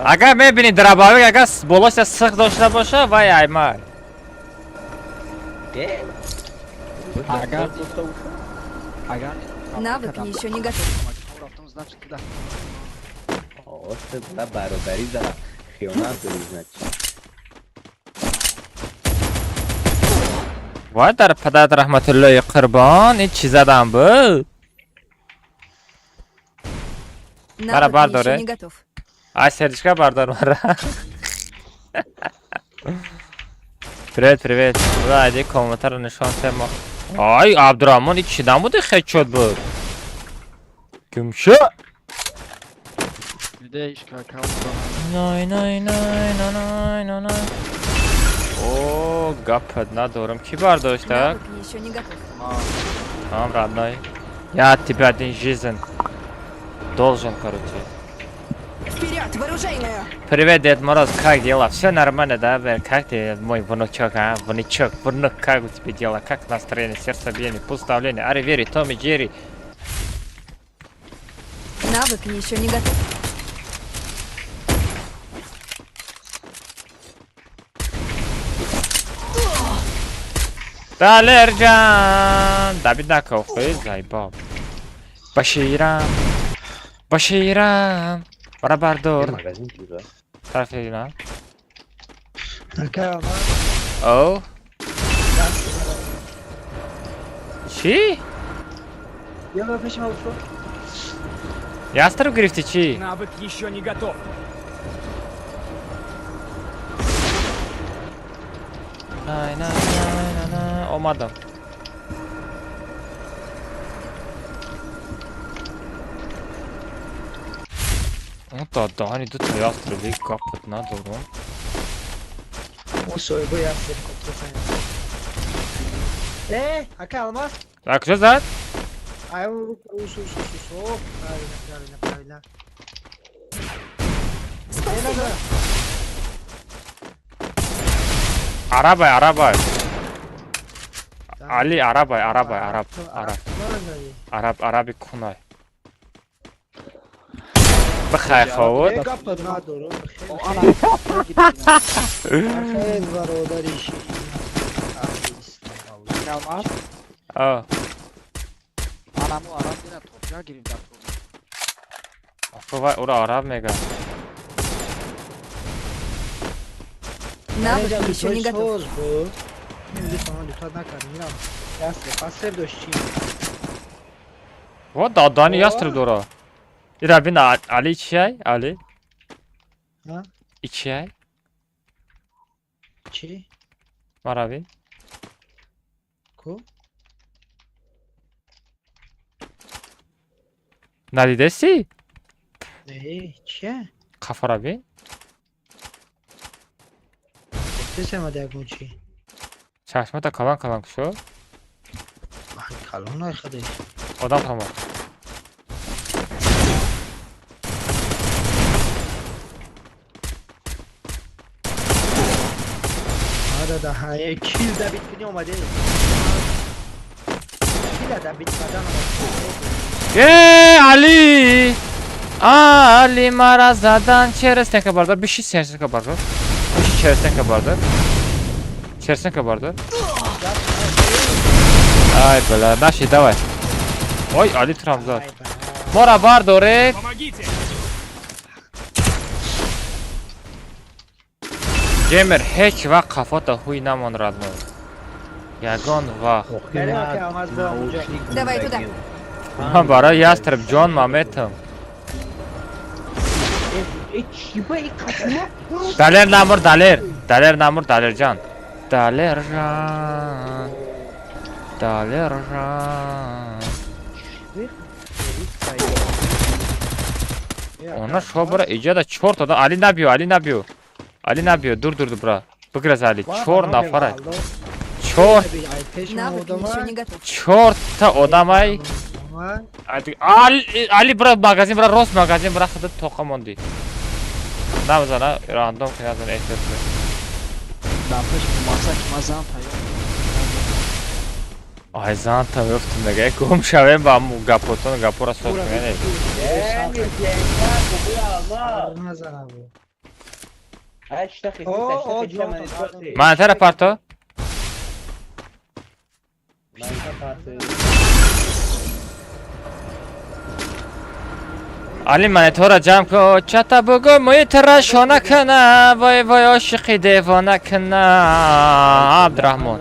Агар мебини драбавик, агар болося сиқ дошта боша, вай аймай. Агар агар Навык еще не готов. Значит, да. О, бародари за хиёнат дорӣ, значит. Вай дар падарат раҳматуллои қурбон, ин чӣ задам буд? Мара Навык еще бардоре. не готов. Ай сердечка бардор мара. Привет, привет. Худо айди комментарро нишон тема. Ай, Абдурахмон, ин чӣ намуди хедшот буд? Кимшо? Видишь, как Най, най, най, най, най, най, най. О, гапат надорам. Ки бардошта? Навык еще не готов. Тамам, родной. Я от тебя один жизнь должен, короче. Вперед, в оружейную! Привет, Дед Мороз, как дела? Все нормально, да, Бер? Как ты, мой внучок, а? Внучок, внук, как у тебя дела? Как настроение, сердцебиение, пульс давление? Ари, Вери, Том и Джерри. Навык еще не готов. Далерджан! Давид накохи, заебал. Баширам, Баширам. Бара бардор. Магазин чиза? Тарафи на. Ака, О. Чӣ? Я ба пеши ма буфро. Яструб гирифтӣ чӣ? Навык еще не готов. Най, най, най, най, най. Омадам. Та дани дута яструби гапат надорам. Он соҳибо як ҳеликоптер фаҳмид. Э, ака Алмаз? А куҷо зад? Ай, ус, ус, ус, ус. О, правильно, правильно, правильно. Э, надо. Арабай, арабай. Али арабай, арабай, араб, араб. Араб, араби кунай. Бихай ховуд. Э, гапат надорам. Хел бародари ширин. Алмаз? О. Анамо араб дина топя гирифт дар ту. Ахо вай ура араб мега. Навык еще не готов. Соз буд. Ман лутат накардам. Мирам. Ястреб, ястреб дошт чӣ? Во дадани ястреб дора. Ира бин Али чиай? Али? Ҳа? И чиай? Чӣ? Мара бин. Ку? Надидеси? Не, чия? Қафара бин. Гуфтесем ад ягон чӣ? Чашмата калон калон кушо. Ай, калон ай худаш. Одам тамом. Да, кил добить кунӣ омаде. Кила добить кардан омаде. Э, Али! Али мара задан через стенка бардор. Биши через стенка бардор. Биши через стенка бардор. Через стенка бардор. Ай, бля, наши, давай. Ой, Али трам зад. Мора бардоре. Геймер ҳеҷ вақт қафота ҳуй намон родной. Ягон вақт. Давай туда. Ман барои ястреб ҷон маметам. Далер намур, Далер. Далер намур, Далерҷон. Далерҷон. Далерҷон. Она шо бара иҷода чор та Али набиё, Али набиё. Али набиё, дур дур бра. Биграз Али, чор нафара. Чор. Чор та одамай. Али бра магазин бра рост магазин бра худат тоқа монди. Намзана рандом ки назан эҳтиёт кун. Дар пеш мақсад ки ман зан тайёр. Ай зан та меёфтум дега. Гум шавем ба гапотон гапора соз кунем. Ман тара парто? Али монетора ҷамъ кун, чата бугӯ мӯи тара шона кана, вой вой ошиқи девона кана. Абдураҳмон.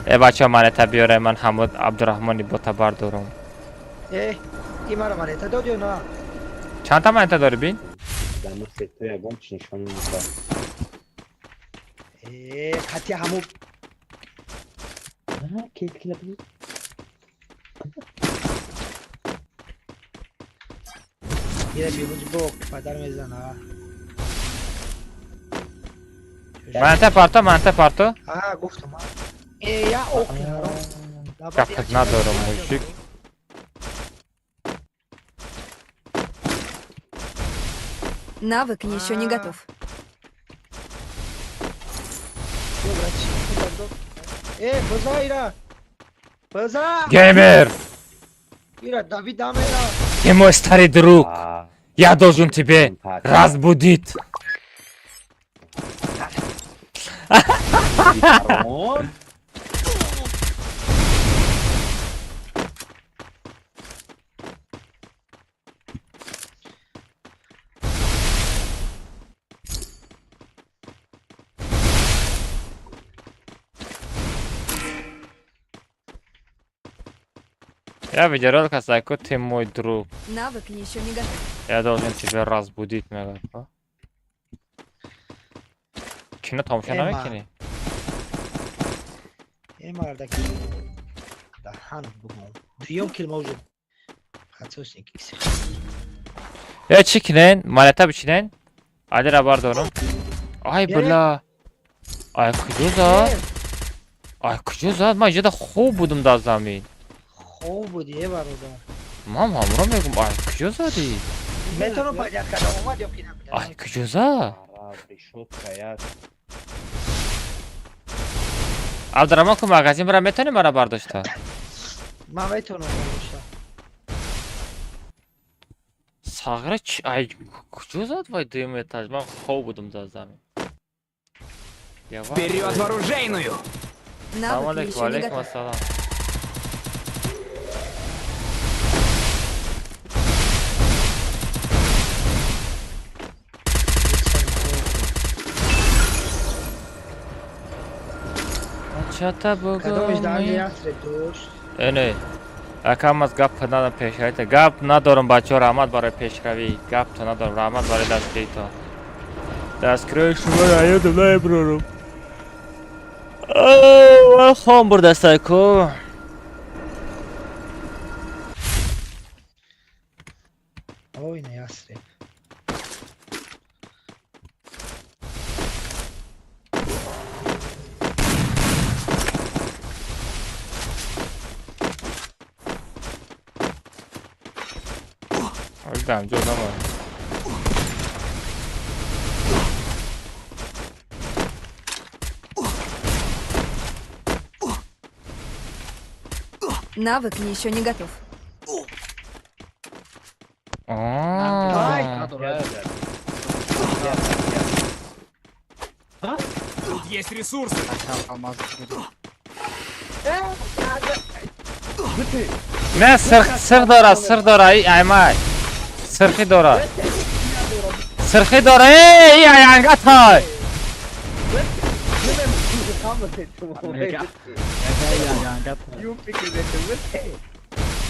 Э бача монета биёре, ман ҳамуд Абдураҳмони бота бардорам. Э, имара монета дод ё на? Чанд та монета дорӣ бин? Э, қати ҳаму Ира бибуз бо падар мезана. Монета парто, монета парто. А, гуфтам. Э, я ок. Гапат надорам, мужик. Навык еще не готов. Э, база, Ира! База! Геймер! Ира, Давид Дамера! Ты мой старый друг! Я должен тебе разбудить! Я видеоролик Сайко, ты мой друг. Навык еще не готов. Я должен тебя разбудить, мега. Кино тамошо намекунӣ? Э мардаки. Даҳанат бугум. Дуюм килма уже. Хатсосник. Э чӣ кинен? Монета бичинен? Алира бардорам. Ай бла. Ай куҷо зад? Ай куҷо зад? Ман иҷода хуб будум дар замин. Хуб буди, э бародар. Ман ҳамро мегум, ай куҷо задӣ? Метавонам пайдо кардам, омад ё ки на? Ай куҷо зад? Абдураҳмон ку магазин бара метавонӣ мара бардошта? Ман метавонам бардошта. Сағира чи ай куҷо зад вай дуюм этаж? Ман хоб будум дар замин. Вперед в оружейную! Салом алейкум, алейкум ассалом. Чата бугӯ. Э, не. Акам аз гап надорам пешравита. Гап надорам бачаҳо, раҳмат барои пешравӣ. Гапто надорам, раҳмат барои дастгиритон. Дастгирои шумо раёдам наеброрам. Хом бурдастай ку. Ой, не ястреб. Ой, ҷо намояд. Навык еще не готов. Тут есть ресурсы. Не, сырх дора, сырх дора, ай аймай. Сырхи дора. Сырхи дора, эй, ай ангатай.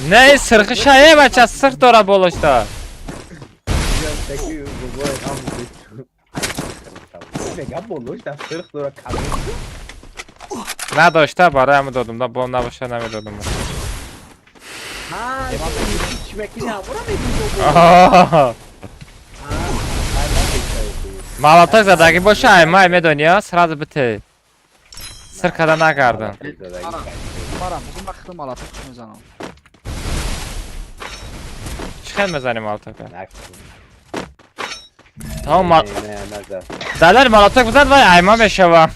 Не, сырхи шае бача, сырх дора болошта. Надошта, барои додум, да бом набоша намедодум. Малаток задагӣ боша, ай май медонӣ, сразу бите. Сир када нагардам. Чӣ хел мезанӣ малатока? Тамом, далер малаток бизан вай айма мешавам.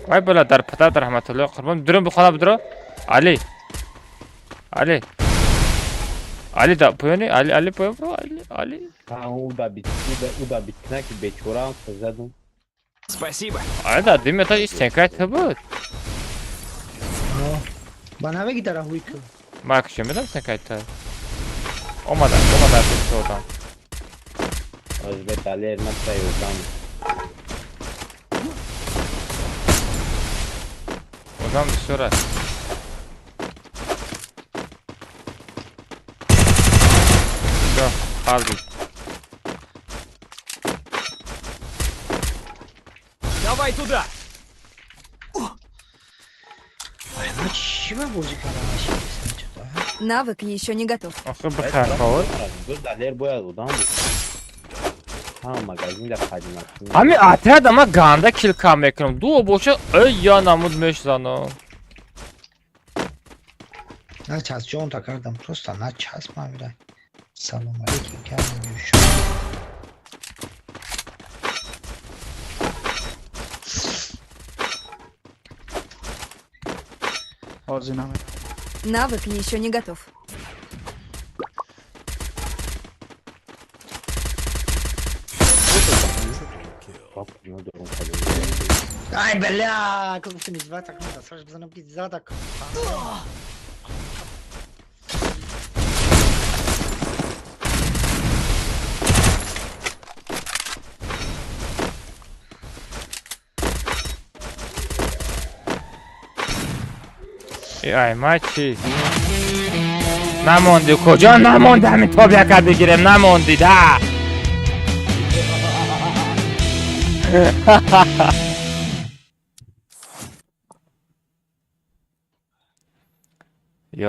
Вай бала дар падар дар раҳматуллоҳ қурбон дурум бихона бидро. Али. Али. Али да поёни Али Али поён бро Али Али. А уда бит уда биткна ки бечора задум. Спасибо. Али да димета истенкай ту буд. Ба намеги дара ҳуй ку. Ма кушем медам истенкай ту. Омада, омада ту одам. Аз бе далер насай одам. Одам бисёр аст. Всё, қалби. Давай туда. Навык еще не готов. Охи бихарховод. Ҳами отряд ама ганда килка мекунам. Ду боша эй я намуд мешзанам. Начас ҷон та кардам, просто начас мамира. Салом алейкум кардам юшо. Навык еще не готов. Ай, бля, как ты меня звать, так надо, сразу бзанам задак. Ай мачи. Намонди куҷо намонди ҳамин тоб яка бигирем намонди да.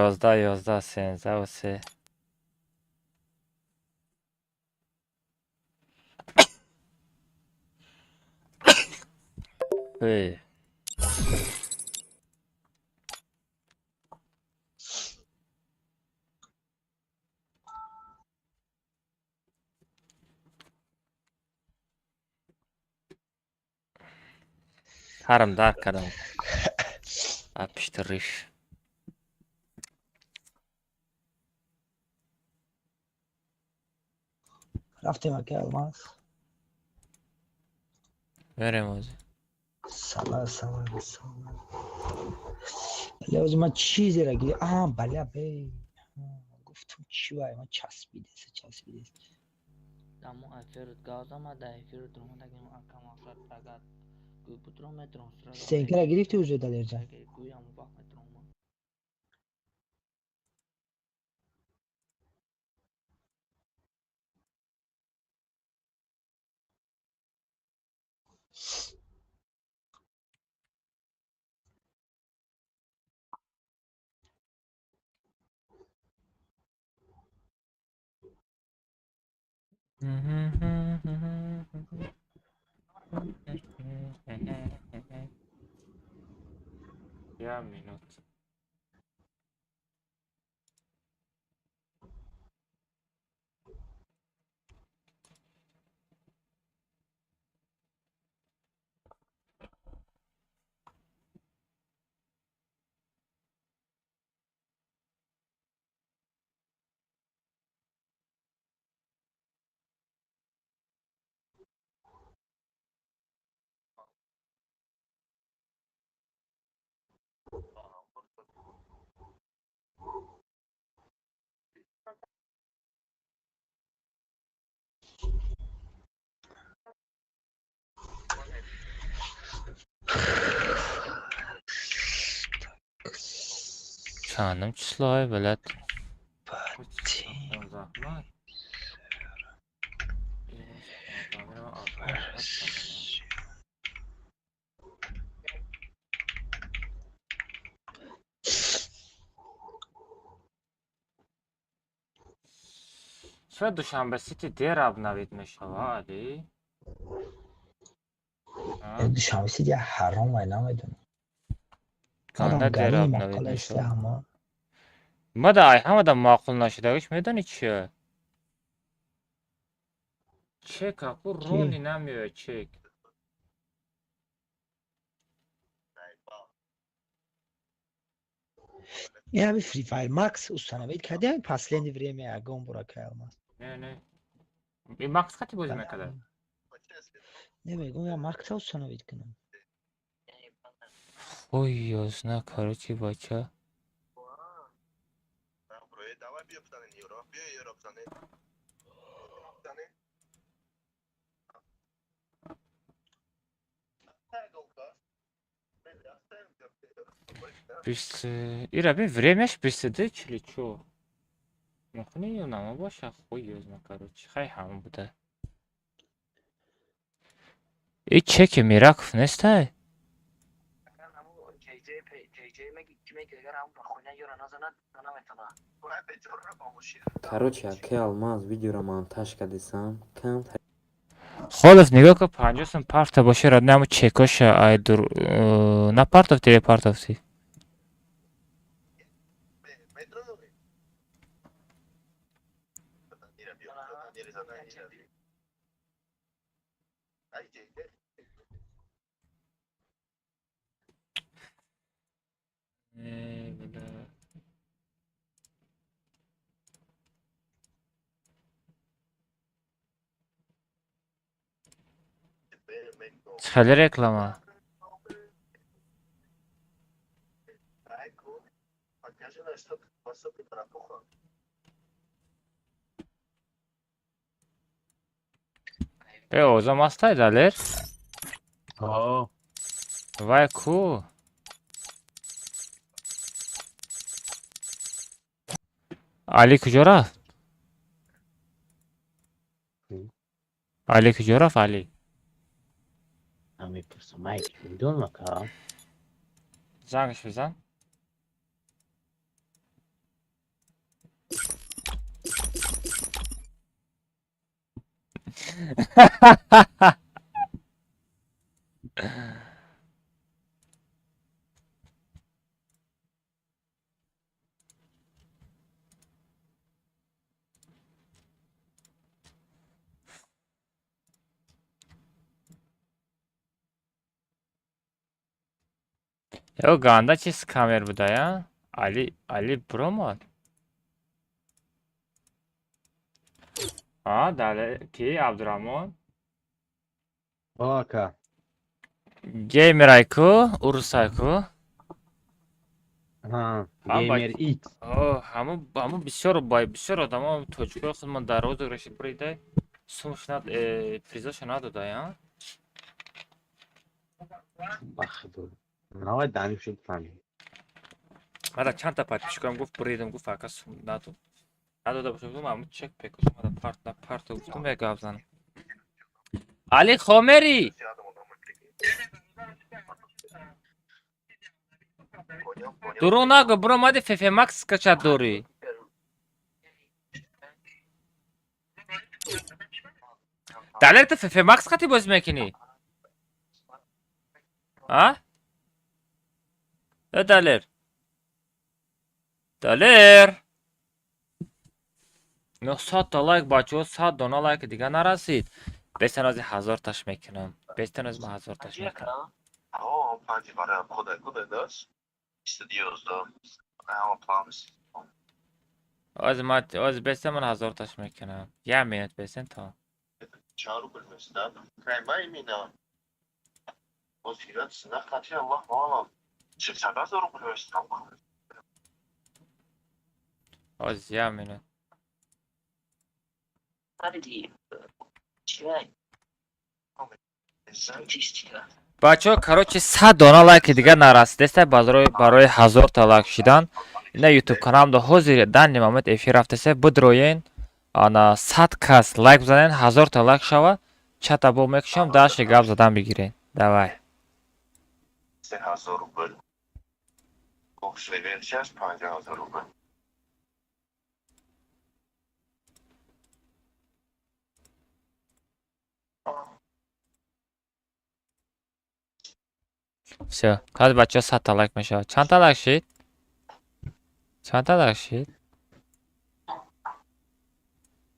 Ёздаҳ, ёздаҳ, сенздаҳу се. Эй. Ҳарам дарк кардам. А пишти риш. Рафтем ака алмаз. Мерем ози. Сала сала сала. Бале ози ман чизеро гирифт. А бале бе. Гуфтам чӣ вай ман часпидеса часпидеса. Дамо эфирут газама да эфирут ромадагим ака мақсад агар Стенкара гирифти уже Далерҷан? Я минут. Чандум число, блядь? Чаро Душанбе Сити дер обновить мешава, Али? Душанбе Сити ҳаром вай, намедонам. Канда дер обновить мешава? Мада ай ҳамада маъқул нашудагиш медонӣ чия? Чек аку рони намеояд, чек. Я бы Free Fire Max установить кардем последнее время, ягон бора калмас. Не, не. И Макс хати бозӣ мекарда? Не, мегум, я Max установить кунам. Хуй ёзна, короче, бача. Ира бин, времяш 22:44. Мохни ё нама боша, хуй ёзна, короче. Хай ҳама буда. И чеки Мираков нестай? Короче, аке Алмаз, видеоро монтаж кардесам, кам. Холов, нигоҳ кун, 50 сум парта боша, родне, ҳамо чекоша ай дур на партов теле партовси. Эй, бля. Хеле реклама. Э, озам астай, Далер? О. Вай ку? Али куҷо рафт? Али куҷо рафт, Али? Мепурсам, майк медонам, ака. Зангаш бизан. Ё ганда чи скамер буда, я? Али, Али бромад. А, дале ки Абдурахмон? О, ака. Геймерайку, урусайку. Ҳа, Геймер X. О, ҳаму ҳаму бисёр бай бисёр одамо тоҷикои худмон дар розыгрыши бридай сумш над призоша надода, я? Ба худо. Навай даниш шуд фаҳмид. Мада чандта подписчикам гуфт, бридам, гуфт, ака, сум надод. Надода боша, гуфтам, ҳаму чек пекош мада парт на парто, гуфтам, як гап занам. Али Хомери! Дурӯғ нагӯ, биромади ФФ Макс скачать дорӣ. Далер, ту ФФ Макс қати бозӣ мекунӣ? А? Э, Далер. Далер. 900 та лайк, бачаҳо, 100 дона лайк дига нарасид. Бестан ази 1000 таш мекунам. Бестан аз ма 1000 таш мекунам. Оз ма оз бестан ман 1000 таш мекунам. Я минут бестан то. Оз я минут. Бачаҳо, короче, 100 дона лайки дига нарасидеста барои 1000 та лайк шидан. Ина YouTube каналам да ҳозир данный момент эфир рафтасе, бидроен, ана 100 кас лайк бизанен, 1000 та лайк шава, чата бо мекушам, даши гап задан бигирен. Давай. 3000 рубл. Общая версия 50,000 рубл. Всё, ҳозир бачаҳо 100 та лайк мешавад. Чанд та лайк шид? Чанд та лайк шид?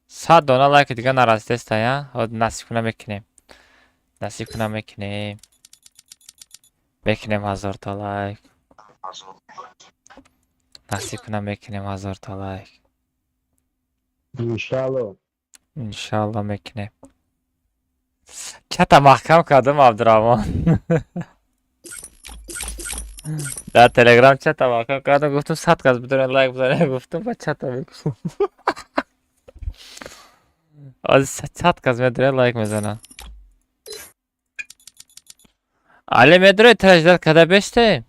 100 дона лайки дига нарасидеста, я? Ҳозир насиб куна мекунем. Насиб куна мекунем. Мекунем 1000 та лайк. Насиб куна мекунем 1000 та лайк. Иншалло. Иншалло мекунем. Чата маҳкам кардам, Абдураҳмон. Дар Телеграм чата маҳкам кардам, гуфтам 100 кас бидорен лайк бизанем, гуфтам ба чата мекушам. Ҳозир 100 кас медорен лайк мезананд. Али медорӣ траждат када беште?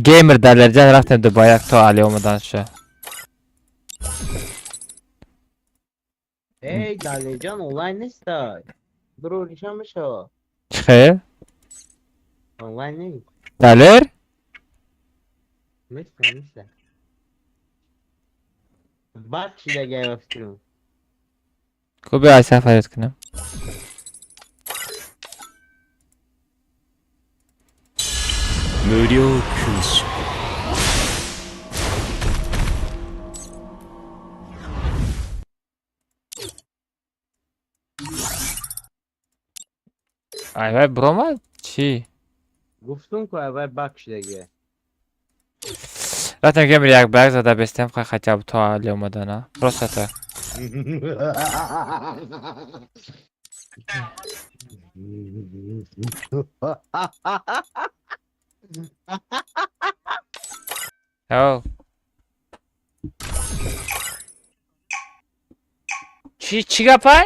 Геймер Далерҷан рафтем Дубаяк то Али омаданша. Эй, Далерҷан онлайн нестай. Бро, нишон мешава. Чӣ хел? Онлайн нест. Далер? Неста, неста. Бад шидагай ба фикрам. Ку биё ай сафарит кунем. 無料空襲。 Ай вай биромад чӣ? Гуфтум ку ай вай бак шидагай. Рафтем геймер як ба як зада бестем, хай хотя бы то Али омадана. Просто так. Ҳо. Чӣ чӣ гапай?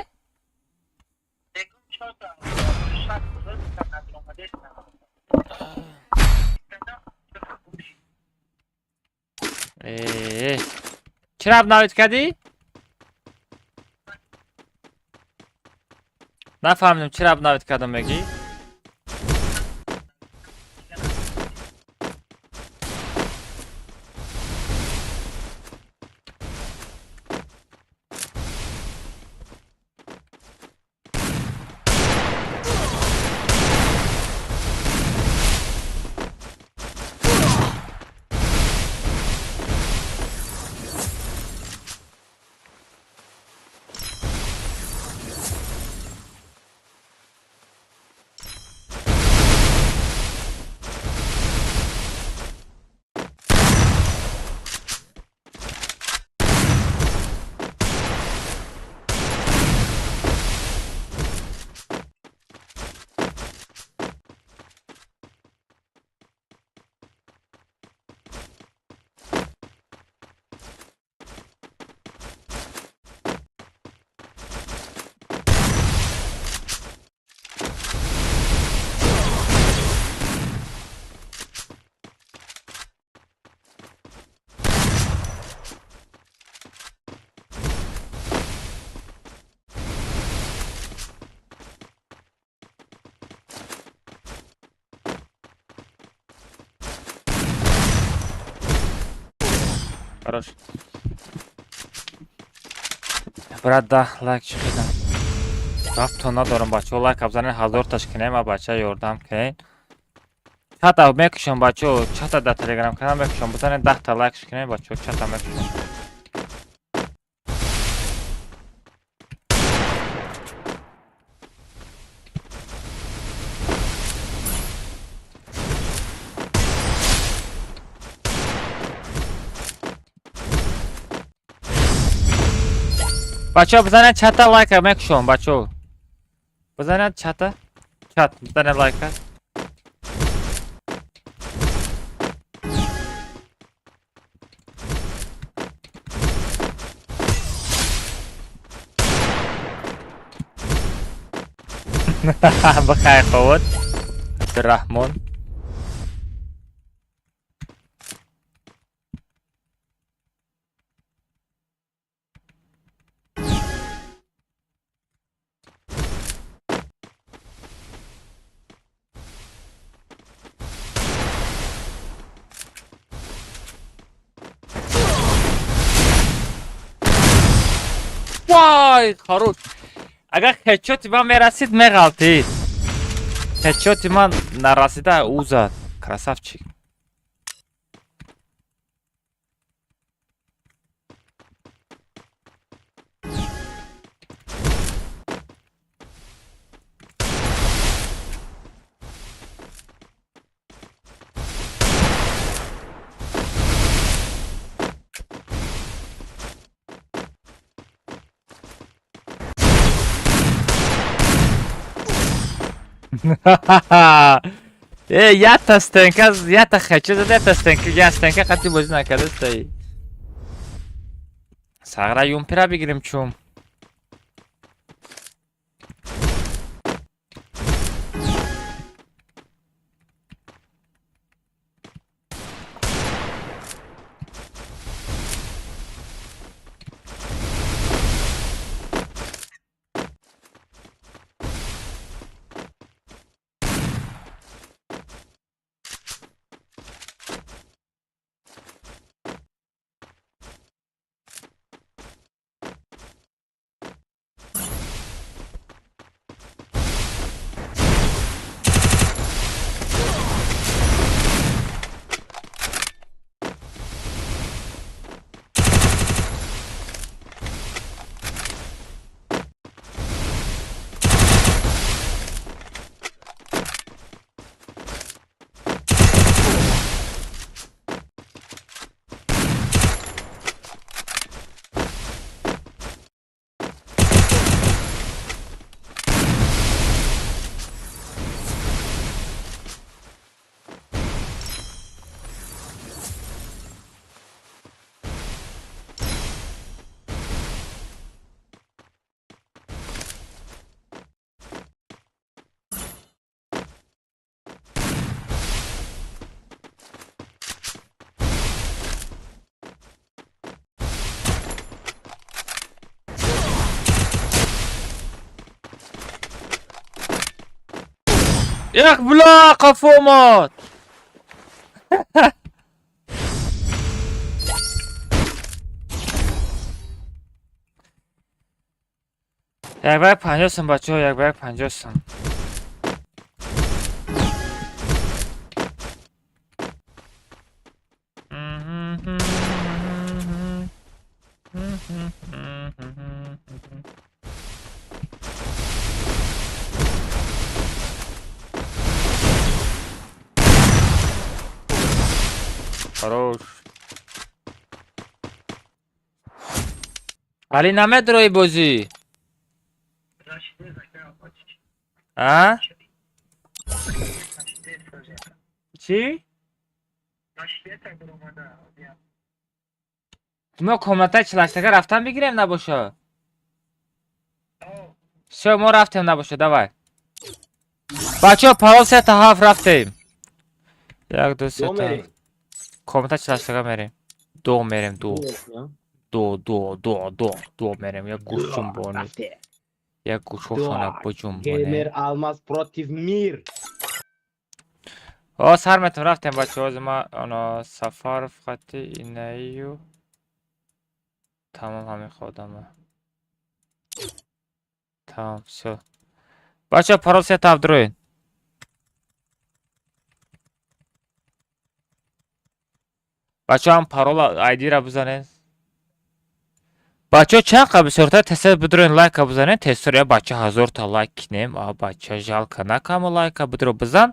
Э, чира обновить кардӣ? Нафаҳмидам, чира обновить кардам мегӣ? Хорош. Брат, да, лайк чиқидам. Рафто надорам, бачаҳо, лайк абзанен, 1000 таш кунем, а бача ёрдам кунен. Чата мекушам, бачаҳо, чата дар Телеграм канал мекушам, бизанен 10 та лайк кунем, бачаҳо, чата мекушам. Бачаҳо, бизанед чата, лайка мекушам, бачаҳо. Бизанед чата, чат, бизанед лайка. Бахайр ховод. Абдурраҳмон. Вай, хорош. Агар хедшоти ман мерасид, меғалтид. Хедшоти ман нарасида, ӯ зад. Красавчик. Э, ята стенка, ята хечо зада, ята стенка, я стенка қати бозӣ накардастай. Сағра юмпира бигирем чум. Эх, бля, қафомад. Як ба як 50 сум, бачаҳо, як ба як 50 сум. Хорош. Али намедрои бозӣ? А? Чӣ? Мо комнатаи чилаштага рафтан бигирем набоша? Всё, мо рафтем набоша, давай. Бачаҳо, парол 3 7 рафтем. Як, ду, се, та. Комната чилаштага мерем. Ду мерем, ду. Ду, ду, ду, ду, ду мерем. Як гӯш ҷунбонӣ. Як гӯшҳошона биҷунбонем. Геймер Алмаз против мир. О, сар метам рафтем, бачаҳо, ҳозир ма ана Сафаров хати инаию тамом ҳамин одама. Тамом, всё. Бачаҳо, парол 3 7 дроин. Бачаҳо, ҳам парола айдира бизанед. Бачаҳо, чанд қа бисёртар тезтар бидроен, лайка бизанед, тезтар я бача 1000 та лайк кинем. А бача жалко накамо лайка бидро бизан.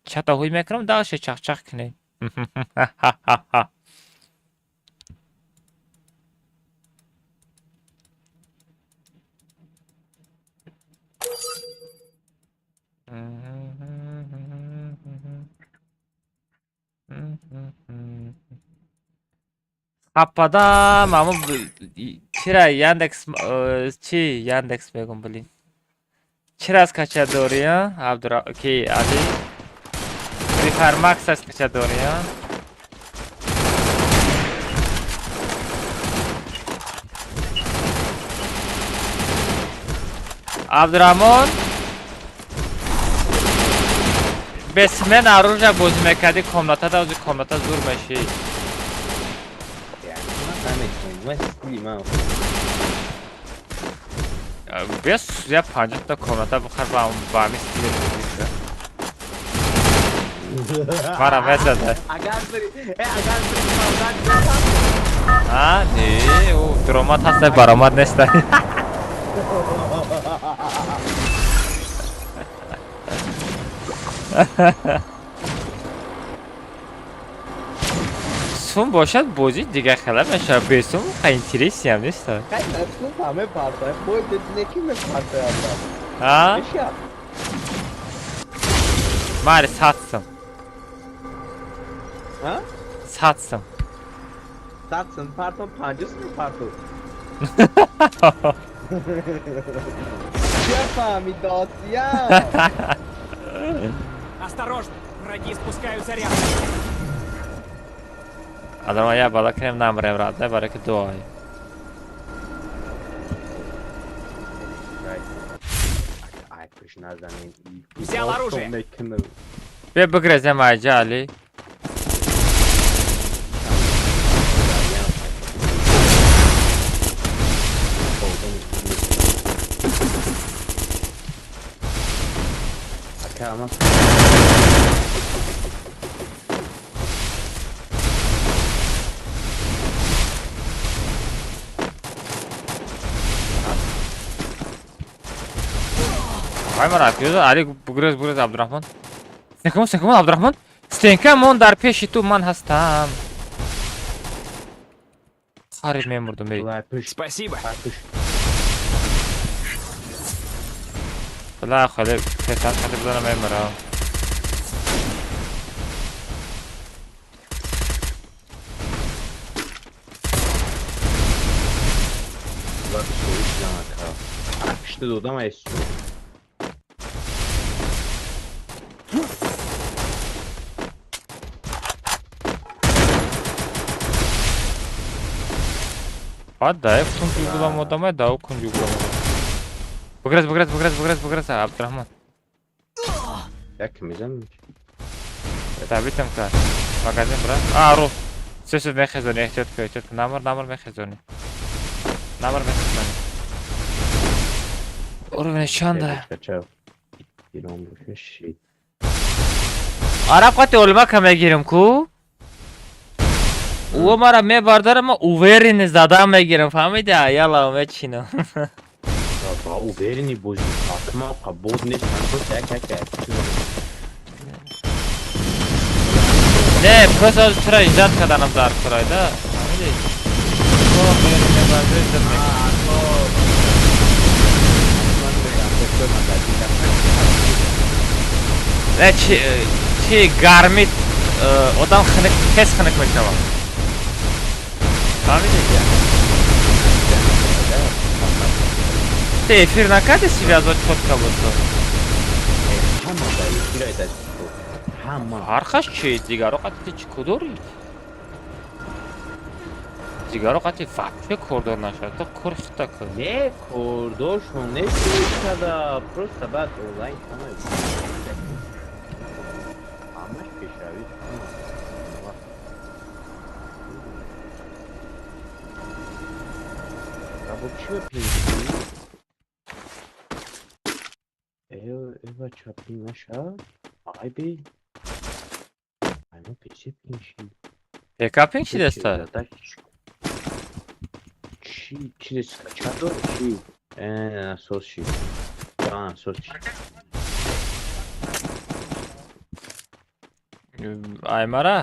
Чата ҳуй мекунам, дальше чахчах кинем. Хаппадам, ҳамун чира Яндекс, чи Яндекс мегум, блин. Чӣ раскачать дорӣ, а? Абдура ки Али? Free Fire Max раскачать дорӣ, а? Абдурахмон, бесмен оружие бозӣ мекардӣ, комната да ози комната зур мешӣ. Ман стили ман. Бес я 50-та комната бихар, ба ҳамин стили бозӣ кун. Мара мезада. Агар бри, агар бри А, не, ӯ дуромад ҳаста, баромад неста. Сум бошад, бозӣ дигар хела мешавад, бесум қа интересиям неста. Хай насум ҳаме партай, бой неки мепартай. А? Мари 100 сум. А? 100 сум. 100 сум партом, 50 сум партом. Чия фаҳмидосия? Осторожно, враги спускают заряд. Адама я бала кунем, намрем, рад не барои ки дуои. Ай пуш назанем. Взял оружие. Бия бигрезем айҷа, Али. Ака, ман Вай мара пиёза, Али, бугрез, бугрез, Абдурахмон. Стенка, стенка, Абдурахмон. Стенка мон дар пеши ту, ман ҳастам. Хариб мемурдум, эй. Спасибо. Бла хеле песар хати бизанам, мемурам. Пишта додам айсу. Баъд да кунҷ углам одамай, да кунҷ углам одам. Бугрез, бугрез, бугрез, бугрез, бугрез, Абдурахмон. Як мезанам? Табитам ка. Магазин бра. А, ру. Все, все, мехезони, эҳтиёт кун, эҳтиёт кун. Намр, намр мехезони. Намр мехезони. Уровень чанда? Араб қати олмака мегирим ку? Ӯ мара мебардарам, ма уверенный зада мегирам, фаҳмида? Яла, мечинам. Ба уверенный бозӣ, акма қабул нест, просто як як як. Не, просто ҳозир тура иҷод карданам дар курайда. Фаҳмидӣ? Мебардори, иҷод мекунам. Не, чи гармӣ одам хунук, тез хунук мешавад. Фаҳмидӣ? Ты эфир накарди, связь чётко буд то. Ҳама дар эфир айдаш. Ҳама. Фарқаш чи? Дигаро қати чӣ кудорӣ? Дигаро қати вообще кордор нашавад. То кор хита кун. Не, кордоршон нест када, просто баъд онлайн ҳама. Ҳамаш пешравӣ. Або чӣ пешравӣ? Эва чапи наша? Ай би. Ай мо пеши пинши. ПК пинши деста? Чи чиз скача дор чи? Насос ши. А, насос ши. Аймара?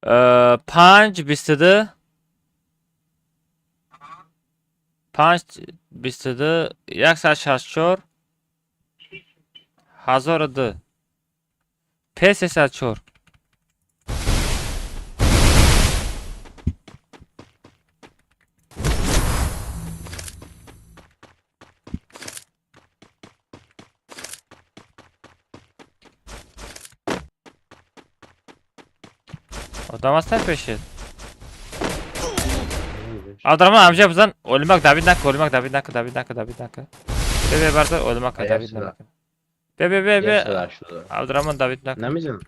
5 22 5 22 164 1002 П 304. Одам ҳастай пешет? Абдураҳмон ҳамҷа бизан, олимак давид нака, олимак давид нака, давид нака, давид нака. Бе бе бардор, олимак давид нака. Бе бе бе бе. Абдураҳмон давид нака. Намезанам.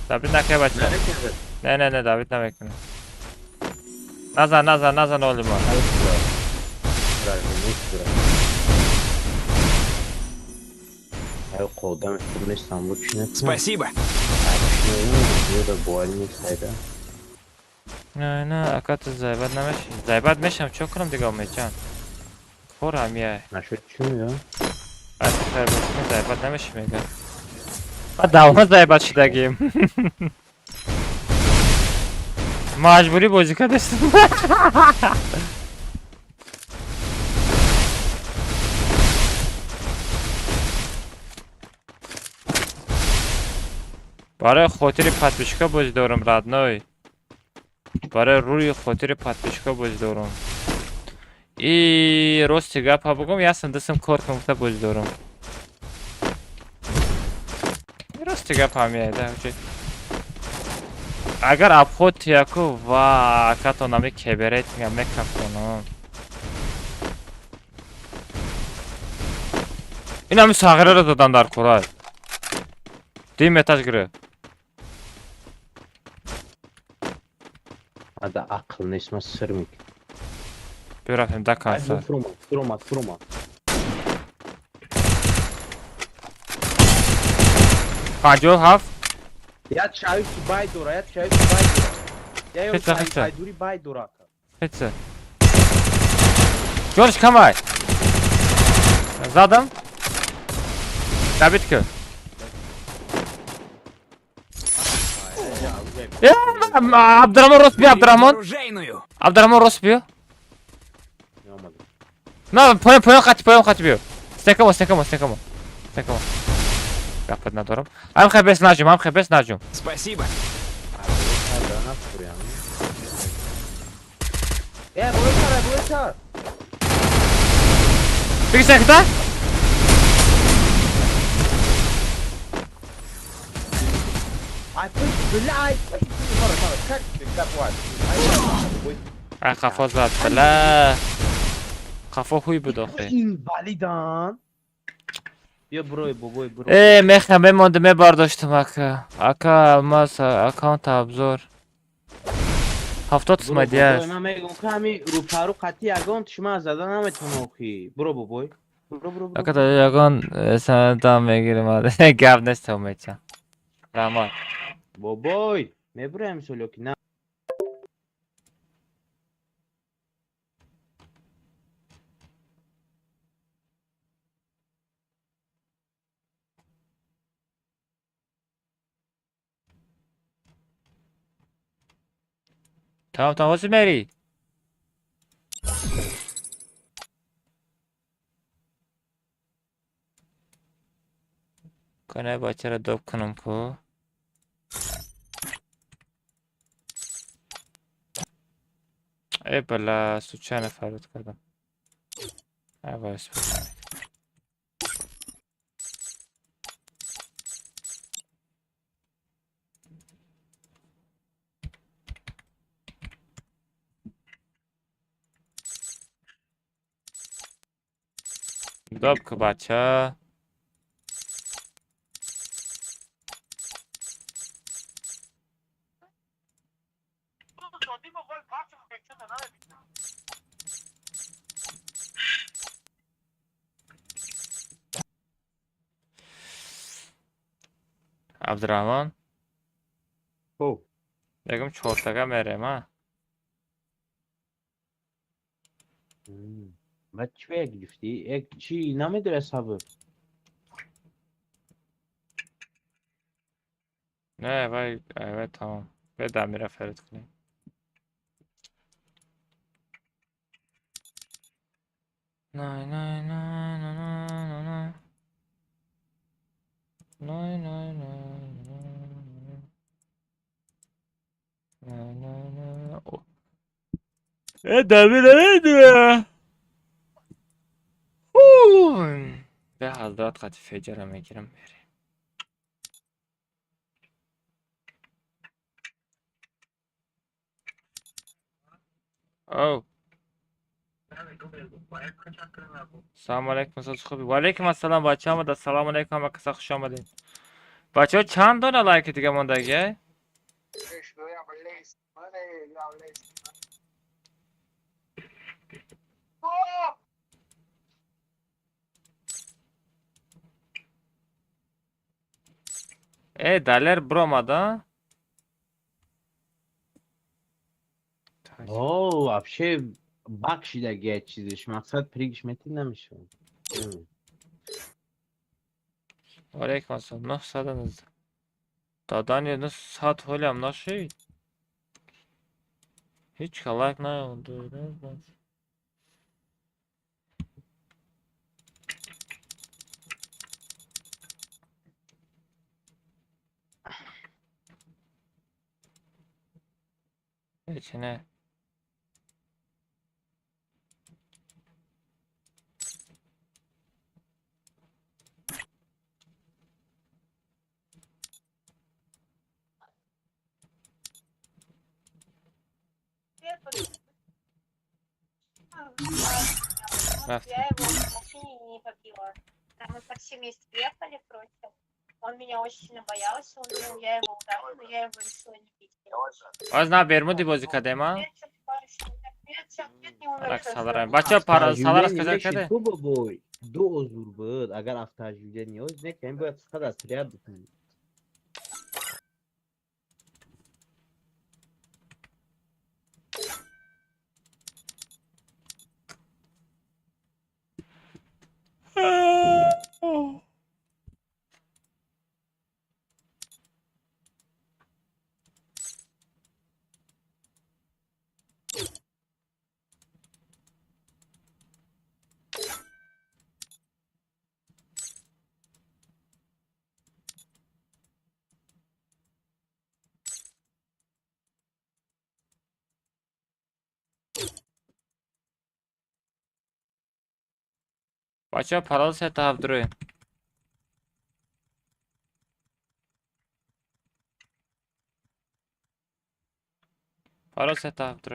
Давид нака бача. Не не не давид намекунам. Назан назан назан олимак. Спасибо. Не не ака ту зайбат намеши. Зайбат мешам чо кунам дига умедҷан. Кор ҳамияй. Нашуд чӣ мега? Аз хайр бошем зайбат намеши мега. Ба давно зайбат шудагим. Маҷбурӣ бозӣ кардастам. Барои хотири подписчика бозӣ дорам, родной. Барои рӯи хотири подписчика бозӣ дорам. И рости гапа бугум, ясам дастам кор кунам гуфта бозӣ дорам. Рости гап ҳамияда. Агар обход тияку ва акато нами кеберетинга мекафтонам. Ин ҳами сағираро додан дар курай. Дим этаж гирифт. Ада ақл нест, ман сир мекунам. Биё рафтем да конца. Фуромад, фуромад, фуромад. 57. Як шавиш бай дора, як шавиш бай дора. Я Хитса, ай дури бай дора. Хитса. Ҷониш камай. Задам. Давид ки. Абдураҳмон рост биё, Абдураҳмон. Абдураҳмон рост биё. На, поён, поён хати, поён хати биё. Стекамо, стекамо, стекамо. Стекамо. Гапат надорам. Ам хай бес наҷум, ам хай бес наҷум. Спасибо. Э, болотар, болотар. Беги секта. Ай қафо зад, бла. Қафо ҳуй буд охи. Инвалидан. Биё бурой бобой бурой. Э, мехам мемонда мебардоштам ака. Ака алмаз аккаунт обзор. 70 сумади аст. Ман мегӯям ки ҳами рӯпарӯ қатъи ягон шума зада наметавонам охи. Буро бобой. Буро буро буро. Ака да ягон санадам мегирам. Гап нест умедҷан. Раҳмат. Бобой, мебурем мисол ё ки на? Тамом, тамом, ҳозир мери. Кана бачаро доб кунам ку. Э бала, случайно фарёд кардам. Ай вайс. Доб ку бача. Абдураҳмон. Хуб. Мегӯм чортага мерем, а? Баъд чӣ ба як гирифтӣ? Як чӣ намедорӣ сабр? Не, вай, вай тамом. Бе дамира фарид кунем. Най, най, най, най, най, най. Най, най, най, най. Най, най, най. Э, дамира намедура. Бе ҳазрат қати феҷара мегирам мерем. Оу. Салом алейкум, соз хуби. Ва алейкум ассалом, бачаҳо омада. Салом алейкум, ҳама каса хуш омадед. Бачаҳо, чанд дона лайки дига мондаги? Э, Далер биромад, а? О, вообще баг шидаги чизиш. Мақсад пригиш мети намешавад. Ва алейкум ассалом. 919. Дадани 900 ҳолиам нашид. Ҳеҷ ка лайк наёд. Ҳеҷ не. Рафтем. Я его в машине не побила. Там мы такси вместе ехали против. Он меня очень сильно боялся, он думал, я его ударила, но я его решила не бить. Оз на Бермуди бозӣ кардем, а? Рак салара. Бачаҳо, пара салара сказал каде? Ку бобой, ду озур буд, агар автожудение оз не кем бояд фақат аз триад бикунӣ. Бачаҳо, парол сета ҳафт. Парол сета ҳафт.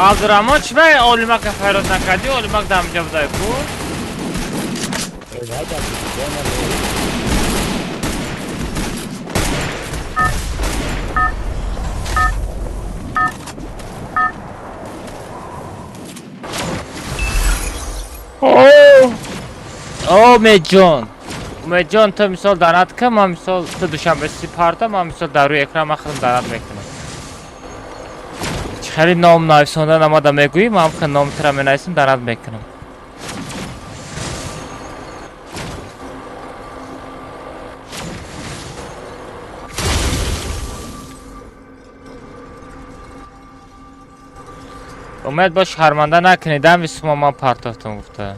Абдураҳмон, чӣ ба Олимака файроз накардӣ? Олимак дар ҳаминҷа будай ку? Умедҷон, Умедҷон, ту мисол донат кун, ман мисол ту душанбе си парда, ман мисол дар рӯи экран ман худам донат мекунам. Хеле ном нависонда намада мегӯӣ, ман ҳам ном тура менависам, донат мекунам. Умед бо шарманда накунӣ, дами сума ман партофтум гуфта.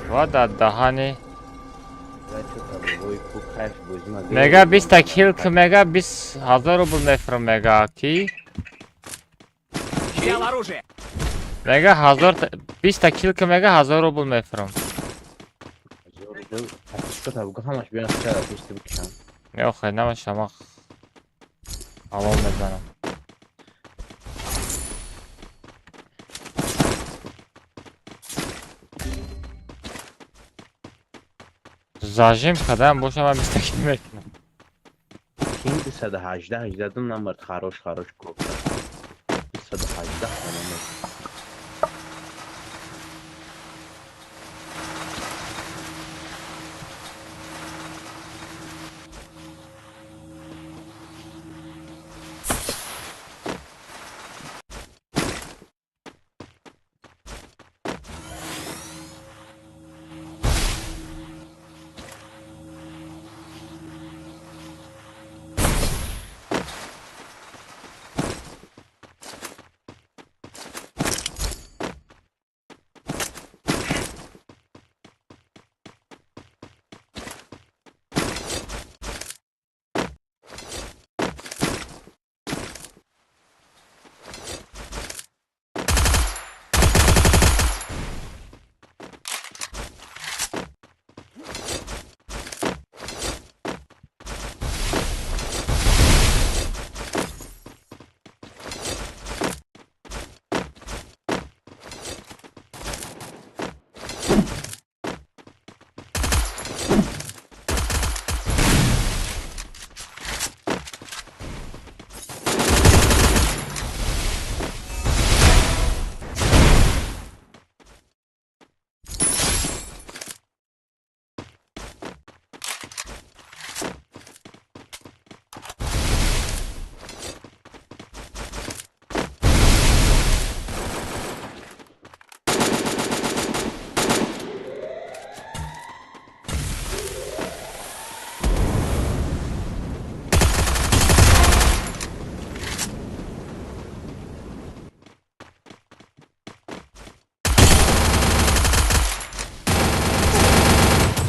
Ва дар даҳани мега 20 кил ки мега 20 000 рубл мефурам мега ки Взял оружие. Мега 1000 20 кил ки мега 1000 рубл мефурам. 1000 рубл подписчикота бугӯ ҳамаш биён чара пешти бикушам. Не охе намаша ма ҳалол мезанам. Зажим кардам боша ман 20 кил мекунам. Кин 218 18 номер хорош хорош кофта. 218 номер.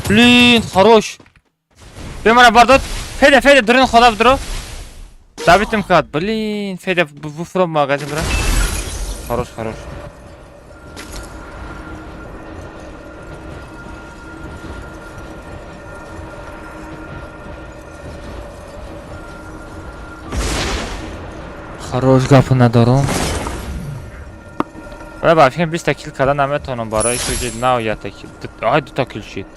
Блин, хорош. Бемара бардод. Федя, Федя, дрон хода бдро. Давитим хат. Блин, Федя, буфром магазин бра. Хорош, хорош. Хорош гапы надорум. Бара ба фикр 20 кил карда наметавонам барои ки на ята кил. Ай дута кил шид.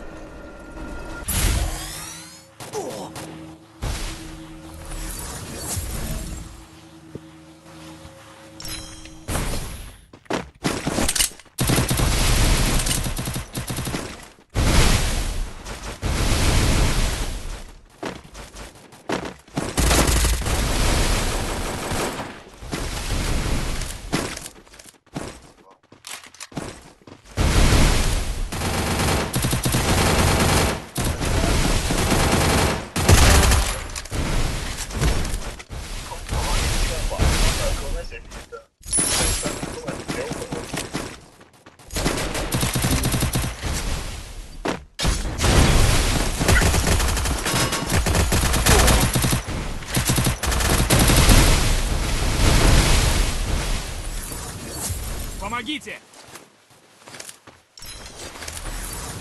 Помогите!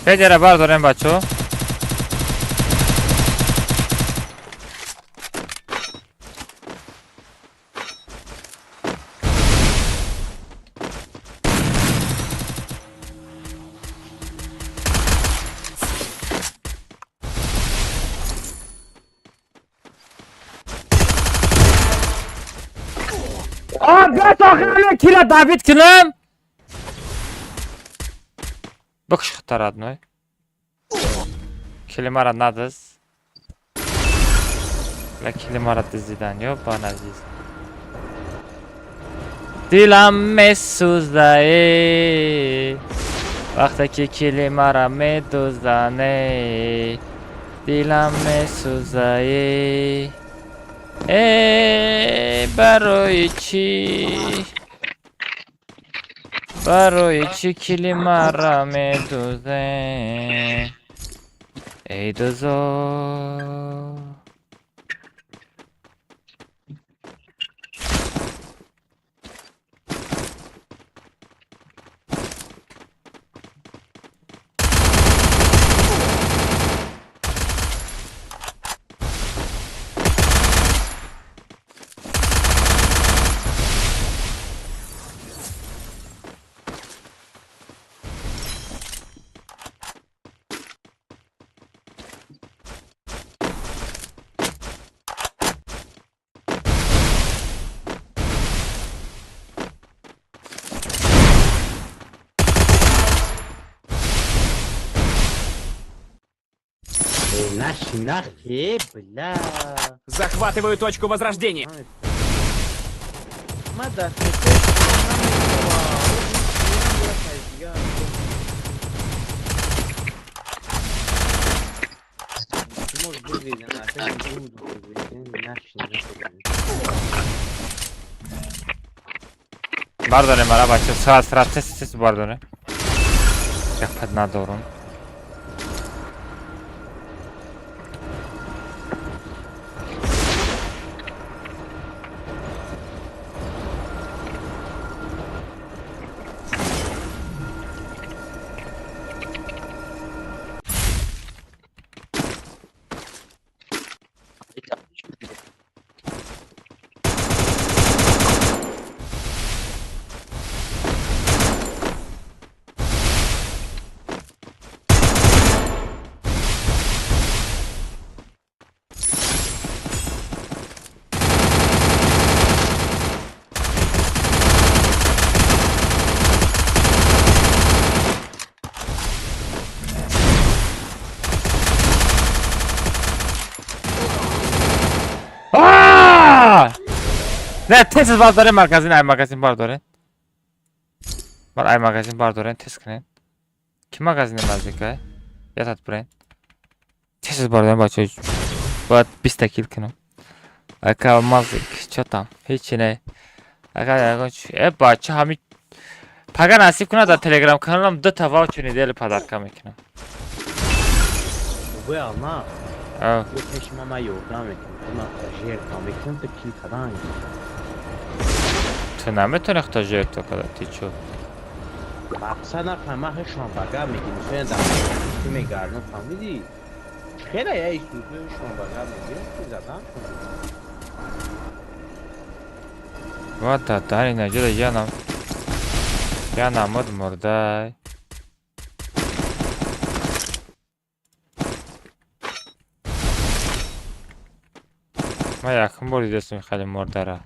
Федера бардорем бачо. Кира Давид кунам. Бикш хатар родной. Килимара надиз. Ла килимара дизидан ё бан азиз. Дилам месӯзае. Вақте ки кили мара медузане, дилам месӯзае. Э, барои чӣ? Барои чӣ кили мара медузе? Эй дузо. Нахи, бля. Захватываю точку возрождения. Бардоре мара бача, срат, срат, тез, тез бардоре. Гапат надорум. Не, тез бардорем магазин, ай магазин бардорем. Бар ай магазин бардорем, тез кунем. Ки магазини наздикай? Ятат бурен. Тез бардорем бачо. Бояд 20 та кил кунам. Ака мазик, чо там? Ҳечи не. Ака ягон чи. Э бача ҳами пага насиб кунад дар телеграм каналам ду та ваучер недели подарка мекунам. Бе алма. Ё пеши ма ма ёрдам мекунам. Ма жертва мекунам то кил кадан. Ту наметавонӣ худто жертва када, ти чо? Мақсад нафаҳм, ман ҳешон ба гап мегирам, мисоли дар ту мегардам, фаҳмидӣ? Хела я истуду ҳешон ба гап мегирам, ту задан. Ва дар инаҷода янам. Я намуд мурдай. Ман якум бор дидастам хеле мурдара.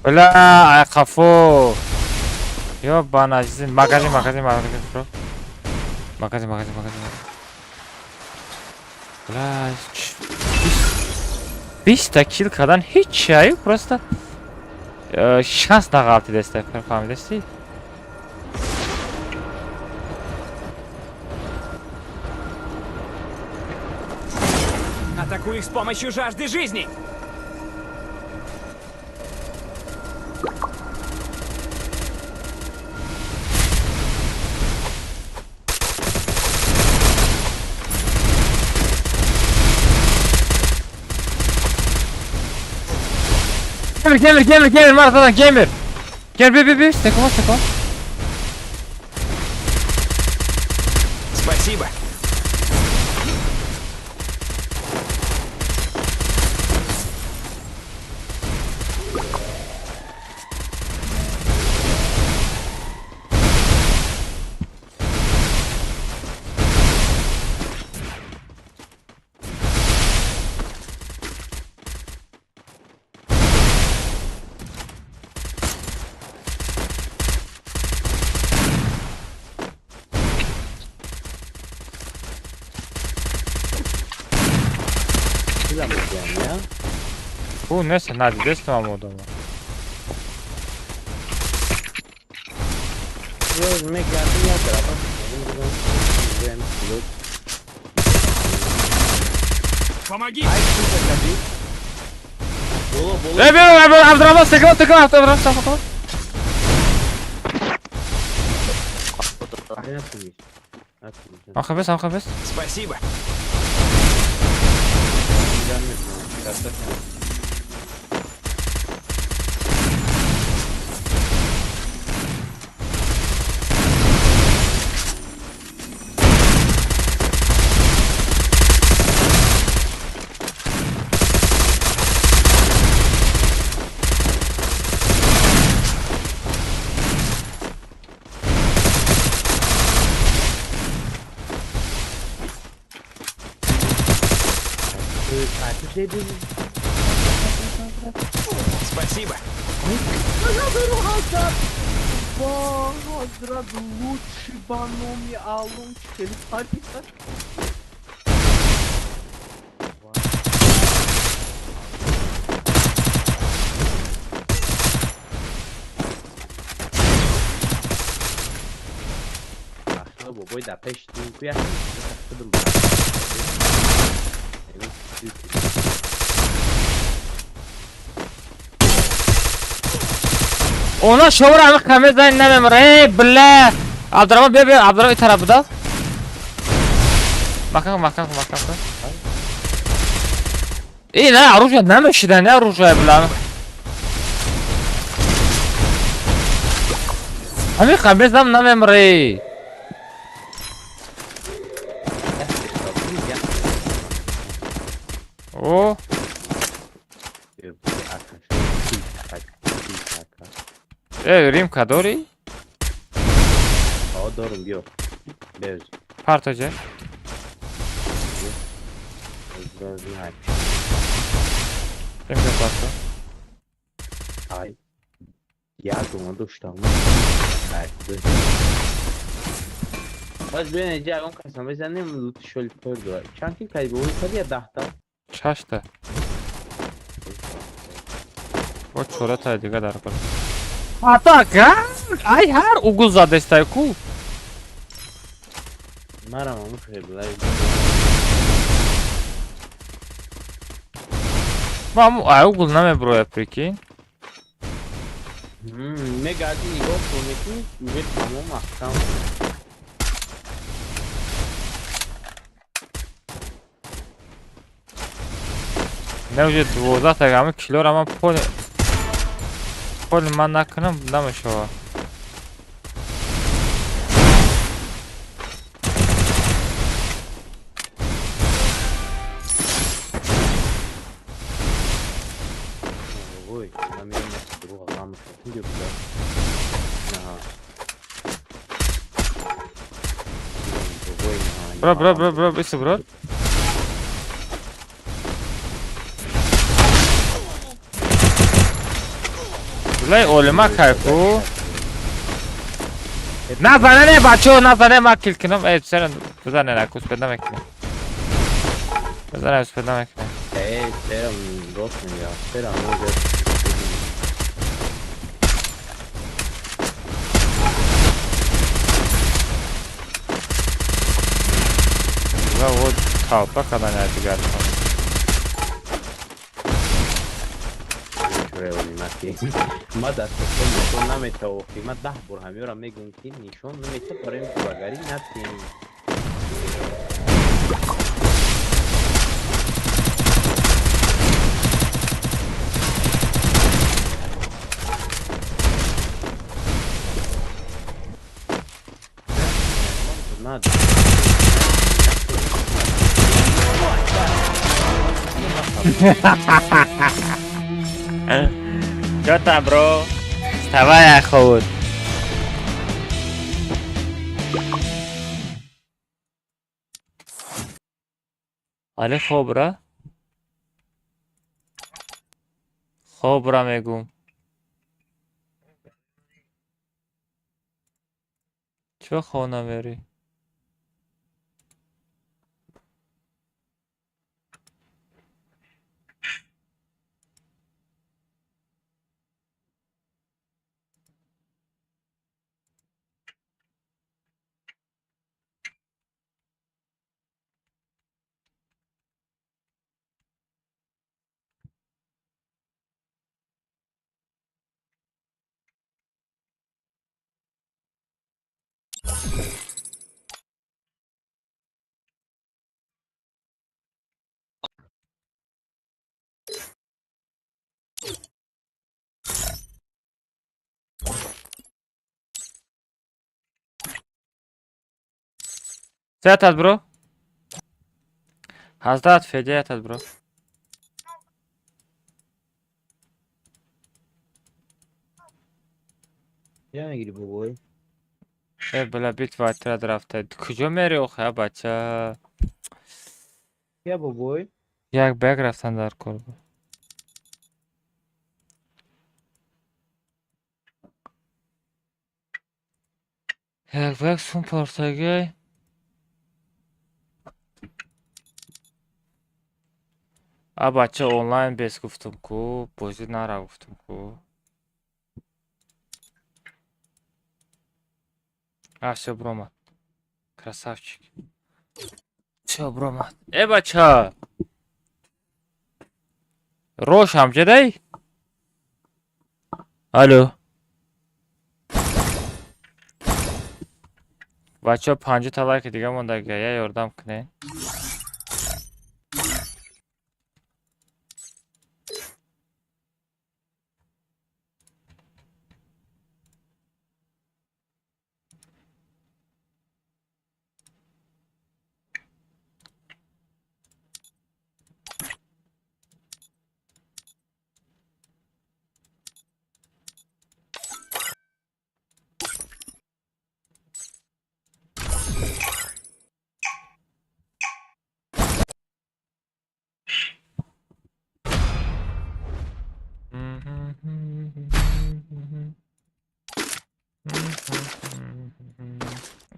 Бля, қафо. Ёбана, магазин, магазин, магазин, бро. Магазин, магазин, магазин. Бля, 20 та кил кардан ҳеҷ чиаю, просто шанс нағалтидеста, фаҳмидасти? Атакую их с помощью жажды жизни! Gamer, gamer, gamer, gamer, marathon, gamer. Гел, би, би, би, стеком, стеком. Спасибо. Ку нест, надидестам ам одама. Помоги! Э, бе, Абдурахман, секунд, секунд, Абдурахман, секунд. Ахабес, ахабес. Спасибо. Спасибо. Она шовра ами камер зани намемра. Эй, бля. Абдурахман, бия, бия, Абдурахман, ин тараф буда. Макан кун, макан кун, макан кун. Эй, на, оружие намешида, не оружие, бля. Ами камер зам намемра, эй. О. Э, римка дорӣ? О, дорум, биё. Без. Партоҷа. Римка парто. Ай. Я думаю, доштам. Баз биё, инҷа ягон касам бизанем, лут шол пур дора. Чанд кил кайби? Ой, кади я даҳта? Шашта. О, чоратай дига дар кор. Атака! Ай ҳар угул задестай ку. Марам аму хеблай. Маму ай угул намеброя, прикинь. Мегади нигоҳ кун мекунӣ, уже тамом маҳкам. Не уже 12 та ами килора ман поли поли ман накунам намешава. Ой, намедонам дурӯғ ғам шуд. Бро, бро, бро, бро, биси, бро. Лай олима кайфу. Назане не бачо, назане ма кил кунам. Эй, сера бизане накус педа мекунем. Бизане педа мекунем. Эй, сера рост мегӯям. Сера може. Ва вот толпа кадани дигар. Ма дастакон нишон наметавохӣ. Ма 10 бор ҳамёра мегӯям ки нишон намета барои бурагарӣ натем. Чё там, бро? Вставай, ахуд. Али хобра? Хобра мегум. Чё хона мери? Сетат бро. Ҳазрат федиятат бро. Чия мегири бобой? Э била бит ватрад рафта. Куҷо мери охе бача? Кия бобой? Як ба як рафтан дар кор буд. Як ба як сум портагӣ. А бача онлайн бес гуфтум ку, бозӣ нара гуфтум ку. А всё бромад. Красавчик. Всё бромад. Э бача. Рош ҳамҷадай? Алло. Бача 50 та лайки дига монда, я ёрдам кунед.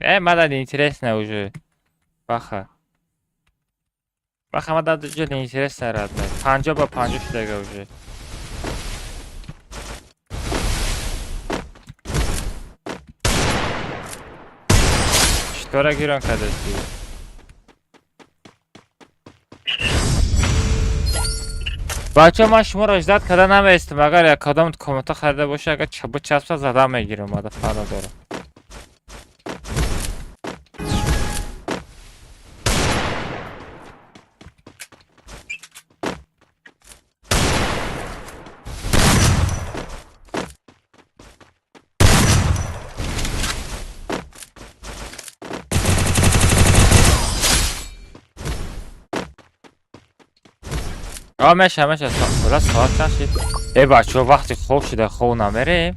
Э, мада неинтересно уже. Баха. Баха, мада уже неинтересно, родной. 50 ба 50 шудага уже. Читора гирон кардасти? Бача, ман шуморо ждать карда намеистам. Агар як кадом комната харида боша, агар бичаспа зада мегирам, мада фарқ надорам. А меша, меша, бла соат чанд шид? Э бачаҳо, вақти хоб шуда хоб намерем?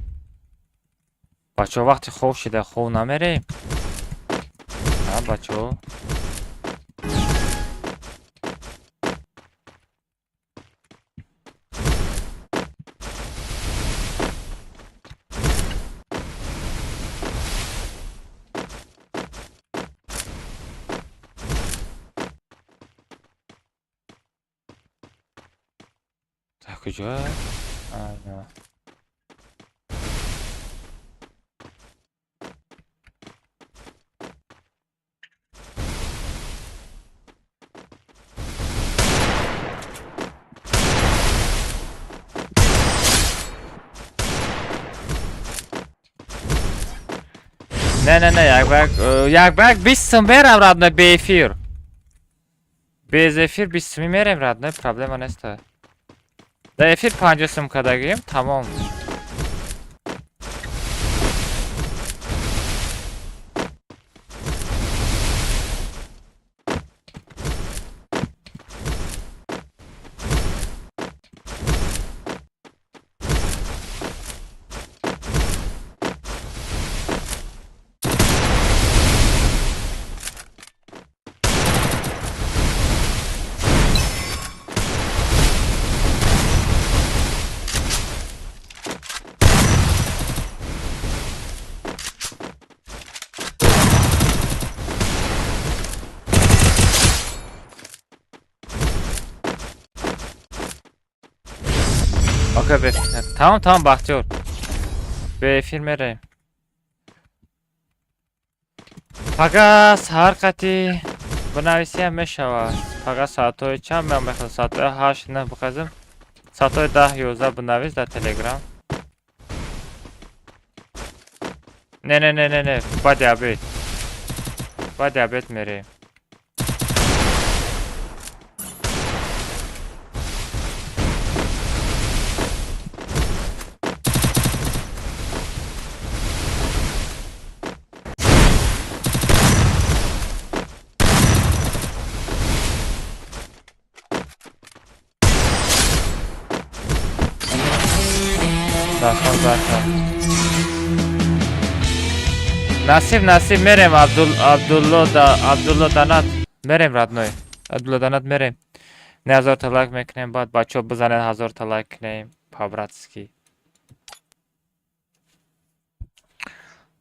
Бачаҳо, вақти хоб шуда хоб намерем? А бачаҳо. Куҷо? Ана. Не, не, не, як ба як, як ба як 20 сум мерам, родной, беэфир. Без эфир 20 суми мерем, родной, проблема неста. Дар эфир 50 сум кардагием, тамом. Окей, тамом, тамом, Бахтиёр. Ба эфир мераем. Пага саҳар қатӣ бинависиям мешавад. Пага соатҳои чанд меам мехоҳам? Соатҳои 8 9 бихезем. Соатҳои 10 11 бинавис дар Телеграм. Не, не, не, не, не, баъди обед. Баъди обед мерем. Абдурахмон Насиб, насиб, мерем. Абдул, Абдулло да, Абдулло донат. Мерем, родной. Абдулло донат мерем. Не 1000 та лайк мекунем, баъд бачаҳо бизанед, 1000 та лайк кунем. По-братски.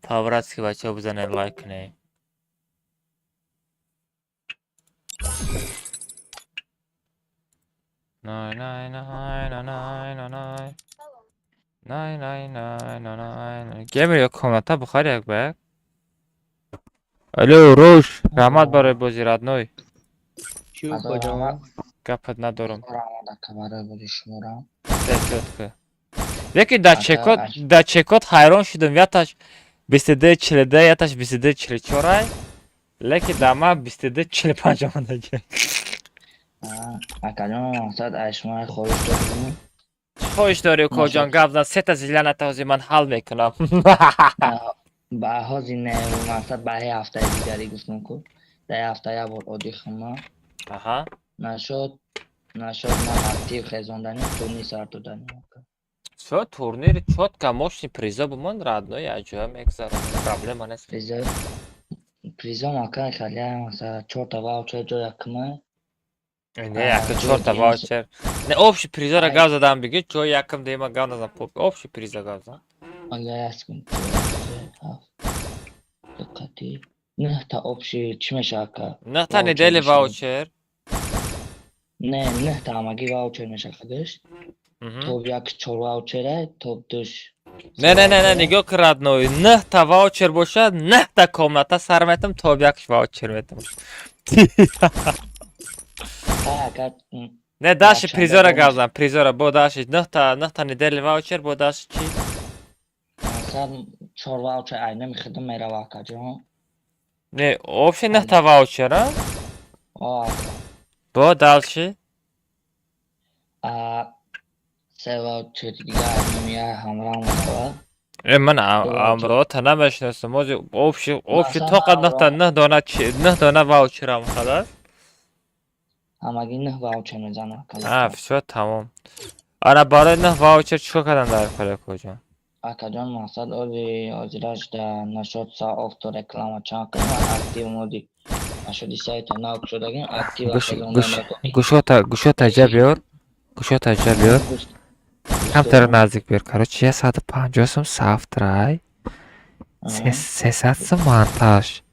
По-братски бачаҳо бизанед, лайк кунем. Най най най най най най най най най най най най. Гемер ё комната бухари як ба як. Алло, Рош, раҳмат барои бозӣ, родной. Гапат надорам. Барои бози шуморо. Чётко. Лекин дар чекот, дар чекот ҳайрон шудам, яташ 22 42, яташ 22 44 ай. Лекин дар ман 22 45 омадаги. Акаҷон, мақсад аз шумо хоҳиш дорем. Чӣ хоҳиш дорӣ, укоҷон? Гап зан, сета зиланата ҳозир ман ҳал мекунам. Ба ҳозир не, мақсад ба ҳе ҳафтаи дигари гуфтам ку. Дар ҳафта як бор оддӣ хума. Нашуд, нашуд, ман актив хезондани, турнир сар додани. Всё, турнир чётко, мощный призо бумон, родной, аҷоя мегзарам. Проблема нест. Призо, призо мака халя, масалан, чорта ваучер ҷо якума. Не, яка чорта ваучер. Не, общий призора гап задам биги, ҷои якум дема гап назан, общий приза гап зан. Ага, як секунд. Ҳафт. Диққати. Нӯҳта общий чӣ мешавад, ака? Нӯҳта недели ваучер. Не, нӯҳта ҳамагӣ ваучер мешавад худаш. Топ як чор ваучера, топ душ. Не, не, не, не, нигоҳ кун, родной. Нӯҳта ваучер бошад, нӯҳта комната сар метам, топ якш ваучер метам. Ака. Не, дальше призора гап зан, призора, бо дальше нӯҳта недели ваучер, бо дальше чӣ? Масалан, чор ваучер айна мехӯрдам мерава, акаҷон. Не, общий нӯҳта ваучер, а? О, ака. Бо дальше? А се ваучери дига айна ҳамроҳ мерава. Э, ман амрота намешиносам. Ози общий тоқа нӯҳта, нӯҳ дона чи, нӯҳ дона ваучерам халас? Ҳамагӣ нӯҳ ваучер мезанам. А, всё, тамом. Ана барои нӯҳ ваучер чикор кардан дар кор, акоҷон? Акаҷон, мақсад ози ҳозираш да нашод саофто реклама чанд кунам, актив моди нашоди сайта нав шудагим, актив. Гӯшота, гӯшота ҷа биёр, гӯшота ҷа биёр, камтар наздик биёр. Короче, 150 сум сафтрай, 300 сум монтаж,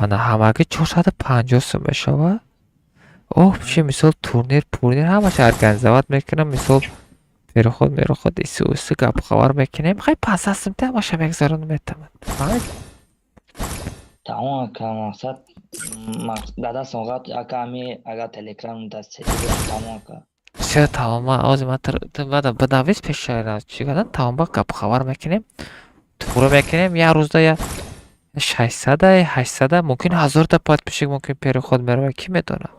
ана ҳамагӣ 450 сум мешавад. Общий, мисол, турнир пурнир ҳамаша организовать мекунам, мисол, переход мероход, ису усу гапхабар мекунем. Хай, 500 сум те ҳамаша мегзаронам, метавонад. Фаҳмидӣ? Тамом, ака, мақсад дар даст оғат, ака, ами агар телеграм дар сети бошад, тамом, ака. Всё, тамом, ман ҳозир ман баъда бинавис пешаи чӣ кардан, тамом, ба гапхабар мекунем, туғри мекунем, як рӯзда я 600-а, 800-а, мумкин 1000-та подписчик, мумкин переход мерава, кӣ медонад.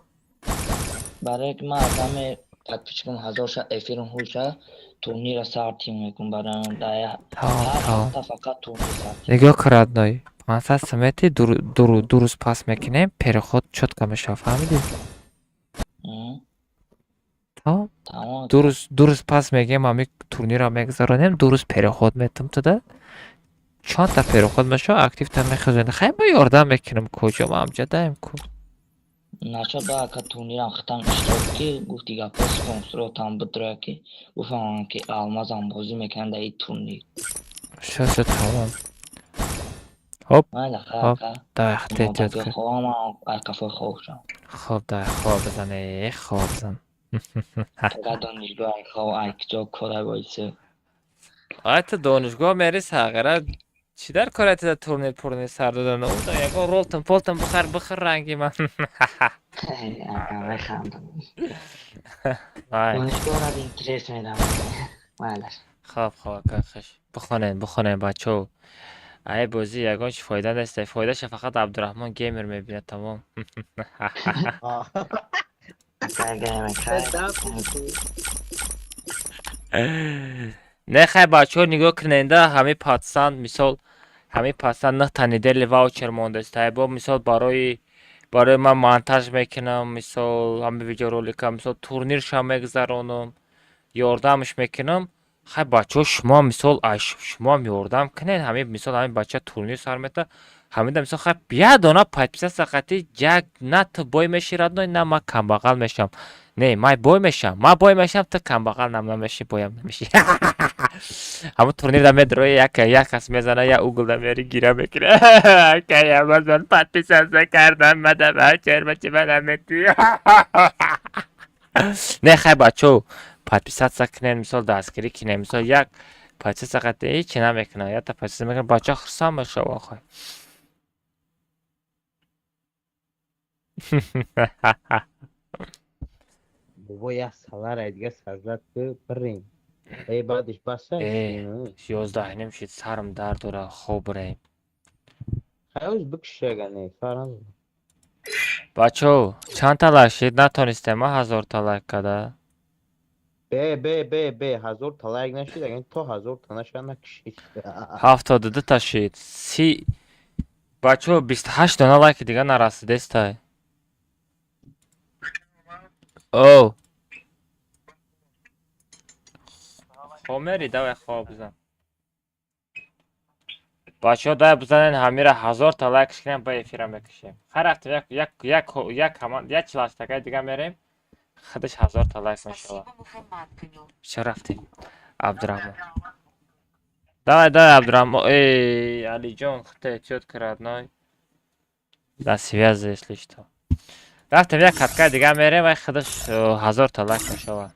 Барое ки ман аз ҳаме подписчикам ҳазор ша, эфирам ҳулша, турнира сар тим мекун барои ҳар ҳафта фақат турнир сар. Нигоҳ кун, родной, 500 сумети 2 рӯз пас мекунем, переход чётко мешавад, фаҳмидӣ? Тамом, 2 рӯз, 2 рӯз пас мегӯем, ҳами турнирро мегузаронем, 2 рӯз переход метам туда, чандта переход мешавад, активта мехӯзонем. Хай, ма ёрдам мекунам, куҷо ма амҷадаем ку. Нача ба ака, турнирам хитам иштирок ки гуфти гапо, спонсоротам бидроя ки гуфтам ки Алмазам бозӣ мекунам дар ин турнир. Всё, всё, тамом. Хоп, хоп, давай, эҳтиёт кун. Хоҳам қафои хоб шам. Хоб, давай, хоб бизан, э, хоб бизан. Фақат донишгоҳ ай хоб, ай киҷо кора боиса. Ай, ту донишгоҳ мери, сағира чӣ дар кора ту турнир пурнир сар додан? Уда ягон ролтон полтон бихар, бихар ранги ман. Механдам. Вай. Донишгоҳ интерес медам. Майлаш. Хоб, хоб, ака, хуш. Бихонем, бихонем, бачаҳо. Ай бозӣ ягон чи фоида нест. Фоидаша фақат Абдураҳмон геймер мебинад, тамом. Ака геймер. Не, хай, бачаҳо, нигоҳ куненда, ҳамин патсанд, мисол, ҳамин патсанд нӯҳта недели ваучер мондааст. Бо мисол, барои ман монтаж мекунам, мисол, ҳамин видеоролика, мисол, турнирша мегузаронам, ёрдамш мекунам. Хай бачаҳо, шумо мисол шумоам ёрдам кунед, ҳамин мисол ҳамин бача турнир сар мета, ҳамида мисол хай як дона подписаться қатӣ як на ту бой мешӣ родной, на ман камбағал мешавам. Не, ман бой мешавам, ман бой мешавам, ту камбағал нам намешӣ, боям намешӣ. Ҳамун турнирда медрои, як як кас мезана, як углда мери гира мекунӣ. Каямаз ман подписаться кардам, мадама чермачи мана мети. Не, хай бачаҳо, подписаться кунед, мисол дастгирӣ кунед, мисол як подписаться қатӣ ҳечи намекунад, якта подписаться мекунад, бача хурсанд мешавад хай. Бобо, як салара дига сазлат ки бирем. Э, баъдиш баса. Э, 11:30 шид, сарам дард дора, хоб бираем. Хаёз бикшагане, фараз. Бачаҳо, чандта лайк шид? Натонистем, а 1000та лайк када. Бе, бе, бе, бе, 1000та лайк нашид, агар то 1000та наша накшид. 72та шид. 30 бачаҳо, 28 дона лайки дига нарасидестай. О. Хоб мери, давай хоб бизан. Бачаҳо, давай бизанен ҳамира 1000та лайкш кунем, ба эфира мекушем. Хай рафтем, як як як як команд, як чилаштакаи дига мерем. Худаш 1000та лайк мешавад. Всё, рафтем. Абдурахмон. Давай, давай, Абдурахмон. Эй, Алиҷон, худта эҳтиёт кун, родной. На связи, если что. Рафтем, як каткаи дига мерем, вай худаш 1000та лайк мешавад.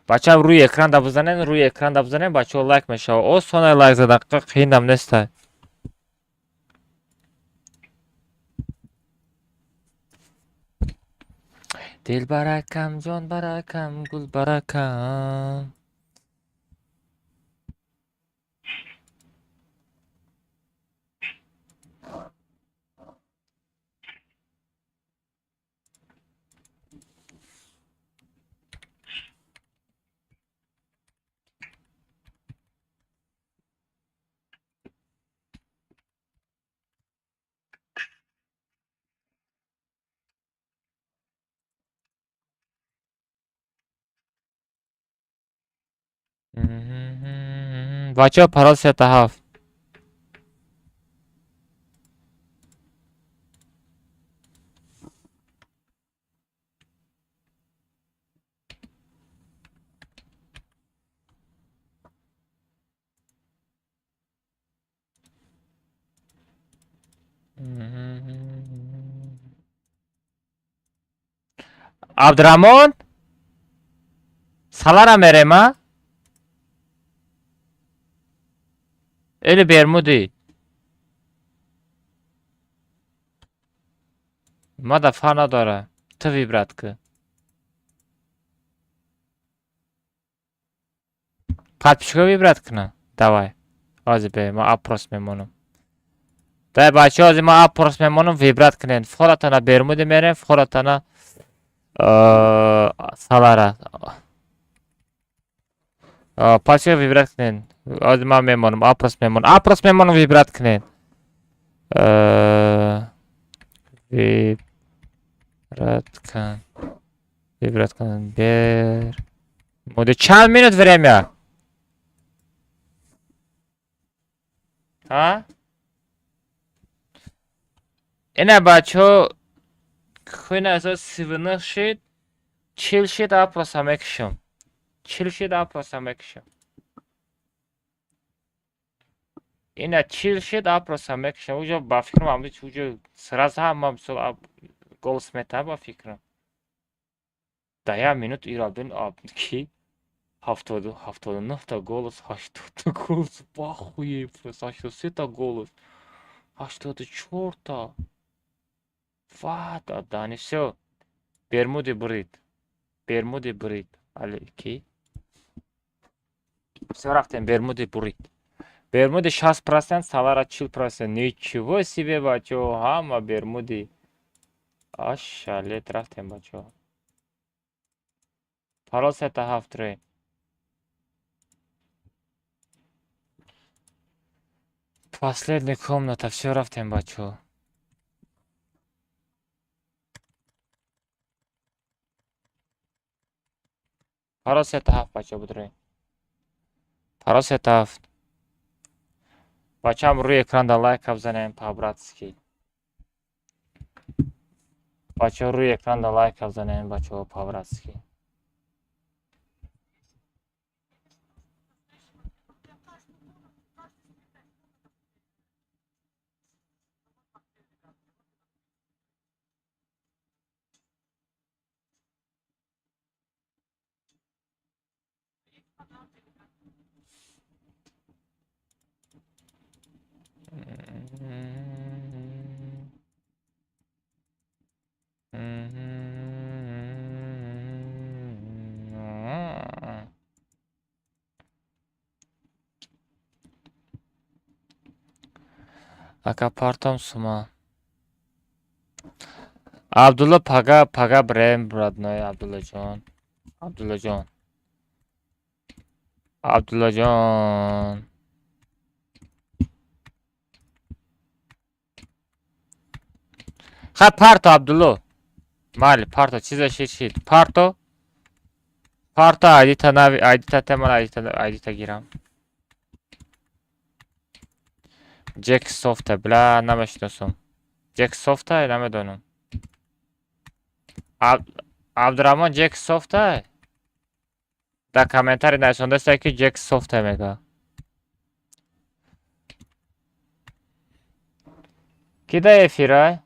Бачаам, рӯи экранда бизанен, рӯи экранда бизанен, бачаҳо, лайк мешавад. Осонай лайк задан, қиинам нестай. Дил баракам, ҷон баракам, гул баракам. Бачаҳо, парол 37. Абдураҳмон, салара мерем, а? Эли Бермуди. Мада фар надора. Ту выбрать ки. Подписчикҳо выбрать кунад. Давай. Ҳозир бе, ман опрос мемонам. Дай бачаҳо, ҳозир ман опрос мемонам, выбрать кунед. Форатана Бермуди мерем, форатана салара. Подписчикҳо выбрать кунед. Ҳозир ман мемонам, опрос мемонам. Опрос мемонам, выбрать кунед. Выбрать кун. Выбрать кун. Бермуди. Чанд минут время? Ҳа? Ина бачаҳо, хӯна асос 39 шид, 40 шид, опроса мекушам. 40 шид, опроса мекушам. Ина 40 шид, опроса мекушам. Уҷо ба фикрам ҳамди уҷо сразу ҳама мисол голос мета ба фикрам. Да як минут ира бин ки 79та голос, 80та голос, бахуе, просто 83та голос, 84та. Вата, дани, всё. Бермуди бурид. Бермуди бурид. Али, ки? Всё, рафтем, Бермуди бурид. Бермуди 60%, Салара 40%. Ничего себе, бачаҳо, ҳама Бермуди. Ашалет, рафтем, бачаҳо. Парол 37 рӯй. Последняя комната, всё, рафтем, бачаҳо. Парол 37, бачаҳо, будрӯй. Паро сета ҳафт. Бачаам, рӯи экранда лайка бизанем по-братски. Бачаҳо, рӯи экранда лайка бизанем, бачаҳо, по-братски. Ака, партом сума. Абдулло, пага, пага брем, родной, Абдуллоҷон. Абдуллоҷон. Абдуллоҷон. Хай, парто, Абдулло. Майли, парто, чиза шид шид. Парто. Парто, айдита нави, айдита теман, айдита, айдита гирам. Ҷек Софта, бля, намешиносам. Ҷек Софта, намедонам. Абдураҳмон, Ҷек Софта? Дар комментарий нависондаста, ки Ҷек Софта мега. Ки да эфирай?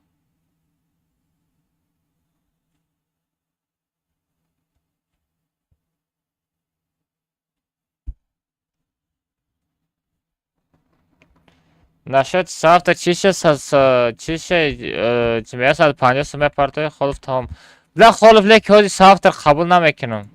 Нашод сафта чиша чиша чимея 150 сума партои холов тамом. Бля, холов, леки ҳози сафтар қабул намекунам.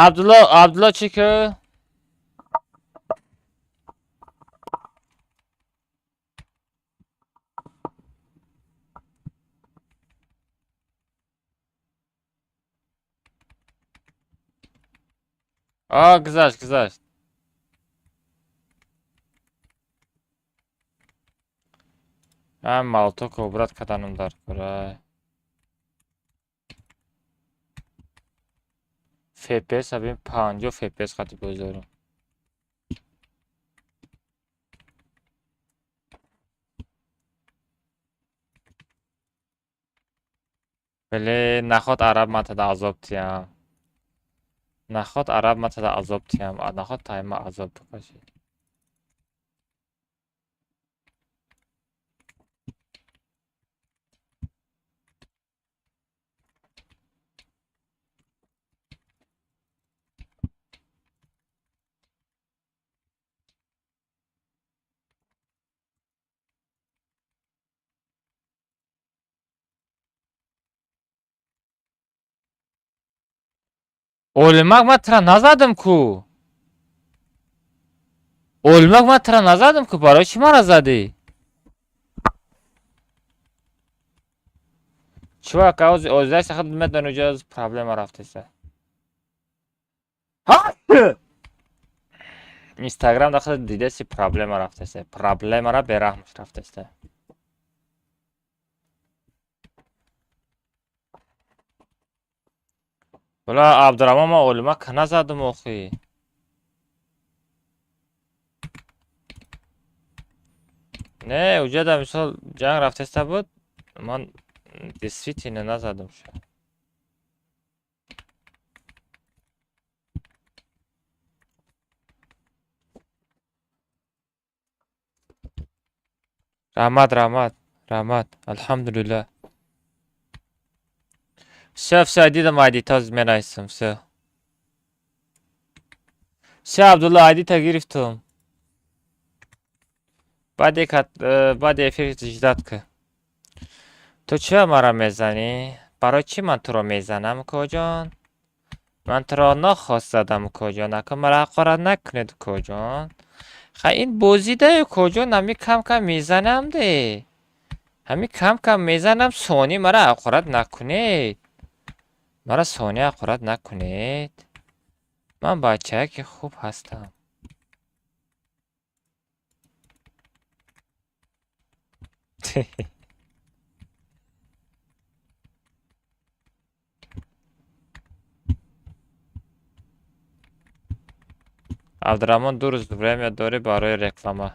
Абдулло, Абдулло, чӣ ки? А, гузашт, гузашт. А, молоток брат каданум дар кора. FPS абин 50 FPS қати бозорум. Беле, наход араб матада азоб тиям. Наход араб матада азоб тиям. Наход тайма азоб бикашӣ. Олимак, ман тура назадам ку. Олимак, ман тура назадам ку, барои чӣ мара задӣ? Чувак, оздаси худ медони, уҷа проблема рафтеса. Инстаграм да худ дидаси, проблема рафтеса. Проблемара бераҳмаш рафтеса. Бла, Абдураҳмон, ман олимак назадам охи. Не, уҷа да мисол ҷанг рафтеста буд, ман действительно назадам ша. Раҳмат, раҳмат, раҳмат. Алҳамдулиллаҳ. Всё, всё, дидам айди, тоз менависам, всё. Всё, Абдулло, айдита гирифтум. Баъди эфир ждать ка. Ту чиро маро мезанӣ? Барои чӣ ман туро мезанам, укоҷон? Ман туро нохост задам, укоҷон. Ака, маро ҳақорат накунед, укоҷон. Хай, ин бозӣ да, укоҷон, ҳами кам кам мезанам де. Ҳами кам кам мезанам, сонӣ маро ҳақорат накунед. Маро сонӣ ҳақорат накунед. Ман бачаяки хуб ҳастам. Абдураҳмон, 2 рӯз время дорӣ барои реклама.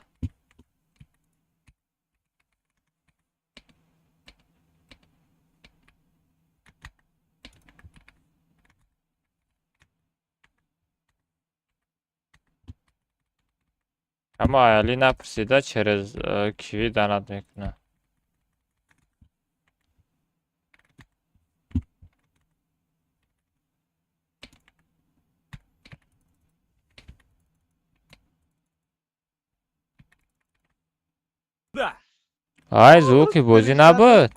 Аммо Али напурсида, через киви донат мекунад. Ай, звуки бозӣ набуд.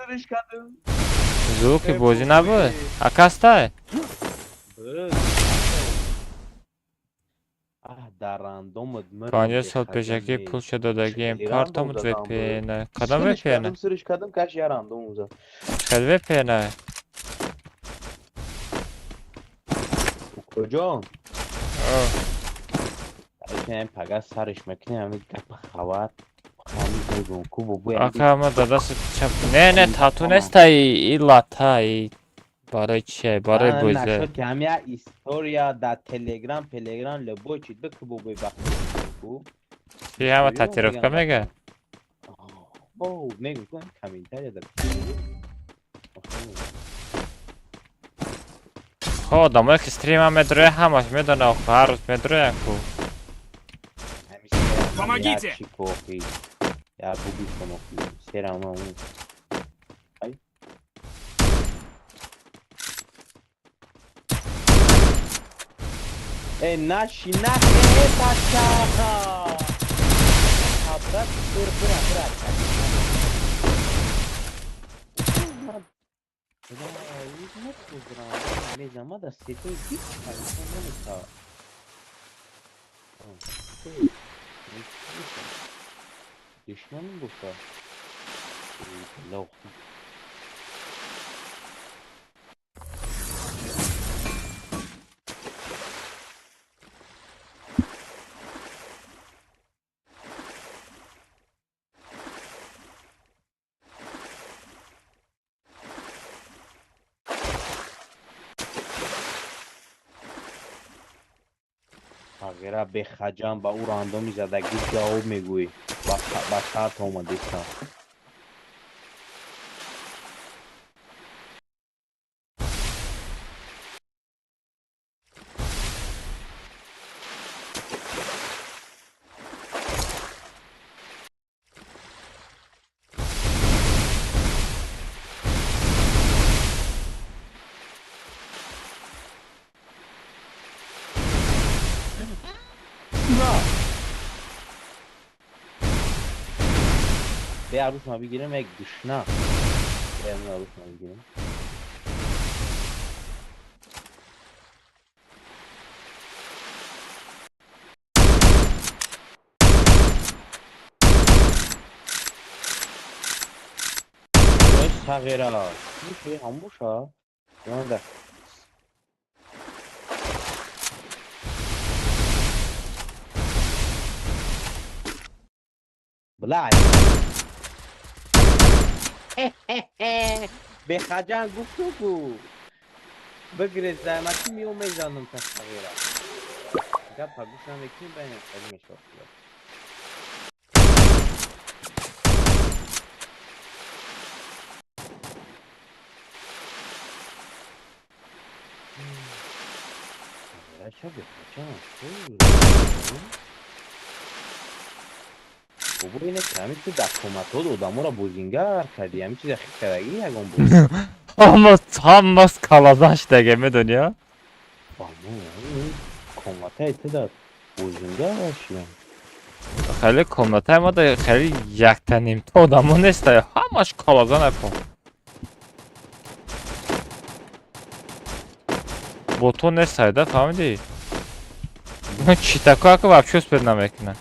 Звуки бозӣ набуд. Акастай? 50 сол пешакӣ пулша додагием. Картамуд VPN. Кадом VPN? Кад VPN? Куҷо? Пага сариш мекунем, ҳамин гапа хабар. Ака, ма дадаси чап. Не, не, тату нестай, и лата, и барои чие, барои бозӣ. Нашуд ки ҳам як история дар Телеграм, Пелеграм, любой чиз бикӯ бобои бахт. Чи ҳама татуировка мега? Бо, мегӯ ку комментария дар. Хо, одамое ки стрима медроя, ҳамаш медона, ҳар рӯз медроян ку. Помогите! Я буду помогти. Серама он. Ай. Э, наши, наши, э, бачаха! Брат, бра, бра, бра. Душманим гуфта. Ағира бехаҷам ба ӯ рандоми задагӣ ҷавоб мегӯӣ. Ба сарт омадистам. Бе арӯсма бигирем, як гушна. Бе арӯсма бигирем. Сағира. Мише ҳам боша. Ёнда. Блай. Бехаҷан гуфту ку. Бигрез займати миё мезанам та сағира. Гапа гӯш намекунӣ, байнам қадим мешавад. Бобо, ина ҳамин ту дар коматҳо одаморо бозингар кардӣ, ҳамин чиза хит кардагӣ ягон бор. Ҳамас калазан шудаге, медонӣ? Коматаи ту дар бозингар шудам. Хеле комнатаи ма да хеле якта нимта одамо неста, ҳамаш калазан апо. Бо ту нестайда, фаҳмидӣ? Читако ака вообще успед намекунад.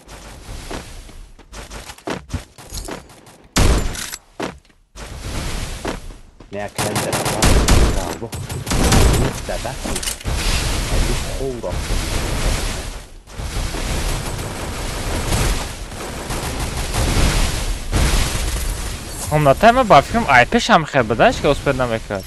Не, Комнатаи ман ба фикрам айпеш ҳам хел буда, ҳеч ки успед намекард.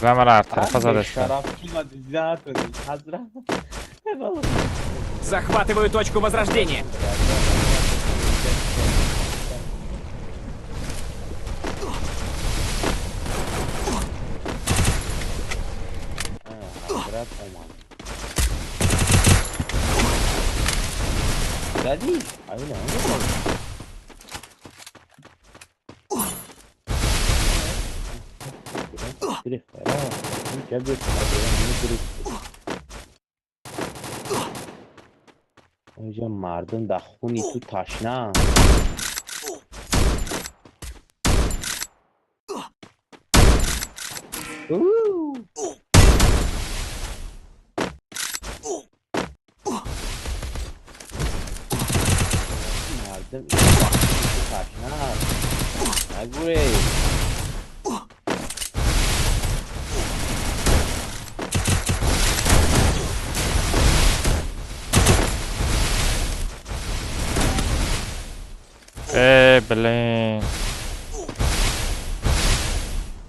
Мара ҳар тарафа задаста. Захватываю точку возрождения. Онҷа мардум дар хуни ту ташнаанд. Мардум ту ташнаанд. Нагурез. Э, блин.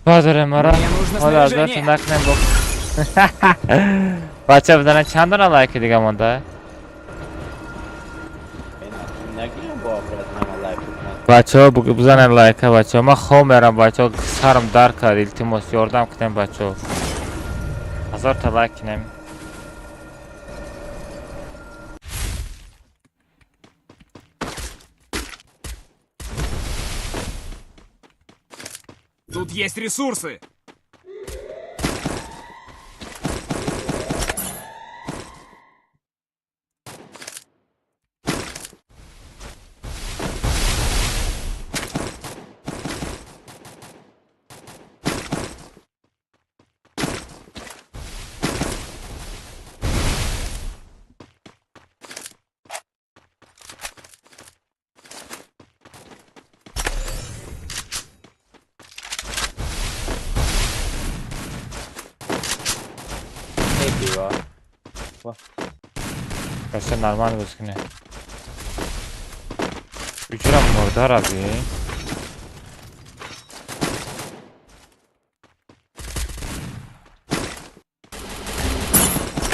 Бадре мара. Ҳола аз дасту накунем бо. Бача бизанед чанд дона лайки дига монда? Бачаҳо бизанед лайка, бачаҳо. Ман хоб мерам, бачаҳо, сарам дард кард, илтимос ёрдам кунем, бачаҳо. 1000 та лайк кунем. Тут есть ресурсы. Просто нормально бозӣ. Учра мурдара би.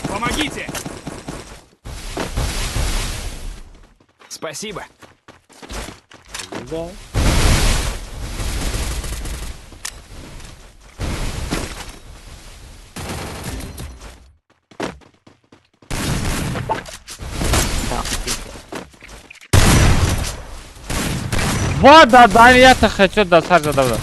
Помогите! Спасибо. Да. Ва да да я-то хочу до сар зада.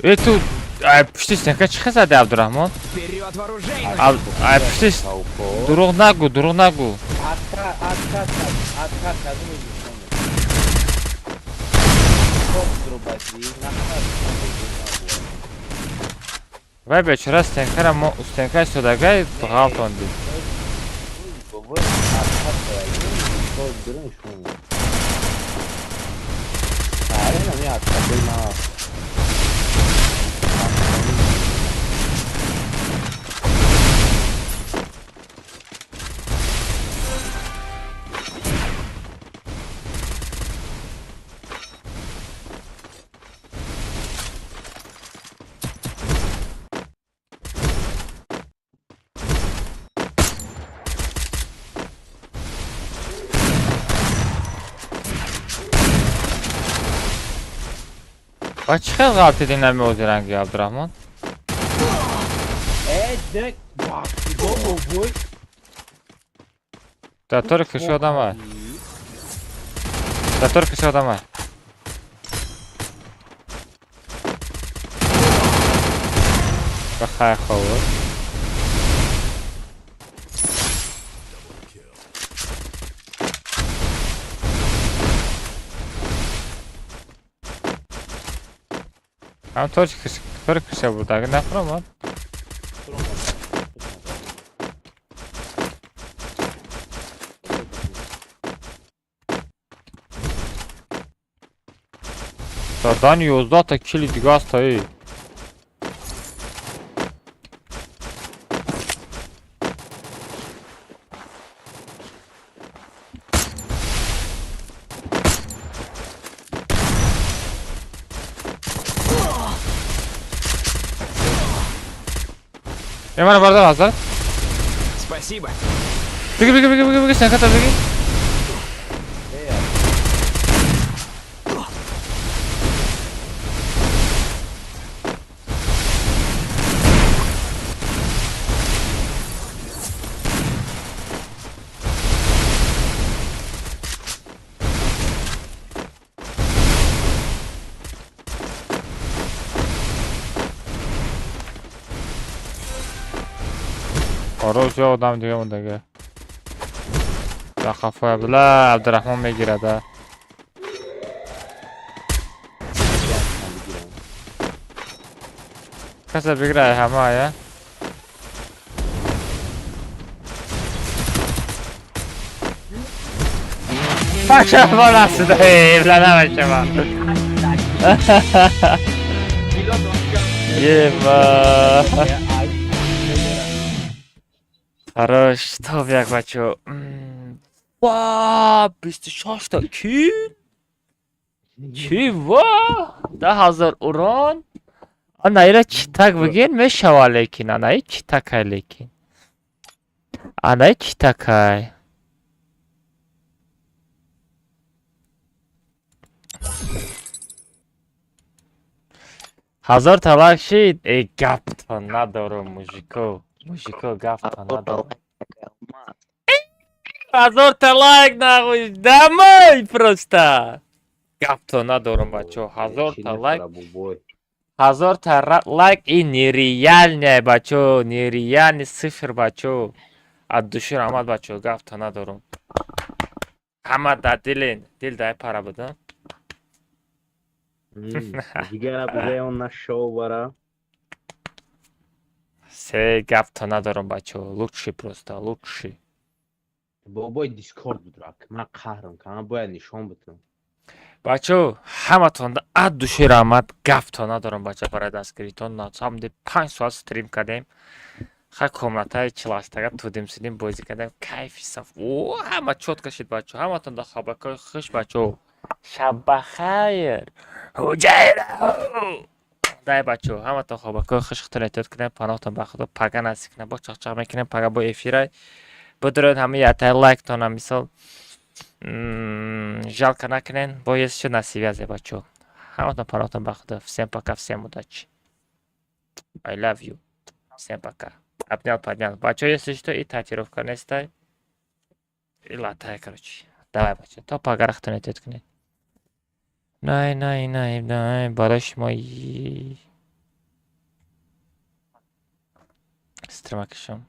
Э ту ай пуштиш нека чӣ зади, Абдурахмон? Вперед, вооружение! Ай пуштиш дурӯғ нагӯ, дурӯғ нагӯ. Откат, откат, откат. Вай бечора стенкара мо стенка истодагай ғалтон дид. Ва чӣ хел ғалтиди нами озиранги, Абдурахмон? Датори киши одама. Датори киши одама. Ба хайр ховуд. Ҳам тори киша буд, агар нафаромад. Дан 11 та кили дига аст эй. Мана бардар ҳазрат. Спасибо. Беги, беги, беги, беги, беги, сенката беги. Ороз ё одам дига мондага. Дар қафои Абдулла Абдурахмон мегирада. Каса бигира ҳама я. Паша расида, эвланама шумо. Еба. Хорош, топ як бачо. Ва, 26 та кил? Чи ва? 10,000 урон? Ана ира читак бигин мешава лекин, ана и читакай лекин. Ана и читакай. Ҳазор талак шид? Э, гаптон надорум, мужико. Мужико, гаптон надорум. 1000 та лайк нахуй, домой просто. Гаптон надорум, бачо. 1000 та лайк. 1000 та лайк и нереальный, бачо, нереальный цифр, бачо. От души раҳмат, бачо, гаптон надорум. Ҳама дар дилен, дил дай пара буда. Дигара бизай он нашоу бара. Се гаптон надорум, бачо. Лучший просто, лучший. Бобои Дискорд будрак. Ман қаҳрам кардам, бояд нишон битам. Бачо, ҳаматонда от души раҳмат, гаптон надорам, бача, барои дастгиритон. Самде 5 соат стрим кардем. Ха, комнатаи чилаштага тудим сидим бозӣ кардем, кайфи саф. О, ҳама чётко шид, бачо. Ҳаматонда хабакҳои хуш, бачо. Шаббахайр. Ҳуҷайра. Дай, бачо, ҳаматон хобакҳои хуш, худтон эҳтиёт кунем, паноҳтон ба худо, пага насиб кунем, бо чақчақ мекунем, пага бо эфирай. Бидуред ҳама ятаи лайктона мисол жалко накунен, бо ещё на связи, бачо. Ҳаматон паноҳтон ба худо. Всем пока, всем удачи. I love you. Всем пока. Обнял, поднял. Бачо, если что, и татуировка нестай. И латай, короче. Давай, бачо. То пага худтон эҳтиёт кунед. Най, най, най, най, барои шумо стрима кашам.